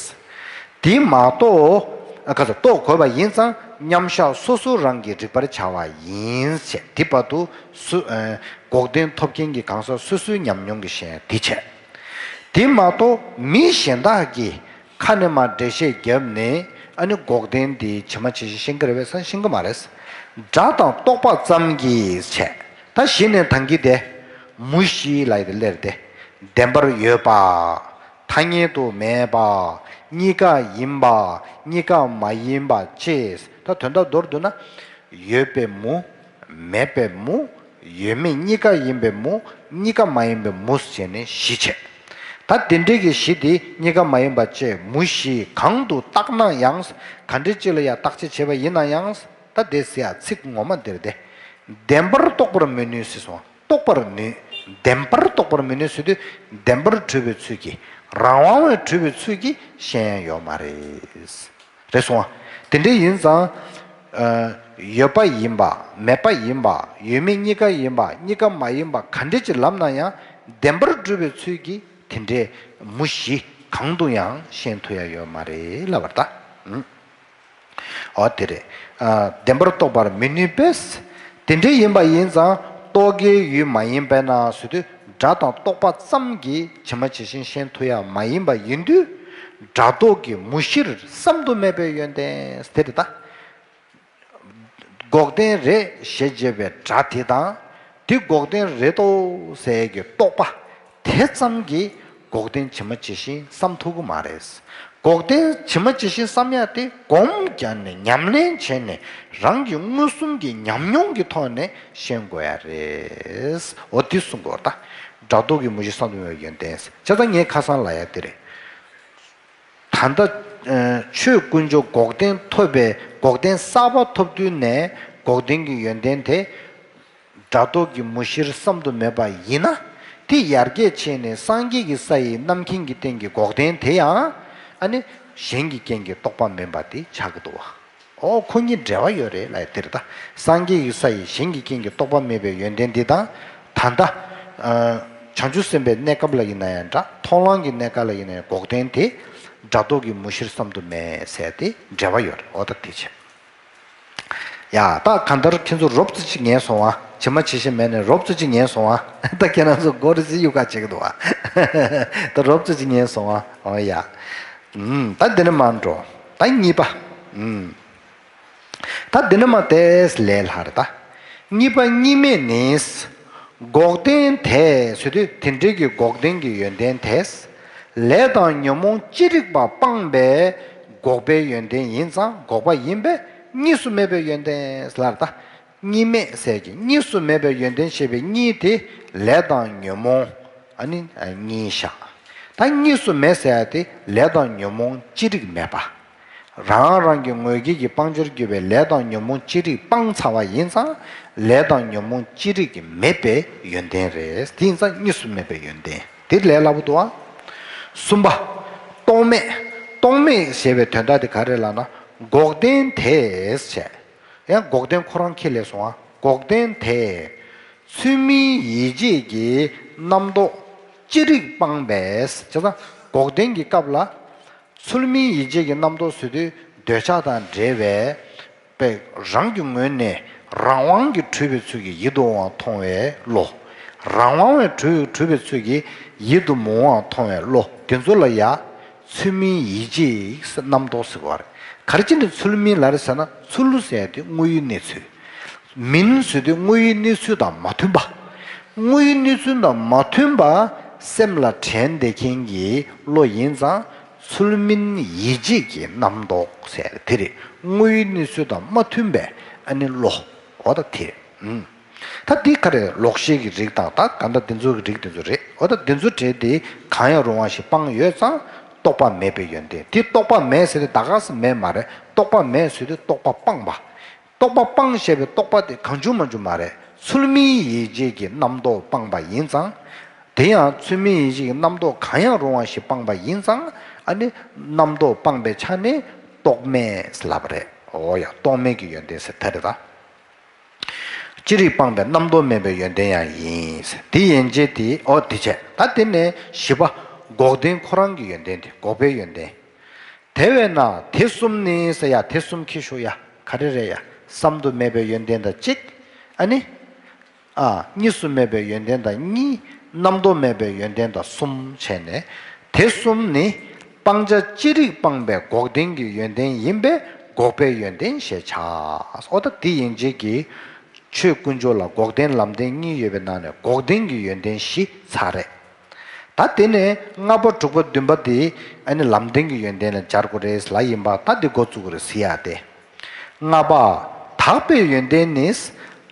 དེ་མ་གཏོགས་ཨ་ཁ་ཚ་རྟོགས་དགོས་པ་ཡིན་ཙང་མཉམ་བཞག་སོ་སོ་རང་གིས་རིག་པར་བྱ་བ་ཡིན་ཞེས་དེ་བར་དུ་སུ་ཨ་འགོག་བདེན་ཐོབ་མཁན་གྱི་གང་ཟག་སོ་སོའི་ཉམས་མྱོང་གི་ཤེས་ཡོན་དེ་བྱས། དེ་མ་གཏོགས་མི་གཞན་དག་གིས་ཁ་ནས་མར་འགྲེལ་བཤད་བརྒྱབ་ནས་ཨ་ནི་འགོག་བདེན་དེ་ཇི་མ་ཇི་བཞིན་ཤེས་ཀྱི་རེད་པས་ཟེར་ན་ཤེས་ཀྱི་མ་རེད། སྒྲ་དང་རྟོག་པ་ཙམ་གྱིས་བྱས། ད་གཞི་ནས་ད་གིན་དེ། མུ་བཞི་ལབ་ཡ་དེ་སླེབས་ཏེ། བདེན་པར་ཡོད་པ། ཐ་སྙད་དུ་མེད་པ། གཉིས་ཀ་ཡིན་པ། གཉིས་ཀ་མ་ཡིན་པ་བཅས། ད་དོན་དག་མདོར་བསྡུ་ན། ཡོད་པའི་མུ། མེད་པའི་མུ། ཡོད་མེད་གཉིས་ཀ་ཡིན་པའི་མུ། གཉིས་ཀ་མ་ཡིན་པའི་མུ་ཟེར་ནས་བཞི་བྱས། ད་དེ་འདྲའི་གི་བཞི་དེ་གཉིས་ཀ་མ་ཡིན་པ་བཅས་མུ་བཞི་གང་དུ་བརྟགས་ན་ཡང་། ག་འདྲ་ཅིག་ལ་ཡང་བརྟག་དཔྱད་བྱས་པ་ཡིན་ན་ཡང་། ད་དེ་ཟེར་ཡ་ཚིག་ངོ་མ་འདིར་དེ། བདེན་པར་རྟོགས་པར་མི་ནུས་ཟེར་སོང་། རྟོགས་པར་ནུས། བདེན་པར་རྟོགས་པར་མི་ནུས་ཟེར་དུས་བདེན་པར་གྲུབ་པའི་ཚུལ་གྱིས་རང་དབང་བའི་གྲུབ་པའི་ཚུལ་གྱིས་ཤེས་ཡ་ཡོད་མ་རེད། རེད་སོང་བ། དེ་འདྲ་ཡིན་ཙང་། ཨ། ཡོད་པ་ཡིན་པ་མེད་པ་ཡིན་པ་ཡོད་མེད་གཉིས་ཀ་ཡིན་པ་གཉིས་ཀ་མ་ཡིན་པ་ག་འདྲ་ཅིག་ལབ་ན་ཡང་བདེན་པར་གྲུབ་པའི་ཚུལ་གྱིས་དེ་འདྲའི་མུ་བཞི་གང་དུ་ཡང་ཤེས་ཐུབ་ཡ་ཡོད་མ་རེད་ལབ་པ་རེད་ད། ཨུ། ཨོ་དེ་རེད། ཨ། བདེན་པར་རྟོགས་པར་མི་ནུས་པས། དེ་འདྲ་ཡིན་པ་ཡིན་ཙང་རྟོག་གེའི་ཡུལ་མ་ཡིན་པས་ན་ཟེར་དུས་སྒྲ་དང་རྟོག་པ་ཙམ་གྱིས་ཇི་མ་ཇི་བཞིན་ཤེས་ཐུབ་ཡ་མ་ཡིན་པ་ཡིན་དུས། སྒྲ་རྟོག་གི་མུ་བཞིར་བསམ་དུ་མེད་པའི་ཡོན་ཏན་དེ་རེད་ད། འགོག་བདེན་རེད་ཞེས་བརྗོད་པའི་སྒྲ་དེ་དང་། དེ་འགོག་བདེན་རེད་དོ་ཟེར་གྱི་རྟོག་པ་དེ་ཙམ་གྱིས་འགོག་བདེན་ཇི་མ་ཇི་བཞིན་བསམ་ཐུབ་ཀྱི་མ་རེད། འགོག་བདེན་ཇི་མ་ཇི་བཞིན་བསམ་ཡ་དེ་སྒོམ་བརྒྱབ་ནས་ཉམས་ལེན་བྱས་ནས་རང་གི་མངོན་སུམ་གྱི་ཉམས་མྱོང་གི་ཐོག་ནས་ཤེས་དགོས་ཡ་རེད། འོ་དེ་གསུང་དགོས་ད། སྒྲ་རྟོག་གི་མུ་བཞི་བསམ་དུ་མེད་པའི་ཡོན་ཏན། བྱས་ཙང་ངས་ཁ་སང་ལབ་ཡ་དེ་རེད། ད་ལྟ་ཆོས་དཀོན་མཆོག་འགོག་བདེན་ཐོབ་པའི་འགོག་བདེན་གསར་པ་ཐོབ་དུས་ནས་འགོག་བདེན་གྱི་ཡོན་ཏན་དེ་སྒྲ་རྟོག་གི་མུ་བཞིར་བསམ་དུ་མེད་པ་ཡིན་ན། དེ་ཡར་རྒྱས་ཕྱིན་ནས་སངས་རྒྱས་ཀྱི་ས་ཡི་རྣམ་མཁྱེན་གྱི་སྟེང་གི་འགོག་བདེན་དེ་ཡང་ཨ་ནི་གཞན་གྱི་རྐྱེན་གྱིས་རྟོགས་པ་མིན་པ་དེ་ཆགས་ཀྱི་འདུག་བ། ཨོ་ཁོ་གཉིས་འབྲེལ་བ་ཡོད་རེད་ལབ་ཡ་དེ་རེད་ད། སངས་རྒྱས་ཀྱི་ས་ཡི་གཞན་གྱི་རྐྱེན་གྱིས་རྟོགས་པ་མེད་པའི་ཡོན་ཏན་འདི་དང་། ད་ལྟ་བྱང་ཆུབ་སེམས་དཔའི་གནས་སྐབས་ལ་ཡིན་ན་ཡང་འདྲ། མཐོང་ལམ་གྱི་གནས་སྐབས་ལ་ཡིན་ན་ཡང་འགོག་བདེན་དེ་སྒྲ་རྟོག་གི་མུ་བཞིར་བསམ་དུ་མེད་ཟེར་དེ་འབྲེལ་བ་ཡོད་རེད། ཨོ་ད་དེ་བྱས། ཡ་ད་གང་ལྟར་ཁྱེད་ཚོ་རོབ་ཙམ་ཅིག་ཉན་སོང་ཨ། ཇི་མ་ཇི་བཞིན་མེད་ནས་རོབ་ཙམ་ཅིག་ཉན་སོང་ཨ། ད་ཁྱེད་རང་ཚོ་མགོ་རི་སི་གཡུག་ཁ་བྱེད་ཀྱི་འདུག་ཨ། ད་རོབ་ཙམ་ཅིག་ཉན་སོང་ཨ། ཨོ་ཡ། ད་འདི་ནས་མར་འགྲོ། ད་གཉིས་པ། ད་འདི་ནས་མར་ཏོག་ཙམ་ལས་སླ་རེད་ད། གཉིས་པ་གཉིས་མེད་ནི། འགོག་བདེན་དེ་ཟེར་དུས་དེ་འདྲའི་གི་འགོག་བདེན་གྱི་ཡོན་ཏན་དེ། ལས་དང་ཉོན་མོངས་ཅི་རིགས་པ་སྤངས་པའི་འགོག་པའི་ཡོན་ཏན་ཡིན་ཙང་འགོག་པ་ཡིན་པས་གཉིས་སུ་མེད་པའི་ཡོན་ཏན་ལབ་རེད་ད། གཉིས་མེད་ཟེར་གྱི་གཉིས་སུ་མེད་པའི་ཡོན་ཏན་ཞེས་པའི་གཉིས་དེ་ལས་དང་ཉོན་མོངས་ཨ་ནི་གཉིས་བཞག་ད་གཉིས་སུ་མེད་ཟེར་ཡ་དེ་ལས་དང་ཉོན་མོངས་ཅི་རིགས་མེད་པ། རང་རང་གི་ངོས་ཀྱི་གི་སྤང་བྱར་གྱུར་པའི་ལས་དང་ཉོན་མོངས་ཅི་རིགས་སྤངས་ཚར་བ་ཡིན་ཙང་ལས་དང་ཉོན་མོངས་ཅི་རིགས་ཀྱི་མེད་པའི་ཡོན་ཏན་རེད། དེ་ཡིན་ཙང་གཉིས་སུ་མེད་པའི་ཡོན་ཏན་དེ་ལས་སླ་པོ་འདུག་ཨ། གསུམ་པ། རྟོག་མེད། རྟོག་མེད་ཞེས་པའི་དོན་དག་དེ་ག་རེ་ལབ་ན་འགོག་བདེན་དེས་བྱས། ཡང་འགོག་བདེན་ཁོ་རང་ཁས་ལེན་སོང་ཨ། འགོག་བདེན་དེས་ཚུལ་མིན་ཡིད་བྱེད་ཀྱི་རྣམ་རྟོག་ཅི་རིགས་སྤངས་པས། བྱས་ཙང་འགོག་བདེན་གྱི་སྐབས་ལ། ཚུལ་མིན་ཡིད་བྱེད་ཀྱི་རྣམ་རྟོག་ཟེར་དུས་འདོད་ཆགས་དང་འབྲེལ་བའི་པའི་རང་གི་ངོས་ནས་རང་དབང་གིས་གྲུབ་པའི་ཚུལ་གྱིས་ཡིད་དུ་འོང་བ་མཐོང་བའི་བློ། རང་དབང་བས་གྲུབ་གྲུབ་པའི་ཚུལ་གྱིས་ཡིད་དུ་མི་འོང་བ་མཐོང་བའི་བློ་དེ་ཚོ་ལ་ཡ་ཚུལ་མིན་ཡིད་བྱེད་རྣམ་རྟོག་ཟེར་བ་རེད། ག་རེ་བྱས་ནས་ཚུལ་མིན་ལབ་རེད་ཟེར་ན་ཚུལ་ཟེར་ཡ་དེ་དངོས་ཡོད་གནས་ཚུལ། མིན་ཟེར་དུས་དངོས་ཡོད་གནས་ཚུལ་དང་མ་མཐུན་པ། དངོས་ཡོད་གནས་ཚུལ་དང་མ་མཐུན་པ་སེམས་ལ་དྲན་བསྡད་མཁན་གྱི་བློ་ཡིན་ཙང་ཚུལ་མིན་ཡིད་བྱེད་ཀྱི་རྣམ་རྟོག་ཟེར་དེ་རེད། དངོས་ཡོད་གནས་ཚུལ་དང་མ་མཐུན་པའི་ཨ་ནི་བློ། འོ་ད་དེ་རེད། ད་འདི་ག་རེ་ལོག་ཤེས་ཀྱི་རིགས་དང་ད་ག་འདྲ་དེ་ཚོ་གི་རིགས་དེ་ཚོ་རེད། འོ་ད་དེ་ཚོ་གྲས་དེ་གང་ཡང་རུང་བ་ཞིག་སྤངས་ཡོད་ཙང་རྟོག་པ་མེད་པའི་ཡོན་ཏན་དེ་རྟོག་པ་མེད་ཟེར་དུས་ད་ག་སེ་མེད་མ་རེད། རྟོག་པ་མེད་ཟེར་དུས་རྟོག་པ་སྤངས་པ། རྟོག་པ་སྤངས་ཞེས་པའི་རྟོག་པ་དེ་གང་བྱུང་མང་བྱུང་མ་རེད། ཚུལ་མིན་ཡིད་བྱེད་ཀྱི་རྣམ་རྟོག་སྤངས་པ་ཡིན་ཙང་། དེ་ཡང་ཚུལ་མིན་ཡིད་བྱེད་ཀྱི་རྣམ་རྟོག་གང་ཡང་རུང་བ་ཞིག་སྤངས་པ་ཡིན་ཙང་ཨ་ནི་རྣམ་རྟོག་སྤངས་པའི་ཆ་ནས་རྟོག་མེད་ལབ་པ་རེད། འོ་ཡ་རྟོག་མེད་ཀྱི་ཡོན་ཏན་ཟེར་ད་རེད་ད། ཅི་རིགས་སྤངས་པའི་རྣམ་རྟོག་མེད་པའི་ཡོན་ཏན་ཡང་ཡིན། དེ་ཡན་ཆད་དེ་འོ་དེ་བྱས་ད་དེ་ནས་བཞི་པ། འགོག་བདེན་ཁོ་རང་གི་ཡོན་ཏན་དེ་འགོག་པའི་ཡོན་ཏན། དེ་བས་ན་དེ་གསུམ་ནི་ཟེར་ཡ་དེ་གསུམ་ཁྱེར་ཤོག་ཡ་ག་རེ་རེད་ཡ། བསམ་དུ་མེད་པའི་ཡོན་ཏན་དང་གཅིག་ཨ་ནི། ཨ་གཉིས་སུ་མེད་པའི་ཡོན་ཏན་དང་གཉིས། རྣམ་རྟོག་མེད་པའི་ཡོན་ཏན་དང་གསུམ་བྱས་ནས། དེ་གསུམ་ནི་སྤང་བྱ་ཅི་རིགས་སྤངས་པའི་འགོག་བདེན་གྱི་ཡོན་ཏན་ཡིན་པས་འགོག་པའི་ཡོན་ཏན་ཞེས་བྱ། འོ་ད་དེ་ཡན་ཆད་ཀྱི་ཆོས་དཀོན་མཆོག་ལ་འགོག་བདེན་ལམ་བདེན་གཉིས་ཡོད་པའི་ནང་ནས་འགོག་བདེན་གྱི་ཡོན་ཏན་བཞི་ཚར་རེད། ད་དེ་ནས་ལྔ་པ་དྲུག་པ་བདུན་པ་དེ་ཨ་ནི་ལམ་བདེན་གྱི་ཡོན་ཏན་ལ་སྦྱར་དགོས་རེད་ལ་ཡིན་པ་ད་འདི་འགོ་བཙུགས་དགོས་རེད་ཟེར་ཡ་དེ། ལྔ་པ། དག་པའི་ཡོན་ཏན་ནི།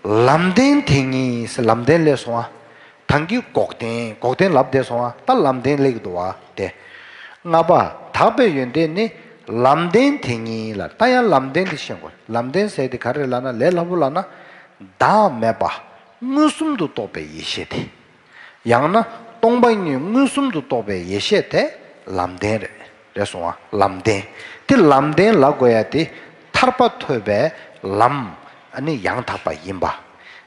ལམ་བདེན་དེ་ཉིད། ལམ་བདེན་ལས་སོང་ཨ། ད་གིན་འགོག་བདེན་འགོག་བདེན་ལབ་བསྡད་སོང་ཨ། ད་ལམ་བདེན་སླེབས་ཀྱི་འདུག་བ་དེ། ལྔ་པ། དག་པའི་ཡོན་ཏན་ནི། ལམ་བདེན་དེ་ཉིད་ལ་ད་ཡང་ལམ་བདེན་དེ་ཤེས་དགོས། ལམ་བདེན་ཟེར་དེ་ག་རེ་ལབ་ན་ལས་སླ་པོ་ལབ་ན། བདག་མེད་པ་མངོན་སུམ་དུ་རྟོགས་པའི་ཡེ་ཤེས་དེ། ཡང་ན་སྟོང་པ་ཉིད་མངོན་སུམ་དུ་རྟོགས་པའི་ཡེ་ཤེས་དེ་ལམ་བདེན་རེད། རེད་སོང་ཨ། ལམ་བདེན། དེ་ལམ་བདེན་ལབ་དགོས་ཡ་དེ་ཐར་པ་ཐོབ་པའི་ལམ་ཨ་ནི་ཡང་དག་པ་ཡིན་པ།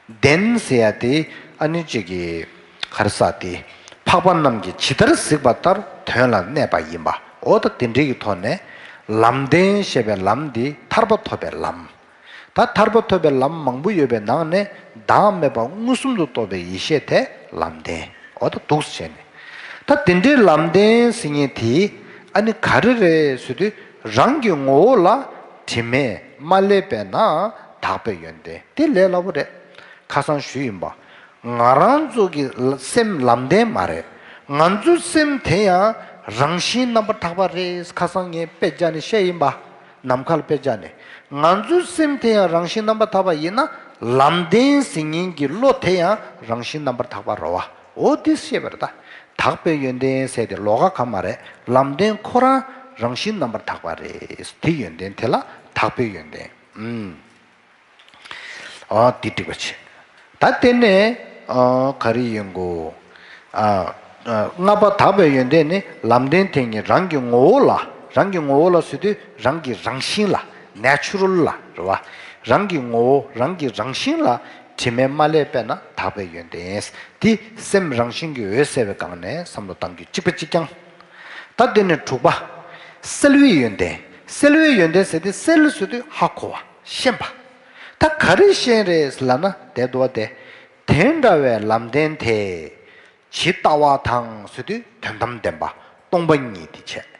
བདེན་ཟེར་ཡ་དེ་ཨ་ནི་གཅིག་གི་ག་རེ་ཟེར་དེ་འཕགས་པ་རྣམས་ཀྱིས་ཇི་ལྟར་གཟིགས་པ་ལྟར་དོན་ལ་གནས་པ་ཡིན་པ། འོ་ད་དེ་འདྲའི་གི་ཐོག་ནས་ལམ་བདེན་ཞེས་པའི་ལམ་འདི་ཐར་པ་ཐོབ་པའི་ལམ། ད་ཐར་པ་ཐོབ་པའི་ལམ་མང་པོ་ཡོད་པའི་ནང་ནས་བདག་མེད་པ་མངོན་སུམ་དུ་རྟོགས་པའི་ཡེ་ཤེས་དེ་ལམ་བདེན། འོ་ད་འདུག་སེ་བྱས་ནས། ད་དེ་འདྲའི་ལམ་བདེན་ཟེར་མཁན་དེ་ ཨ་ནི་ག་རེ་རེད་ཟེར་དུས་རང་གི་ངོ་བོ་ལ་དྲི་མས་མ་བསླད་པས་ན་དག་པའི་ཡོན་ཏན་དེ་ལས་སླ་པོ་རེད། ཁ་སང་ཞུས་ཡིན་པ། ང་རང་ཚོ་གི་སེམས་ལམ་བདེན་མ་རེད། ང་ཚོའི་སེམས་དེ་ཡང་རང་བཞིན་རྣམ་པར་དག་པ་རེད། ཁ་སང་ངས་དཔེ་བརྒྱབ་ནས་བཤད་ཡིན་པ། ནམ་མཁའ་ལ་དཔེ་བརྒྱབ་ནས། ང་ཚོའི་སེམས་དེ་ཡང་རང་བཞིན་རྣམ་པར་དག་པ་ཡིན་ན་ལམ་བདེན་ཟེར་མཁན་གྱི་བློ་དེ་ཡང་རང་བཞིན་རྣམ་པར་དག་པ་རེད་བ། འོ་འདི་ཤེས་པ་རེད་ད། དག་པའི་ཡོན་ཏན་ཟེར་དེ་ལོགས་ཀ་གང་མ་རེད། ལམ་བདེན་ཁོ་རང་རང་བཞིན་རྣམ་པར་དག་པ་རེད། དེ་ཡོན་ཏན་དེ་ལ་དག་པའི་ཡོན་ཏན། ཨུམ། ཨ་འདི་འགྲིག་པ་བྱེད། ད་དེ་ནས་ཨ་ག་རེ་ཡིན་གོ། ཨ་ཨ་ལྔ་པ་དག་པའི་ཡོན་ཏན་ནི་ལམ་བདེན་དེ་ཉིད་རང་གི་ངོ་བོ་ལ། རང་གི་ངོ་བོ་ལ་ཟེར་དུས་རང་གི་རང་བཞིན་ལ། ནེ་ཅུ་རལ་ལ་རེད་བ། རང་གི་ངོ་བོ་རང་གི་རང་བཞིན་ལ་དྲི་མས་མ་བསླད་པས་ན་དག་པའི་ཡོན་ཏན། དེ་སེམས་རང་བཞིན་གྱིས་འོད་གསལ་བའི་སྒང་ནས་བསམ་བློ་བཏང་རྒྱུ་གཅིག་པ་གཅིག་རྐྱང་། ད་དེ་ནས་དྲུག་པ། གསལ་བའི་ཡོན་ཏན། གསལ་བའི་ཡོན་ཏན་ཟེར་དེ་གསལ་ཟེར་དུས་ཧ་གོ་བ་ཤེས་པ། ད་ག་རེ་ཤེས་རེད་ལབ་ན་དེ་འདུག་བ་དེ། དེ་འདྲ་བའི་ལམ་བདེན་དེ། ཇི་ལྟ་བ་དང་ཟེར་དུས་དོན་དམ་བདེན་པ་སྟོང་པ་ཉིད་དེ་བྱས།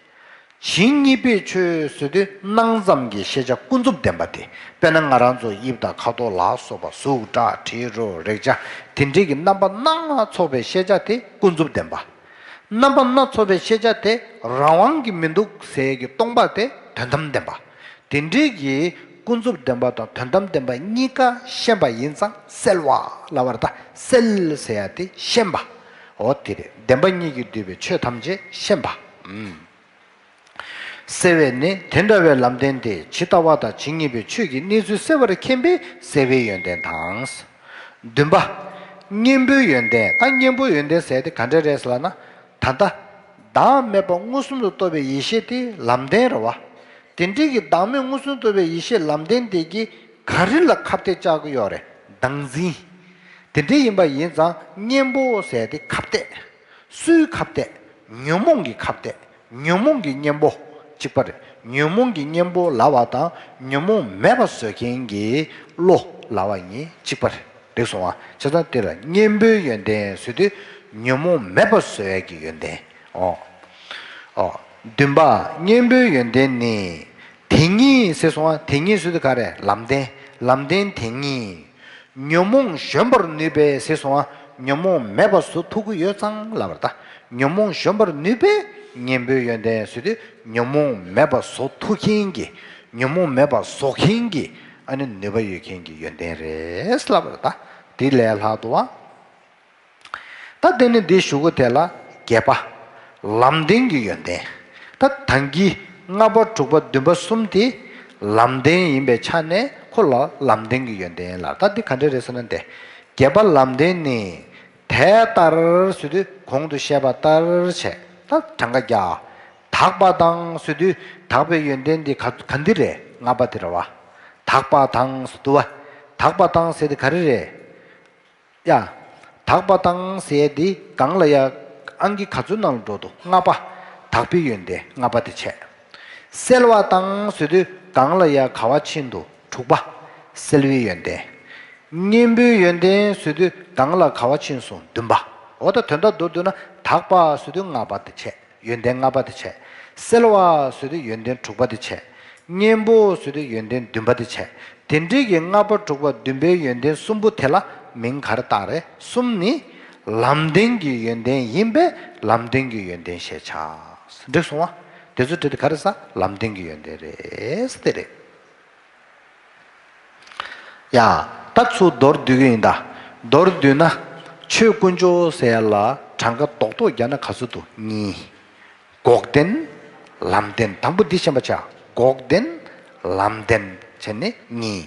ཇི་སྙེད་པའི་ཆོས་ཟེར་དུས་སྣང་ཙམ་གྱི་ཤེས་བྱ་ཀུན་རྫོབ་བདེན་པ་དེ། དཔེར་ན་ང་རང་ཚོ་དབྱིབས་དང་ཁ་དོག་ལ་སོགས་པ་གཟུགས་སྒྲ་དྲི་རོ་རེག་བྱ་དེ་འདྲའི་གི་རྣམ་པ་སྣ་ཚོགས་པའི་ཤེས་བྱ་དེ་ཀུན་རྫོབ་བདེན་པ། རྣམ་པ་སྣ་ཚོགས་པའི་ཤེས་བྱ་དེ་རང་དབང་གི་མི་འདུག་ཟེར་གྱི་སྟོང་པ་དེ་དོན་དམ་བདེན་པ། དེ་འདྲའི་གི་ཀུན་རྫོབ་བདེན་པ་དང་དོན་དམ་བདེན་པ་གཉིས་ཀ་ཤེས་པ་ཡིན་ཙང་གསལ་བ་ལབ་པ་རེད་ད། གསལ་ཟེར་ཡ་དེ་ཤེས་པ། འོ་དེ་རེད། བདེན་པ་གཉིས་ཀྱིས་བསྡུས་པའི་ཆོས་ཐམས་ཅད་ཤེས་པ། ཨུམ། གསལ་བས་ནི་དེ་འདྲ་བའི་ལམ་བདེན་ཏེ་ཇི་ལྟ་བ་དང་ཇི་སྙེད་པའི་ཆོས་ཀྱི་གནས་ཚུལ་གསལ་བར་མཁྱེན་པས་གསལ་བའི་ཡོན་ཏན་དང་། བདུན་པ། གཉེན་པོའི་ཡོན་ཏན། ད་གཉེན་པོའི་ཡོན་ཏན་ཟེར་དེ་ག་འདྲ་རེད་ཟེར་ལབ་ན། ད་ལྟ་བདག་མེད་པ་མངོན་སུམ་དུ་རྟོགས་པའི་ཡེ་ཤེས་དེ་ལམ་བདེན་རེད་བ། དེ་འདྲའི་གི་བདག་མེད་མངོན་སུམ་རྟོགས་པའི་ཡེ་ཤེས་ལམ་བདེན་དེ་གིས་ག་རེ་ལ་ཁ་གཏད་བཅག་གི་ཡོད་རེད། བདག་འཛིན། དེ་འདྲ་ཡིན་པ་ཡིན་ཙང་གཉེན་པོ་ཟེར་དེ་ཁ་གཏད། སུའི་ཁ་གཏད། ཉོན་མོངས་ཀྱི་ཁ་གཏད། ཉོན་མོངས་ཀྱི་གཉེན་པོ། གཅིག་པ་རེད། ཉོན་མོངས་ཀྱི་གཉེན་པོ་ལབ་པ་དང་ཉོན་མོངས་མེད་པ་བཟོ་མཁན་གྱི་བློ་ལབ་པ་གཉིས་གཅིག་པ་རེད། འགྲིག་སོང་ང་། བྱས་ཙང་དེ་ལ་གཉེན་པོའི་ཡོན་ཏན་ཟེར་དུས་ཉོན་མོངས་མེད་པ་བཟོ་ཡས་ཀྱི་ཡོན་ཏན། ཨོ། ཨོ། བདུན་པ། གཉེན་པོའི་ཡོན་ཏན་ནི། དེ་ཉིད་ཟེར་སོང་ང་། དེ་ཉིད་ཟེར་དུས་ག་རེ། ལམ་བདེན། ལམ་བདེན་དེ་ཉིད། ཉོན་མོངས་གཞོམ་པར་ནུས་པའི་ཟེར་སོང་ང་། ཉོན་མོངས་མེད་པ་བཟོ་ཐུབ་ཀྱི་ཡོད་ཙང་ལབ་པ་རེད་ད། ཉོན་མོངས་གཞོམ་པར་ནུས་པའི་གཉེན་པོའི་ཡོན་ཏན་ཟེར་དུས་ཉོན་མོངས་མེད་པ་བཟོ་ཐུབ་མཁན་གྱི། ཉོན་མོངས་མེད་པ་བཟོ་མཁན་གྱི་ཨ་ནི་ནུས་པ་ཡོད་མཁན་གྱི་ཡོན་ཏན་རེད་ལབ་པ་རེད་ད། དེ་ལས་ལྷག་ཏུ་བ། ད་དེ་ནི་འདི་གཞུག་གུ་དེ་ལ་བརྒྱད་པ། ལམ་བདེན་གྱི་ཡོན་ཏན། ད་ད་གིན་ལྔ་པ་དྲུག་པ་བདུན་པ་གསུམ་དེ་ལམ་བདེན་ཡིན་པའི་ཆ་ནས་ཁོ་ལ་ལམ་བདེན་གྱི་ཡོན་ཏན་ལབ། ད་འདི་ག་འདྲ་རེད་ཟེར་ན་འདི། བརྒྱད་པ་ལམ་བདེན་ནི། དེ་ལྟར་ཟེར་དུས་གོང་དུ་བཤད་པ་ལྟར་བྱས། ད་གྲངས་ཀ་བརྒྱ། དག་པ་དང་ཟེར་དུས་དག་པའི་ཡོན་ཏན་འདི་ག་ག་འདི་རེད། ལྔ་པ་དེ་རེད་བ། དག་པ་དང་ཟེར་དུས་བ། དག་པ་དང་ཟེར་དེ་ག་རེ་རེད། ཡ། དག་པ་དང་ཟེར་དེ་གང་ལ་ཡ། ཨང་ཀི་ག་ཚོད་ནང་ལ་འགྲོ་འདུག་ལྔ་པ། དག་པའི་ཡོན་ཏན་ལྔ་པ་དེ་བྱས། གསལ་བ་དང་ཟེར་དུས་གང་ལ་ཡ་ག་བ་ཕྱིན་འདུག་དྲུག་པ། གསལ་བའི་ཡོན་ཏན། གཉེན་པོའི་ཡོན་ཏན་ཟེར་དུས་གང་ལ་ག་བ་ཕྱིན་སོང་བདུན་པ། འོ་ད་དོན་དག་མདོར་བསྡུས་ན་དག་པ་ཟེར་དུས་ལྔ་པ་དེ་བྱས། ཡོན་ཏན་ལྔ་པ་དེ་བྱས། གསལ་བ་ཟེར་དུས་ཡོན་ཏན་དྲུག་པ་དེ་བྱས། གཉེན་པོ་ཟེར་དུས་ཡོན་ཏན་བདུན་པ་དེ་བྱས། དེ་འདྲའི་གི་ལྔ་པ་དྲུག་པ་བདུན་པའི་ཡོན་ཏན་གསུམ་པོ་དེ་ལ་མིང་ག་རེ་བཏགས་རེད། གསུམ་ནི་ལམ་བདེན་གྱི་ཡོན་ཏན་ཡིན་པས་ལམ་བདེན་གྱི་ཡོན་ཏན་ཞེས་བྱ། འགྲིག་སོང་བ། དེ་ཚོ་བྲིས་ཏེ་ག་རེ་ཟ། ལམ་བདེན་གྱི་ཡོན་ཏན་རེད་ཟེར་དེ་རེད། ཡ། ད་ཚུར་མདོར་བསྡུས་ཀྱི་ཡིན་ད། མདོར་བསྡུས་ན། ཆོས་དཀོན་མཆོག་ཟེར་ཡ་ལ་གྲངས་ཀ་རྡོག་རྡོག་རྒྱག་ན་ག་ཚོད་འདུག་གཉིས། འགོག་བདེན། ལམ་བདེན། དང་པོ་འདི་ཤེས་པ་བྱ། འགོག་བདེན། ལམ་བདེན་བྱས་ནས་གཉིས།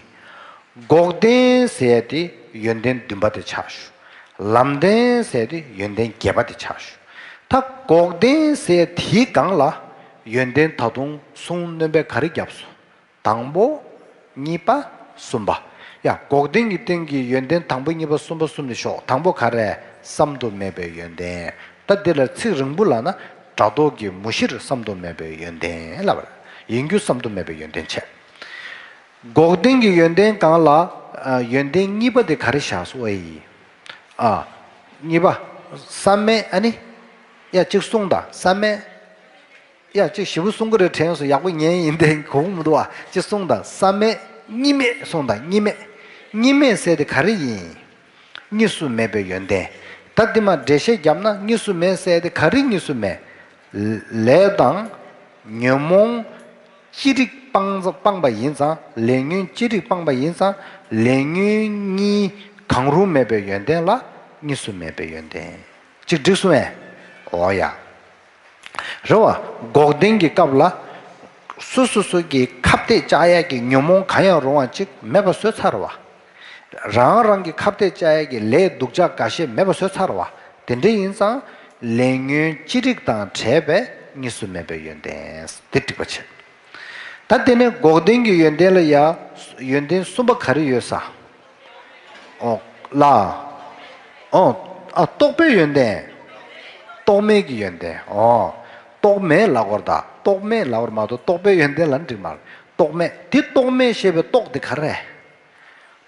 འགོག་བདེན་ཟེར་ཡ་དེ་ཡོན་ཏན་བདུན་པ་དེ་ཆགས་ཞུ། ལམ་བདེན་ཟེར་ཡ་དེ་ཡོན་ཏན་བརྒྱད་པ་དེ་ཆགས་ཞུ། ད་འགོག་བདེན་ཟེར་ཡ་དེའི་སྒང་ལ་ཡོན་ཏན་ད་དུང་གསུང་སྣོན་པ་ག་རེ་བརྒྱབ་སོང་། དང་པོ། གཉིས་པ། གསུམ་པ། ཡ། འགོག་བདེན་གྱི་སྟེང་གི་ཡོན་ཏན་དང་པོ་གཉིས་པ་གསུམ་པ་གསུམ་ནས་ཤོག་དང་པོ་ག་རེ། བསམ་དུ་མེད་པའི་ཡོན་ཏན། ད་འདི་ལ་ཚིག་རིང་པོ་ལབ་ན་སྒྲ་རྟོག་གི་མུ་བཞིར་བསམ་དུ་མེད་པའི་ཡོན་ཏན་ལབ་པ་རེད། ཡིན་རྒྱུ་བསམ་དུ་མེད་པའི་ཡོན་ཏན་བྱས། འགོག་བདེན་གྱི་ཡོན་ཏན་སྒང་ལ། ཨ། ཡོན་ཏན་གཉིས་པ་དེ་ག་རེ་བཞག་སོང་ཨེ་ཡིན། ཨ། གཉིས་པ། བསམ་མེད་ཨ་ནི། ཡ། གཅིག་གསུངས་དང་བསམ་མེད། ཡ་ཅིག་ཞེ་པོ་གསུང་གི་རེད་དྲན་སོང་། ཡག་པོ་ཉན་ཡིན་དེ་གོ་གི་མི་འདུག་བ། ཅིག་གསུངས་དང་། ས་མེད་གཉིས་མེད་གསུངས་དང་། གཉིས་མེད། གཉིས་མེད་ཟེར་དེ་ག་རེ་ཡིན། གཉིས་སུ་མེད་པའི་ཡོན་ཏན། ད་འདི་མ་འགྲེལ་བཤད་བརྒྱབ་ན། གཉིས་སུ་མེད་ཟེར་དེ་ག་རེ་གཉིས་སུ་མེད། ལས་དང་ཉོན་མོངས་ཅི་རིགས་སྤངས་སྤངས་པ་ཡིན་ཙང་། ལས་ཉོན་ཅི་རིགས་སྤངས་པ་ཡིན་ཙང་། ལས་ཉོན་གཉིས་གང་རུང་མེད་པའི་ཡོན་ཏན་ལ་གཉིས་སུ་མེད་པའི་ཡོན་ཏན། ཅིག་འགྲིག་སོང་ངས། འོ་ཡ། རེད་བ། འགོག་བདེན་གྱི་སྐབས་ལ། སོ་སོ་སོ་གི་ཁ་གཏད་བཅག་ཡག་གི་ཉོན་མོངས་གང་ཡང་རུང་བ་ཅིག་མེད་པ་བཟོས་ཚར་བ། རང་རང་གི་ཁ་གཏད་བཅག་ཡག་གི་ལས་སྡུག་ཅག་འགའ་ཤས་མེད་པ་བཟོས་ཚར་བ། དེ་འདྲ་ཡིན་ཙང་། ལས་ཉོན་ཅི་རིགས་དང་བྲལ་བས་གཉིས་སུ་མེད་པའི་ཡོན་ཏན། དེ་འགྲིག་པ་བྱེད། ད་དེ་ནས་འགོག་བདེན་གྱི་ཡོན་ཏན་ལ་ཡ། ཡོན་ཏན་གསུམ་པ་ག་རེ་ཡོད་ས། ཨོ། ལ། ཨོ། ཨ། རྟོག་པའི་ཡོན་ཏན། རྟོག་མེད་ཀྱི་ཡོན་ཏན། ཨོ། རྟོག་མེད་ལབ་དགོས་རེད་ད། རྟོག་མེད་ལབ་དགོས་རེད་མ་གཏོགས་རྟོག་པའི་ཡོན་ཏན་ལབ་ན་འགྲིག་མ་རེད། རྟོག་མེད་དེ། རྟོག་མེད་ཞེས་པའི་རྟོག་དེ་ག་རེ།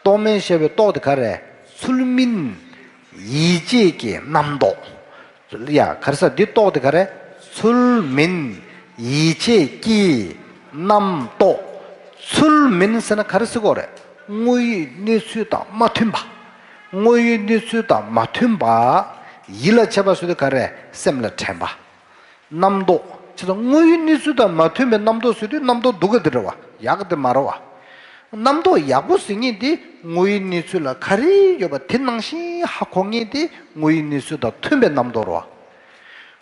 རྟོག་མེད་ཞེས་པའི་རྟོག་དེ་ག་རེ། ཚུལ་མིན་ཡིད་བྱེད་ཀྱི་རྣམ་རྟོག། ཡ། ག་རེ་ཟ། འདི་རྟོག་དེ་ག་རེ། ཚུལ་མིན་ཡིད་བྱེད་ཀྱི་རྣམ་རྟོག། ཚུལ་མིན་ཟེར་ན་ག་རེ་ཟེར་དགོས་རེད། དངོས་ཡོད་གནས་ཚུལ་དང་མ་མཐུན་པ། དངོས་ཡོད་གནས་ཚུལ་དང་མ་མཐུན་པ། ཡིད་ལ་བྱེད་པ་ཟེར་དུས་ག་རེ། སེམས་ལ་དྲན་པ། རྣམ་རྟོག། བྱས་ཙང་དངོས་ཡོད་གནས་ཚུལ་དང་མ་མཐུན་པའི་རྣམ་རྟོག་ཟེར་དུས་རྣམ་རྟོག་སྡུག་ག་དེ་རེད་བ། ཡག་ག་དེ་མ་རེད་བ། རྣམ་རྟོག་ཡག་པོ་ཟེར་མཁན་དེ་དངོས་ཡོད་གནས་ཚུལ་ལ་ག་རེ་ཡོད་པ་དེ་ནང་བཞིན་ཧ་གོ་མཁན་དེ་དངོས་ཡོད་གནས་ཚུལ་དང་མཐུན་པའི་རྣམ་རྟོག་རེད་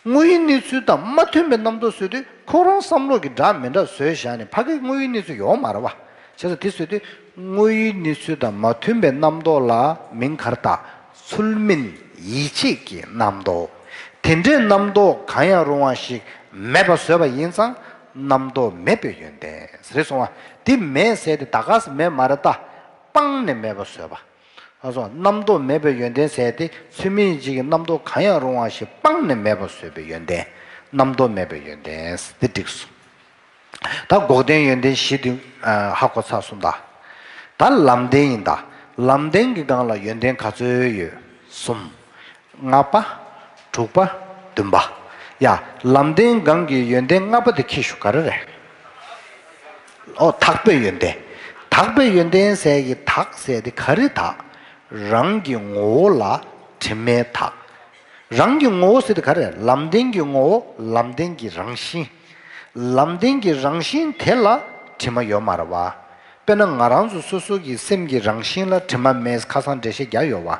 བ། དངོས་ཡོད་གནས་ཚུལ་དང་མ་མཐུན་པའི་རྣམ་རྟོག་ཟེར་དུས་ཁོ་རང་བསམ་བློ་གི་འདྲ་མི་འདྲ་བཟོས་བཞག་ནས་ཕ་གིའི་དངོས་ཡོད་གནས་ཚུལ་ཡོད་མ་རེད་བ། བྱས་ཙང་དེ་ཟེར་དུས་དངོས་ཡོད་གནས་ཚུལ་དང་མ་མཐུན་པའི་རྣམ་རྟོག་ལ་མིང་ག་རེ་བཏགས། ཚུལ་མིན་ཡིད་བྱེད་ཀྱི་རྣམ་རྟོག། དེ་འདྲའི་རྣམ་རྟོག་གང་ཡང་རུང་བ་ཞིག་མེད་པ་བཟོས་པ་ཡིན་ཙང་རྣམ་རྟོག་མེད་པའི་ཡོན་ཏན་རེད་གསུངས་པ། དེ་མེད་ཟེར་དེ་ད་ག་སེ་མེད་མ་རེད་ད། སྤངས་ནས་མེད་པ་བཟོས་པ། ཨ་སོ། རྣམ་རྟོག་མེད་པའི་ཡོན་ཏན་ཟེར་དེ་ཚུལ་མིན་ཡིད་བྱེད་ཀྱི་རྣམ་རྟོག་གང་ཡང་རུང་བ་ཞིག་སྤངས་ནས་མེད་པ་བཟོས་པའི་ཡོན་ཏན། རྣམ་རྟོག་མེད་པའི་ཡོན་ཏན་དེ་འགྲིགས་སོང་། ད་འགོག་བདེན་ཡོན་ཏན་བཞི་དེ་ཧ་གོ་ཚར་སོང་ད། ད་ལམ་བདེན་ཡིན་ད། ལམ་བདེན་གྱི་སྒང་ལ་ཡོན་ཏན་ག་ཚོད་ཡོད། གསུམ། ལྔ་པ། དྲུག་པ། བདུན་པ། ཡ། ལམ་བདེན་སྒང་གི་ཡོན་ཏན་ལྔ་པ་དེ་ཁྱེར་ཤོག་ག་རེ་རེད། ཨོ། དག་པའི་ཡོན་ཏན། དག་པའི་ཡོན་ཏན་ཟེར་གྱི་དག་ཟེར་དེ་ག་རེ་དག། རང་གི་ངོ་བོ་ལ་དྲི་མས་དག། རང་གི་ངོ་བོ་ཟེར་དེ་ག་རེ། ལམ་བདེན་གྱི་ངོ་བོ། ལམ་བདེན་གྱི་རང་བཞིན། ལམ་བདེན་གྱི་རང་བཞིན་དེ་ལ་དྲི་མ་ཡོད་མ་རེད་བ། དཔེར་ན་ང་རང་ཚོ་སོ་སོ་གི་སེམས་ཀྱི་རང་བཞིན་ལ་དྲི་མ་མེད། ཁ་སང་འགྲེལ་བཤད་རྒྱག་ཡོད་བ།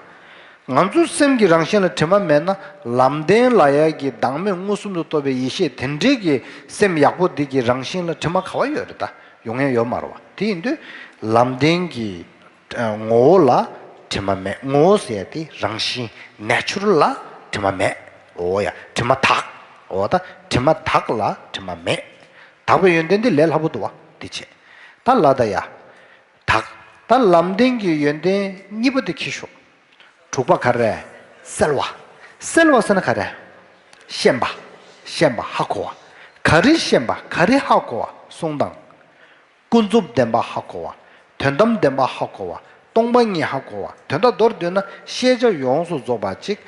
ང་ཚོའི་སེམས་ཀྱི་རང་བཞིན་ལ་དྲི་མ་མེད་ན། ལམ་བདེན་ལབ་ཡག་གི་བདག་མེད་མངོན་སུམ་དུ་རྟོགས་པའི་ཡེ་ཤེས་དེ་འདྲའི་གི་སེམས་ཡག་པོ་འདི་གི་རང་བཞིན་ལ་དྲི་མ་ག་བ་ཡོད་རེད་ད། ཡོང་ཡ་ཡོད་མ་རེད་བ། དེ་ཡིན་དུས་ལམ་བདེན་གྱི་ངོ་བོ་ལ་དྲི་མ་མེད། ངོ་བོ་ཟེར་ཡ་དེ་རང་བཞིན། ནེ་ཅུ་རལ་ལ་དྲི་མ་མེད། འོ་ཡ། དྲི་མ་དག། འོ་ད། དྲི་མ་དག་ལ་དྲི་མ་མེད། དག་པའི་ཡོན་ཏན་དེ་ལས་སླ་པོ་འདུག་བ། དེ་བྱས། ད་ལ་ད་ཡ། དག། ད་ལམ་བདེན་གྱི་ཡོན་ཏན་གཉིས་པ་དེ་ཁྱེར་ཤོག་དྲུག་པ་ག་རེ། གསལ་བ། གསལ་བ་ཟེར་ན་ག་རེ། ཤེས་པ། ཤེས་པ་ཧ་གོ་བ། ག་རེ་ཤེས་པ། ག་རེ་ཧ་གོ་བ། གསུང་དང་། ཀུན་རྫོབ་བདེན་པ་ཧ་གོ་བ། དོན་དམ་བདེན་པ་ཧ་གོ་བ། སྟོང་པ་ཉིད་ཧ་གོ་བ། དོན་དག་མདོར་བསྡུས་ན་ཤེས་བྱ་ཡོངས་སུ་རྫོགས་པ་ཅིག་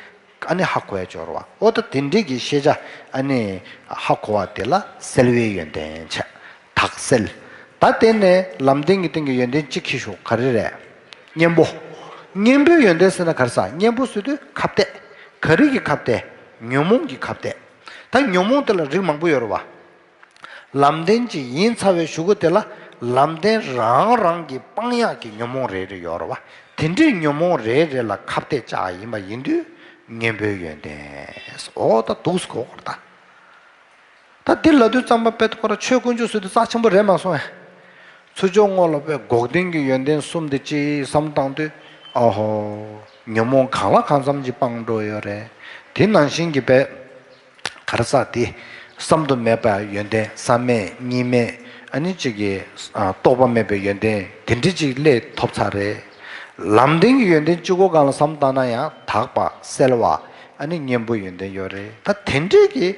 ཨ་ནི་ཧ་གོ་ཡ་སྦྱོར་བ། འོ་ད་དེ་འདྲའི་གི་ཤེས་བྱ་ཨ་ནི་ཧ་གོ་བ་དེ་ལ་གསལ་བའི་ཡོན་ཏན་བྱ། དག་གསལ། ད་དེ་ནས་ལམ་བདེན་གྱི་སྟེང་གི་ཡོན་ཏན་གཅིག་ཁྱེར་ཤོག་ག་རེ་རེད། གཉེན་པོ། གཉེན་པོའི་ཡོན་ཏན་ཟེར་ན་ག་རེ་ཟ། གཉེན་པོ་ཟེར་དུས་ཁ་གཏད། ག་རེ་གི་ཁ་གཏད། ཉོན་མོངས་ཀྱི་ཁ་གཏད། ད་ཉོན་མོངས་དེ་ལ་རིགས་མང་པོ་ཡོད་རེད་བ། ལམ་བདེན་ཅིག་ཡིན་ཚར་བའི་གཞུག་གུ་དེ་ལ་ལམ་བདེན་རང་རང་གི་སྤང་ཡག་གི་ཉོན་མོངས་རེ་རེ་ཡོད་རེད་བ། དེ་འདྲའི་ཉོན་མོངས་རེ་རེ་ལ་ཁ་གཏད་བཅག་ཡིན་པ་ཡིན་དུས་གཉེན་པོའི་ཡོན་ཏན། འོ་ད་འདུག་སེ་གོ་དགོས་རེད་ད། ད་འདི་ལབ་དུས་ཙམ་པ་དཔེ་ཁོ་རང་ཆོས་དཀོན་མཆོག་ཟེར་དུས་རྩ་ཆེན་པོ་རེད་མ་སོང་ངས། ཚུར་ཕྱོགས་སྔོན་ལ་དཔེ་འགོག་བདེན་གྱི་ཡོན་ཏན་གསུམ་དེ་ཅིག་བསམ་བཏང་དུས། ཨ་ཧོ། ཉོན་མོངས་གང་ལ་གང་འཚམ་ཅིག་སྤངས་འགྲོ་ཡོད་རེད། དེ་ནང་བཞིན་གྱི་དཔེ། ག་རེ་ཟ། དེ་བསམ་དུ་མེད་པའི་ཡོན་ཏན། བསམ་མེད་གཉིས་མེད། ཨ་ནི་གཅིག་གི་ཨ་རྟོག་པ་མེད་པའི་ཡོན་ཏན་དེ་འདྲ་ཅིག་སླེབས་ཐུབ་ཚར་རེད། ལམ་བདེན་གྱི་ཡོན་ཏན་གཅིག་པོ་སྒང་ལ་བསམ་བཏང་ན་ཡང་དག་པ་གསལ་བ། ཨ་ནི་གཉེན་པོའི་ཡོན་ཏན་ཡོད་རེད། ད་དེ་འདྲའི་གི་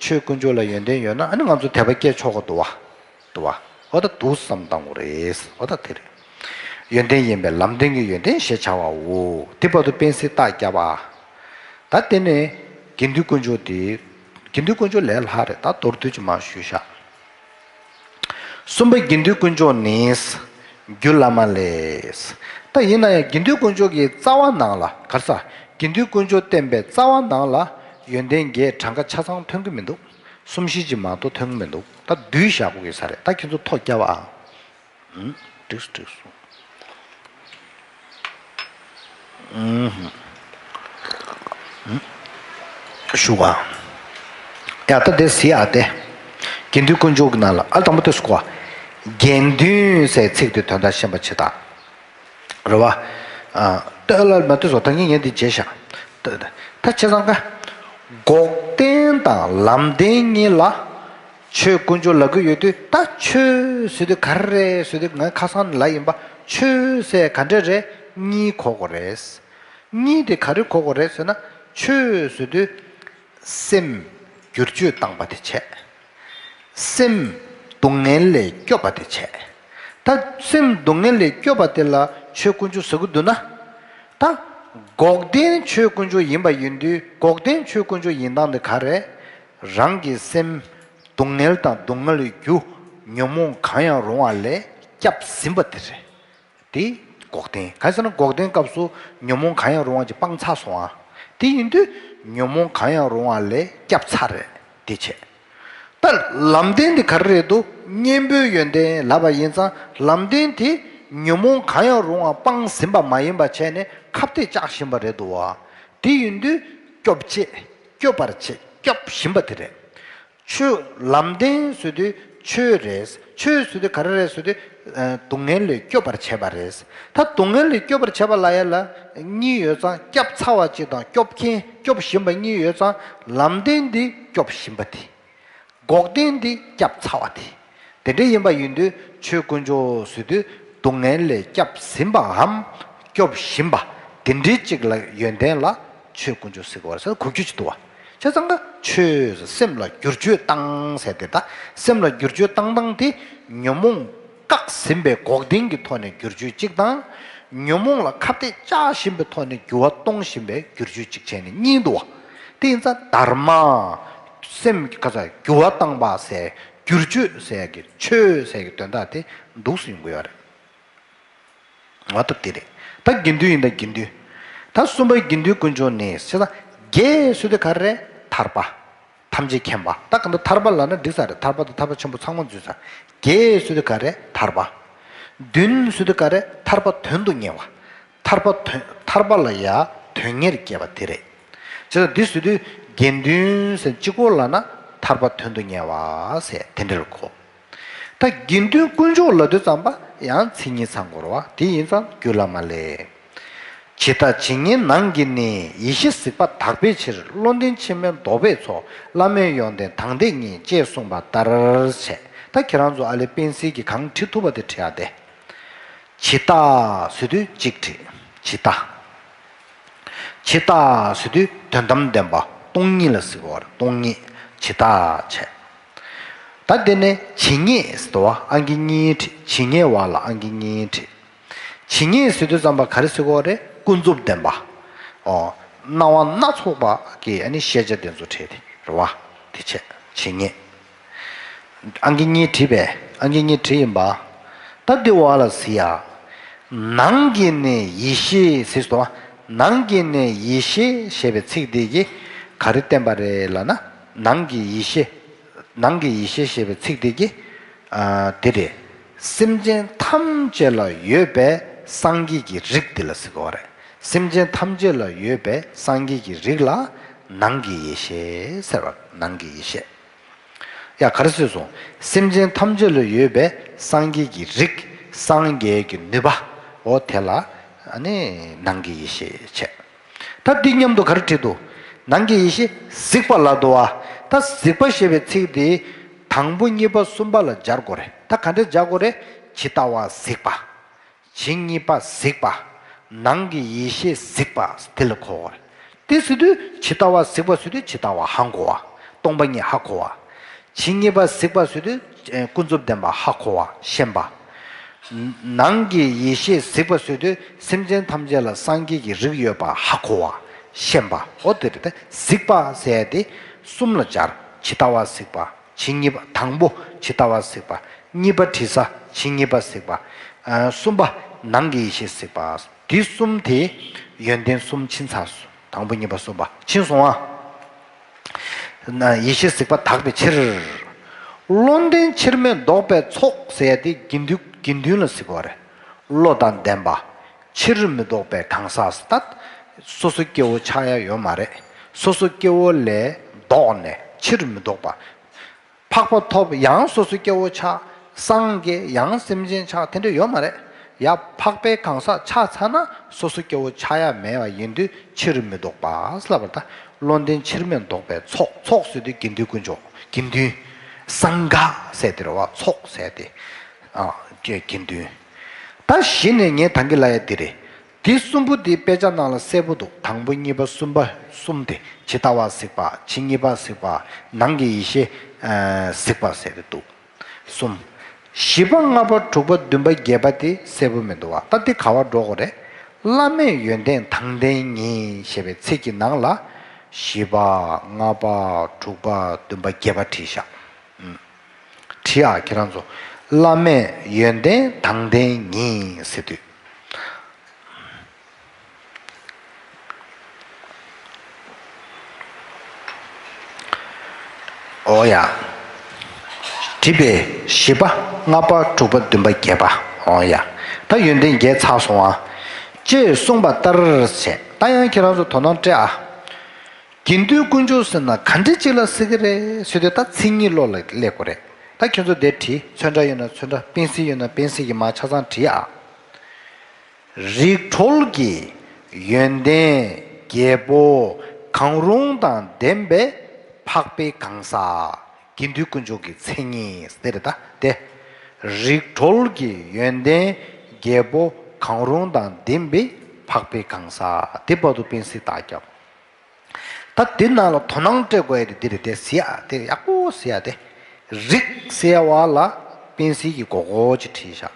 ཆོས་དཀོན་མཆོག་ལ་ཡོན་ཏན་ཡོད་ན་ཨ་ནི་ང་ཚོ་དད་པ་སྐྱེ་ཆོག་གི་འདུག་བ། འདུག་བ། འོ་ད་འདུག་བསམ་བཏང་དགོས་རེད། འོ་ད་དེ་རེད། ཡོན་ཏན་ཡིན་པས་ལམ་བདེན་གྱི་ཡོན་ཏན་ཞེས་བྱ་བའོ། དེ་བར་དུ་སྤེལ་གསལ་རྟགས་བརྒྱབ་པ། ད་དེ་ནས་དགེ་འདུན་དཀོན་མཆོག་དེ། དགེ་འདུན་དཀོན་མཆོག་ལས་སླ་རེད། ད་མདོར་བསྡུས་ཀྱི་མར་ཞུས་ཤག་གསུམ་པ་དགེ་འདུན་དཀོན་མཆོག་ནི། རྒྱུ་བླ་མ་ལས། ད་ཡིན་ན་ཡང་དགེ་འདུན་དཀོན་མཆོག་གི་རྩ་བ་ནང་ལ་ག་རེ་ཟ། དགེ་འདུན་དཀོན་མཆོག་བསྟན་པའི་རྩ་བ་ནང་ལ་ཡོན་ཏན་བརྒྱད་གྲངས་ཀ་ཆ་ཚང་ཐོན་གྱི་མི་འདུག་གསུམ་བཞི་ཅིག་མ་གཏོགས་ཐོན་གྱི་མི་འདུག་ད་བསྡུས་བཞག་དགོས་ཀྱི་ས་རེད། ད་ཁྱེད་ཚོ་ཐོ་རྒྱབ་ཨ། ཨུམ། འགྲིག་སོང་། འགྲིག་སོང་། ཨུམ། ཨུམ། ཞུ་ག་ཡ་ད་དེ་ཟི་ཨ་དེ། དགེ་འདུན་དཀོན་མཆོག་གི་ནང་ལ་ཨ་དང་པོ་དེ་སུ་གོ། དགེ་འདུན་ཟེར་ཚིག་དེ་དོན་དག་ཤེས་པ་བྱེད་དང་། རེད་བ། ཨ། ལྟོས་ལ་མ་ལྟོས་སོ་ད་ངས་ངས་འདི་བརྗེད་བཞག་ད་ད་ད་བྱས་ཙང་ཀ་འགོག་བདེན་དང་ལམ་བདེན་གཉིས་ལ་ཆོས་དཀོན་མཆོག་ལབ་ཀྱི་ཡོད་དུས། ད་ཆོས་ཟེར་དུས་ག་རེ་རེད་ཟེར་དུས། ང་ཁ་སང་ལ་ཡིན་པ། ཆོས་ཟེར་ག་འདྲ་རེད། གཉིས་གོ་དགོས་རེད། གཉིས་དེ་ག་རེ་གོ་དགོས་རེད་ཟེར་ན། ཆོས་ཟེར་དུས་སེམས་བསྒྱུར་བཅོས་བཏང་པ་དེ་བྱས། སེམས་སྡུག་བསྔལ་ལས་སྐྱོབ་པ་དེ་བྱས། ད་སེམས་སྡུག་བསྔལ་ལས་སྐྱོབ་པ་དེ་ལ་ཆོས་དཀོན་མཆོག་ཟེར་གི་འདུག་ན། ད་འགོག་བདེན་ཆོས་དཀོན་མཆོག་ཡིན་པ་ཡིན་དུས། འགོག་བདེན་ཆོས་དཀོན་མཆོག་ཡིན་སྟངས་དེ་ག་རེད། རང་གི་སེམས་སྡུག་བསྔལ་དང་སྡུག་བསྔལ་གྱི་རྒྱུ་ཉོན་མོངས་གང་ཡང་རུང་བ་ལས་སྐྱབས་ཟིན་པ་དེ་རེད། དེ་འགོག་བདེན། གང་ཟེར་ན་འགོག་བདེན་སྐབས་སུ་ཉོན་མོངས་གང་ཡང་རུང་བ་ཅིག་སྤངས་ཚར་སོང་ཨ། དེ་ཡིན་དུས་ཉོན་མོངས་གང་ཡང་རུང་བ་ལས་སྐྱབས་ཚར་རེད། དེ་བྱས། ད་ལམ་བདེན་དེ་ག་རེ་རེད་འདུག་གཉེན་པོའི་ཡོན་ཏན་ལབ་པ་ཡིན་ཙང་། ལམ་བདེན་དེ་ཉོན་མོངས་གང་ཡང་རུང་བ་སྤངས་ཟིན་པ་མ་ཡིན་པ་བྱས་ནས་ཁ་གཏད་བཅག་བཞིན་པ་རེད་འདུག་བ། དེ་ཡིན་དུས་སྐྱོབ་བྱེད། སྐྱོབ་པར་བྱེད། སྐྱོབ་བཞིན་པ་དེ་རེད། ཆོས་ལམ་བདེན་ཟེར་དུས་ཆོས་རེད། ཆོས་ཟེར་དུས་ག་རེ་རེད་ཟེར་དུས། ཨ། སྡུག་བསྔལ་ལས་སྐྱོབ་པར་བྱེད་པ་རེད། ད་སྡུག་བསྔལ་ལས་སྐྱོབ་པར་བྱེད་པ་ལབ་ཡ་ལ་གཉིས་ཡོད་ཙང་། སྐྱབས་ཚར་བ་གཅིག་དང་སྐྱོབ་མཁན། སྐྱོབ་བཞིན་པ་གཉིས་ཡོད་ཙང་། ལམ་བདེན་འདི་སྐྱོབ་བཞིན་པ་དེ། འགོག་བདེན་འདི་སྐྱབས་ཚར་བ་དེ། དེ་འདྲ་ཡིན་པ་ཡིན་དུས་ཆོས་དཀོན་མཆོག་ཟེར་དུས་སྡུག་བསྔལ་ལས་སྐྱབས་ཟིན་པའམ་སྐྱོབ་བཞིན་པ་དེ་འདྲའི་གཅིག་ལ་ཡོན་ཏན་ལ་ཆོས་དཀོན་མཆོག་ཟེར་གི་བ་ཟེར་གོ་རྒྱུ་ཅིག་འདུག་བ། བྱས་ཙང་ཀ་ཆོས་སེམས་ལ་བསྒྱུར་བཅོས་བཏང་ཟེར་དེ། ད་སེམས་ལ་བསྒྱུར་བཅོས་བཏང་སྟངས་དེ་ཉོན་མོངས་བཀག་ཟིན་པའི་འགོག་བདེན་གྱི་ཐོག་ནས་བསྒྱུར་བཅོས་གཅིག་དང་། ཉོན་མོངས་ལ་ཁ་གཏད་བཅག་བཞིན་པའི་ཐོག་ནས་འགྱུར་བ་གཏོང་བཞིན་པའི་བསྒྱུར་བཅོས་གཅིག་བྱས་ནས་གཉིས་འདུག་བ། དེ་ཡིན་ཙང་དྷརྨ། སེམས་ཀྱི་ག་ས་འགྱུར་བ་བཏང་བ་ཟེར། བསྒྱུར་བཅོས་ཟེར་གྱི་ཆོས་ཟེར་གྱི་དོན་དག་དེ་འདུག་སེ་ཡོང་གི་ཡོད་རེད། ང་ད་དེ་རེད། ད་དགེ་འདུན་ཡིན་ད་དགེ་འདུན། ད་གསུམ་པའི་དགེ་འདུན་དཀོན་མཆོག་ནི་ཟེར་ན། བརྒྱད་ཟེར་དུས་ག་རེ་རེད། ཐར་པ། ཐམས་ཅད་མཁྱེན་པ། ད་གང་ལྟར་ཐར་པ་ལབ་ན་འགྲིག་ས་རེད། ཐར་པ་དང་ཐར་པ་ཆེན་པོ་ཚང་མ་འཛུལ་ས། བརྒྱད་ཟེར་དུས་ག་རེ་ཐར་པ། བདུན་ཟེར་དུས་ག་རེ་ཐར་པ་དོན་དུ་གཉེར་བ། ཐར་པ་དོན་ཐར་པ་ལ་ཡ་དོན་གཉེར་བསྐྱེད་པ་དེ་རེད། བྱས་ཙང་འདི་ཟེར་དུས་དགེ་འདུན་ཟེར་གཅིག་པོ་ལབ་ན་ཐར་པ་དོན་དུ་གཉེར་བ་ཟེར་དེ་འདྲ་ལ་གོ། ད་དགེ་འདུན་དཀོན་མཆོག་ལབ་དུས་ཙམ་པ་ཡང་མཚན་ཉིད་ཚང་དགོས་རེད་བ། དེ་ཡིན་ཙང་རྒྱུད་བླ་མ་ལས། ཇི་ལྟ་ཇི་སྙེད་ནང་གི་ནི། ཡེ་ཤེས་གཟིགས་པ་དག་པའི་ཕྱིར། བློ་ལྡན་འཆི་མེད་བཟློག་པའི་ཚོགས། བླ་མེད་ཡོན་ཏན་དང་ལྡན་ཉིད། ཅེས་གསུངས་པ་ལྟར་བྱས། ད་ཁྱེད་རང་ཚོ་ཨ་ལེ་པེན་སིལ་གྱིས་གང་བྲིས་ཐུབ་པ་དེ་བྲིས་ཡ་དེ། ཇི་ལྟ་ཟེར་དུས་གཅིག་བྲིས། ཇི་ལྟ། ཇི་ལྟ་ཟེར་དུས་དོན་དམ་བདེན་པ་སྟོང་ཉིད་ལ་ཟེར་བ་རེད། སྟོང་ཉིད། ཇི་ལྟ་བྱས། ད་དེ་ནས་ཇི་སྙེད་ཟེར་བ་ཨང་ཀི་གཉིས་བྲིས། ཇི་སྙེད་བ་ལ་ཨང་ཀི་གཉིས་བྲིས། ཇི་སྙེད་ཟེར་དུས་ཙམ་པ་ག་རེ་ཟེར་གོ་རེད། ཀུན་རྫོབ་བདེན་པ། ཨོ། སྣང་བ་སྣ་ཚོགས་པ་གི་ཨ་ནི་ཤེས་བྱ་དེ་ཚོ་བྲིས་ཏེ་རེད་བ། དེ་བྱས་ཇི་སྙེད། ཨང་ཀི་གཉིས་བྲིས་པས། ཨང་ཀི་གཉིས་བྲིས་ཡིན་པ། ད་འདི་བ་ལ་ཟེར་ཡ། ནང་གི་ནི་ཡེ་ཤེས་ཟེར་སོང་བ། ནང་གི་ནི་ཡེ་ཤེས་ཞེས་པའི་ཚིག་འདི་གིས་ག་རེ་བསྟན་པ་རེད་ལབ་ན། ནང་གི་ཡེ་ཤེས། ནང་གི་ཡེ་ཤེས་ཞེས་པའི་ཚིག་འདི་གིས། ཨ། དེ་རེད། སེམས་ཅན་ཐམས་ཅད་ལ་ཡོད་པའི་སངས་རྒྱས་ཀྱི་རིགས་འདི་ལ་ཟེར་གོ་རེད། སེམས་ཅན་ཐམས་ཅད་ལ་ཡོད་པའི་སངས་རྒྱས་ཀྱི་རིགས་ལ་ནང་གི་ཡེ་ཤེས་ཟེར་བ། ནང་གི་ཡེ་ཤེས། ཡ་ག་རེ་ཟེར་སོང་། སེམས་ཅན་ཐམས་ཅད་ལ་ཡོད་པའི་སངས་རྒྱས་ཀྱི་རིགས། སངས་རྒྱས་ཀྱི་ནུས་པ། འོ་དེ་ལ་ཨ་ནི་ནང་གི་ཡེ་ཤེས་བྱས། ད་འདི་མཉམ་དུ་ག་རེ་བྲིས་འདུག་ནང་གི་ཡེ་ཤེས་གཟིགས་པ་ལ་འདུག་བ། ད་གཟིགས་པ་ཞེས་པའི་ཚིག་འདི་དང་པོ་གཉིས་པ་གསུམ་པ་ལ་སྦྱར་དགོས་རེད། ད་ག་འདྲས་སྦྱར་དགོས་རེད། ཇི་ལྟ་བ་གཟིགས་པ། ཇི་སྙེད་པ་གཟིགས་པ། ནང་གི་ཡེ་ཤེས་གཟིགས་པ་དེ་ལ་གོ་བ། དེ་ཟེར་དུས་ཇི་ལྟ་བ་གཟིགས་པ་ཟེར་དུས་ཇི་ལྟ་བ་ཧ་གོ་བ། སྟོང་པ་ཉིད་ཧ་གོ་བ། ཇི་སྙེད་པ་གཟིགས་པ་ཟེར་དུས་ཨེ་ཀུན་རྫོབ་བདེན་པ་ཧ་གོ་བ། ཤེས་པ། ནང་གི་ཡེ་ཤེས་གཟིགས་པ་ཟེར་དུས་སེམས་ཅན་ཐམས་ཅད་ལ་སངས་རྒྱས་ཀྱི་རིགས་ཡོད་པ་ཧ་གོ་བ། ཤེས་པ། འོ་དེ་རེད། དེ་གཟིགས་པ་ཟེར་ཡ་དེ་ གསུམ་ལ་སྦྱར། ཇི་ལྟ་བ་གཟིགས་པ། ཇི་སྙེད་པ། དང་པོ་ཇི་ལྟ་བ་གཟིགས་པ། གཉིས་པ་དྲི་ཟ། ཇི་སྙེད་པ་གཟིགས་པ། ཨ་གསུམ་པ་ནང་གི་ཡེ་ཤེས་གཟིགས་པ། འདི་གསུམ་དེ་ཡོན་ཏན་གསུམ་ཕྱིན་ཚར་སོང་། དང་པོ་གཉིས་པ་གསུམ་པ་ཕྱིན་སོང་ཨ། ན་ཡེ་ཤེས་གཟིགས་པ་དག་པའི་ཕྱིར། བློ་ལྡན་ཕྱིར་མི་ལྡོག་པའི་ཚོགས་ཟེར་ཡ་དེ་དགེ་འདུན། དགེ་འདུན་ལ་གཟིགས་པ་རེད། བློ་དང་ལྡན་པ། ཕྱིར་མི་ལྡོག་པའི་གང་ཟག་ཟེར་ད། སོ་སོ་སྐྱེ་བོ་ཆགས་ཡ་ཡོད་མ་རེད། སོ་སོ་སྐྱེ་བོ་ལས་ལྡོག་ནས་ཕྱིར་མི་ལྡོག་པ། འཕགས་པ་ཐོབ་ཡང་སོ་སོ་སྐྱེ་བོ་ཆགས། སངས་རྒྱས་ཡང་སེམས་ཅན་ཆགས། དེ་འདྲ་ཡོད་མ་རེད། ཡ་འཕགས་པའི་གང་ཟག་ཆགས་ཚར་ན་སོ་སོ་སྐྱེ་བོ་ཆགས་ཡ་མེད་པ་ཡིན་དུས་ཕྱིར་མི་ལྡོག་པ་ལབ་པ་ད། བློ་ལྡན་ཕྱིར་མི་ལྡོག་པའི་ཚོགས། ཚོགས་ཟེར་དུས་དགེ་འདུན་དཀོན་མཆོག། དགེ་འདུན། སངྒ་ཟེར་དེ་རེད་བ། ཚོགས་ཟེར་དེ། ཨ་དགེ་དགེ་འདུན། ད་གཞི་ནས་ངས་ད་གིན་ལབ་ཡ་འདི་རེད། འདི་གསུམ་པོ་འདི་དཔེ་ཆ་ནང་ལ་གསལ་པོ་འདུག། དང་པོ་གཉིས་པ་གསུམ་པ་གསུམ་དེ་ཇི་ལྟ་བ་གཟིགས་པ། ཇི་སྙེད་པ་གཟིགས་པ། ནང་གི་ཡེ་ཤེས་ཨ་གཟིགས་པ་ཟེར་དེ་འདུག། གསུམ། བཞི་པ་ལྔ་པ་དྲུག་པ་བདུན་པ་བརྒྱད་པ་དེ་གསལ་པོ་མི་འདུག་བ། ད་འདི་ག་བར་འགྲོ་དགོས་རེད། བླ་མེད་ཡོན་ཏན་དང་ལྡན་ཉིད་ཞེས་པའི་ཚིག་གི་ནང་ལ་བཞི་པ་ལྔ་པ་དྲུག་པ་བདུན་པ་བརྒྱད་པ་བྲིས་ཤག། ཨུམ། བྲིས་ཨ་ཁྱེད་རང་ཚོ། བླ་མེད་ཡོན་ཏན་དང་ལྡན་ཉིད་ཟེར་དུས། ཨོ་ཡ། བྲིས་པས་བཞི་པ་ལྔ་པ་དྲུག་པ་བདུན་པ་བརྒྱད་པ། ཨོ་ཡ། ད་ཡོན་ཏན་བརྒྱད་ཚར་སོང་ཨ། ཅེས་གསུངས་པ་ལྟར་བྱས། ད་ཡང་ཁྱེད་རང་ཚོ་དོ་སྣང་སྤྲད་ཨ། དགེ་འདུན་དཀོན་མཆོག་ཟེར་ན་ག་འདྲ་ཅིག་ལ་ཟེར་གི་རེད་ཟེར་དུས་ད་མཚན་ཉིད་བློ་ལ་སླེབས་དགོས་རེད། ད་ཁྱོད་ཚོ་དེ་བྲིས། ཚོན་ཁྲ་ཡོད་ན་ཚོན་ཁྲ། པེན་སིལ་ཡོད་ན་པེན་སིལ་གྱིས་མར་ཆ་ཚང་བྲིས་ཨ། རིགས་གྲོལ་གྱི་ཡོན་ཏན་བརྒྱད་པོ་གང་རུང་དང་ལྡན་པའི་འཕགས་པའི་གང་ཟག། དགེ་འདུན་དཀོན་མཆོག་གི་མཚན་ཉིད་དེ་རེད་ད་དེ། རིགས་གྲོལ་གྱི་ཡོན་ཏན་བརྒྱད་པོ་གང་རུང་དང་ལྡན་པའི་འཕགས་པའི་གང་ཟག། དེ་བར་དུ་པེན་སིལ་རྟགས་རྒྱབ། ད་འདི་ནང་ལ་དོ་སྣང་སྤྲད་དགོས་ཡ་དེ་འདི་རེད་དེ། གཟིགས་ཨ། དེ་ཡག་པོ་གཟིགས་ཨ། དེ་རིགས་ཟེར་བ་ལ་པེན་སིལ་གྱིས་མགོ་སྐོར་ཅིག་བྲིས་ཤག།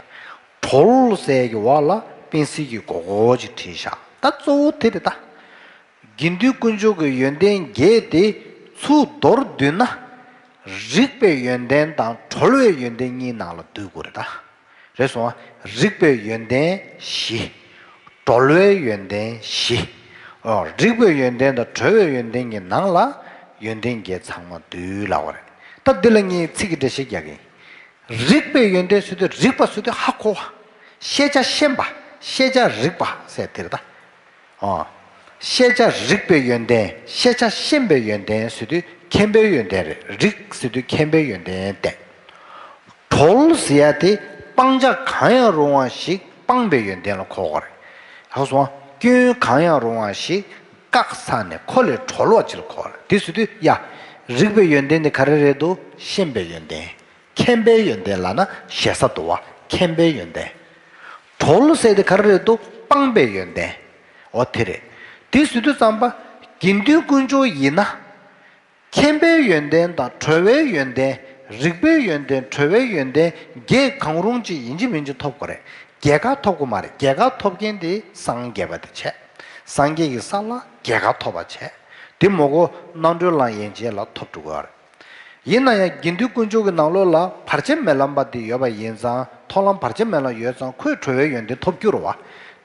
གྲོལ་ཟེར་གྱི་བ་ལ་པེན་སིལ་གྱིས་མགོ་སྐོར་ཅིག་བྲིས་ཤག། ད་གཙོ་བོ་དེ་རེད་ད། དགེ་འདུན་དཀོན་མཆོག་གི་ཡོན་ཏན་བརྒྱད་དེ་ཚུར་མདོར་བསྡུས་ན། རིགས་པའི་ཡོན་ཏན་དང་གྲོལ་བའི་ཡོན་ཏན་གཉིས་ནང་ལ་བསྡུ་དགོས་རེད་ད། རེད་སོང་ཨ། རིགས་པའི་ཡོན་ཏན་བཞི། གྲོལ་བའི་ཡོན་ཏན་བཞི། ཨོ། རིགས་པའི་ཡོན་ཏན་དང་གྲོལ་བའི་ཡོན་ཏན་གྱི་ནང་ལ་ཡོན་ཏན་བརྒྱད་ཚང་མ་འདུས་ལབ་པ་རེད། ད་འདི་ལ་ངས་ཚིག་གི་འགྲེལ་བཤད་རྒྱག་གི་ཡིན། རིགས་པའི་ཡོན་ཏན་ཟེར་དུས་རིག་པ་ཟེར་དུས་ཧ་གོ་བ། ཤེས་བྱ་ཤེས་པ། ཤེས་བྱ་རིག་པ་ཟེར་དེ་རེད་ད། ཨོ། ཤེས་བྱ་རིག་པའི་ཡོན་ཏན། ཤེས་བྱ་ཤེས་པའི་ཡོན་ཏན་ཟེར་དུས་མཁྱེན་པའི་ཡོན་ཏན་རེད། རིག་ཟེར་དུས་མཁྱེན་པའི་ཡོན་ཏན་བསྟན། གྲོལ་ཟེར་ཡ་དེ་སྤང་བྱ་གང་ཡང་རུང་བ་ཞིག་སྤངས་པའི་ཡོན་ཏན་ལ་གོ་དགོས་རེད། ཧ་སོང་། སྐྱོན་གང་ཡང་རུང་བ་ཞིག་བཀག་ཚར་ནས་ཁོ་ལས་གྲོལ་བ་ཅིག་ལ་གོ་དགོས་རེད། དེ་ཟེར་དུས་ཡ། རིག་པའི་ཡོན་ཏན་དེ་ག་རེ་རེད་འདུག། ཤེས་པའི་ཡོན་ཏན། མཁྱེན་པའི་ཡོན་ཏན་ལབ་ན་ཞེ་ས་འདུག་བ། མཁྱེན་པའི་ཡོན་ཏན། གྲོལ་ཟེར་དེ་ག་རེ་རེད་འདུག། སྤངས་པའི་ཡོན་ཏན། འོ་དེ་རེད། དེ་ཟེར་དུས་ཙམ་པ། དགེ་འདུན་དཀོན་མཆོག་ཡིན་ན། མཁྱེན་པའི་ཡོན་ཏན་དང་གྲོལ་བའི་ཡོན་ཏན། རིག་པའི་ཡོན་ཏན། གྲོལ་བའི་ཡོན་ཏན་བརྒྱད་གང་རུང་ཅིག་ཡིན་གཅིག་མིན་གཅིག་ཐོབ་དགོས་རེད། རྒྱལ་ཁ་ཐོབ་དགོས་མ་རེད། རྒྱལ་ཁ་ཐོབ་མཁན་དེ་སངས་རྒྱས་པ་དེ་བྱས། སངས་རྒྱས་ཀྱི་ས་ལ་རྒྱལ་ཁ་ཐོབ་པ་བྱས། དེ་མོ་གོ་རྣལ་འབྱོར་ལམ་ཡན་ཆད་ལ་ཐོབ་འགྲོ་གི་རེད། ཡིན་ན་ཡང་དགེ་འདུན་དཀོན་མཆོག་གི་ནང་ལོགས་ལ་བར་ཆད་མེད་ལམ་པ་དེ་ཡོད་པ་ཡིན་ཙང་། མཐོང་ལམ་བར་ཆད་མེད་ལམ་ཡོད་ཙང་ཁོས་གྲོལ་བའི་ཡོན་ཏན་ཐོབ་རྒྱུ་རེད་བ།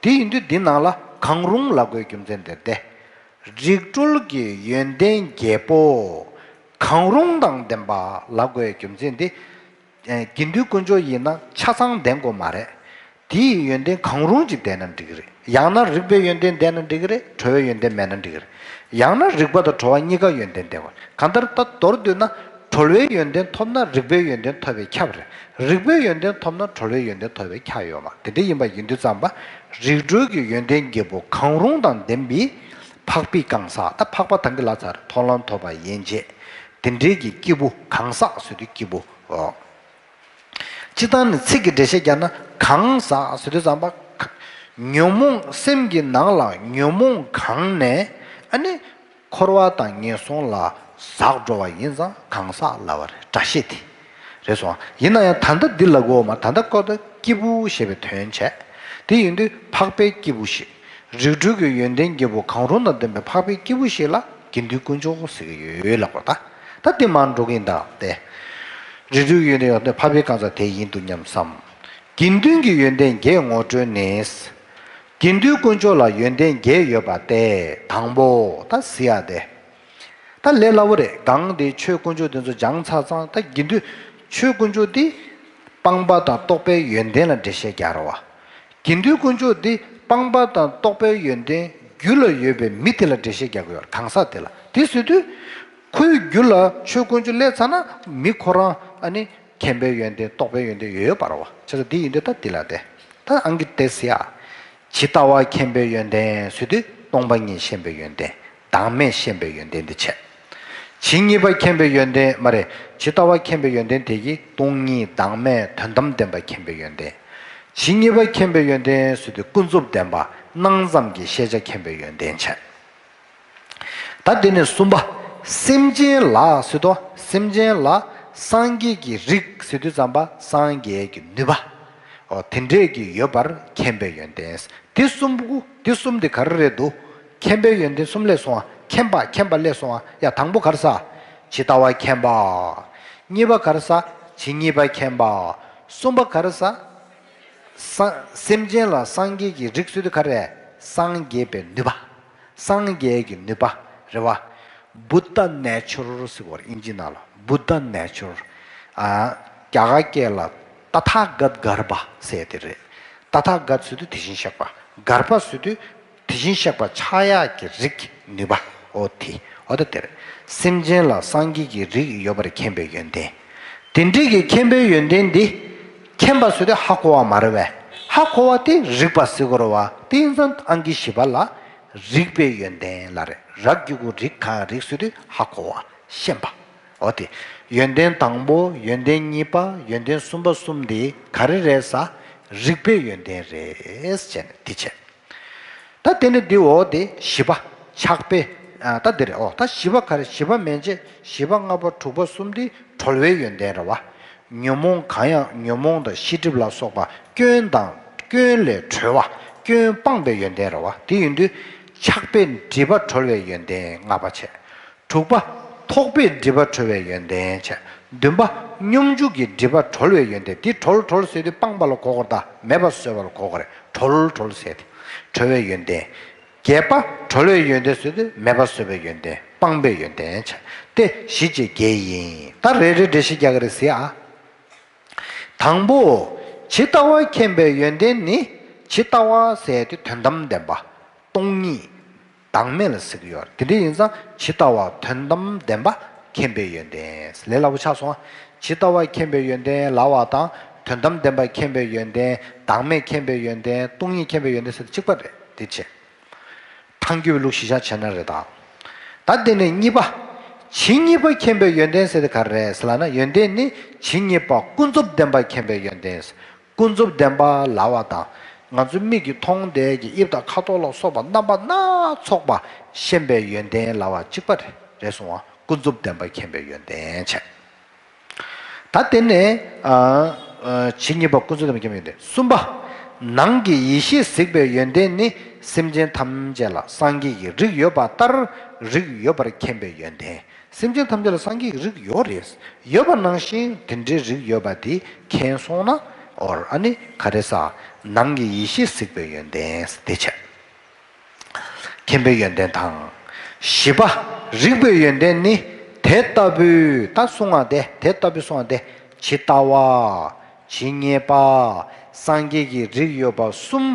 དེ་ཡིན་དུས་འདི་ནང་ལ་གང་རུང་ལབ་དགོས་རྒྱུ་མཚན་དེ་རེད་དེ། རིགས་གྲོལ་གྱི་ཡོན་ཏན་བརྒྱད་པོ། གང་རུང་དང་ལྡན་པ་ལབ་དགོས་རྒྱུ་མཚན་དེ། ཨེ། དགེ་འདུན་དཀོན་མཆོག་ཡིན་ན་ཆ་ཚང་ལྡན་དགོས་མ་རེད། དེའི་ཡོན་ཏན་གང་རུང་ཅིག་ལྡན་ན་འགྲིག་གི་རེད། ཡང་ན་རིག་པའི་ཡོན་ཏན་ལྡན་ན་འགྲིག་གི་རེད། གྲོལ་བའི་ཡོན་ཏན་མེད་ན་འགྲིག་གི་རེད། ཡང་ན་རིག་པ་དང་གྲོལ་བ་གཉིས་ཀ་ཡོན་ཏན་ལྡན་དགོས། གང་ལྟར་ད་མདོར་བསྡུས་ན་གྲོལ་བའི་ཡོན་ཏན་ཐོབ་ན་རིག་པའི་ཡོན་ཏན་ཐོབ་པས་ཁྱབ་རེད། རིག་པའི་ཡོན་ཏན་ཐོབ་ན་གྲོལ་བའི་ཡོན་ཏན་ཐོབ་པས་ཁྱབ་ཡོད་མ། དེ་འདྲ་ཡིན་པ་ཡིན་དུས་ཙམ་པ། རིགས་གྲོལ་གྱི་ཡོན་ཏན་བརྒྱད་པོ་གང་རུང་དང་ལྡན་པའི་འཕགས་པའི་གང་ཟག། ད་འཕགས་པ་ད་གིན་ལབ་ཚར། མཐོང་ལམ་ཐོབ་པ་ཡན་ཆད། དེ་འདྲའི་གི་སྐྱེས་བུ། གང་ཟག་ཟེར་དུས་སྐྱེས་བུ། ཨོ། སྤྱིར་བཏང་ནས་ཚིག་གི་འགྲེལ་བཤད་རྒྱག་ན། གང་ཟག་ཟེར་དུས་ཙམ་པ། ཉོན་མོངས་སེམས་ཀྱི་ནང་ལ་ཉོན་མོངས་གང་ནས། ཨ་ནི་འཁོར་བ་དང་ངན་སོང་ལ་ཟག་འགྲོ་བ་ཡིན་ཙང་གང་ཟག་ལབ་པ་རེད། སྒྲ་བཤད་དེ། རེད་སོང་། ཡིན་ན་ཡང་ད་ལྟ་འདི་ལབ་དགོས་མ། ད་ལྟ་ཀོ་ད་སྐྱེས་བུ་ཞེས་པའི་དོན་བྱས། དེ་ཡིན་དུས་འཕགས་པའི་སྐྱེས་བུ་ཞིག། རིགས་གྲོལ་གྱི་ཡོན་ཏན་བརྒྱད་པོ་གང་རུང་དང་ལྡན་པའི་འཕགས་པའི་སྐྱེས་བུ་ཞིག་ལ། དགེ་འདུན་དཀོན་མཆོག་ཟེར་གྱི་ཡོད་ལབ་པ་ད། ད་དེ་མར་འགྲོ་གི་ཡིན་ད་དེ། རིགས་དྲུག་ཡོན་ཏན་ཡོད་དེ་འཕགས་པའི་གང་ཟག་དེ་ཡིན་འདུག་སྙམ་བསམ། དགེ་འདུན་གྱི་ཡོན་ཏན་བརྒྱད་ངོ་སྤྲོད་ནི། དགེ་འདུན་དཀོན་མཆོག་ལ་ཡོན་ཏན་བརྒྱད་ཡོད་པ་སྟེ་དང་པོ་ད་གཟིགས་ཡ་དེ། ད་ལས་སླ་བོ་རེད། གང་དེ་ཆོས་དཀོན་མཆོག་དེ་ཚོ་སྦྱངས་ཚར་ཙང་ད་དགེ་འདུན་ཆོས་དཀོན་མཆོག་དེ་སྤངས་པ་དང་རྟོགས་པའི་ཡོན་ཏན་ལ་འགྲེལ་བཤད་རྒྱག་ར་བ། དགེ་འདུན་དཀོན་མཆོག་འདི་སྤངས་པ་དང་རྟོགས་པའི་ཡོན་ཏན་རྒྱུད་ལ་ཡོད་པའི་མི་དེ་ལ་འགྲེལ་བཤད་རྒྱག་གི་ཡོད་རེད། གང་ཟག་དེ་ལ། དེ་ཟེར་དུས་ཁོའི་རྒྱུད་ལ་ཆོས་དཀོན་མཆོག་སླེབས་ཚར་ན་མི་ཁོ་རང་ཨ་ནི་མཁྱེན་པའི་ཡོན་ཏན་རྟོགས་པའི་ཡོན་ཏན་ཡོད་ཡོད་པ་རེད་བ། བྱས་ཙང་འདི་ཡིན་དུས་ད་འདི་ལ་དེ། ད་ཨང་ཀི་ཏེ་སི་ཡ། ཇི་ལྟ་བ་མཁྱེན་པའི་ཡོན་ཏན་ཟེར་དུས་སྟོང་པ་ཉིད་ཤེས་པའི་ཡོན་ཏན། བདག་མེད་ཤེས་པའི་ཡོན་ཏན་འདི་བྱས། ཇི་སྙེད་པ་མཁྱེན་པའི་ཡོན་ཏན་མ་རེད། ཇི་ལྟ་བ་མཁྱེན་པའི་ཡོན་ཏན་དེ་གིས་སྟོང་ཉིད་བདག་མེད་དོན་དམ་བདེན་པ་མཁྱེན་པའི་ཡོན་ཏན། ཇི་སྙེད་པ་མཁྱེན་པའི་ཡོན་ཏན་ཟེར་དུས་ཀུན་རྫོབ་བདེན་པ་སྣང་ཙམ་གྱི་ཤེས་བྱ་མཁྱེན་པའི་ཡོན་ཏན་བྱས། ད་དེ་ནས་གསུམ་པ། སེམས་ཅན་ལ་ཟེར་དུས་སེམས་ཅན་ལ་སངས་རྒྱས་ཀྱི་རིགས་ཟེར་དུས་ཙམ་པ་སངས་རྒྱས་ཀྱི་ནུས་པ། འོ་དེ་འདྲས་ཀྱི་ཡོད་པར་མཁྱེན་པའི་ཡོན་ཏན། དེ་གསུམ་པོ་དེ་གསུམ་དེ་ག་རེ་རེད་འདུག་མཁྱེན་པའི་ཡོན་ཏན་གསུམ་ལས་སོང་བ། མཁྱེན་པ་མཁྱེན་པ་ལས་སོང་བ། ཡ་དང་པོ་ག་རེ་ཟ། ཇི་ལྟ་བ་མཁྱེན་པ། གཉིས་པ་ག་རེ་ཟ། ཇི་སྙེད་པ་མཁྱེན་པ། གསུམ་པ་ག་རེ་ཟ། ས་སེམས་ཅན་ལ་སངས་རྒྱས་ཀྱི་རིགས་ཟེར་དུས་ག་རེ། སངས་རྒྱས་པའི་ནུས་པ། སངས་རྒྱས་ཀྱི་ནུས་པ་རེད་བ། བུདྡྷ་ནེ་ཅར་ཟེར་བ་རེད་དབྱིན་ཇི་ནང་ལ། བུདྡྷ་ནེ་ཅར། ཨ། རྒྱ་གར་སྐད་ལ་ཏ་ཐཱ་གཏི་གརྦྷ་ཟེར་དེ་རེད། ཏ་ཐཱ་གཏི་ཟེར་དུས་དེ་བཞིན་གཤེགས་པ། གརྦྷ་ཟེར་དུས་དེ་བཞིན་གཤེགས་པ་ཆགས་ཡག་གི་རིགས་ནུས་པ། འོ་དེ། འོ་ད་དེ་རེད། སེམས་ཅན་ལ་སངས་རྒྱས་ཀྱི་རིགས་ཡོད་པར་མཁྱེན་པའི་ཡོན་ཏན། དེ་འདྲས་ཀྱི་མཁྱེན་པའི་ཡོན་ཏན་འདི། མཁྱེན་པ་ཟེར་དུས་ཧ་གོ་བ་མ་རེད་བས། ཧ་གོ་བ་དེ་རིག་པ་ཟེར་དགོས་རེད་བ། དེ་ཡིན་ཙང་ཨང་ཀི་བཞི་པ་ལ། རིག་པའི་ཡོན་ཏན་ལ་རེད། ར་གི་གུ་རིག་ག་རིག་ཟེར་དུས་ཧ་གོ་བ་ཤེས་པ། འོ་དེ། ཡོན་ཏན་དང་པོ་ཡོན་ཏན་གཉིས་པ་ཡོན་ཏན་གསུམ་པ་གསུམ་དེ་ག་རེ་རེད་ཟ། རིག་པའི་ཡོན་ཏན་རེད་ཟེར་ནས་དེ་བྱས། ད་དེ་ནས་འདི་འོ་དེ་བཞི་པ། ཆགས་པའི། ཨ་ད་འདི་རེད། འོ་ད་བཞི་པ་ག་རེ། བཞི་པ་མན་ཆད་བཞི་པ་ལྔ་པ་དྲུག་པ་གསུམ་དེ་གྲོལ་བའི་ཡོན་ཏན་རེད་བ། ཉོན་མོངས་གང་ཡང་ཉོན་མོངས་དང་ཤེས་སྒྲིབ་ལ་སོགས་པ་སྐྱོན་དང་སྐྱོན་ལས་གྲོལ་བ། སྐྱོན་སྤངས་པའི་ཡོན་ཏན་རེད་བ། དེ་ཡིན་དུས་ཆགས་པའི་སྒྲིབ་པ་གྲོལ་བའི་ཡོན་ཏན་ལྔ་པ་བྱས། དྲུག་པ། ཐོགས་པའི་སྒྲིབ་པ་གྲོལ་བའི་ཡོན་ཏན་བྱས། བདུན་པ། སྙོམས་འཇུག་གི་སྒྲིབ་པ་གྲོལ་བའི་ཡོན་ཏན། དེ་གྲོལ་གྲོལ་ཟེར་དུས་སྤངས་པ་ལ་གོ་དགོས་རེད་ད། མེད་པ་བཟོས་པ་ལ་གོ་དགོས་རེད། གྲོལ་གྲོལ་ཟེར་དུས་གྲོལ་བའི་ཡོན་ཏན། བརྒྱད་པ། གྲོལ་བའི་ཡོན་ཏན་ཟེར་དུས་མེད་པ་བཟོས་པའི་ཡོན་ཏན། སྤངས་པའི་ཡོན་ཏན་བྱས། དེ་བཞི་བཅས་བརྒྱད་ཡིན། ད་རེ་རེ་འགྲེལ་བཤད་རྒྱག་གི་རེད་ཟེར་ཨ། དང་པོ། ཇི་ལྟ་བ་མཁྱེན་པའི་ཡོན་ཏན་ནི། ཇི་ལྟ་བ་ཟེར་དུས་དོན་དམ་བདེན་པ། སྟོང་ཉིད། བདག་མེད་ལ་ཟེར་གྱི་ཡོད་རེད། དེ་འདྲ་ཡིན་ཙང་ཇི་ལྟ་བ་དོན་དམ་བདེན་པ་མཁྱེན་པའི་ཡོན་ཏན། ལས་སླ་པོ་ཆགས་སོང་ཨ། ཇི་ལྟ་བ་མཁྱེན་པའི་ཡོན་ཏན་ལབ་པ་དང་དོན་དམ་བདེན་པ་མཁྱེན་པའི་ཡོན་ཏན། བདག་མེད་མཁྱེན་པའི་ཡོན་ཏན། སྟོང་ཉིད་མཁྱེན་པའི་ཡོན་ཏན་ཟེར་དེ་གཅིག་པ་རེད། དེ་བྱས། ཐལ་འགྱུར་བའི་ལུགས་གཞི་བཞག་བྱས་ན་རེད་ད། ད་དེ་ནས་གཉིས་པ། ཇི་སྙེད་པ་མཁྱེན་པའི་ཡོན་ཏན་ཟེར་དེ་ག་རེ་རེད་ཟེར་ལབ་ན། ཡོན་ཏན་ནི་ཇི་སྙེད་པ་ཀུན་རྫོབ་བདེན་པ་མཁྱེན་པའི་ཡོན་ཏན། ཀུན་རྫོབ་བདེན་པ་ལབ་པ་དང་། ང་ཚོ་མིག་གིས་མཐོང་བསྡད་ཀྱི་དབྱིབས་དང་ཁ་དོག་ལ་སོགས་པ་རྣམ་པ་སྣ་ཚོགས་པ་ཤེས་པའི་ཡོན་ཏན་ལབ་པ་གཅིག་པ་རེད། རེད་སོང་བ། ཀུན་རྫོབ་བདེན་པ་མཁྱེན་པའི་ཡོན་ཏན་བྱས། ད་དེ་ནས་ཨ་ཨ་ཇི་སྙེད་པ་ཀུན་རྫོབ་བདེན་པ་མཁྱེན་པའི་ཡོན་ཏན། གསུམ་པ། ནང་གི་ཡེ་ཤེས་གཟིགས་པའི་ཡོན་ཏན་ནི་སེམས་ཅན་ཐམས་ཅད་ལ་སངས་རྒྱས་ཀྱི་རིགས་ཡོད་པ་ལྟར་རིགས་ཡོད་པར་མཁྱེན་པའི་ཡོན་ཏན། སེམས་ཅན་ཐམས་ཅད་ལ་སངས་རྒྱས་ཀྱི་རིགས་ཡོད་རེད། ཡོད་པ་ནང་བཞིན་དེ་འདྲའི་རིགས་ཡོད་པ་དེ་མཁྱེན་སོང་ན། འོ་ཨ་ནི་ག་རེ་ཟ། ནང་གི་ཡེ་ཤེས་གཟིགས་པའི་ཡོན་ཏན་དེ་བྱས། མཁྱེན་པའི་ཡོན་ཏན་དང་། བཞི་པ། རིགས་པའི་ཡོན་ཏན་ནི་དེ་ལྟ་བུའི་ད་གསུང་བ་དེ། དེ་ལྟ་བུའི་གསུང་བ་དེ་ཇི་ལྟ་བ། ཇི་སྙེད་པ། སངས་རྒྱས་ཀྱི་རིགས་ཡོད་པ་གསུམ་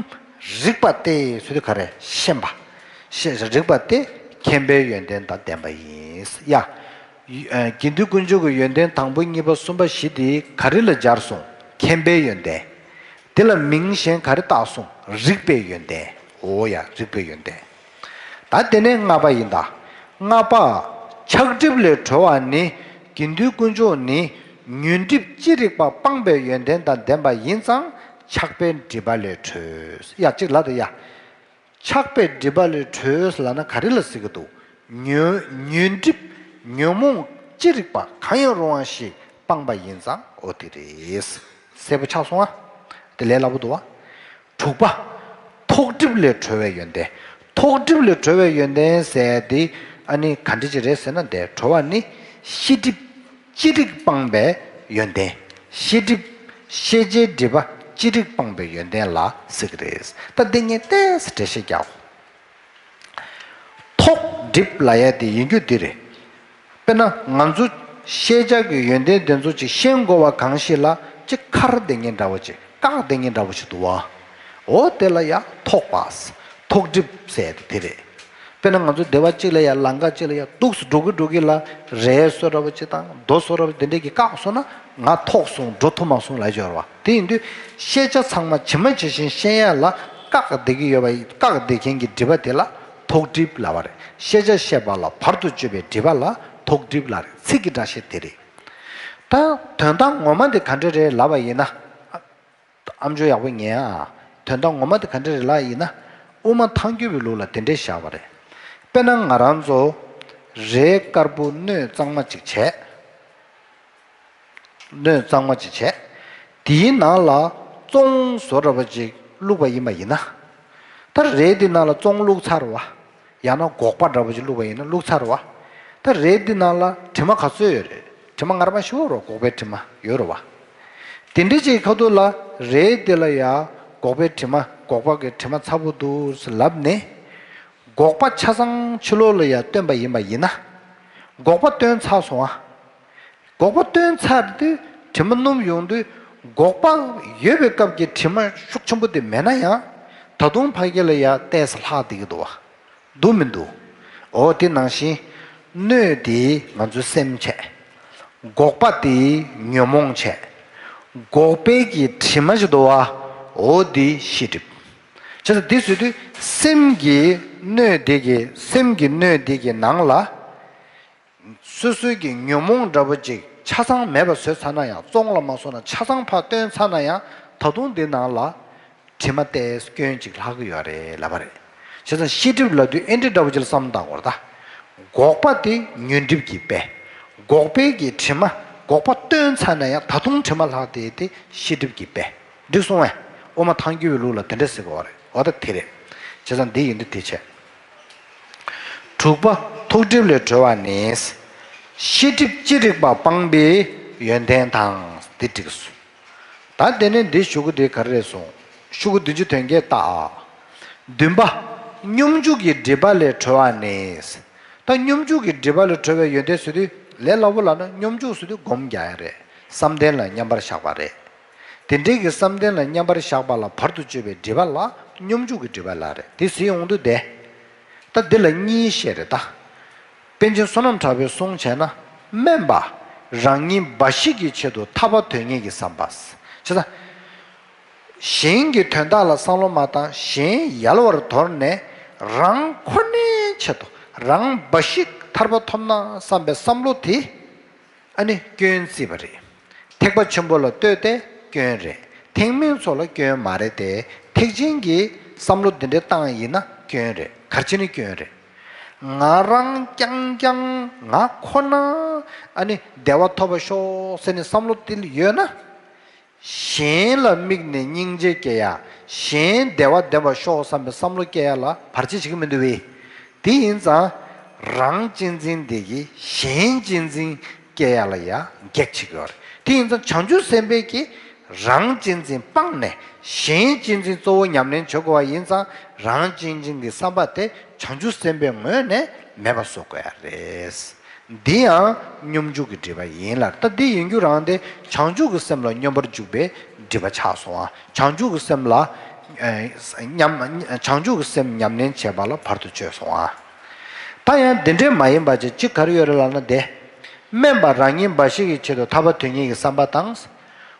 རིག་པ་སྟེ་ཟེར་དུས་ག་རེ། ཤེས་པ། ཤེས་རིག་པ་སྟེ་མཁྱེན་པའི་ཡོན་ཏན་དང་ལྡན་པ་ཡིན། ཡ། ཡོ་ཨ་དགེ་འདུན་དཀོན་མཆོག་གི་ཡོན་ཏན་དང་པོ་གཉིས་པ་གསུམ་པ་བཞི་དེ་ག་རེ་ལ་སྦྱར་སོང་། མཁྱེན་པའི་ཡོན་ཏན། དེ་ལ་མིང་གཞན་ག་རེ་བཏགས་སོང་། རིག་པའི་ཡོན་ཏན། འོ་ཡ་རིག་པའི་ཡོན་ཏན། ད་དེ་ནས་ལྔ་པ་ཡིན་ད། ལྔ་པ། ཆགས་སྒྲིབ་ལས་གྲོལ་བ་ནི། དགེ་འདུན་དཀོན་མཆོག་ནི་ཉོན་སྒྲིབ་ཅི་རིགས་པ་སྤངས་པའི་ཡོན་ཏན་དང་ལྡན་པ་ཡིན་ཙང་ཆགས་པའི་སྒྲིབ་པ་ལས་གྲོལ། ཡ་གཅིག་ལ་དེ་ཡ། ཆགས་པའི་སྒྲིབ་པ་ལས་གྲོལ་ལབ་ན་ག་རེ་ལ་ཟེར་གི་འདུག་ཉོན་ཉོན་སྒྲིབ་ཉོན་མོངས་ཅི་རིགས་པ་གང་ཡང་རུང་བ་ཞིག་སྤངས་པ་ཡིན་ཙང་འོ་དེ་རེད། གསལ་པོ་ཆགས་སོང་ཨ། དེ་ལས་སླ་པོ་འདུག་བ། དྲུག་པ། ཐོགས་སྒྲིབ་ལས་གྲོལ་བའི་ཡོན་ཏན། ཐོགས་སྒྲིབ་ལས་གྲོལ་བའི་ཡོན་ཏན་ཟེར་དེ། ཨ་ནི་ག་འདྲ་ཅིག་རེད་ཟེར་ན། དེ་གྲོལ་བ་ནི་ཤེས་སྒྲིབ་ཅི་རིགས་སྤངས་པའི་ཡོན་ཏན། ཤེས་སྒྲིབ་ཤེས་བྱའི་སྒྲིབ་པ་ཅི་རིགས་སྤངས་པའི་ཡོན་ཏན་ལ་ཟེར་གི་རེད། ད་འདི་ངས་ཏོག་ཙམ་འགྲེལ་བཤད་རྒྱག་ཐོགས་སྒྲིབ་ལབ་ཡ་དེ་ཡིན་རྒྱུ་འདི་རེད། དཔེར་ན་ང་ཚོ་ཤེས་བྱ་གི་ཡོན་ཏན་དེ་ཚོ་ཅིག་ཤེས་དགོས་པ་གང་ཞིག་ལ་ཅིག་འཁར་བསྡད་མཁན་འདྲ་བོ་ཅིག་བཀག་བསྡད་མཁན་འདྲ་བོ་ཞིག་འདུག་བ། འོ་དེ་ལ་ཡ་ཐོགས་པ། ཐོགས་སྒྲིབ་ཟེར་ཡ་དེ་དེ་རེད། དཔེར་ན་ང་ཚོ་སྡེ་བ་གཅིག་ལ་ཡ་ལམ་ཁ་གཅིག་ལ་ཡ་འདུག་སེ་འགྲོ་གི་འགྲོ་གི་ལ་རེད་བཟོ་འདྲ་བོ་ཅིག་དང་རྡོ་བཟོ་འདྲ་བོ་དེ་འདྲས་ཀྱིས་བཀག་སོང་ན་ང་ཐོགས་སོང་འགྲོ་ཐུབ་མ་སོང་ལབ་ཀྱི་ཡོད་རེད་བ། དེ་ཡིན་དུས་ཤེས་བྱ་ཚང་མ་ཇི་མ་ཇི་བཞིན་ཤེས་ཡ་ལ་བཀག་བསྡད་ཀྱི་ཡོད་པ་ཡིན། བཀག་བསྡད་མཁན་གྱི་སྒྲིབ་པ་དེ་ལ་ཐོགས་སྒྲིབ་ལབ་པ་རེད། ཤེས་བྱ་ཤེས་པ་ལ་བར་དུ་གཅོད་པའི་སྒྲིབ་པ་ལ་ཐོགས་སྒྲིབ་ལབ་རེད། ཚིག་གི་སྒྲ་བཤད་དེ་རེད། ད་དོན་དག་ངོ་མ་དེ་ག་འདྲ་རེད་ལབ་པ་ཡིན་ན། ཨ་མཆོག་ཡག་པོ་ཉན་ཨ། དོན་དག་ངོ་མ་དེ་ག་འདྲ་རེད་ལབ་ཡིན་ན། དབུ་མ་ཐལ་འགྱུར་བའི་ལུགས་ལ་དེ་འདྲས་བཞག་པ་རེད། དཔེར་ན་ང་རང་ཚོ་རས་དཀར་པོ་སྣོད་གཙང་མ་ཅིག་བྱས། སྣོད་གཙང་མ་ཅིག་བྱས། དེའི་ནང་ལ་བཙོང་བཟོ་འདྲ་པོ་ཅིག་བླུགས་པ་ཡིན་པ་ཡིན་ན། ད་རས་དེ་ནང་ལ་བཙོང་བླུགས་ཚར་བ། ཡང་ན་སྒོག་པ་འདྲ་པོ་ཅིག་བླུགས་པ་ཡིན་ན་བླུགས་ཚར་བ། ད་རས་དེ་ནང་ལ་དྲི་མ་ག་ཚོད་ཡོད་རེད། དྲི་མ་ངར་མ་ཞེ་པོ་རེད། སྒོག་པའི་དྲི་མ་ཡོད་རེད་བ། དེ་འདྲ་ཅིག་ཁ་ཐུག་ལ་རས་དེ་ལ་ཡ་སྒོག་པའི་དྲི་མ་སྒོག་པ་གི་དྲི་མ་ཚ་པོ་འདུག་ལབ་ནས། སྒོག་པ་ཆ་ཚང་ཕྱི་ལོགས་ལ་ཡ་བཏོན་པ་ཡིན་པ་ཡིན་ན། སྒོག་པ་བཏོན་ཚར་སོང་ཨ། སྒོག་པ་བཏོན་ཚར་དུས་དྲི་མ་སྣོམ་ཡོང་དུས་སྒོག་པ་ཡོད་པའི་སྐབས་ཀྱི་དྲི་མ་ཤུགས་ཆེན་པོ་དེ་མེད་ན་ཡང་ད་དུང་ཕ་གི་ལ་ཡ་ཏོག་ཙམ་ལྷག་བསྡད་ཀྱི་འདུག་བ། འདུག་མི་འདུག་འོ་དེ་ནང་བཞིན་སྣོད་དེ་ང་ཚོའི་སེམས་བྱས། སྒོག་པ་དེ་ཉོན་མོངས་བྱས། སྒོག་པའི་གི་དྲི་མ་ཞིག་འདུག་བ། འོ་དེ་ཤེས་སྒྲིབ། བྱས་ཙང་དེ་ཟེར་དུས་སེམས་ཀྱི་སྣོད་དེ་གི་སེམས་ཀྱི་སྣོད་དེ་གི་ནང་ལ། སོ་སོའི་གི་ཉོན་མོངས་འདྲ་པོ་ཅིག་ཆ་ཚང་མེད་པ་བཟོས་ཚར་ན་ཡང་བཙོང་ལ་མ་སོང་ན་ཆ་ཚང་ཕར་བཏོན་ཚར་ན་ཡང་ད་དུང་འདི་ནང་ལ་དྲི་མ་ཏོག་ཙམ་སྐྱོན་ཅིག་ལྷག་གི་ཡོད་རེད་ལབ་པ་རེད། བྱས་ཙང་ཤེས་སྒྲིབ་ལབ་དུས་ཨེ་འདྲ་འདྲ་པོ་ཅིག་ལ་བསམ་བློ་བཏང་དགོས་རེད་ད། སྒོག་པ་དེ་ཉོན་སྒྲིབ་ཀྱི་དཔེ། སྒོག་པའི་གི་དྲི་མ་སྒོག་པ་བཏོན་ཚར་ན་ཡང་ད་དུང་དྲི་མ་ལྷག་དེ་དེ་ཤེས་སྒྲིབ་ཀྱི་དཔེ། འགྲིག་སོང་བས། དབུ་མ་ཐལ་འགྱུར་བའི་ལུགས་ལ་དེ་འདྲ་ཟེར་དགོས་པ་རེད། འོ་ད་དེ་རེད། བྱས་ཙང་འདི་ཡིན་དུས་དེ་བྱས། དྲུག་པ། ཐོགས་སྒྲིབ་ལས་གྲོལ་བ་ནི། ཤེས་སྒྲིབ་ཅི་རིགས་པ་སྤངས་པའི་ཡོན་ཏན་དང་། འདི་འགྲིགས་སོ། ད་དེ་ནས་འདི་ཞུ་གི་འདི་ག་རེ་རེད་གསུངས། ཤོག་གུ་བདུན་ཅུ་དོན་བརྒྱད་ལྟ། བདུན་པ། སྙོམས་འཇུག་གི་སྒྲིབ་པ་ལས་གྲོལ་བ་ནི། ད་སྙོམས་འཇུག་གི་སྒྲིབ་པ་ལས་གྲོལ་བའི་ཡོན་ཏན་ཟེར་དུས་ལས་སླ་པོ་ལབ་ན་སྙོམས་འཇུག་ཟེར་དུས་སྒོམ་རྒྱག་ཡ་རེད། བསམ་གཏན་ལ་མཉམ་པར་བཞག་པ་རེད། དེ་འདྲའི་གི་བསམ་གཏན་ལ་མཉམ་པར་བཞག་པ་ལ་བར་དུ་གཅོད་པའི་སྒྲིབ་པ་ལ་སྙོམས་འཇུག་གི་སྒྲིབ་པ་ལབ་རེད། དེ་ཟེར་ཡོང་དུས་དེ། ད་འདི་ལ་གཉིས་བཤད་རེད་ད། པཎ་ཆེན་བསོད་ནམས་གྲགས་པའི་གསུང་བྱས་ན། དམན་པ། རང་ཉིད་འབའ་ཞིག་གི་ཆེད་དུ་ཐར་པ་དོན་གཉེར་གྱི་བསམ་པ། བྱས་ཙང་། གཞན་གྱི་དོན་དག་ལ་བསམ་བློ་མ་བཏང་། གཞན་ཡལ་བར་དོར་ནས་རང་ཁོ་ནའི་ཆེད་དུ་རང་འབའ་ཞིག་ཐར་པ་ཐོབ་ན་བསམ་པའི་བསམ་བློ་དེ། ཨ་ནི་སྐྱོན་བརྩིས་པ་རེད། ཐེག་པ་ཆེན་པོ་ལ་ལྟོས་ཏེ་སྐྱོན་རེད། ཐེག་དམན་ཚོ་ལ་སྐྱོན་མ་རེད་དེ། ཐེག་ཆེན་གྱི་བསམ་བློ་འདི་འདྲའི་བཏང་ཡིན་ན་སྐྱོན་རེད། ག་རེ་བྱས་ནས་སྐྱོན་རེད། ང་རང་རྐྱང་རྐྱང་ང་ཁོ་ན་ཨ་ནི་བདེ་བ་ཐོབ་པར་ཤོག་ཟེར་ནས་བསམ་བློ་དེ་ཡོད་ན། གཞན་ལ་དམིགས་ནས་སྙིང་རྗེ་སྐྱེ་ཡ། གཞན་བདེ་བ་ལྡན་པར་ཤོག་བསམ་པའི་བསམ་བློ་སྐྱེ་ཡ་ལ་བར་ཆད་བྱེད་ཀྱི་མི་འདུག་བས། དེ་ཡིན་ཙང་། རང་གཅེས་འཛིན་དེ་གིས་གཞན་གཅེས་འཛིན་སྐྱེ་ཡ་ལ་ཡ་གེགས་བྱེད་ཀྱི་ཡོད་རེད། དེ་ཡིན་ཙང་བྱང་ཆུབ་སེམས་དཔས་ཀྱིས་རང་གཅེས་འཛིན་སྤངས་ནས་གཞན་གཅེས་འཛིན་གཙོ་བོ་ཉམས་ལེན་བྱེད་དགོས་པ་ཡིན་ཙང་རང་གཅེས་འཛིན་གྱི་བསམ་པ་དེ་བྱང་ཆུབ་སེམས་དཔའི་ངོས་ནས་མེད་པ་བཟོ་དགོས་ཡ་རེད། འདི་ཡང་སྙོམས་འཇུག་གི་སྒྲིབ་པ་ཡིན་ལ། ད་འདི་ཡིན་རྒྱུ་རང་དེ་བྱང་ཆུབ་ཀྱི་སེམས་ལ་སྙོམས་པར་འཇུག་པའི་སྒྲིབ་པ་ཆགས་སོང་ཨ། བྱང་ཆུབ་ཀྱི་སེམས་ལ་ཨ་ཉམས་བྱང་ཆུབ་ཀྱི་སེམས་ཉམས་ལེན་བྱེད་པ་ལ་བར་དུ་གཅོད་སོང་ཨ། ད་ཡང་འདི་འདྲའི་མ་ཡིན་པ་ཅིག་ཅིག་ག་རེ་ཡོད་རེད་ལབ་ན་དེ། དམན་པ་རང་ཉིད་འབའ་ཞིག་གི་ཆེད་དུ་ཐར་པ་དོན་གཉེར་གྱི་བསམ་པ་དང་།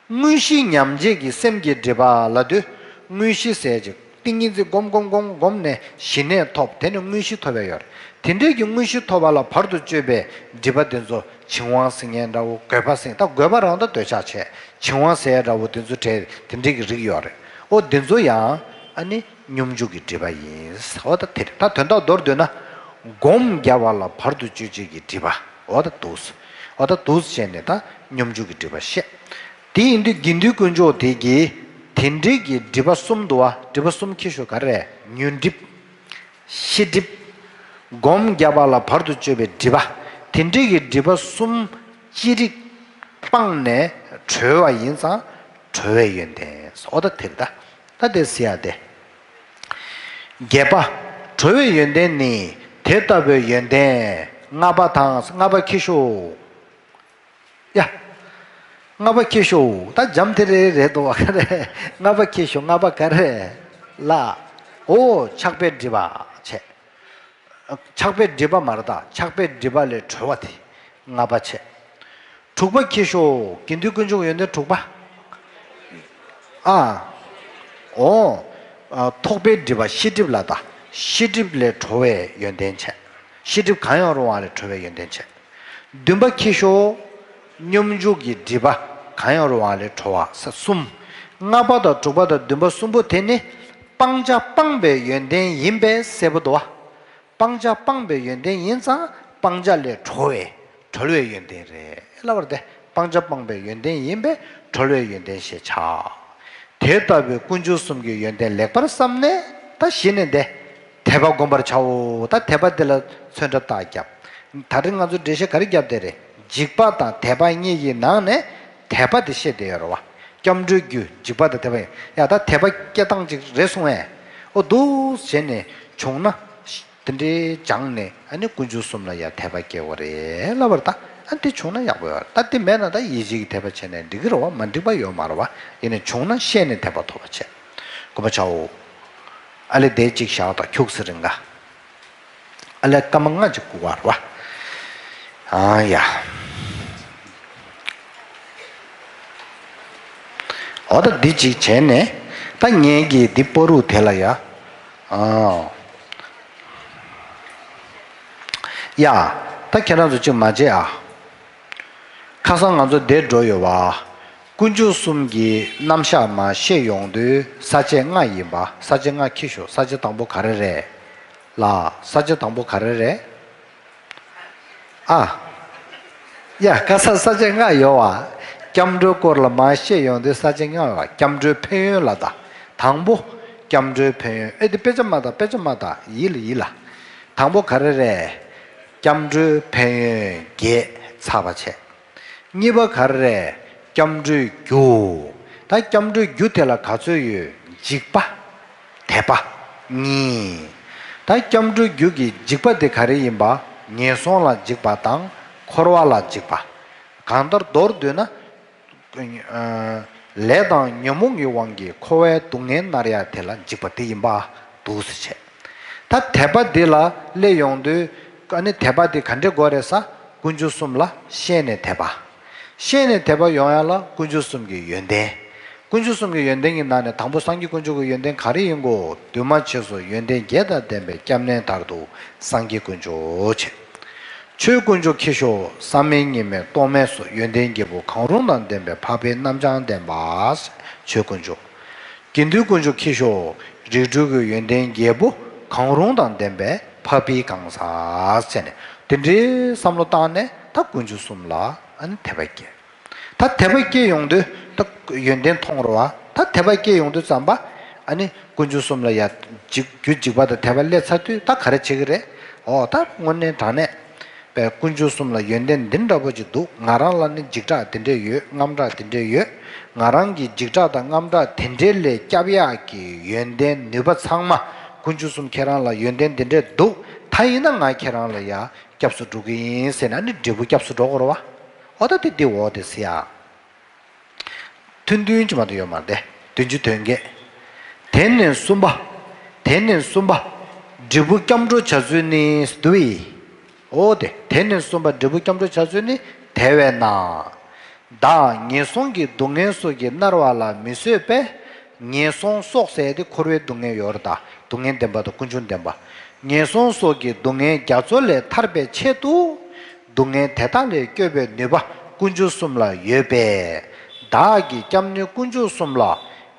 དངོས་གཞི་ཉམས་བྱེད་ཀྱི་སེམས་ཀྱི་སྒྲིབ་པ་ལབ་དུས་དངོས་གཞི་ཟེར་ཅིག་ཏིང་ངེ་འཛིན་སྒོམ་སྒོམ་སྒོམ་སྒོམ་ནས་ཞི་གནས་ཐོབ། དེ་ནས་དངོས་གཞི་ཐོབ་པ་ཡོད་རེད། དེ་འདྲའི་གི་དངོས་གཞི་ཐོབ་པ་ལ་བར་དུ་གཅོད་པའི་སྒྲིབ་པ་དེ་ཚོ་བྱིང་བ་ཟེར་མཁན་འདྲ་བོ། རྒོད་པ་ཟེར། ད་རྒོད་པ་རང་ད་འདོད་ཆགས་བྱས། བྱིང་བ་ཟེར་ཡ་འདྲ་བོ་དེ་ཚོ་བྲལ། དེ་འདྲའི་གི་རིགས་ཡོད་རེད། ཨོ་དེ་ཚོ་ཡང་ཨ་ནི་སྙོམས་འཇུག་གི་སྒྲིབ་པ་ཡིན། ཨོ་ད་དེ་རེད། ད་དོན་དག་མདོར་བསྡུས་ན། སྒོམ་རྒྱག་པ་ལ་བར་དུ་གཅོད་བྱེད་ཀྱི་སྒྲིབ་པ། ཨོ་ད་འདུག་ཨོ་ད་འདུག་བྱས་ནས་ད་སྙོམས་འཇུག་གི་སྒྲིབ་པ་བཤད། དེ་ཡིན་དུས་དགེ་འདུན་དཀོན་མཆོག་དེ་གིས་དེ་འདྲའི་གི་སྒྲིབ་པ་གསུམ་འདུག་བ། སྒྲིབ་པ་གསུམ་ཁྱད་ཞུགས་ག་རེ་རེད། ཉོན་སྒྲིབ། ཤེས་སྒྲིབ། སྒོམ་བརྒྱབ་པ་ལ་བར་དུ་གཅོད་པའི་སྒྲིབ་པ། དེ་འདྲའི་གི་སྒྲིབ་པ་གསུམ་ཅི་རིགས་སྤངས་ནས་གྲོལ་བ་ཡིན་ཙང་གྲོལ་བའི་ཡོན་ཏན། འོ་ད་དེ་རེད་ད། ད་དེ་ཟེར་ཡ་དེ། བརྒྱད་པ། གྲོལ་བའི་ཡོན་ཏན་ནི་དེ་ལྟ་བུའི་ཡོན་ཏན་ལྔ་པ་དང་ལྔ་པ་ཁྱི་ཤོག་ཡ། ལྔ་པ་ཁྱི་ཤོག་ད་འཇམ་དེ་རེ་རེད་དོ་བ་ག་རེ། ལྔ་པ་ཁྱི་ཤོག་ལྔ་པ་ག་རེ། ལ། འོ་ཆགས་པའི་སྒྲིབ་པ་བྱས། ཆགས་པའི་སྒྲིབ་པ་མ་རེད་ད། ཆགས་པའི་སྒྲིབ་པ་ལས་གྲོལ་བ་དེ་ལྔ་པ་བྱས། དྲུག་པ་ཁྱི་ཤོག་དགེ་འདུན་དཀོན་མཆོག་ཡོན་ཏན་དྲུག་པ། ཨ། འོ། ཨ། ཐོགས་པའི་སྒྲིབ་པ་ཤེས་སྒྲིབ་ལ་ད། ཤེས་སྒྲིབ་ལས་གྲོལ་བའི་ཡོན་ཏན་བྱས། ཤེས་སྒྲིབ་གང་ཡང་རུང་བ་ལས་གྲོལ་བའི་ཡོན་ཏན་བྱས། བདུན་པ་ཁྱི་ཤོག་སྙོམས་འཇུག་གི་སྒྲིབ་པ་གང་ཡང་རུང་བ་ལས་གྲོལ་བ་ས་གསུམ། ལྔ་པ་དང་དྲུག་པ་དང་བདུན་པ་གསུམ་པོ་དེ་ནི་སྤང་བྱ་སྤངས་པའི་ཡོན་ཏན་ཡིན་པས་གསལ་པོ་འདུག་བ། སྤང་བྱ་སྤངས་པའི་ཡོན་ཏན་ཡིན་ཙང་སྤང་བྱ་ལས་གྲོལ་བའི་གྲོལ་བའི་ཡོན་ཏན་རེད་ལབ་པ་རེད་དེ། སྤང་བྱ་སྤངས་པའི་ཡོན་ཏན་ཡིན་པས་གྲོལ་བའི་ཡོན་ཏན་ཞེས་བྱ། དེ་ལྟ་བུའི་ཀུན་འབྱུང་གསུམ་གྱི་ཡོན་ཏན་ལེགས་པར་བསམས་ནས་ད་གཞི་ནས་འདི། དད་པ་བསྒོམ་པར་བྱའོ། ད་དད་པ་འདི་ལ་ཚོན་ཁྲ་བཏགས་བརྒྱབ། ད་རེས་ང་ཚོ་འགྲེལ་བཤད་ག་རེ་བརྒྱབ་བསྡད་རེད། འཇིགས་པ་དང་དད་པ་གཉིས་ཀྱི་ནང་ནས་དད་པ་དེ་བཤད་བསྡད་ཡོད་རེད་བ། སྐྱབས་འགྲོའི་རྒྱུ་འཇིགས་པ་དང་དད་པ་ཡིན། ཡ་ད་དད་པ་སྐྱེ་སྟངས་ཅིག་རེད་གསུངས་ཨེ། ཨོ་འདུག་བྱས་ནས་བྱུང་ན། དེ་འདྲའི་སྦྱངས་ནས་ཨ་ནི་དཀོན་མཆོག་གསུམ་ལ་ཡ་དད་པ་སྐྱེ་བ་རེད་ལབ་པར་ད། ཨ་འདི་བྱུང་ན་ཡག་པོ་ཡོད་རེད། ད་འདི་མེད་ན་ད་ཡིད་ཆེས་ཀྱི་དད་པ་བྱས་ནས་འགྲིག་གི་རེད་བ། མ་འགྲིག་པ་ཡོད་མ་རེད་བ། ཡིན་ནའི་བྱུང་ན་ཤེས་ནས་དད་པ་ཐོབ་པ་བྱས། གོམས་པ་བྱའོ། ཨ་ལས་དེ་གཅིག་བཞག་དང་ཁྱུག་ཙམ་རིང་ག་ཨ་ལས་སྐར་མ་ལྔ་ཅིག་སྒུག་པ་རེད་བ། ཨ་ཡ། འོ་ད་འདི་གཅིག་བྱས་ནས་ད་ངེད་ཀྱིས་འདི་སྤོ་རུག་དེ་ལ་ཡ། ཨ། ཡ། ད་ཁྱེད་རང་ཚོ་གཅིག་མ་བརྗེད་ཨ། ཁ་སང་ང་ཚོ་འདིར་འགྲོ་ཡོད་བ། དཀོན་མཆོག་གསུམ་གྱི་རྣམ་གཞག་མར་བཤད་ཡོང་དུས་ས་བཅད་ལྔ་ཡིན་པ། ས་བཅད་ལྔ་ཁྱི་ཤོག་ས་བཅད་དང་པོ་ག་རེ་རེད། ལ། ས་བཅད་དང་པོ་ག་རེ་རེད། ཨ། ཡ་ཁ་སང་ས་བཅད་ལྔ་ཡོད་བ། སྐྱབས་འགྲོའི་སྐོར་ལ་མར་བཤད་ཡོང་དུས་ས་བཅད་ལྔ་ཡོད་བ། སྐྱབས་འགྲོའི་ཕན་ཡོན་ལ་ད། དང་པོ། སྐྱབས་འགྲོའི་ཕན་ཡོན། ཨེ་འདི་དཔེ་ཆ་མ་ད་དཔེ་ཆ་མ་ད་ཡིད་ལ་ཡིད་ལ། དང་པོ་ག་རེ་རེད། སྐྱབས་འགྲོའི་ཕན་ཡོན་བརྒྱད་ཚར་བ་བྱས། གཉིས་པ་ག་རེ་རེད། སྐྱབས་འགྲོའི་རྒྱུ། ད་སྐྱབས་འགྲོའི་རྒྱུ་དེ་ལ་ག་ཚོད་ཡོད། འཇིགས་པ། དད་པ། གཉིས། ད་སྐྱབས་འགྲོའི་རྒྱུ་གི་འཇིགས་པ་དེ་ག་རེ་ཡིན་པ། ངན་སོང་ལ་འཇིགས་པ་དང་འཁོར་བ་ལ་འཇིགས་པ། གང་ལྟར་མདོར་བསྡུས་ན། ལས་དང་ཉོན་མོངས་ཀྱི་དབང་གིས་འཁོར་བའི་སྡུག་བསྔལ་མནར་ཡ་དེ་ལ་འཇིགས་པ་དེ་ཡིན་པ་འདུག་སེ་བྱས། ད་དད་པ་འདི་ལ་སླེབས་ཡོང་དུས་ཨ་ནི་དད་པ་འདི་ག་འདྲས་དགོས་རེད་ས། དཀོན་མཆོག་གསུམ་ལ་ཤེས་ནས་དད་པ། ཤེས་ནས་དད་པ་ཡོང་ཡ་ལ་དཀོན་མཆོག་གསུམ་གྱི་ཡོན་ཏན། དཀོན་མཆོག་གསུམ་གྱི་ཡོན་ཏན་གྱི་ནང་ནས་དང་པོ་སངས་རྒྱས་དཀོན་མཆོག་གི་ཡོན་ཏན་ག་རེ་ཡིན་གོ། འདུས་མ་བྱས་སོགས་ཡོན་ཏན་བརྒྱད་དང་ལྡན་པའི་སྐྱབས་གནས་ལྟར་དུ་སངས་རྒྱས་དཀོན་མཆོག་ཆེ། ཆོས་དཀོན་མཆོག་ཁྱེར་ཤོག་བསམ་མེད་གཉིས་མེད་རྟོག་མེད་སོགས་ཡོན་ཏན་བརྒྱད་པོ་གང་རུང་དང་ལྡན་པའི་འཕགས་པའི་རྣམ་བྱང་ལྡན་པ། ཆོས་དཀོན་མཆོག་དགེ་འདུན་དཀོན་མཆོག་ཁྱེར་ཤོག་རིགས་དྲུག་གི་ཡོན་ཏན་བརྒྱད་པོ་གང་རུང་དང་ལྡན་པའི་འཕགས་པའི་གང་ཟག་བྱས་ནས་དེ་འདྲའི་བསམ་བློ་བཏང་ནས་ད་དཀོན་མཆོག་གསུམ་ལ་ཨ་ནི་དད་པ་སྐྱེ། ད་དད་པ་སྐྱེ་ཡོང་དུས་ད་ཡོན་ཏན་མཐོང་རོ་བ། ད་དད་པ་སྐྱེ་ཡོང་དུས་ཙམ་པ་ཨ་ནི་དཀོན་མཆོག་གསུམ་ལ་ཡ་འཇིགས་རྒྱུ་འཇིགས་པ་དང་དད་པ་སླེབས་ཚར་དུས་ད་ག་རེ་བྱེད་ཀྱི་རེད། འོ་ད་དངོས་གནས་དྲང་གནས་པའི་དཀོན་མཆོག་གསུམ་ལ་ཡོན་ཏན་འདི་འདྲ་པོ་ཅིག་འདུག་ང་རང་ལ་ནི་འཇིགས་སྐྲག་འདི་འདྲས་ཡོད། རྔམ་སྐྲག་འདི་འདྲས་ཡོད། ང་རང་གི་འཇིགས་སྐྲག་དང་རྔམ་སྐྲག་དེ་འདྲས་ལས་སྐྱབས་ཡག་གི་ཡོན་ཏན་ནུས་པ་ཚང་མ་དཀོན་མཆོག་གསུམ་ཁྱེད་རང་ལ་ཡོན་ཏན་འདི་འདྲས་འདུག་ད་ཡིན་ན་ང་ཁྱེད་རང་ལ་ཡ་སྐྱབས་སུ་འགྲོ་གི་ཡིན་ཟེར་ན་ནི་འབྲས་བུ་སྐྱབས་སུ་འགྲོ་དགོས་རེད་བ། འོ་ད་དེ་འདི་འོ་དེ་ཟེར་ཡ། ཐུན་བདུན་གྱི་མ་གཏོགས་ཡོད་མ་རེད། བདུན་ཅུ་དོན་བརྒྱད། དེ་ནས་གསུམ་པ། དེ་ནས་གསུམ་པ། འབྲས་བུ་སྐྱབས་འགྲོ་བྱ་ཚུལ་ནི་འདུ་བས། འོ་དེ་དེ་ནས་གསུམ་པ་འབྲས་བུ་སྐྱབས་འགྲོ་བྱ་ཚུལ་ནི་དེ་བས་ན། བདག་ངན་སོང་གི་སྡུག་བསྔལ་སོགས་ཀྱིས་མནར་བ་ལ་མི་བཟོད་པས། ངན་སོང་སོགས་ཟེར་ཏེ་འཁོར་བའི་སྡུག་བསྔལ་ཡོད་རེད་ད། སྡུག་བསྔལ་བདེན་པ་དང་ཀུན་འབྱུང་བདེན་པ། ངན་སོང་སོགས་ཀྱི་སྡུག་བསྔལ་རྒྱ་མཚོ་ལས་ཐར་པའི་ཆེད་དུ། སྡུག་བསྔལ་དེ་དག་ལས་སྐྱོབ་པའི་ནུས་པ་དཀོན་མཆོག་གསུམ་ལ་ཡོད་པས། བདག་གི་སྐྱབས་གནས་དཀོན་མཆོག་གསུམ་ལ་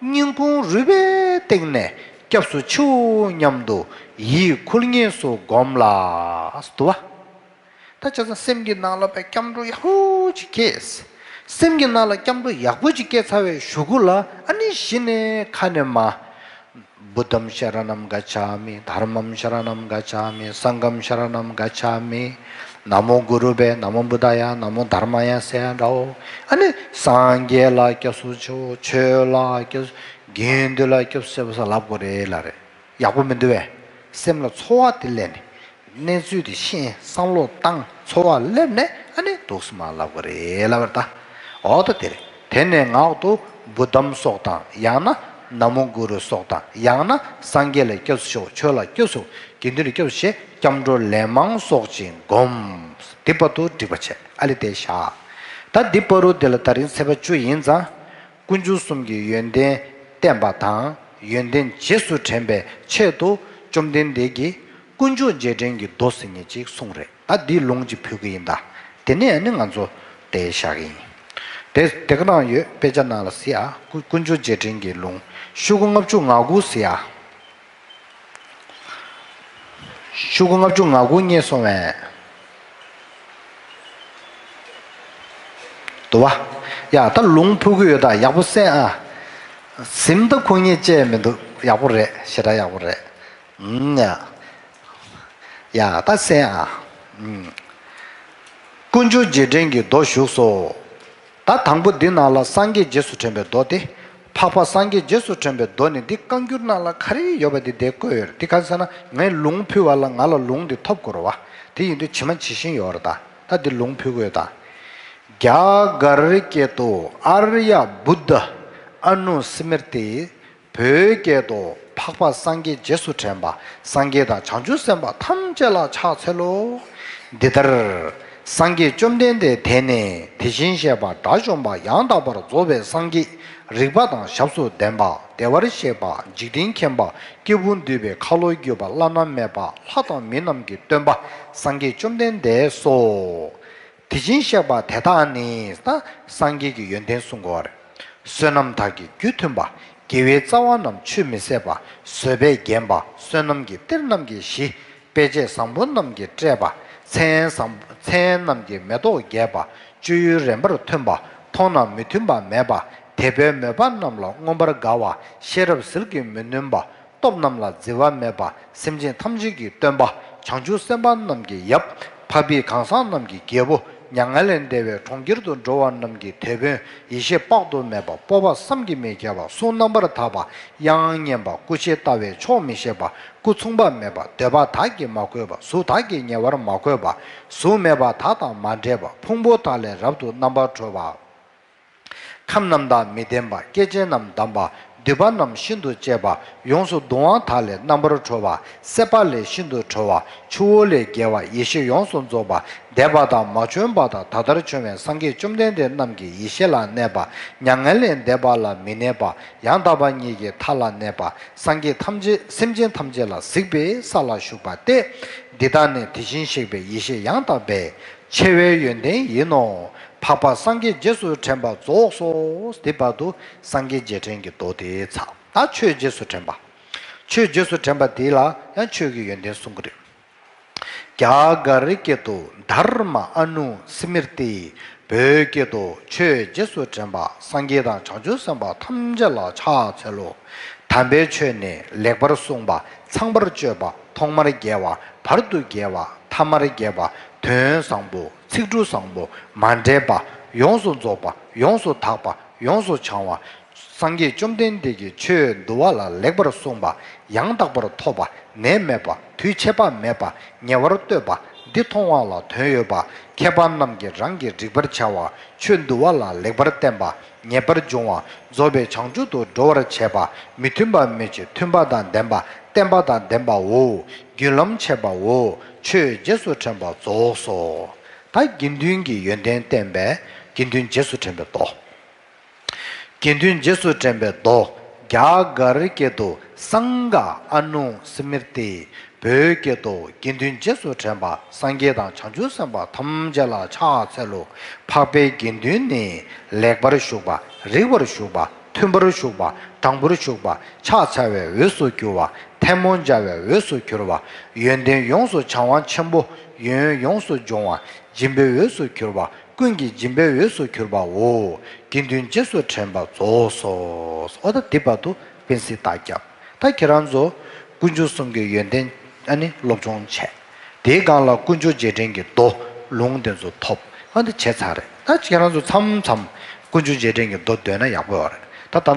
སྙིང་ཁུང་རུས་པའི་གཏིང་ནས་སྐྱབས་སུ་མཆིའོ་སྙམ་དུ་ཡིད་ཁུལ་ངེས་སུ་བསྒོམ་ལ། འདུག་བ། ད་བྱས་ཙང་སེམས་ཀྱི་ནང་ལ་པའི་སྐྱབས་འགྲོ་ཡག་པོ་ཅིག་སྐྱེས། སེམས་ཀྱི་ནང་ལ་སྐྱབས་འགྲོ་ཡག་པོ་ཅིག་སྐྱེས་ཚར་བའི་གཞུག་གུ་ལ་ཨ་ནི་གཞི་ནས་ཁ་ནས་མ། བུདྡྷཾ་ཤ་ར་ཎཾ་ག་ཆ་མི། དྷརྨཾ་ཤ་ར་ཎཾ་ག་ཆ་མི། སངྒྷཾ་ཤ་ར་ཎཾ་ག་ཆ་མི། ན་མོ་གུ་རུ་བྷྱཿ། ན་མོ་བུདྡྷཱ་ཡ། ན་མོ་དྷརྨཱ་ཡ་ཟེར་ཡ་འདྲའོ། ཨ་ནི་སངས་རྒྱས་ལ་སྐྱབས་སུ་མཆིའོ། ཆོས་ལ་སྐྱབས་སུ། དགེ་འདུན་ལ་སྐྱབས་སུ་མཆིའོ་ཟེར་ལབ་དགོས་རེད་ལབ་རེད། ཡག་པོ་མི་འདུག་བས། སེམས་ལ་ཚོར་བ་དེ་སླེབས་ནས། གནས་ཚུལ་དེ་ཤེས། བསམ་བློ་བཏང་། ཚོར་བ་སླེབས་ནས་ཨ་ནི་འདུག་སེ་མར་ལབ་དགོས་རེད་ལབ་པ་རེད་ད། འོ་ད་དེ་རེད། དེ་ནས་ངག་ཏུ་བུདྡྷཾ་སོགས་དང་། ཡང་ན་ན་མོ་གུ་རུ་སོགས་དང་། ཡང་ན་སངས་རྒྱས་ལ་སྐྱབས་སུ་མཆིའོ། ཆོས་ལ་སྐྱབས་སུ། དགེ་འདུན་ལ་སྐྱབས་སུ་མཆི། སྐྱབས་འགྲོ་ལན་མང་སོགས་ཀྱིས་བསྒོམ། འདི་བར་དུ་འགྲིག་པ་བྱས། ཨ་ལས་དེ་བཞག། ད་འདི་བར་དུ་དེ་ལ་ད་རིང་ཚེས་པ་བཅུ་ཡིན་ཙང་། དཀོན་མཆོག་གསུམ་གྱི་ཡོན་ཏན་བསྟན་པ་དང་། ཡོན་ཏན་རྗེས་སུ་དྲན་པའི་ཆེད་དུ་བཅོམ་ལྡན་འདས་ཀྱིས་དཀོན་མཆོག་རྗེས་དྲན་གྱི་མདོ་ཟེར་མཁན་ཅིག་གསུངས་རེད། ད་འདི་ལུང་ཅིག་ཕུལ་གྱི་ཡིན་ད། དེ་ནས་ཨ་ནི་ང་ཚོ་དེ་བཞག་གི་ཡིན། དེ་དེ་ག་རང་ཡོད། དཔེ་ཆ་ནང་ལ་གཟིགས་ཨ། དཀོན་དཀོན་མཆོག་རྗེས་དྲན་གྱི་ལུང་། ཤོག་གུ་ལྔ་བཅུ་ང་དགུ་གཟིགས་ཨ། ཤོག་གུ་ལྔ་བཅུ་ང་དགུ་རྙེད་སོང་བས། འདུག་བ། ཡ་ད་ལུང་ཕུལ་གྱི་ཡོད་ད། ཡག་པོ་གསན་ཨ། ཟིན་ད་ཁོ་ངས་བཅད་མི་འདུག་ཡག་པོ་རེད། ཞེ་དྲག་ཡག་པོ་རེད། ཨུམ། ཡ། ཡ་ད་གསན་ཨ། ཨུམ། དཀོན་མཆོག་རྗེས་དྲན་གྱི་མདོ་བཞུགས་སོ། ད་དང་པོ་འདི་ནང་ལ་སངས་རྒྱས་རྗེས་སུ་དྲན་པའི་མདོ་སྟེ། འཕགས་པ་སངས་རྒྱས་རྗེས་སུ་དྲན་པའི་མདོ་ནི་འདི་བཀའ་འགྱུར་ནང་ལ་ག་རེ་ཡོད་པ་འདི་འདིར་བཀོད་ཡོད་རེད། འདི་ག་རེ་ཟེར་ན་ངས་ལུང་ཕུལ་བ་ལ་ང་ལ་ལུང་འདི་ཐོབ་དགོས་རེད་བ། དེ་ཡིན་དུས་ཇི་མ་ཇི་བཞིན་ཡོད་རེད་ད། ད་འདི་ལུང་ཕུལ་དགོས་ད། རྒྱ་གར་སྐད་དུ་ཨཱརྱ་བུདྡྷ་ཨ་ནུ་སི་མྲྀ་ཏི། བོད་སྐད་དུ་འཕགས་པ་སངས་རྒྱས་རྗེས་སུ་དྲན་པ། སངས་རྒྱས་དང་བྱང་ཆུབ་སེམས་དཔའ་ཐམས་ཅད་ལ་ཕྱག་འཚལ་ལོ། འདི་ལྟར། སངས་རྒྱས་བཅོམ་ལྡན་འདས་དེ་ནི་དེ་བཞིན་གཤེགས་པ་དགྲ་བཅོམ་པ་ཡང་དག་པར་རྫོགས་པའི་སངས་རྒྱས། རིག་པ་དང་ཞབས་སུ་ལྡན་པ། བདེ་བར་གཤེགས་པ། འཇིག་རྟེན་མཁྱེན་པ། སྐྱེས་བུ་འདུལ་བའི་ཁ་ལོ་སྒྱུར་བ། བླ་ན་མེད་པ། ལྷ་དང་མི་རྣམས་ཀྱི་སྟོན་པ། སངས་རྒྱས་བཅོམ་ལྡན་འདས་སོ། དེ་བཞིན་གཤེགས་པ་དེ་དག་ནི། ད་སངས་རྒྱས་ཀྱི་ཡོན་ཏན་གསུང་གི་ཡོད་རེད། བསོད་ནམས་དག་གི་རྒྱུ་མཐུན་པ། དགེ་བའི་རྩ་བ་རྣམས་ཆུད་མི་ཟད་པ། བཟོད་པས་བརྒྱན་པ། བསོད་ནམས་ཀྱི་གཏེར་རྣམས་ཀྱི་གཞི། དཔེ་བྱད་བཟང་པོ་རྣམས་ཀྱིས་སྤྲས་པ། མཚན་བཟང་མཚན་རྣམས་ཀྱི་མེ་ཏོག་རྒྱས་པ། སྤྱོད་ཡུལ་རན་པར་མཐུན་པ། མཐོང་ན་མི་མཐུན་པ་མེད་པ། དད་པས་མོས་པ་རྣམས་ལ་མངོན་པར་དགའ་བ། ཤེས་རབ་ཟིལ་གྱིས་མི་ནོན་པ། སྟོབས་རྣམས་ལ་བརྫི་བ་མེད་པ། སེམས་ཅན་ཐམས་ཅད་ཀྱི་སྟོན་པ། བྱང་ཆུབ་སེམས་དཔའ་རྣམས་ཀྱི་ཡབ། འཕགས་པའི་གང་ཟག་རྣམས་ཀྱི་རྒྱལ་པོ། མྱ་ངན་ལས་འདས་པའི་གྲོང་ཁྱེར་དུ་འགྲོ་བ་རྣམས་ཀྱི་དེད་དཔོན། ཡེ་ཤེས་དཔག་ཏུ་མེད་པ། སྤོབས་པ་བསམ་གྱིས་མི་ཁྱབ་པ། གཟུགས་རྣམ་པར་དག་པ། དབྱངས་སྙན་པ། སྐུ་ཞེས་བཏགས་པའི་ཕྱོགས་མི་ཤེས་པ། སྐུ་མཚུངས་པ་མེད་པ། འདོད་པ་དག་གིས་མ་གོས་པ། གཟུགས་དག་གིས་ཉེ་བར་མ་གོས་པ། གཟུགས་མེད་པ་དག་དང་མ་འདྲེས་པ། ཕུང་པོ་དག་ལས་རབ་ཏུ་རྣམ་པར་གྲོལ་བ། ཁམས་རྣམས་དང་མི་ལྡན་པ། སྐྱེ་མཆེད་རྣམས་དམ་པ། མདུད་པ་རྣམས་ཤིན་ཏུ་གཅེས་པ། ཡོངས་སུ་གདུང་བ་དག་ལས་རྣམ་པར་གྲོལ་བ། སྲེད་པ་ལས་ཤིན་ཏུ་གྲོལ་བ། ཆུ་བོ་ལས་བརྒལ་བ། ཡེ་ཤེས་ཡོངས་སུ་རྫོགས་པ། འདས་པ་དང་མ་བྱོན་པ་དང་ད་ལྟར་བྱུང་བའི་སངས་རྒྱས་བཅོམ་ལྡན་འདས་རྣམས་ཀྱི་ཡེ་ཤེས་ལ་གནས་པ། མྱ་ངན་ལས་འདས་པ་ལ་མི་གནས་པ། ཡང་དག་པ་ཉིད་ཀྱི་མཐའ་ལ་གནས་པ། སངས་རྒྱས་ཐམས་ཅད་སེམས་ཅན་ཐམས་ཅད་ལ་གཟིགས་པའི་ས་ལ་བཞུགས་པ་སྟེ། འདི་དག་ནི་དེ་བཞིན་གཤེགས་པའི་ཡེ་ཤེས་ཡང་དག་པའི་ཆེ་བའི་ཡོན་ཏན་ཡིན་ནོ། འཕགས་པ་སངས་རྒྱས་རྗེས་སུ་དྲན་པ་རྫོགས་སོ། དེ་བར་དུ་སངས་རྒྱས་རྗེས་དྲན་གྱི་མདོ་དེ་ཚར། ད་ཆོས་རྗེས་སུ་དྲན་པ། ཆོས་རྗེས་སུ་དྲན་པ་དེ་ལ་ཡང་ཆོས་ཀྱི་ཡོན་ཏན་གསུང་གི་རེད། རྒྱ་གར་སྐད་དུ་དྷརྨ་ཨ་ནུ་སི་མྲྀ་ཏི། བོད་སྐད་དུ་ཆོས་རྗེས་སུ་དྲན་པ། སངས་རྒྱས་དང་བྱང་ཆུབ་སེམས་དཔའ་ཐམས་ཅད་ལ་ཕྱག་འཚལ་ལོ། དམ་པའི་ཆོས་ནི་ལེགས་པར་གསུངས་པ། ཚངས་པར་སྤྱོད་པ། ཐོག་མར་རྒྱལ་བ། བར་དུ་རྒྱལ་བ། ཐ་མར་རྒྱལ་བ། དོན་བཟང་པོ། ཚིག་འབྲུ་བཟང་པོ། མ་འདྲེས་པ། ཡོངས་སུ་རྫོགས་པ། ཡོངས་སུ་དག་པ། ཡོངས་སུ་བྱང་བ། སངས་རྒྱས་བཅོམ་ལྡན་འདས་ཀྱིས་ཆོས་འདུལ་བ་ལ་ལེགས་པར་གསུངས་པ། ཡང་དག་པར་ཐོབ་པ། ནད་མེད་པ། དུས་ཆད་པ་མེད་པ། ཉེ་བར་གཏོད་པ། འདི་མཐོང་བ་ལ་དོན་ཡོད་པ། མཁས་པ་རྣམས་ཀྱིས་རང་གིས་འགྲིག་པར་བྱ་བ། ཆོས་འདུལ་བ་ལ་ལེགས་པར་བསྟན་པ། ངེས་པར་འབྱུང་བ། རྫོགས་པའི་བྱང་ཆུབ་ཏུ་འགྲོ་བར་བྱེད་པ། མི་མཐུན་པ་མེད་ཅིང་མཐུན་པ་དང་ལྡན་པ། བརྟན་པ་དང་ལྡན་པའོ། རྒྱུན་ལམ་འཆད་པའོ། ཆོས་རྗེས་སུ་དྲན་པ་རྫོགས་སོ། ད་དགེ་འདུན་གྱི་ཡོན་ཏན་བསྟན་པས་དགེ་འདུན་རྗེས་སུ་དྲན་པའི་མདོ། དགེ་འདུན་རྗེས་སུ་དྲན་པའི་མདོ། རྒྱ་གར་སྐད་དུ་སངྒྷ་ཨ་ནུ་སི་མྲྀ་ཏི། བོད་སྐད་དུ་དགེ་འདུན་རྗེས་སུ་དྲན་པ། སངས་རྒྱས་དང་བྱང་ཆུབ་སེམས་དཔའ་ཐམས་ཅད་ལ་ཕྱག་འཚལ་ལོ། འཕགས་པའི་དགེ་འདུན་ནི། ལེགས་པར་ཞུགས་པ། རིགས་པར་ཞུགས་པ། མཐུན་པར་ཞུགས་པ། དྲང་པོར་ཞུགས་པ། ཕྱག་འཚལ་བའི་འོས་སུ་གྱུར་པ། ཐལ་མོ་སྦྱར་བའི་འོས་སུ་གྱུར་པ། ཡོན་ཏན་ཡོངས་སུ་བྱང་བ་ཆེན་པོ། ཡོན་ཡོངས་སུ་སྦྱོང་བ། སྦྱིན་པའི་འོས་སུ་གྱུར་པ། ཀུན་གྱི་སྦྱིན་པའི་འོས་སུ་གྱུར་པའོ། དགེ་འདུན་རྗེས་སུ་དྲན་པ་རྫོགས་སོ། འོ་ད་འདི་བར་དུ་སྤེན་སྲིད་རྟགས་བརྒྱབ། ད་ཁྱེད་རང་ཚོ་དཀོན་མཆོག་གསུམ་གྱི་ཡོན་ཏན་ཨ་ནི་སློབ་སྦྱོང་བྱས། དེའི་སྒང་ལ་དཀོན་མཆོག་རྗེས་དྲན་གྱི་མདོ་ལུང་དེ་ཚོ་ཐོབ། ཨ་ནི་བྱས་ཚར་རེད། ད་ཁྱེད་རང་ཚོ་མཚམས་མཚམས་དཀོན་མཆོག་རྗེས་དྲན་གྱི་མདོ་འདོན་ན་ཡག་པོ་ཡོད་རེད། ད་ད་